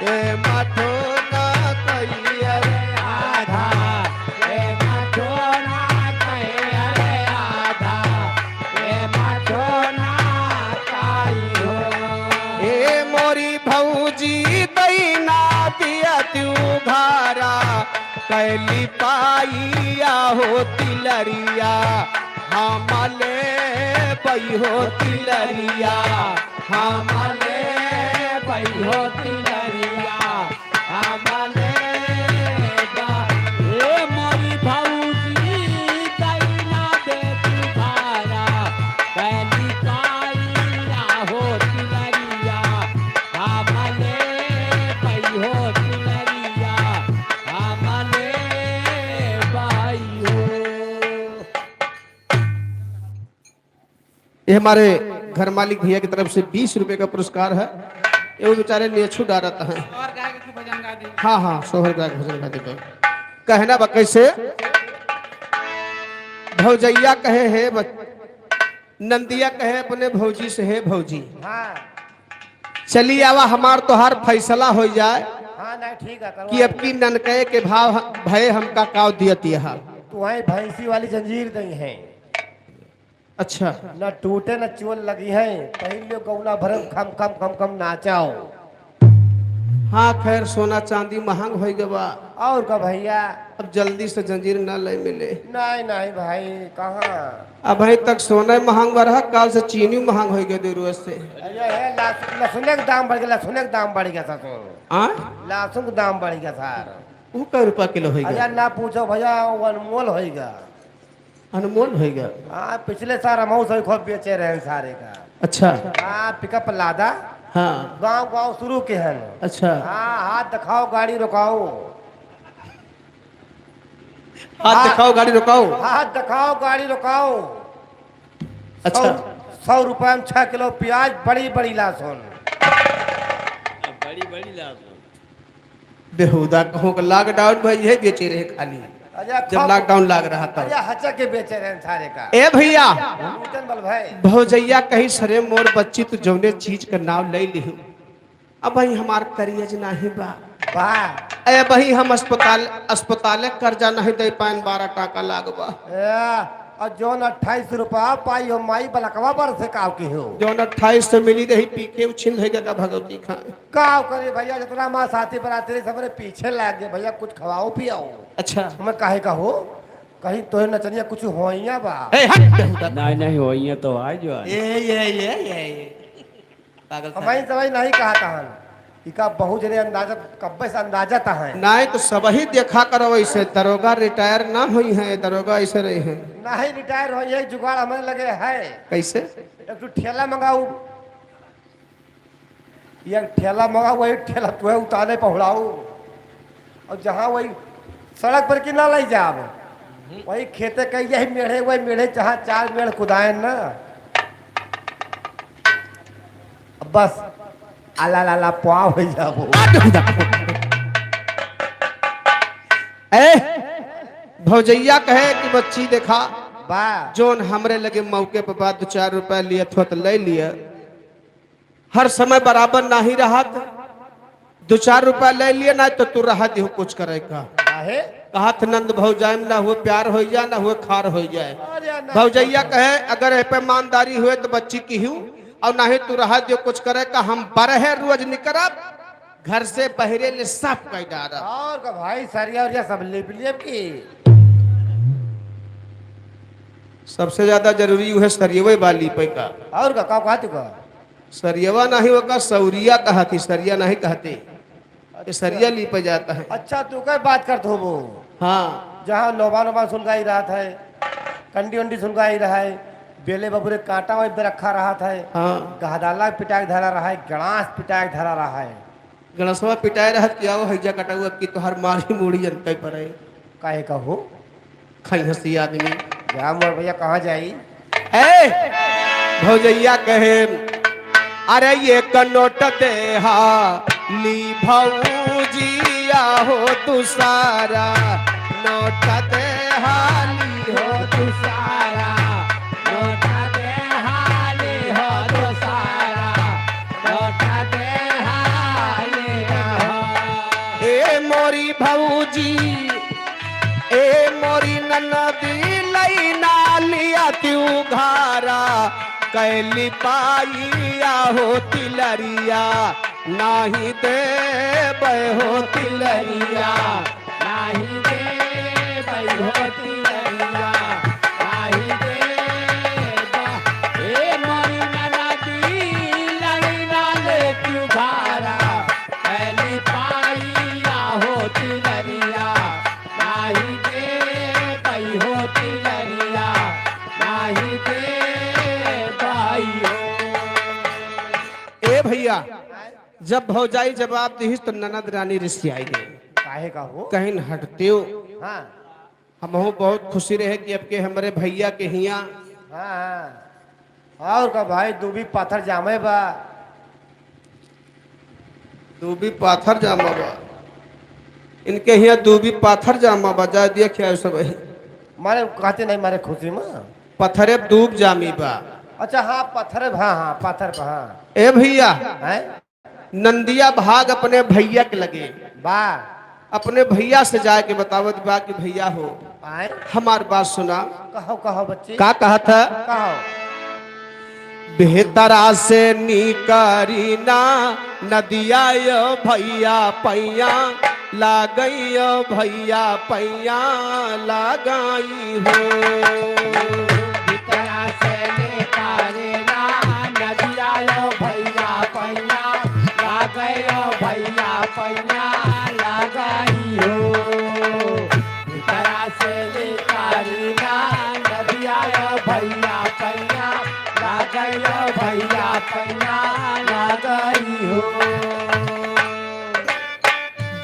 ए माठो ना कई, अरे आधा ए माठो ना कई, अरे आधा ए माठो ना कई हो। ए मोरी भौजी दैना दिया तू घरा, कैली पाइया हो तिलरिया, हमले बई हो तिलरिया, हमले बई हो तिलरिया, हमले बा-, ए मोरी भौजी दैना दे तू घरा, कैली पाइया हो तिलरिया, हमले बई हो तिलरिया, हमले बई हो। ये हमारे घर मालिक भइया की तरफ से बीस रुपए का पुरस्कार है। ये वो बेचारे नेछू डारत हैं। और गाय के भजन गा दे। हाँ, हाँ, सोहर गाय के भजन गा दे। कहना बा कैसे? भौजैया कहे, "हे बच-," नंदिया कहे अपने भौजी से, "हे भौजी, हाँ। चली आवा, हमार तोहार फैसला हो जाए हाँ, नहीं, ठीक है, करवा कि अब की ननकय के भाव ह-, भय हमका काव दियत यहा।" तू वहीं भैंसी वाली जंजीर दई है। अच्छा। न टूटे न चोल लगी है, पहन लियो गौना भरम खम खम खम खम नाचाओ। हाँ, खैर, सोना चांदी महंग होइ गवा। और का भइया? अब जल्दी से जंजीर ना ले मिले। नहीं, नहीं भाई, कहाँ? अबहीं तक सोना महंग बा रहा, काल से चीनी महंग होइ गए दे रोज से। अरे, हे, लहस-, लहसुने के दाम बढ़ गया, लहसुने के दाम बढ़ गया ससुर। हाँ? लहसुन के दाम बढ़ गया सर। वो कै रुपया किलो होइ गया? अरे, ना पूछो भइया, वो अनमोल होइ गया। अनमोल होइ गया। हाँ, पिछले साल हमहू सब खूब बेचे रहे सारे का। अच्छा। हाँ, पिकअप लादा। हाँ। गाँव गाँव शुरू के हन। अच्छा। हाँ, हाथ दिखाओ, गाड़ी रुकाओ। हाथ हाँ। दिखाओ, गाड़ी रुकाओ। हाथ दिखाओ, गाड़ी रुकाओ। अच्छा। सौ, सौ रुपया में छह किलो प्याज, बड़ी बड़ी लहसुन। बड़ी बड़ी लहसुन। बेहुदा कहूँ का लॉकडाउन में यही बेचे रहे खाली। अच्छा, जब खूब लॉकडाउन लाग रहा था। अच्छा, हचा के बेचे रहे सारे का। ए भइया, नूतन बल भाई। भौजैया कही, "सरे मोर बच्ची, तू जौने चीज का नाव ले लिहू, अबहीं हमार करियज नाही बा।" बा। ए, अबहीं हम अस्पताल, अस्पताले कर्जा नहीं दे पाएन, बारह टाका लाग बा। ए, और जौन अट्ठाईस रुपया पाई हो माई, बलकवा पर से काव की हो? जौन अट्ठाईस से मिली रही, पी के उछिन है का भगवती खाए। का करे भइया, जितना माँ साथी बराती रही, सबरे पीछे लाग गए भइया, कुछ खवाओ पियाओ। अच्छा। मैं काहे का हो, कहीं तोहे नचनिया कुछ होइया बा? ए, हट, बेहुदा। नहीं, नहीं, होइया तो आ जो। ए, ये, ये, ये, ये। पागल समझ, साला। समझ नहीं कहा तहन। इका बहुत जने अंदाजा, कब्बे से अंदाजा तहन। नहीं तो सबही देखा करो ऐसे, दरोगा रिटायर ना होई है, दरोगा ऐसे रही है। नहीं रिटायर होई है, जुगाड़ हमारे लगे है। कैसे? एक ठो ठेला मंगाऊ। ये ठेला मंगा, वही ठेला तुहे उतारे पहुड़ाऊ। और जहाँ वही सड़क पर की ना लई जाब, वही खेते कही यही मेढ़े, वही मेढ़े जहाँ चार मेढ़ कुदाए ना, अब बस आला लाला पुआ हो जाबो। ए, भौजैया कहे कि बच्ची देखा, बा। जौन हमरे लगे मौके पर बा, दो चार रुपया लियत हो तो ले लिया। हर समय बराबर नाही रहत। दो चार रुपया ले लिए ना तो तू रहा दिहो कुछ करे का। काहे? कहत नंद भौजाई में ना हुए प्यार हो जाए, ना हुए खार हो जाए। अरे ना। भौजैया कहे, "अगर ए पे ईमानदारी हुए तो बच्ची की हूँ, और नहीं तू रहा दिहो कुछ करे का, हम बरहे रोज निकरब, घर से बहरे ले साफ कर डारब।" और का भाई, सरिया उरिया सब लिप लिप की। सबसे ज्यादा जरूरी उहे सरियवे बा लीपे का। और का, का कहत का? सरियवा नहीं होगा, सौरिया कहती, सरिया नहीं कहते। ये सरिया लीपे जाता है। अच्छा, तू का बात करत होबो? हाँ। जहाँ लोबा लोबा सुनगाई रहत है, कंडी उंडी सुनगाई रहा है, बेले बबुरे कांटा वही पे रखा रहत है, हाँ। गहदाला पिटाक धरा रहा है, गड़ास पिटाक धरा रहा है। गणसवा पिटाए रहत कि आओ हैजा कटाऊ, अब की तोहर मारी मूड़ी जनते पड़े। काहे का हो? खइहसी आदमी। जा मोर भैया, कहाँ जाई? ए, भौजैया कहे, "अरे एक नोट देहा ली भौजिया हो, दूसरा नोट देहा ली हो, दूसरा नोट देहा ली हो, दूसरा नोट देहा ली हो।" ए मोरी भौजी, ए मोरी ननदी, लइना लिया क्यों घारा, कैली पाइया हो तिलरिया, नाही देबै हो तिलरिया, नाही देबै हो तिलरिया, नाही देबै। ए मोरी ननदी, लइना ले क्यों घारा, कैली पाइया हो तिलरिया, नाही देबै हो तिलरिया, नाही देबै हो। ए भैया, जब भौजाई जवाब दिहिस तो ननद रानी रिसियाई गई। काहे का हो? कहिन हटतेउ। हाँ। हमहू बहुत खुशी रहे कि अब के हमरे भैया के हियाँ। हाँ, हाँ। और का भाई, दूबी पाथर जामे बा। दूबी पाथर जामा बा। इनके हियाँ दूबी पाथर जामा बा, जा दिया क्या सब है? मारे कहते नहीं, मारे खुशी में। पत्थरे दूब जामी बा। अच्छा, हाँ, पत्थरे, हाँ, हाँ, पत्थर पर, हाँ। ए भैया, हैं? नंदिया भाग अपने भैया के लगे। बा। अपने भैया से जाके बतावत बा कि भैया हो, आए? हमार बात सुना। कहो, कहो बच्ची। का कहत है? कहो। भीतरा से निकरी ना नदिया यो भैया पैया लागई यो भैया पैया लागई हो। भीतरा से निकरी ना नदिया यो भैया पैया लागई यो भैया पैया लागई हो। भीतरा से निकरी ना नदिया यो भैया पैया लागई यो भैया पैया लागई हो।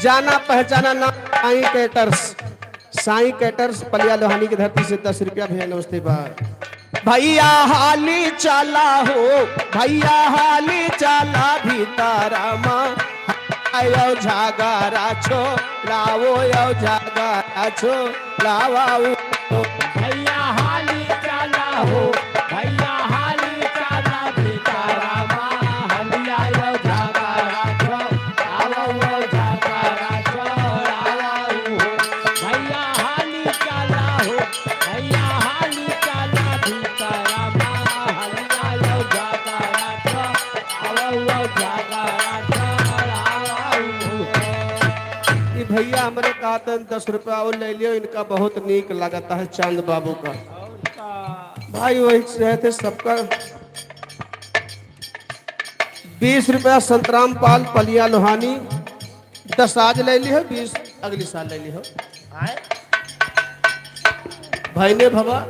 जाना पहचाना ना साईं कैटर्स, साईं कैटर्स पलिया लोहानी की धरती से दस रुपया भैया, नमस्ते बा। भैया हाली चला हो, भैया हाली चला भीतरा मा, आयो झगड़ा छोड़ावो, यो झगड़ा छोड़ावो। भैया हाली चला हो, भैया हाली चला भीतरा मा, हलिया यो झगड़ा छोड़ावो, यो झगड़ा छोड़ावो। भैया हाली चला हो, भैया हाली चला भीतरा मा, हलिया यो झगड़ा छोड़ावो, यो झगड़ा छोड़ावो। ई भैया हमरे कहतन दस रुपया और ले लियो, इनका बहुत नीक लागत है चांद बाबू का। भाई वही रहे थे सबका। बीस रुपया संतराम पाल पलिया लोहानी, दस आज ले लियो, बीस अगली साल ले लियो। आए? भाई ने भवा।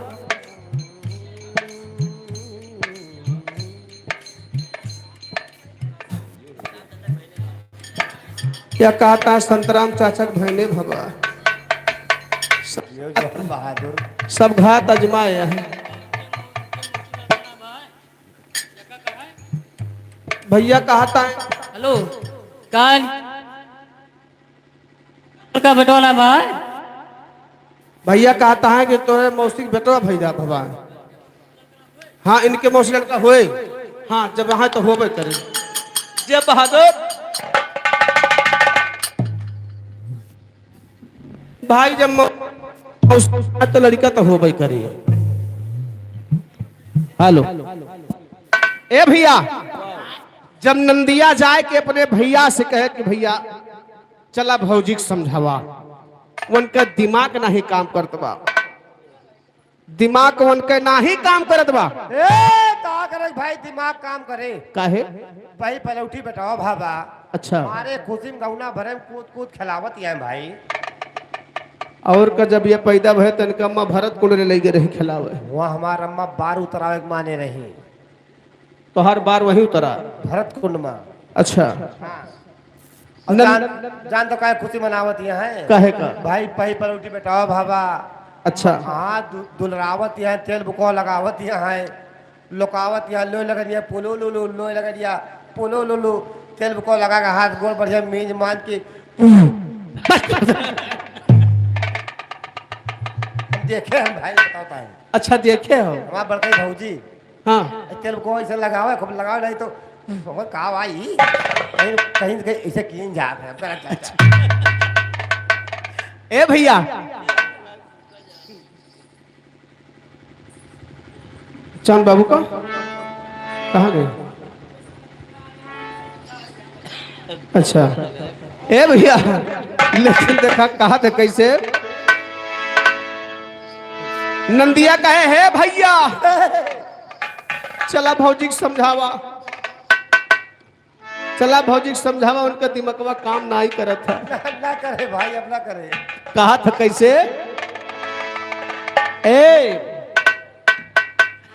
क्या कहता है संतराम चाचा के भैने भवा? यो जो बहादुर। सब घात अजमाए हैं। भैया कहता है। हेलो, कौन? का बेटवा ना भाई? भैया कहता है कि तोरे मौसी के बेटवा भैया भवा। हाँ, इनके मौसी लड़का होए। हाँ, जब वहाँ तो होबे करे। जय बहादुर। भाई, जब मौ-, मौसी तो लड़का तो होबे करे। हेलो। ए भैया, जब नंदिया जाए के अपने भैया से कहे कि भैया, चला भौजी के समझावा, उनका दिमाग नाही काम करत बा। दिमाग उनके नाही काम करत बा। ए, का करे भाई, दिमाग काम करे। काहे? भाई पलौठी बेटवा भाबा। अच्छा। मारे खुशी में गौना भरे में कूद कूद खेलावत आए भाई। और का जब ये पैदा भय तनका अम्मा भरत कुंड ले गए रही खेलावे। वहाँ हमार अम्मा बार उतरावे के माने रही। तोहार बार वही उतरा? भरत कुंड में। अच्छा। हाँ। और नन- जान, जान तो काहे खुशी मनावत यहाँ है? काहे का? भाई, पही पलौटी बेटावा भावा। अच्छा। हाँ, दु-, दुलरावत यहाँ, तेल बुको लगावत यहाँ है, लोकावत यहाँ, लोय लगन यहाँ, पुलो लो लो, लोय लगन यहाँ, पुलो लो लो, तेल बुको लगा के हाथ गोड़ बढ़िया मीज मांज के। देखे हम भाई, बताओ ताई। अच्छा, देखे हो? हमार बड़कई भौजी। हाँ। तेल को ऐसे लगावे, खूब लगावे नहीं तो ओकर का भाई? कहीं, कहीं, कहीं ऐसे कीन जात है, अब जरा अच्छा। ए भैया, चांद बाबू का कहाँ गए? अच्छा, ए भैया, लेकिन देखा, कहा थे कैसे? नंदिया कहे, "हे भैया, चला भौजी के समझावा, चला भौजी के समझावा, उनका दिमकवा काम नाई करत है।" ना, ना करे भाई, अब ना करे। कहा था कैसे? ए,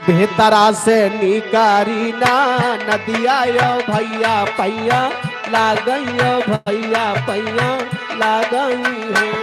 भीतरा से निकारी ना नदिया यो भैया पैया लागई यो भैया पैया लागई हो।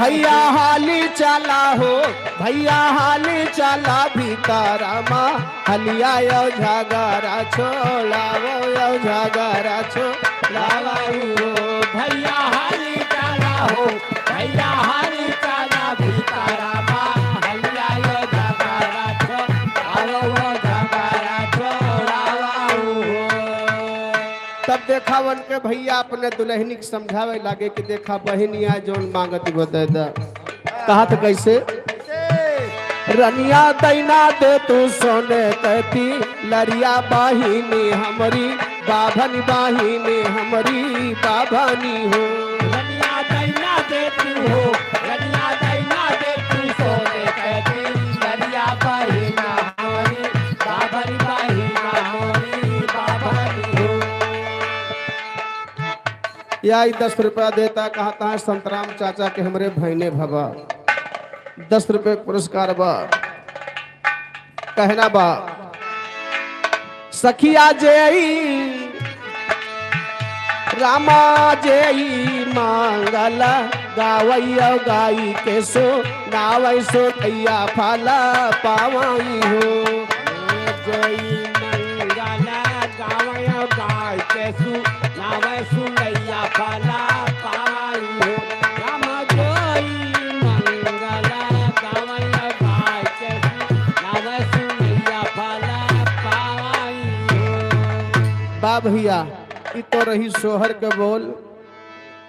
भैया हाली चला हो, भैया हाली चला भीतरा मा हलिया यो झगरा छोड़ावो, यो झगरा छोड़ावो। भैया हाली चला हो, भैया हाली चला भीतरा मा हलिया यो झगरा छोड़ावो, यो झगरा छोड़ावो। तब देखा उनके भैया अपने दुलहिनी के समझावे लागे कि देखा बहिनिया जौन मांगत वो दे दा। कहा था कैसे? रनिया दैना दे तू सोने कहती लरिया बाहिनी हमरी, बाभन बाहिनी हमरी, बाभनी हो। रनिया दैना दे तू हो, रनिया दैना दे तू सोने कहती लरिया बाहिनी हमरी, बाभन बाहिनी हमरी, बाभनी हो। या ई दस रुपया देता, कहता है संतराम चाचा के हमरे भैने भवा। दस रुपये पुरस्कार बा। कहना बा, सखिया जेई रामा जेई मांगल गावैया गाई के सो नावै सो दैया फल पावई हो। जेई मंगल गावैया गाई के सो नावै सो दैया फल पावई हो। राम जोई मंगल गावैया गाई के सो नावै सो दैया फल पावई हो। बा भैया, ई तो रही सोहर के बोल,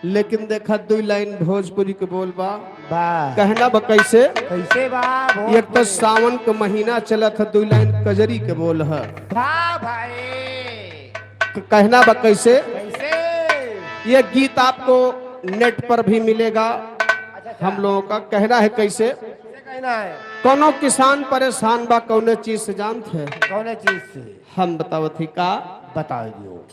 लेकिन देखा दुई लाइन भोजपुरी के बोल बा। बा। कहना बा कैसे? कैसे बा? एक तो सावन के महीना चलत है, दुई लाइन कजरी के बोल है। बा भाई। क-, कहना बा कैसे? कैसे? ये गीत आपको नेट पर भी मिलेगा। अच्छा, अच्छा। हम लोगों का कहना है कैसे? कैसे कहना है? कौनो किसान परेशान बा कौने चीज से जानत है? कौने चीज से? हम बतावत ही का? बताओ दियो।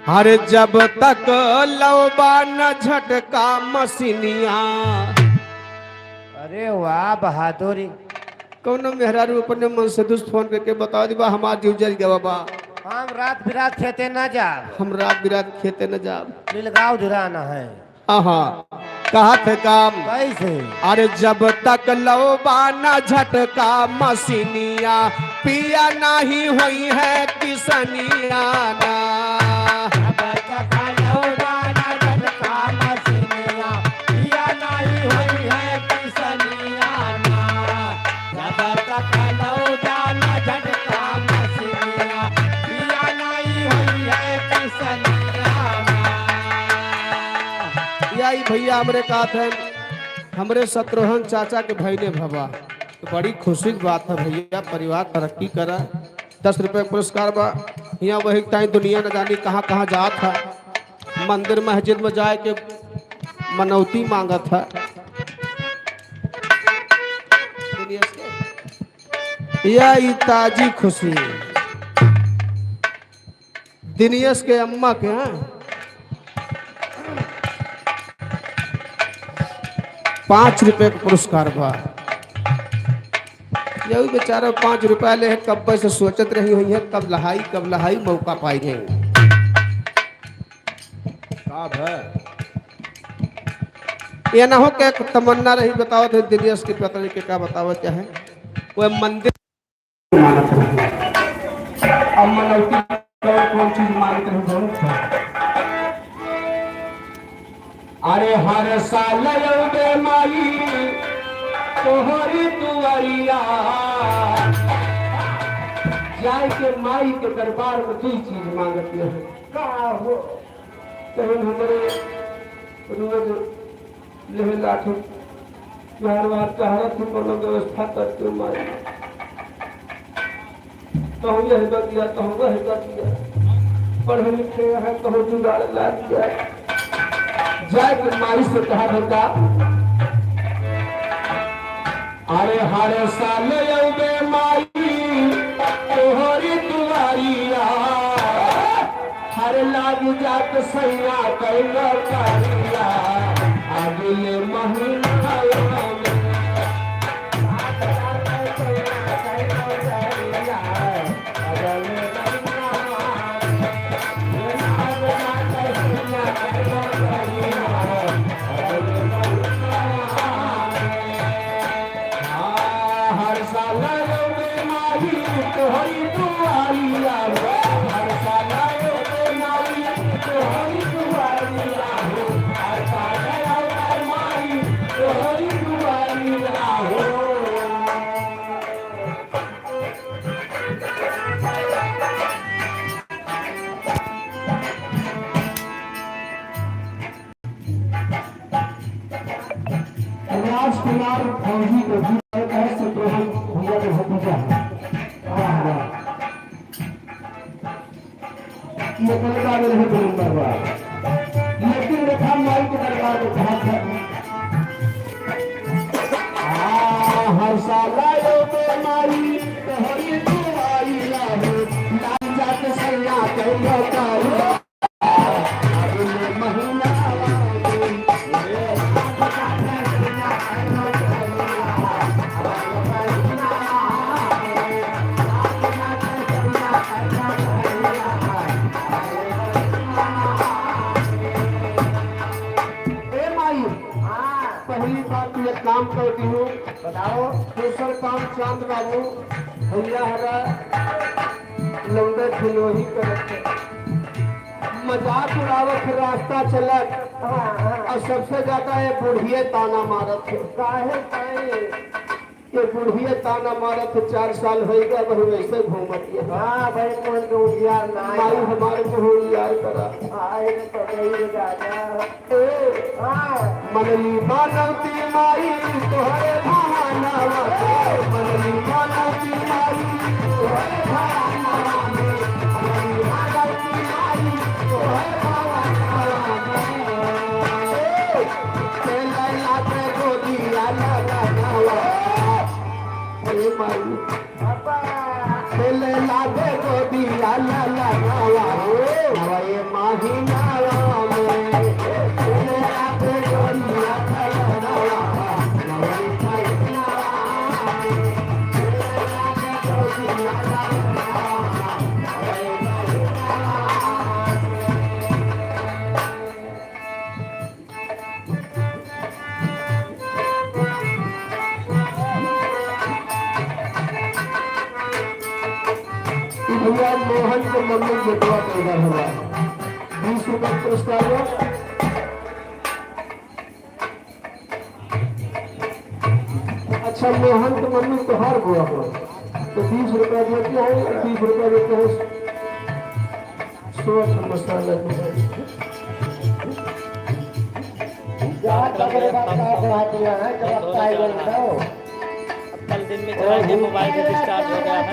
अरे जब तक लौबा न झटका मशीनिया। अरे वाह बहादुरी। कौनो मेहरारू अपने मन से दोस्त फोन करके बता दी बा हमार जीव जल गवा बा। हम रात बिरात खेते न जाब। हम रात बिरात खेते न जाब। मिलगांव जुराना है। आहा, कहा थे काम। कैसे? अरे जब तक लौबा ना झटका मशीनिया, पिया नाही होई है किसनिया ना। जब तक लौबा ना झटका मशीनिया, पिया नाही होई है किसनिया ना। जब तक लौबा ना झटका मशीनिया, पिया नाही होई है किसनिया ना। या ई भैया हमरे का थे, हमरे शत्रुघ्न चाचा के भैने भवा। तो बड़ी खुशी की बात है भैया, परिवार तरक्की करा। दस रुपये पुरस्कार बा। यहाँ वही ताई दुनिया न जानी कहाँ कहाँ जात है, मंदिर मस्जिद में जाए के मनौती मांगत है। या ई ताजी खुशी। दिनेश के अम्मा के, हाँ? पाँच रुपये का पुरस्कार बा। यहू बेचारा पाँच रुपया ले है, कब्बे से सोचत रही हुई है, कब लहाई, कब लहाई, मौका पाई है। का भय? ये ना हो के तमन्ना रही, बतावत है दिनेश के पता नहीं के का बतावत है। वो मंदिर मानत रहे। अब मनौती कौन, कौन चीज मानत रहे, बहुत है। अरे हर साल अउबे माई तोहरी दुआरिया, जाए के माई के दरबार में दुई चीज मांगत है। का हो? तहन हमरे रोज लेहे लाठी, यार वार चाहत ही कोनो व्यवस्था करके माई। कहूँ यह कर दिया, कहूँ वह कर दिया, पढ़े लिखे हैं, कहूँ जुगाड़ ला दिया। जाए के माई से कहा बेटा, अरे हर साल अउबे माई तोहरी दुआरिया, हर लाग जात सैया कइलो करिया, अगले महीना में। राजकुमार फौजी को भी कहता है, शत्रुघ्न भैया के भतीजा है। वाह, वाह। ये कलाकार रहे गुरु दरबार। लेकिन देखा माई के दरबार में कहा था। आ, हर साल आयो तो माई तोहरी दुआरिया हो, लाग जात सैया कइलो करिया। ए माई, हाँ। पहली बात तू एक काम कर दियो। बताओ। दूसर काम चांद बाबू, भैया हरा, लौंडे खिलोही करत है। मजाक उड़ावत है, रास्ता चलत। हाँ, हाँ। और सबसे ज्यादा ये बुढ़िए ताना मारत है। काहे, काहे? ये बुढ़िए ताना मारत है, चार साल होइगा, वही वैसे घूमत है। हाँ भाई, कौन के उजियार ना आए। माई हमारे को उजियार करा। आए रे पकड़ी रे राजा। ए, हाँ। मनली मानवती माई तोहरे भावनावा के, मनली मानवती माई तोहरे भावनावा के, मनली मानवती माई तोहरे भावनावा के। ए, ए लैला के गोदिया ललनवा। ए माई। खेले लागे गोदिया ललनवा हो, नवे महीनावा में। खेले लागे गोदिया ललनवा, नवे महीनावा में। खेले लागे गोदिया ललनवा, नवे महीनावा में। ई भैया मोहन के मम्मी के बेटवा पैदा हुआ, बीस रुपया पुरस्कार हुआ। अच्छा, मोहन के मम्मी तोहार हुआ हो, तो बीस रुपया देते हैं, बीस रुपया देते हैं। सोच मसाला। जा तगड़े बात का बात यहाँ है, जब अब टाइगर बताओ। अब कल दिन में चला के मोबाइल से डिस्चार्ज हो गया है।